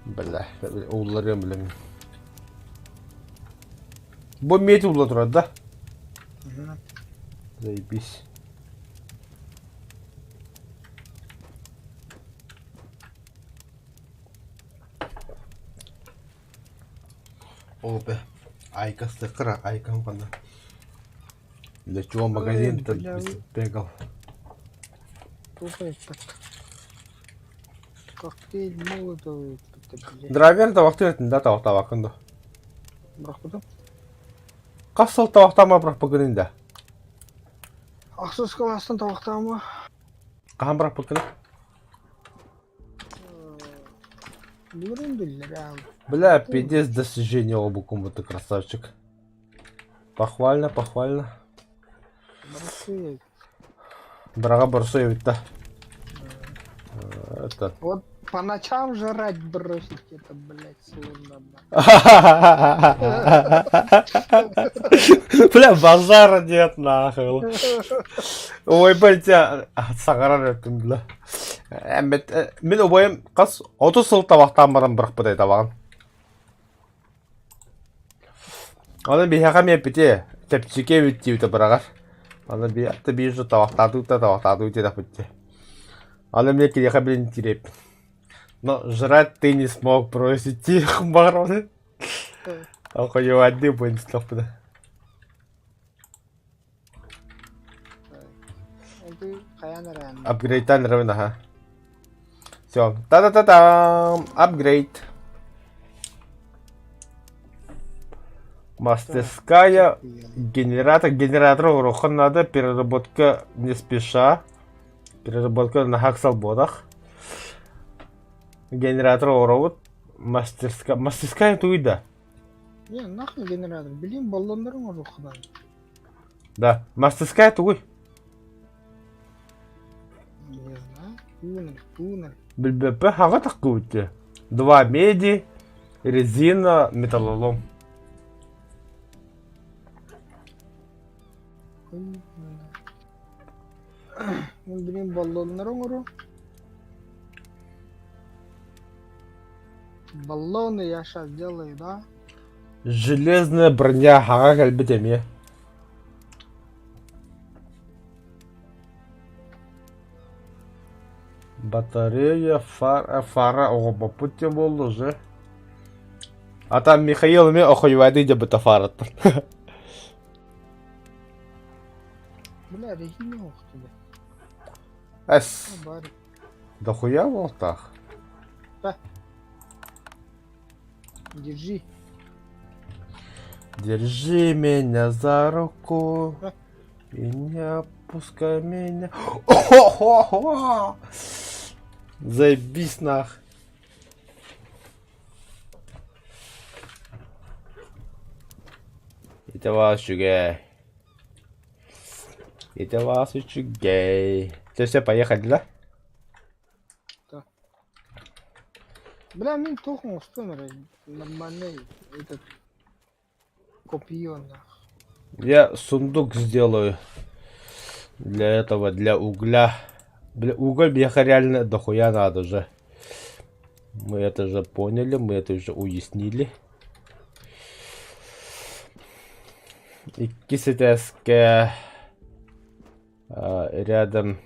Бля, уулларыам билэммин. Бу медь уулла турар да? Угу. Заебись. Ол бе, айка сыкыра, айкам ханна. Для чего магазин-то бля. бегал? Слушай, так. Коктейль Молотова, это, блядь. Драйвер табахтыр этин да табахтаабаккын да. Бырахпытым. Хас сыл табахтаама бырахпыккын да? Ахсыс кылаастан табахтаама. Хаһан бырахпыккын? Бүгүн биллэр Бля, пиздец достижение обукум, ты красавчик. Похвально, похвально. Барсуй. Браға барсуй эбит да. Это. Вот по ночам жрать бросить это, блядь, сложно. Бля, базара нет, нахуй. Ой, блядь, сагарар өттүм, бля. Мин убайым хас 30 сыл табахтаан баран бырахпыт табаҕын. Аны биһиэхэ эмиэ эппитэ, чэпчэки эбит диэбитэ быраҕар. Аны би биир же табахтаатыбыт да табахтаатыбыт диэтэхпит дии. Аны мне киниэхэ билин тириэппин. Но жрать ты не смог бросить тихо баҕарабын. Охуевать буйнстохпуна. Апгрейдтаан эрэбин аха. Все. Та-та-та-там! Апгрейд. Мастерская генератор. Генератор урухан надо. Переработка не спеша. Переработка на хаксалбодах. Генератор оробут. Мастерская. Мастерская туйда. Не, нахуй генератор. Блин, баллоннарын орухан. Да. Мастерская туй. Не знаю. Туннель, туннель. Билбэппэ хаҕа таххыбыт Два меди, резина, металлолом. Блин, баллоннары оҥору. Баллоны я сейчас делаю, да? Железная броня хаҕа кэлбит эмиэ. Батарея, фара, фара оҕобоппут диэн буолла уже. А там Михаил эмиэ охуевайдыы дьабыта фараттан. Бля, резина ох тебе. Эс. Бар. Дохуя буолтаах. Да. Держи. Держи меня за руку и не отпускай меня. О-хо-хо! Заебись нах. Ити вас үчүгэй. Ити вас үчүгэй. Все, все, поехали, да? Да. Бля, мин туох оҥостон эрэ нормальный этот копье нах. Я сундук сделаю для этого, для угля. Бля, уголь мне реально дохуя надо же. Мы это же поняли, мы это уже уяснили. Иккис этээскэ рядом.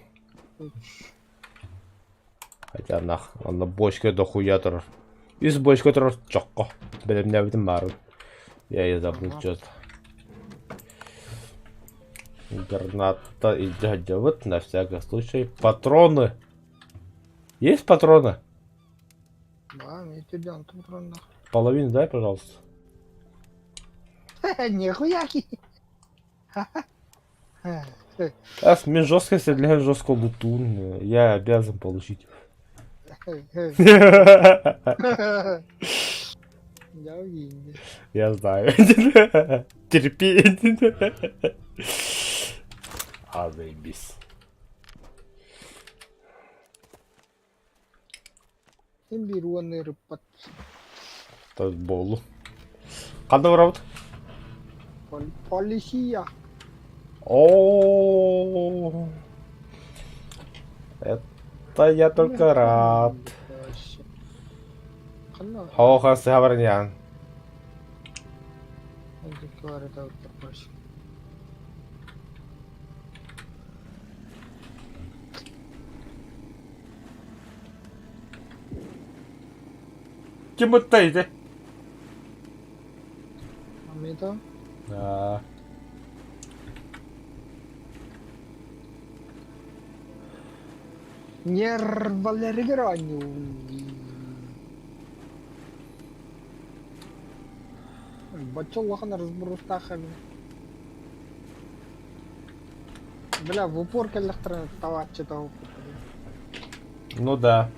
Хотя нах, онно бочка дохуя турар. Үс бочка турар чокко. Бэлэмнээбитим баарын. Я ее забыл что-то. Граната идет на всякий случай. Патроны. Есть патроны? Да, мне тебе патронов. Половину дай, пожалуйста. Нихуя! А, мне жестко, если для жестко лутун, я обязан получить. Я знаю. Терпи. А, заебись. Син биир уонна ырыппат. Болу. Ханна барабыт? Полиция. О, это я только рад. Хоха сабарнян. Ким ытта ити? Амита. Аа. Нервалэригэр оонньуубун Бачча улахан разбрустаах эбит. Бля, в упор кэллэхтэринэ табааччы тоһуппут. Ну да.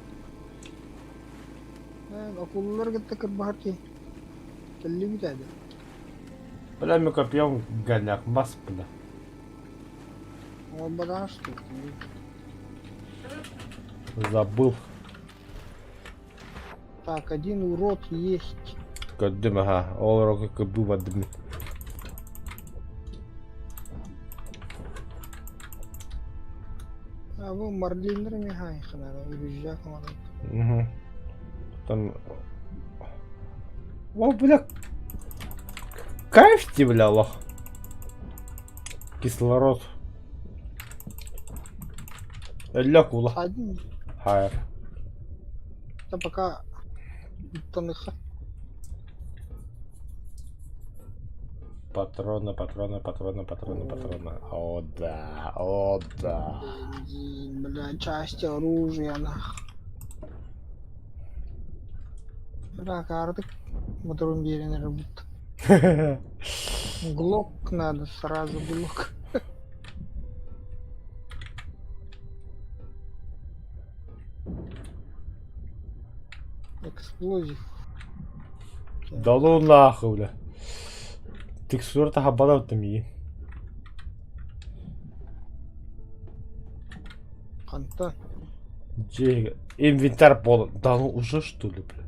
Акулалар кытта кырбаһар киһи. Кэллибит ээ. Бля, мы копьем гоняк, мас, бля. Оҥорботоҕо что Забыл. Так, один урод есть. Көрдүм, аха. Ол орока кыбыы бардым. А бу Марлиннер Михайловна, үрүзжак оҥорон. Угу. Там... О, бля. Кайф тебе, бля, лох. Кислород. Өллө кула. Один. Хайр. Да пока таныха. Патроны, патроны, патроны, патроны, патроны. О да, о да. Бензин, бля, части оружия, нах. Бля, картык моторун биэрэн эрэ бут. Глок надо, сразу глок. Эксплозив. Да ну нахуй, бля. Текстура таһаббата мии. Ханта. Дьиэ инвентарь буолан. Да ну уже что ли, бля?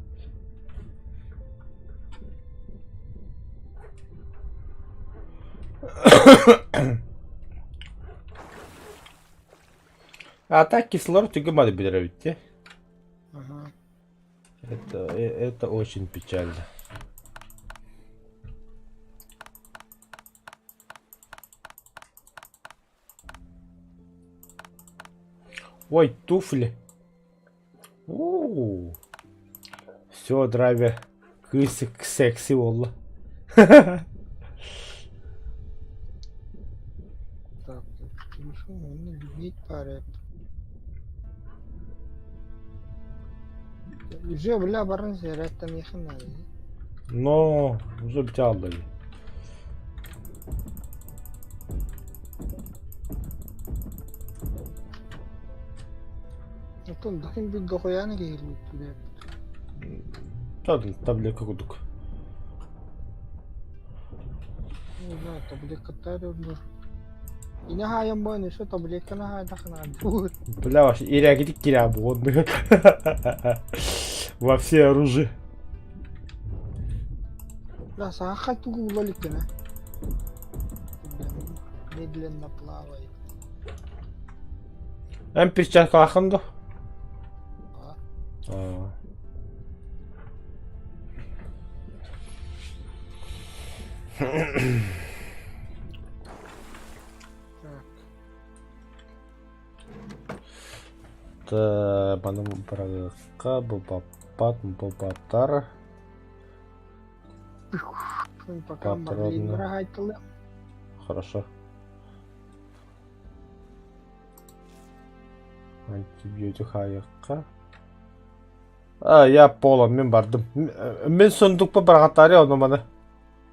А так кислород түгэн билэр эбит дии. Ага. Это очень печально. Ой, туфли. У-у-у. Все, драйвер. Кыыс секси буолла. Так, телефон, онно билбит баар Уже бля баран сэрээттэн наада. Но уже бүтэ Оттон дохин бит дохуяны киһилбит Таблетка курдук. Не знаю, таблеткаттар бур. Ина хаайан буон өссө таблетканы хаайдахына бур. Бля, вообще, ирягитик киря буон. Во все оружие. Бля, саха тугу була иликкин Медленно плавает. Эн перчаткалааххын дуо? А? Аа. Так. Та маны бырагыакка бу баппат бу батар Пока Патроны. Марлин Хорошо. Антибиотик айыкка. А, я полон, мин бардым. Мин сундукпа барахатари, ону маны.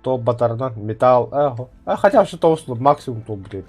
То батарынан, металл, а, а хотя вообще то максимум то будет.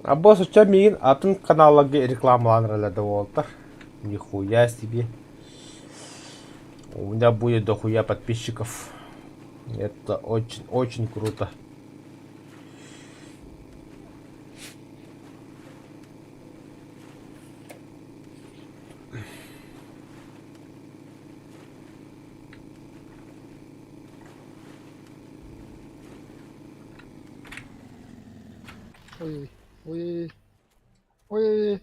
А босс оччо миигин атын каналларга рекламалаан эрэллэр да буолтар. Нихуя себе. У меня будет дохуя подписчиков. Это очень, очень круто. Ой, ой, ой, ой.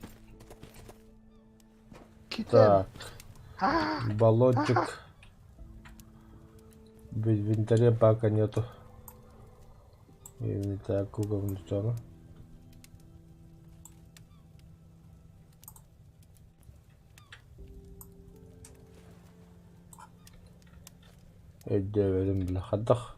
Так, баллончик. В инвентаре бака нету. Инвентарь кругом зона. Өйдөөбөтүм бile хайдах.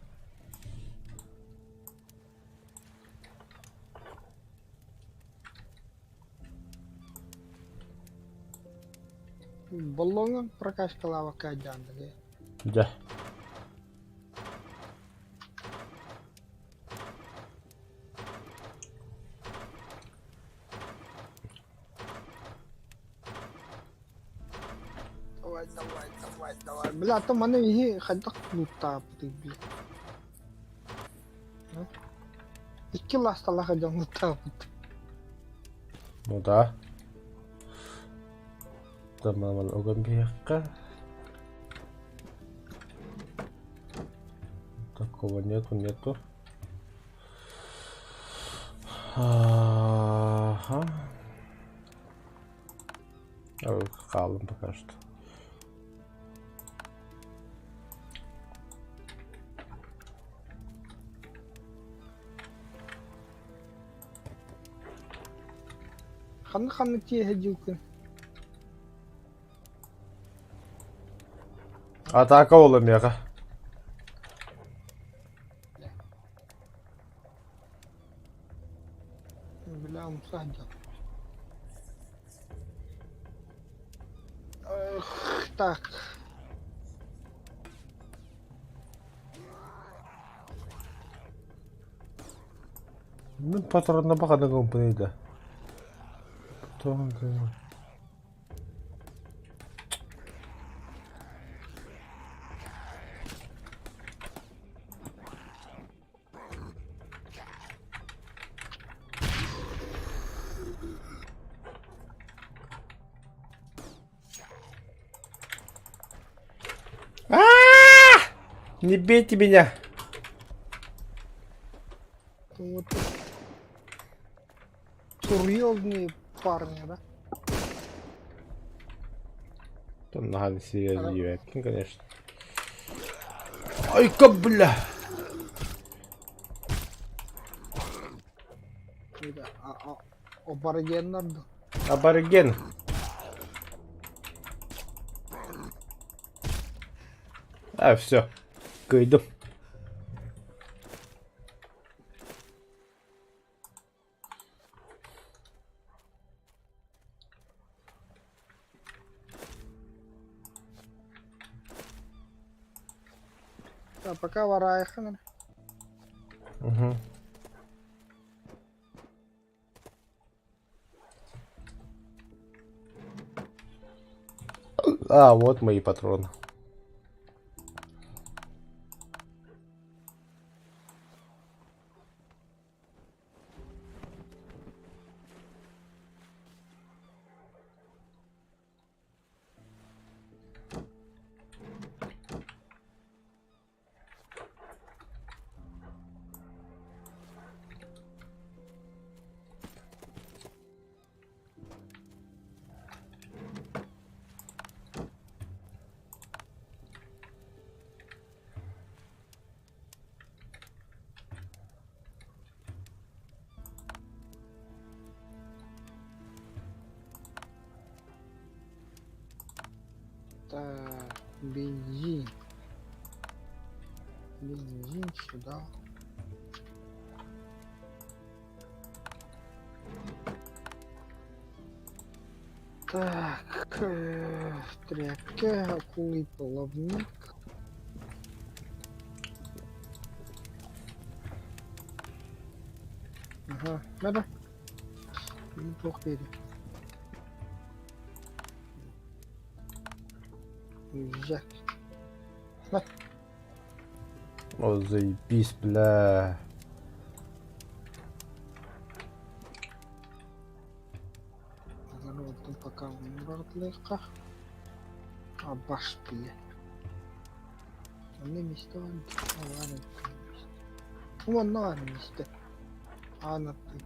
Баллоҥҥун прокачкалаабакка дьаандыгы. Дьэ. Давай, давай, давай, давай. Бля, то маны иһи хайдах лууттаабытый, бля. Икки лаасталаах дьон лууттаабыт. Ну да. Тамаман уган биһиэххэ. Такого нету, нету. Ага. Хаалым пока что. Ханна-ханна тиэһэ дьылкын. Атака буолла миэхэ. Бля, умса дьон. Эх, так. Мин патронна баҕана гымпыный да. Потом Не бейте меня! Вот серьезные парни, да? Там нога серьезный, конечно. Ай-ка, бля! Аборигеннар да. Абориген. А, все. Кыйдым. А пока варайхан. Угу. А, вот мои патроны. Так, бензин. Бензин сюда. Так, тряпки, акулый половник. Ага, надо. Туох диэри? Рюкзак. О, заебись, бля. Оттон пока бардылыахха. Абаш бile. Онно миэстэ баар баар Онно баар миэстэ. Аан аттыы.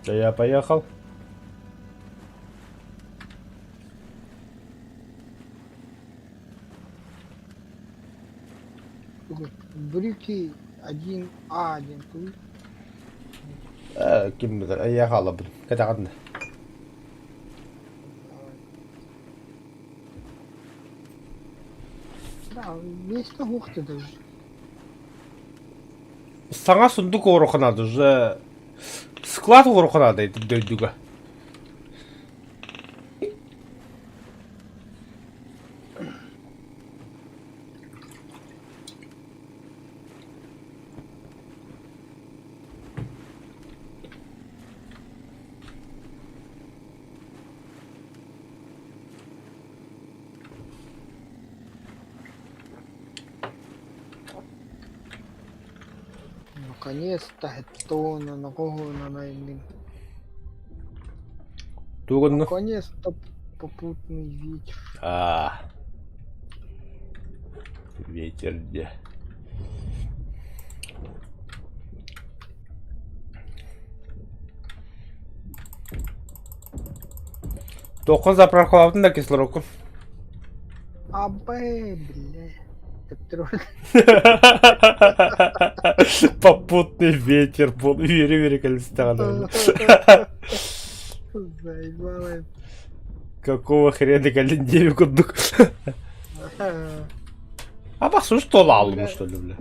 Да я поехал. Брюки 1А1 туй. Э, ким билэр, я хаалабын. Кэтэҕин. Да, миэстэ суох даже. Саҥа сундук оҥоруохха уже склад оҥоруохха наада ити дойдуга. Наконец-то хеттоона Тугунну? Наконец-то попутный ветер. А. Ветер где? Тоқын заправкалаабытын да кислородку. Абэ, бля. Петроль. Попутный ветер был. Үөрэ-үөрэ кэлистэҕинэ. Заебало. Какого хрена кэлин диэби курдук. А бахсу что лалым, что ли, бля?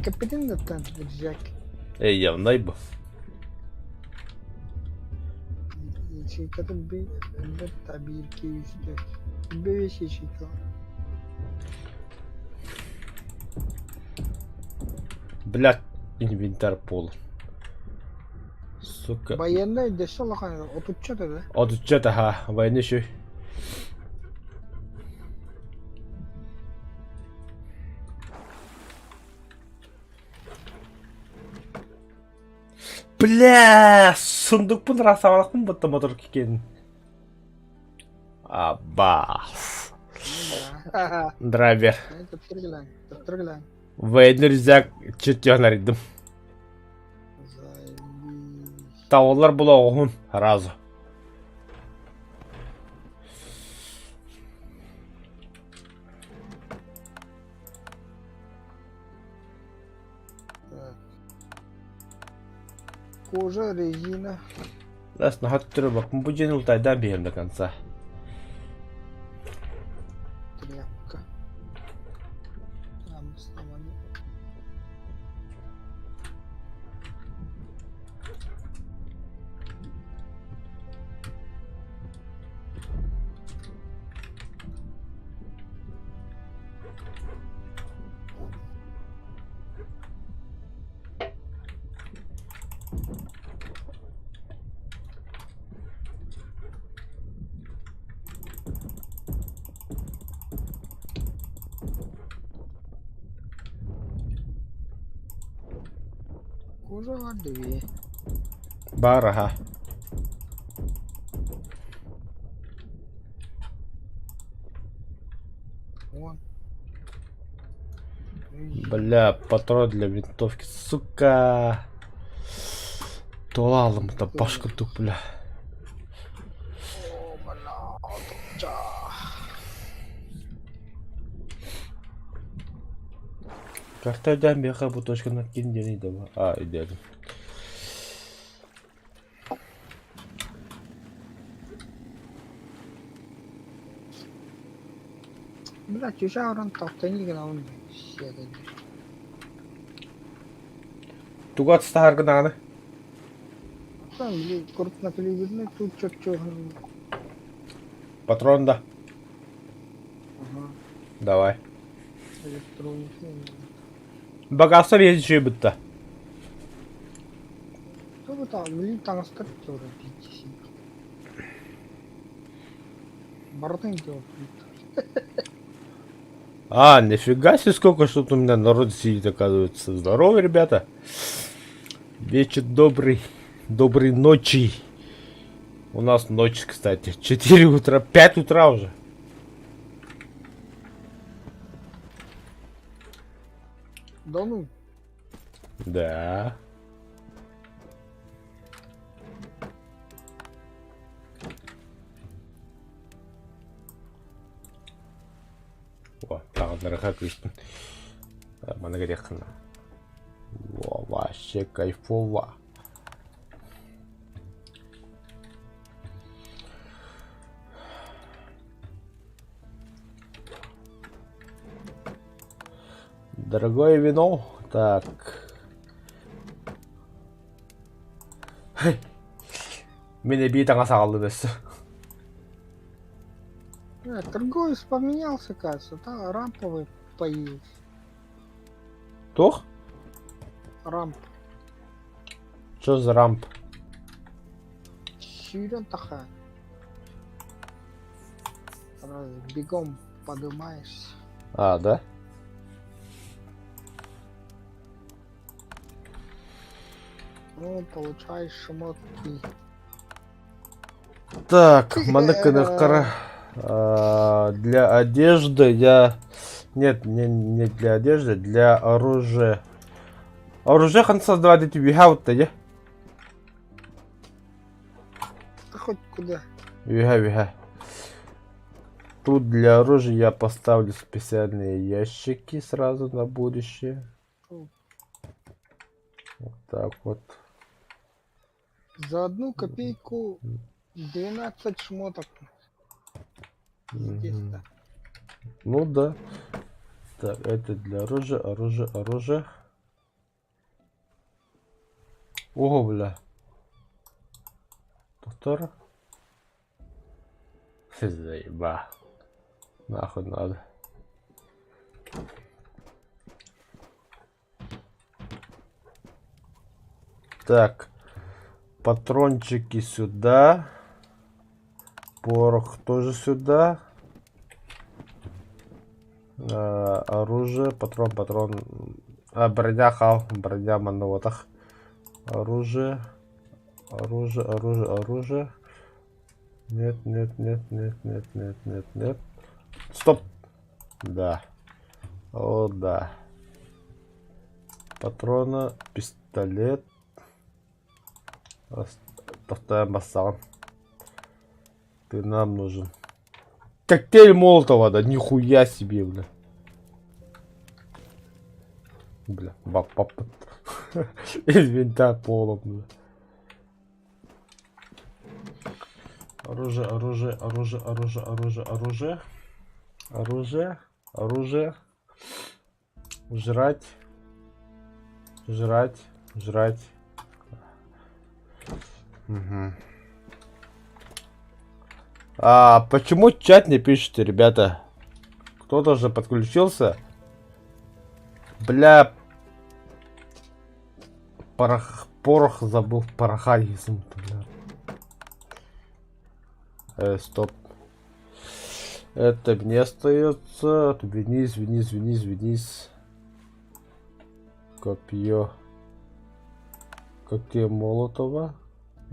Капитан там рюкзак. Эй, я найб. Ячейкатын биир киристэ. Бэс ячейка. Блядь, инвентарь пол. Сука. Байыаннай дөссө улахан отучча да. Отучча таха, войны еще. Бля, сундукпун расавалахпын будто мотор кикен. Абас. Драйвер. Военный рюкзак чертён арыйдым. Таоллар була оҕуһун сразу. Кожа, резина. Лас наһаа бакпын бу дьиэни ултайдаан биһиэм до конца. Тряпка. Там сломаны. Кожа две. Баар аха. Вон. Бля, патрон для винтовки, сука. Туолаалым да баш курдук, бля. О, бля, отучча. Карта өйдөөн биэхэ бу точканан кин диэни да А, өйдөөтүм. Бля, чучаа уран тохтони гынабын сиэтэ дии. Тугу атастаһаргын даҕаны? Оттон били крупнокалиберный тут чопчу Патрон да? Ага. Давай. Электроника. Багаастар иһин үчүгэй бытта. Кто там, били таҥастар тоже биитиси. Барытын делать. А, нифига себе, сколько что тут у меня народ сидит, оказывается. Здорово, ребята. Вечер добрый. Доброй ночи. У нас ночь, кстати. 4 утра, 5 утра уже. Да ну, Да. О, таҕыннарыха кыыспын. Маны гэреххина. Во, вообще кайфово. Дорогое вино. Так. Мин эбии таҥас аҕаллым өссө. Торговец поменялся, кажется, да, рамповый появился. Туох? Рамп. Что за рамп? Сүүрэн таха. Раз бегом подымаешься. А, да? Ну, получаешь шмотки. Так, маннык гыныаххара. Для одежды я... Нет, не для одежды, для оружия. Оружие хан создавать эти вихаут да? Да хоть куда. Виха, виха. Тут для оружия я поставлю специальные ящики сразу на будущее. Вот так вот. За 1 копейку 12 шмоток. Естественно. Ну да. Так, это для оружия, оружие, оружие. Ого, бля. Доктор. Заеба. Нахуй надо. Так. Патрончики сюда. Порох тоже сюда. Оружие, патрон, патрон. А, броня хал, броня манна. Оружие. Оружие, оружие, оружие. Нет, нет, нет, нет, нет, нет, нет, нет. Стоп. Да. О, да. Патрона, пистолет. Повторяем бассам. Ты нам нужен. Коктейль Молотова, да нихуя себе, бля. Бля, бап, бап. Инвентарь полом, бля. Оружие, оружие, оружие, оружие, оружие, оружие. Оружие, оружие. Жрать. Жрать, жрать. Угу. А почему чат не пишете, ребята? Кто-то же подключился? Бля. Порох, порох забыл, пороха бля. Стоп. Это мне остается. Вниз, вниз, вниз, вниз. Копье. Коктейль Молотова.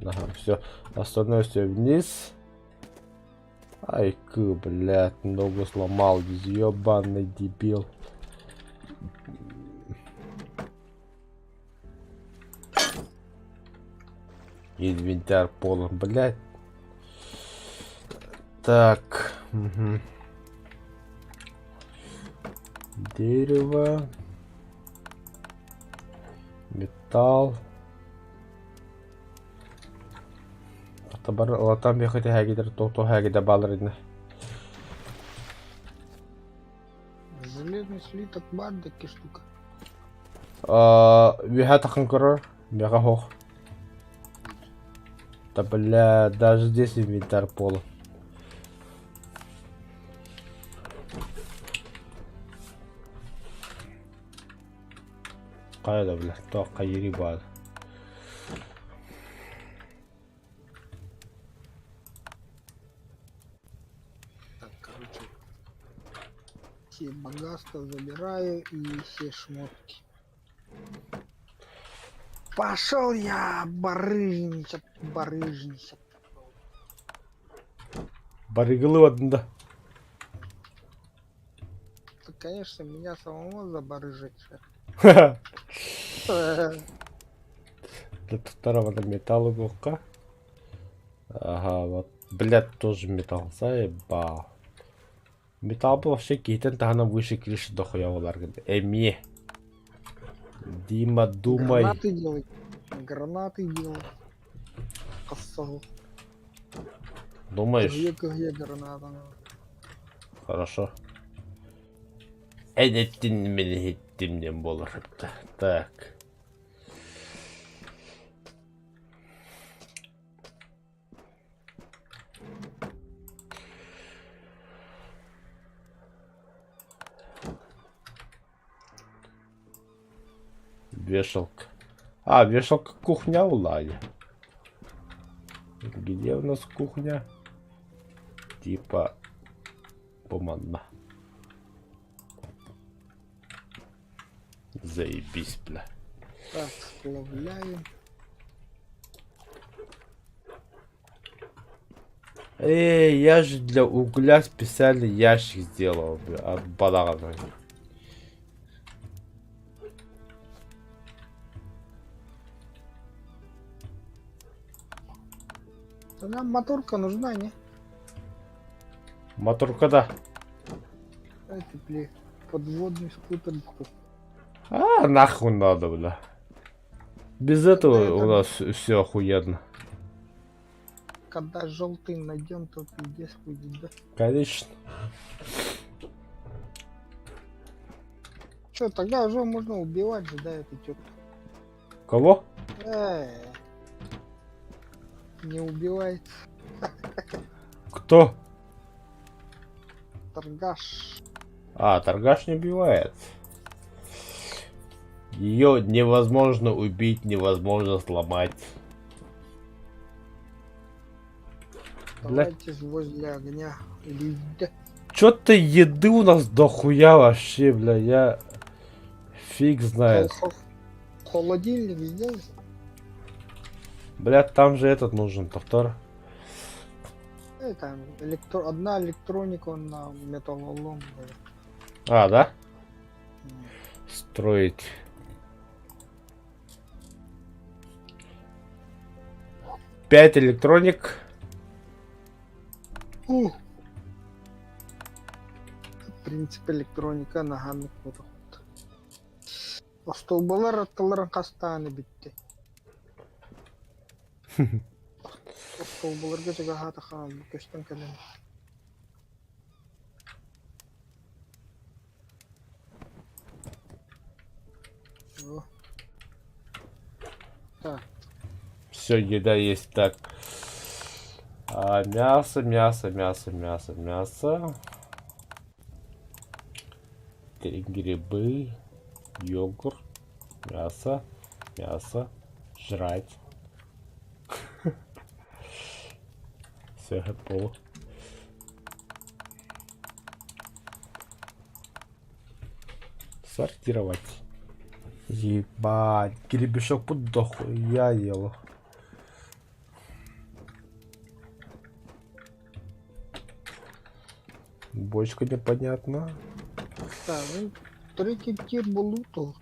Ага, все. Остальное все вниз. Ай, к, блядь, ногу сломал, ебаный дебил. Инвентарь полон, блядь. Так. Угу. Дерево. Металл. Табар латам ехать хагидер то то хагида балрына. Железный слиток баар да икки штука. Үөһэ таххан көрөр, миэхэ оһох. Да бля, даже здесь инвентарь пола. Хайа да бля, туох хайыырый баар. Так, короче, все богатства забираю и все шмотки. Пошел я барыжничать, барыжничать. Барыгылы да. Да, конечно, меня самого забарыжить. Для второго металла уголка. Ага, вот. Блядь, тоже металл. Заебал. Металл был вообще киһитин таһынан выше крыши дохуя болар Эми. Дима, думай. Гранаты делай. Гранаты делай. Косол. Думаешь? Где граната? Хорошо. Эн эттин мин иһиттим диэн буолар. Так. Вешалка. А, вешалка кухня у Лали. Где у нас кухня? Типа бу манна. Заебись, бля. Так, сплавляем. Эй, я же для угля специальный ящик сделал, бля, от балагана. Да нам моторка нужна, не? Моторка, да. Это, бля, подводный скутер. А, нахуй надо, бля. Без этого это- у нас все охуенно. Когда желтый найдем, то пиздец будет, да? Конечно. Че, тогда уже можно убивать же, да, эту тетку. Кого? Не убивает. Кто? Торгаш. А, торгаш не убивает. Ее невозможно убить, невозможно сломать. Бля. Давайте возле огня. Люди. Чё-то еды у нас дохуя вообще, бля, я фиг знает. Холодильник сделай. Бля, там же этот нужен, повтор. Там одна электроника на металлолом. А, да? Строить. 5 электроник. Ух. В принципе, электроника наһаа курдук. Остуолбалар аттыларын хастааны бүттэ. Остуолбаларга чугаһаата хаалбыт көстөн кэлэн. О. Так, Все, еда есть. Так. А, мясо, мясо, мясо, мясо, мясо. Три грибы, йогурт, мясо, мясо, жрать. Все, готово. Сортировать. Ебать, гребешок под я ел. Бочка непонятно. Так, він третій тір болутого.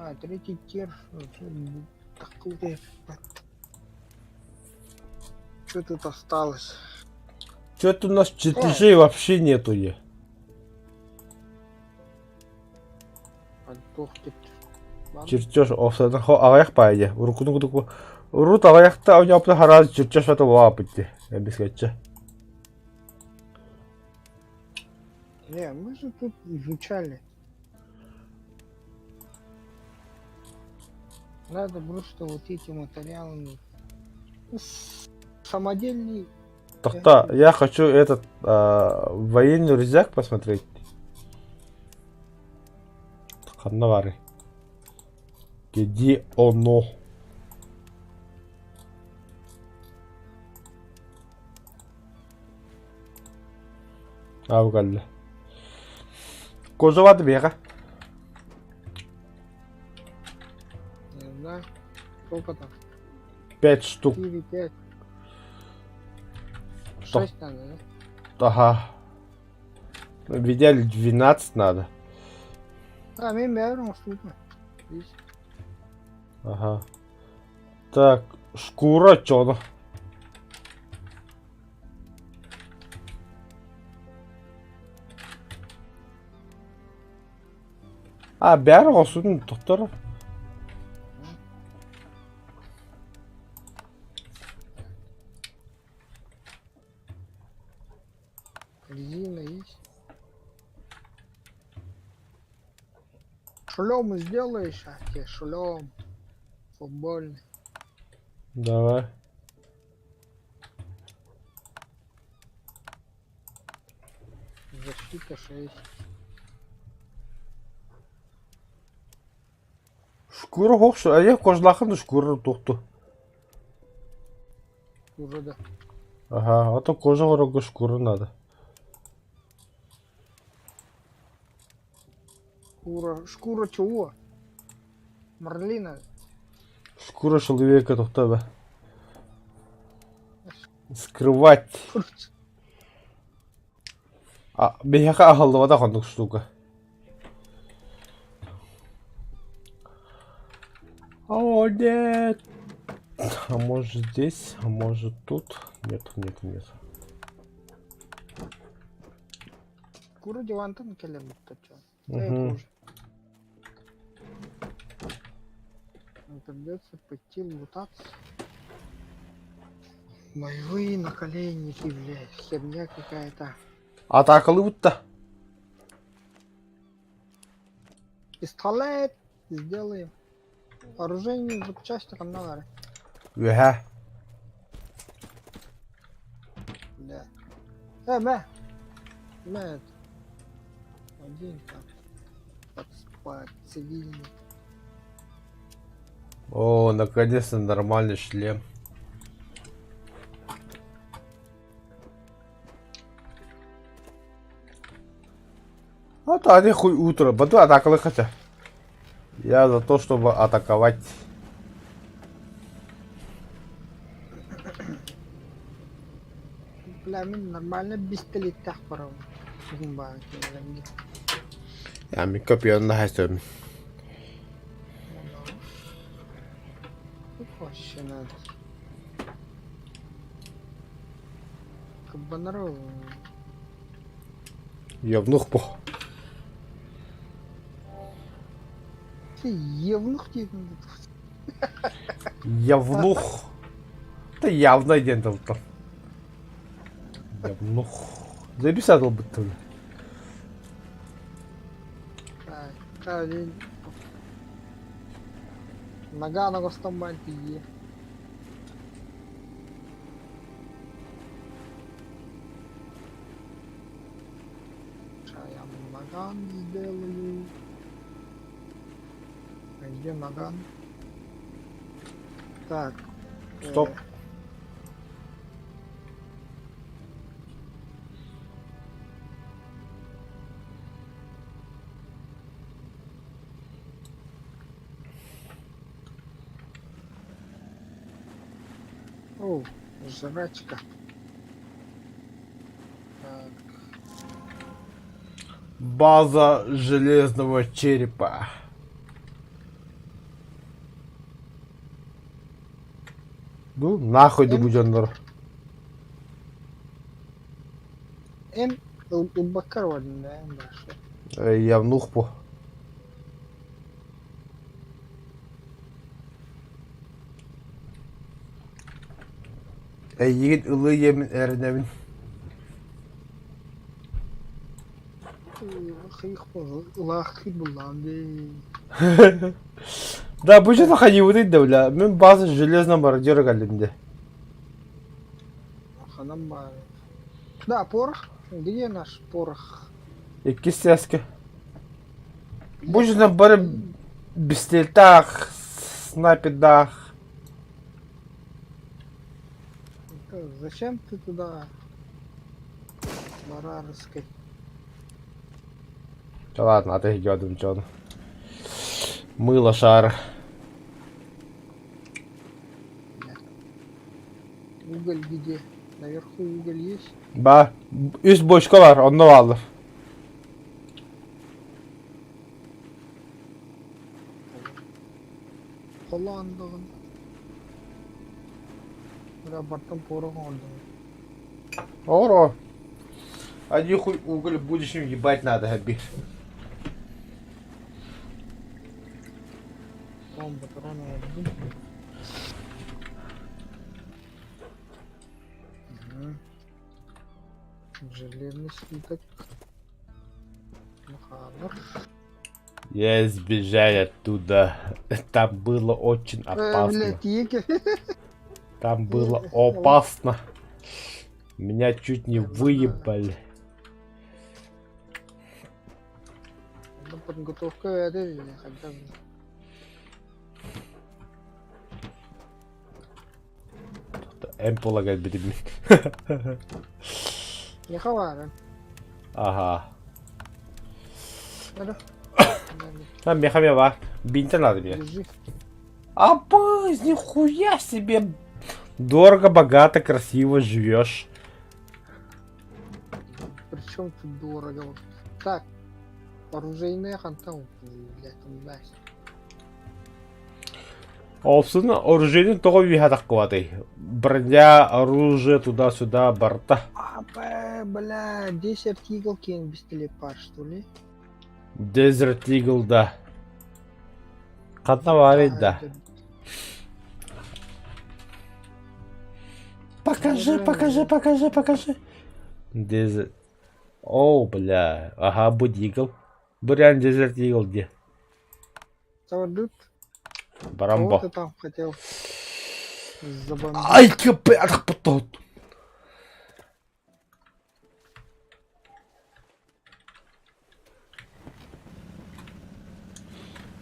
А, третий тир. Что тут осталось? Что-то у нас чертежей вообще нету. Е. Чертеж офсайдан хо аҕыйах баайа. Уруккуну курдук урут аҕыйахта оонньооппут хараас чертеж ата улааппыт дии эмискэччи. Не, мы же тут изучали. Надо просто вот эти материалы. Ну, самодельный. Тохта, я хочу этот военный рюкзак посмотреть. Ханна баарый? Где оно? Аа кэллэ. Козоват биэхэ. Не знаю. Сколько там? 5 штук. 4, 5. 6 надо, да? Ага. В идеале 12 надо. А, мен бәрін уступно. Здесь. Ага. Так, шкура чё? А, бәрі осудun доктор. Резина есть. Шлем сделаешь, а тебе шлем футбольный. Давай. Защита 6. Шкура хохшу, а я кожлахын шкура тухту. Уже да. Ага, а то кожа ворога шкура надо. Шкура, шкура чего? Марлина. Шкура человека тухта Скрывать. А, биһиэхэ аһыллыбатах оннук штука. О, нет. А может здесь, а может тут? Нет, нет, нет. Шкура дивантан кэлэн чё. Угу. Придется пойти лутаться. Боевые наколенники, блядь, херня какая-то. Атакалыбыт Пистолет сделаем. Оружейные запчасти там надо. Үһэ. Да. Мэ. Мэ. Один там. Под, под цивильный. О, наконец-то нормальный шлем. А то они хуй утро. Буду атаковать хотя. Я за то, чтобы атаковать. Бля, мин нормально пистолеттаах барабын. Бүгүн баар кинилэргэ. Я мин копьённа хайсым. Тут вообще надо. Кабанаров. Евнух по. Ты евнух диэтиҥ Евнух. Ты явно диэн тылтан. Евнух. Записал бы ты. Так, Нога на гостомбан тиийэ. Ща я наган сделаю. А где наган? Так. Стоп. О, жрачка. Так. База железного черепа. Ну, нахуй да бу дьоннор. Эн ылбаккар бардын да эн баршы. Я внух по. Эйигин ылыы ийэмин эрэнэбин. Да, бу дьоно хайыыбытый да, бля. Мин база железном мародера кэллим де. Ханан баар. Да, порох. Где наш порох? Иккис сээскэ. Бу дьоно бары бистэлтээх, снайпердаах. Зачем ты туда барарской? Да ладно, а ты идёт, Джон. Мыло шар. Уголь где? Наверху уголь есть? Ба, үс бочка бар, онно бааллар. Холландыгын. Бля, бартан порох оҥордум. Оро. Один хуй уголь в будущем ебать надо, Хаби. Патрон, патрон оҥордум. Мгм. Железный слиток. Махабар. Я сбежал оттуда. Там было очень опасно. Блядь, еке. Там было опасно. Меня чуть не выебали. Ну, подготовка это хотя бы. Эмпола говорит, Не хавара. Ага. А, меха Бинта надо мне. Лежи. Абыз, нихуя себе! Дорого, богато, красиво живешь. Причем тут дорого? Так, оружейная ханта, блядь, блядь. Олсун оружейный тоҕо үһэ Броня, оружие туда-сюда, барта. А, бля, Desert Eagle киэн пистолет пар, что ли? Desert Eagle, да. Ханна баарый да. Покажи, покажи, покажи, покажи. Desert. О, бля. Ага, бу Eagle. Бу реально Desert Eagle где? Тут. Барамбо. Кого ты там хотел забомбить? Ай, капец, потот.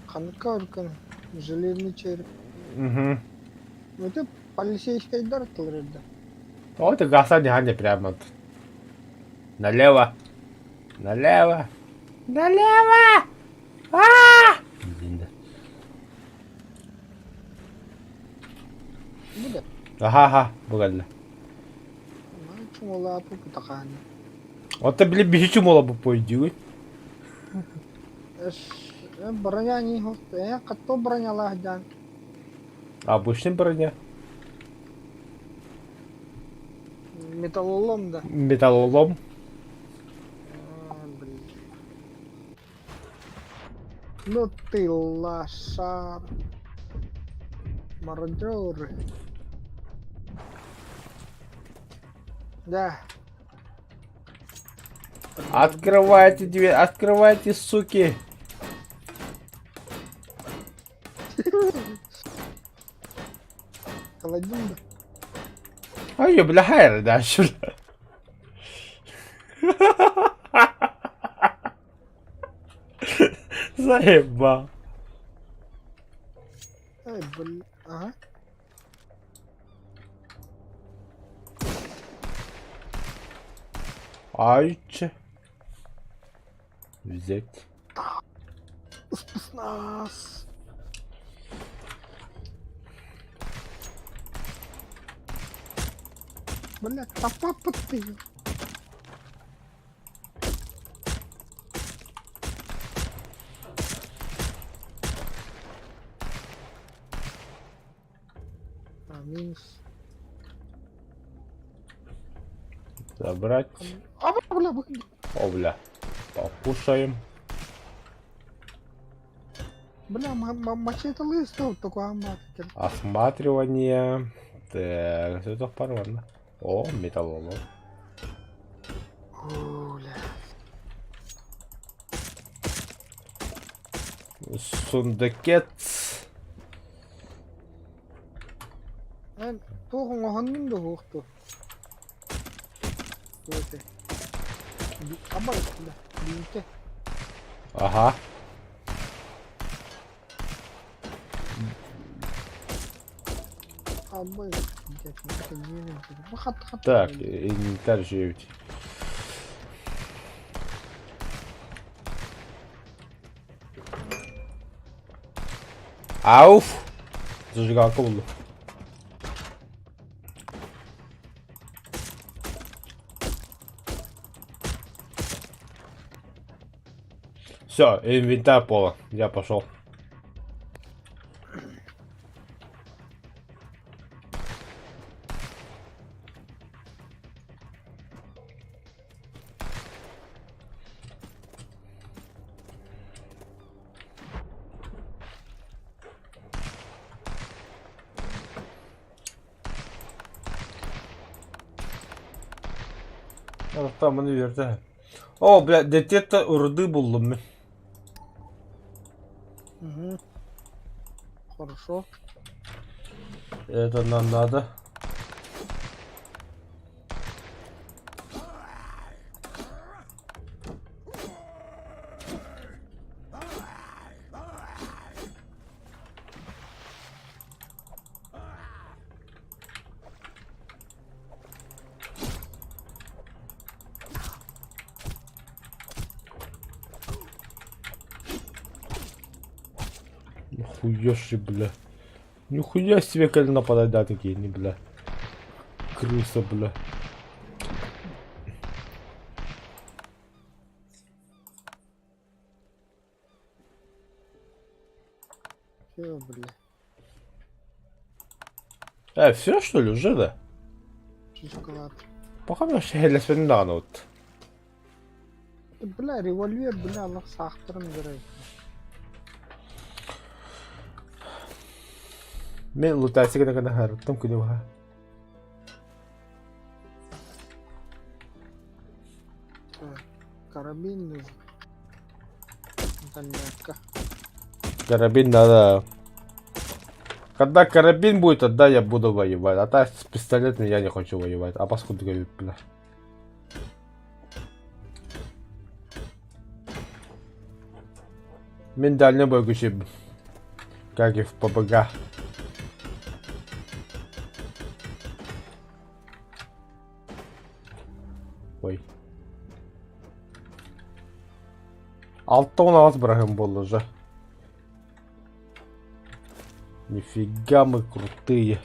Ханка железный череп. Угу. Ну это полицейский дар да. Вот и гаса не прямо. Налево. Налево. Налево! А! Блин. Будет. Ага, ага, бугалла. Чумала путакан. Вот ты, блин, бежи чумала бы пойди. Броня не хто броня лагдан. Обычная броня. Металлолом, да. Металлолом. А, блин. Ну ты лошар. Мародеры. Да. Открывайте дверь, открывайте, суки. Холодильник. Ай, бля, хайр, да, сюда. Заебал. Ай, блин. Ага. Ай, че. Взять. Спецназ. Бля, да папа ты. А, минус. Забрать. А, бля, бля. О, бля. Покушаем. Бля, мачете листов такой амат. Осматривание. Так, все это порвано. О, металлолом. Бля. Сундукет. Эн туох оҥоһоннуҥ да суох дуо? Туох Аба бля, биинтэ. Ага. Аба хат хат. Так, инвентарь жевить. Ауф! Зажигалка булду. Все, инвентарь пола. Я пошел. Там наверное. О, бля, где-то руды буллум мин. Угу. Хорошо. Это нам надо. Нихуя себе, бля. Нихуя себе, когда нападать, да, такие, не, бля. Крыса, бля. Все, бля. Э, все что ли, уже, да? Шоколад. Пока мне вообще вот. Бля, револьвер, бля, Аллах саахтарын берей. Мен лутайсы гына гына харыттым күнү Карабин нужен. Дальняка. Карабин надо. Когда карабин будет, тогда я буду воевать. А так с пистолетом я не хочу воевать. А поскольку бля. Мин дальний бой күчүм. Как и в ПБГ. Ой. 6 16 бырахым буолла уже. Нифига мы крутые.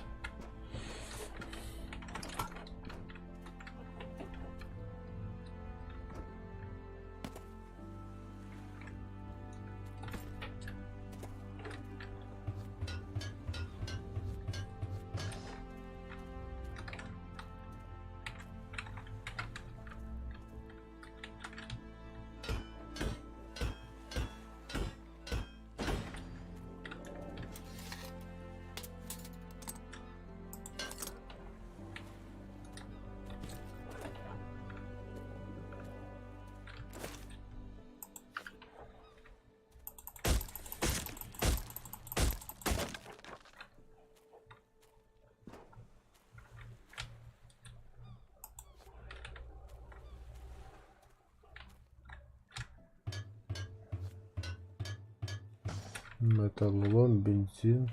Металлолом, бензин.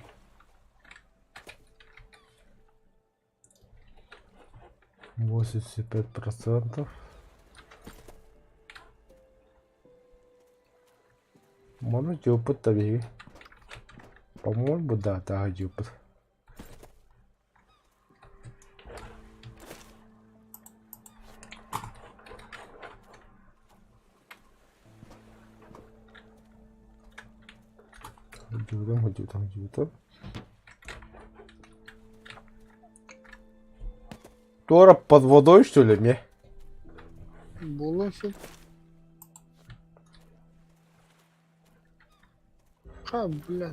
85%. Можно опыт табиги. По-моему, да, да, опыт. Где там, где там, где там. Тора под водой, что ли, мне? Буолуон сөп. Ха, бля,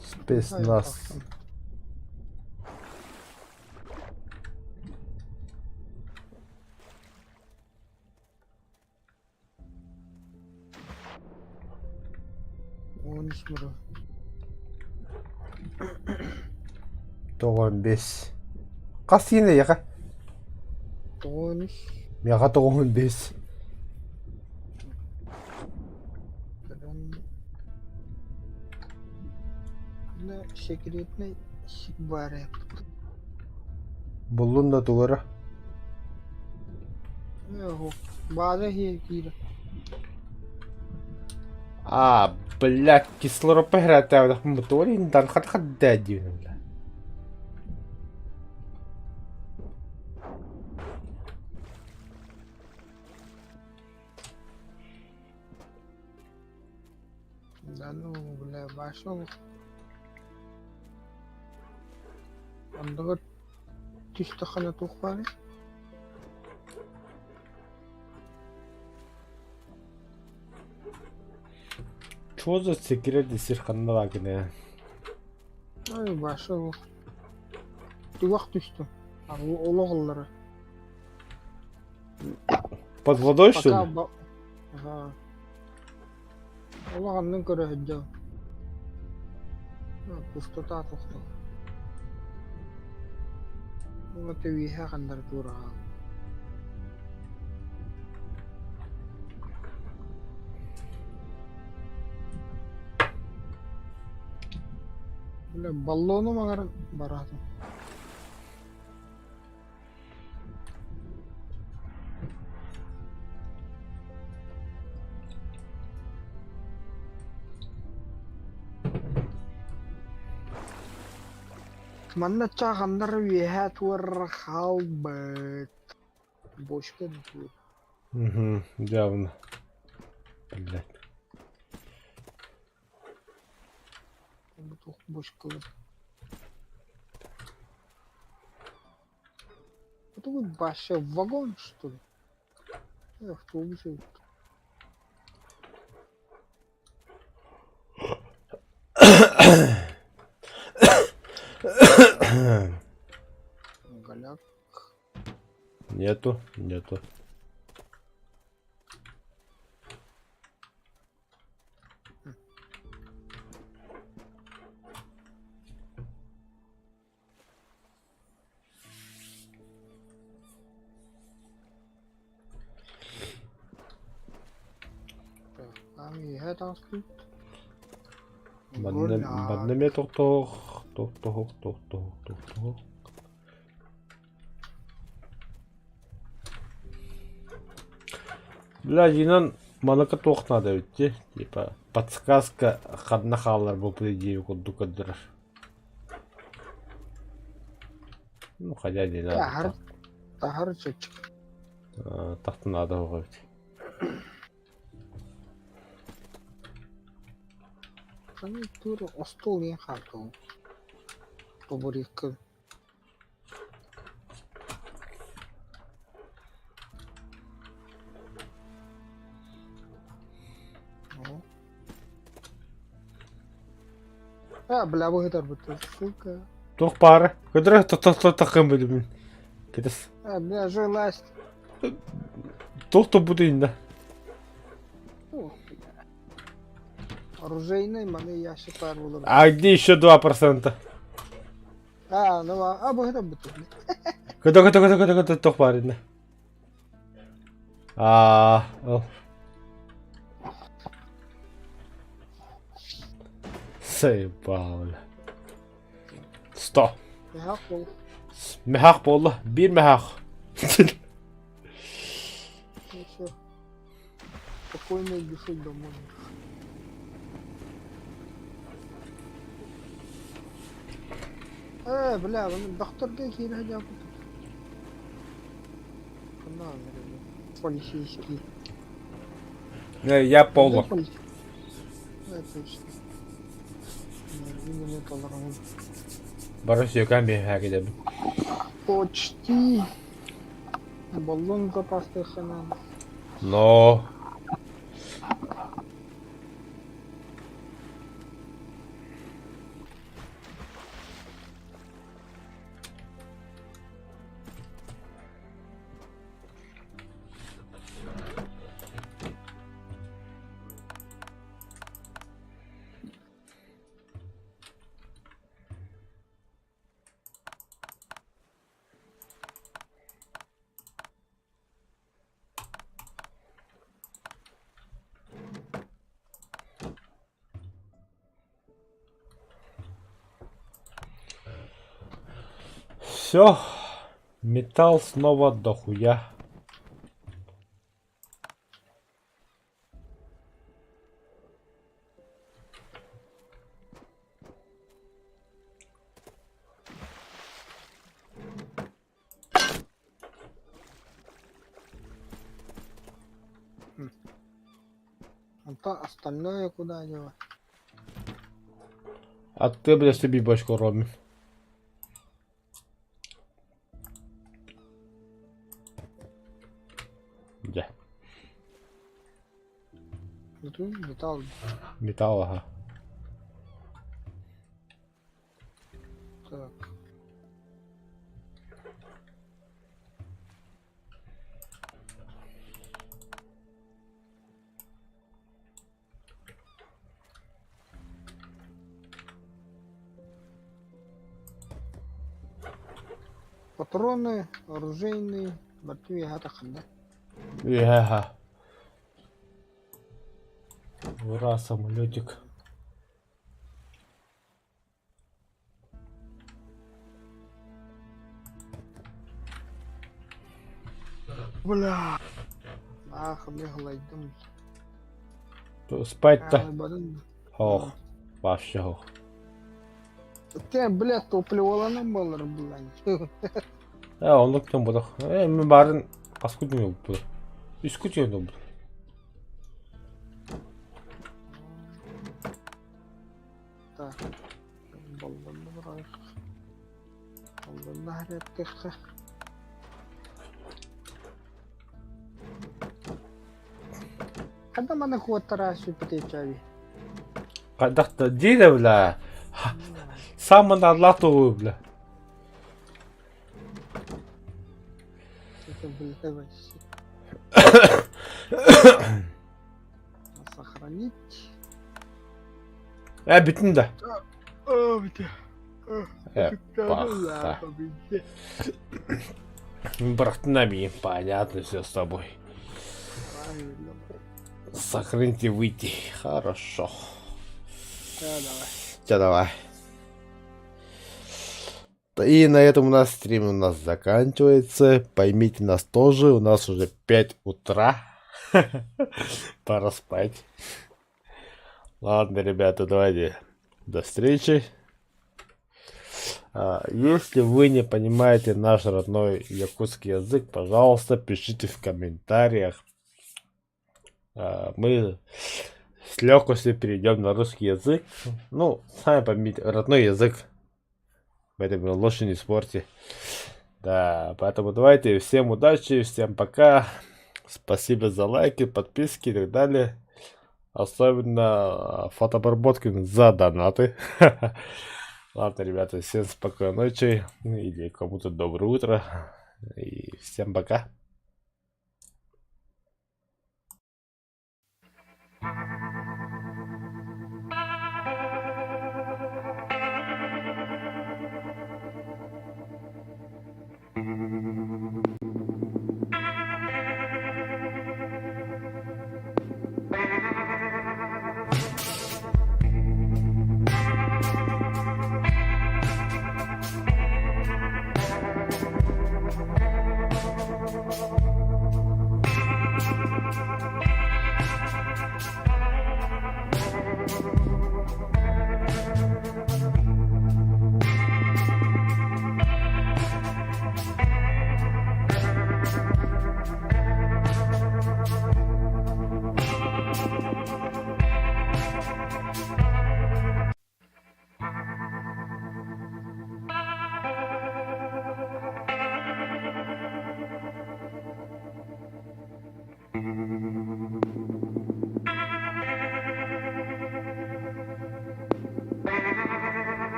Спецназ. 13 мұры. 95. Хас сиэн эйиэхэ? 93. Миэхэ 95. Секретный баар Буллун да тугара. Баада киирэ. А, блядь, кислород похерата, дан хат хат дядю. Да ну, бля, пошел. Андыгы түстэххинэ туох баарый? Чё за секрет сир ханна баакыны? Ой, пошел. Туох түстүм. Олох ыллара. Под водой, что Пока ли? ба... Ага. Олох аннын көрө сылдьабын. Пустота тохтоо. Вот үөһэ ханнары туораҕа. Бля, баллону маҥарын бараатым. Манна чааҕаннар үөһэ туора хаалбыт. Бочка дуу. Угу, явно. Блядь. Туох бочкалар. Это вы вообще вагон, что ли? Автобус. Голяк. Нету, нету. Так, үөһэ таҕыстыбыт. Манна манна эмиэ тохтоох, тохтоох, тохтоох, тохтоох. Бля, дьиҥинэн маныка туох наада эбит дии, типа подсказка ханна хаалар бу идея курдук көрдөрөр. Ну, хотя не надо. Таһар, таһар чөччүк. Тахта наада оҕо эбит. Ханна тур остуол диэн хаалта Тобуруйка. А, бля, быһытарбыт, сука. Туох баара? Көдөрө тохтохтохтоххын билимин. Кэтэс. А, бля, жилась. Туох туппутуй инна? Ох, бля. Оружейный маны ящик баар буолар. А где еще 2%? А, ну а быһытарбыт. Көтө көтө көтө көтө көтө туох баар инна? Аа, ол. Заебал, бля. 100. Мөһөөх буол. Мөһөөх буолла. Биир мөһөөх. Ну все. Спокойной душой домой. Э, бля, докторга киирэ сылдьабыт. Ханна Полицейский. Я Поло. Э, точно. Именно толорон. Бары сүйөкән биһээги дэбин. Почти. Баллон запастыахха наада. Но. Все. Металл снова дохуя. Онтон остальное куда девать? А ты, блядь, себе башку робим. Дьэ. Металл. Металл, ага. Так. Патроны, оружейные, бартуеха таханда. Ага. Ура, самолетик. Бля. Ах, бля, Спать-то. Ох, вообще ох. Те, бля, топливоланан буолар блин. Ээ, оннук дьон буолуох. Ээ, мин баарын паскудин ылбыт. Үскүтүөн ылбыт. Так. Боллонно Боллонно харыаттыахха. Ханна маны куоттара сүппүтэй Хайдах да диирэ бля. Самый надлатовый бля. Это, бля, вообще. Сохранить. Ээ, бүтүн да. О, бля. Э, паха. Бырахтына понятно все с тобой. Правильно. Сохраните выйти. Хорошо. Да, давай. Все, давай. И на этом у нас стрим у нас заканчивается. Поймите нас тоже, у нас уже 5 утра. Пора спать. Ладно, ребята, давайте. До встречи. Если вы не понимаете наш родной якутский язык, пожалуйста, пишите в комментариях. Мы с легкостью перейдем на русский язык. Ну, сами поймите, родной язык. Поэтому лучше не спорьте. Да, поэтому давайте всем удачи, всем пока. Спасибо за лайки, подписки и так далее. Особенно фотообработки за донаты. Ладно, ребята, всем спокойной ночи или кому-то доброе утро. И всем пока.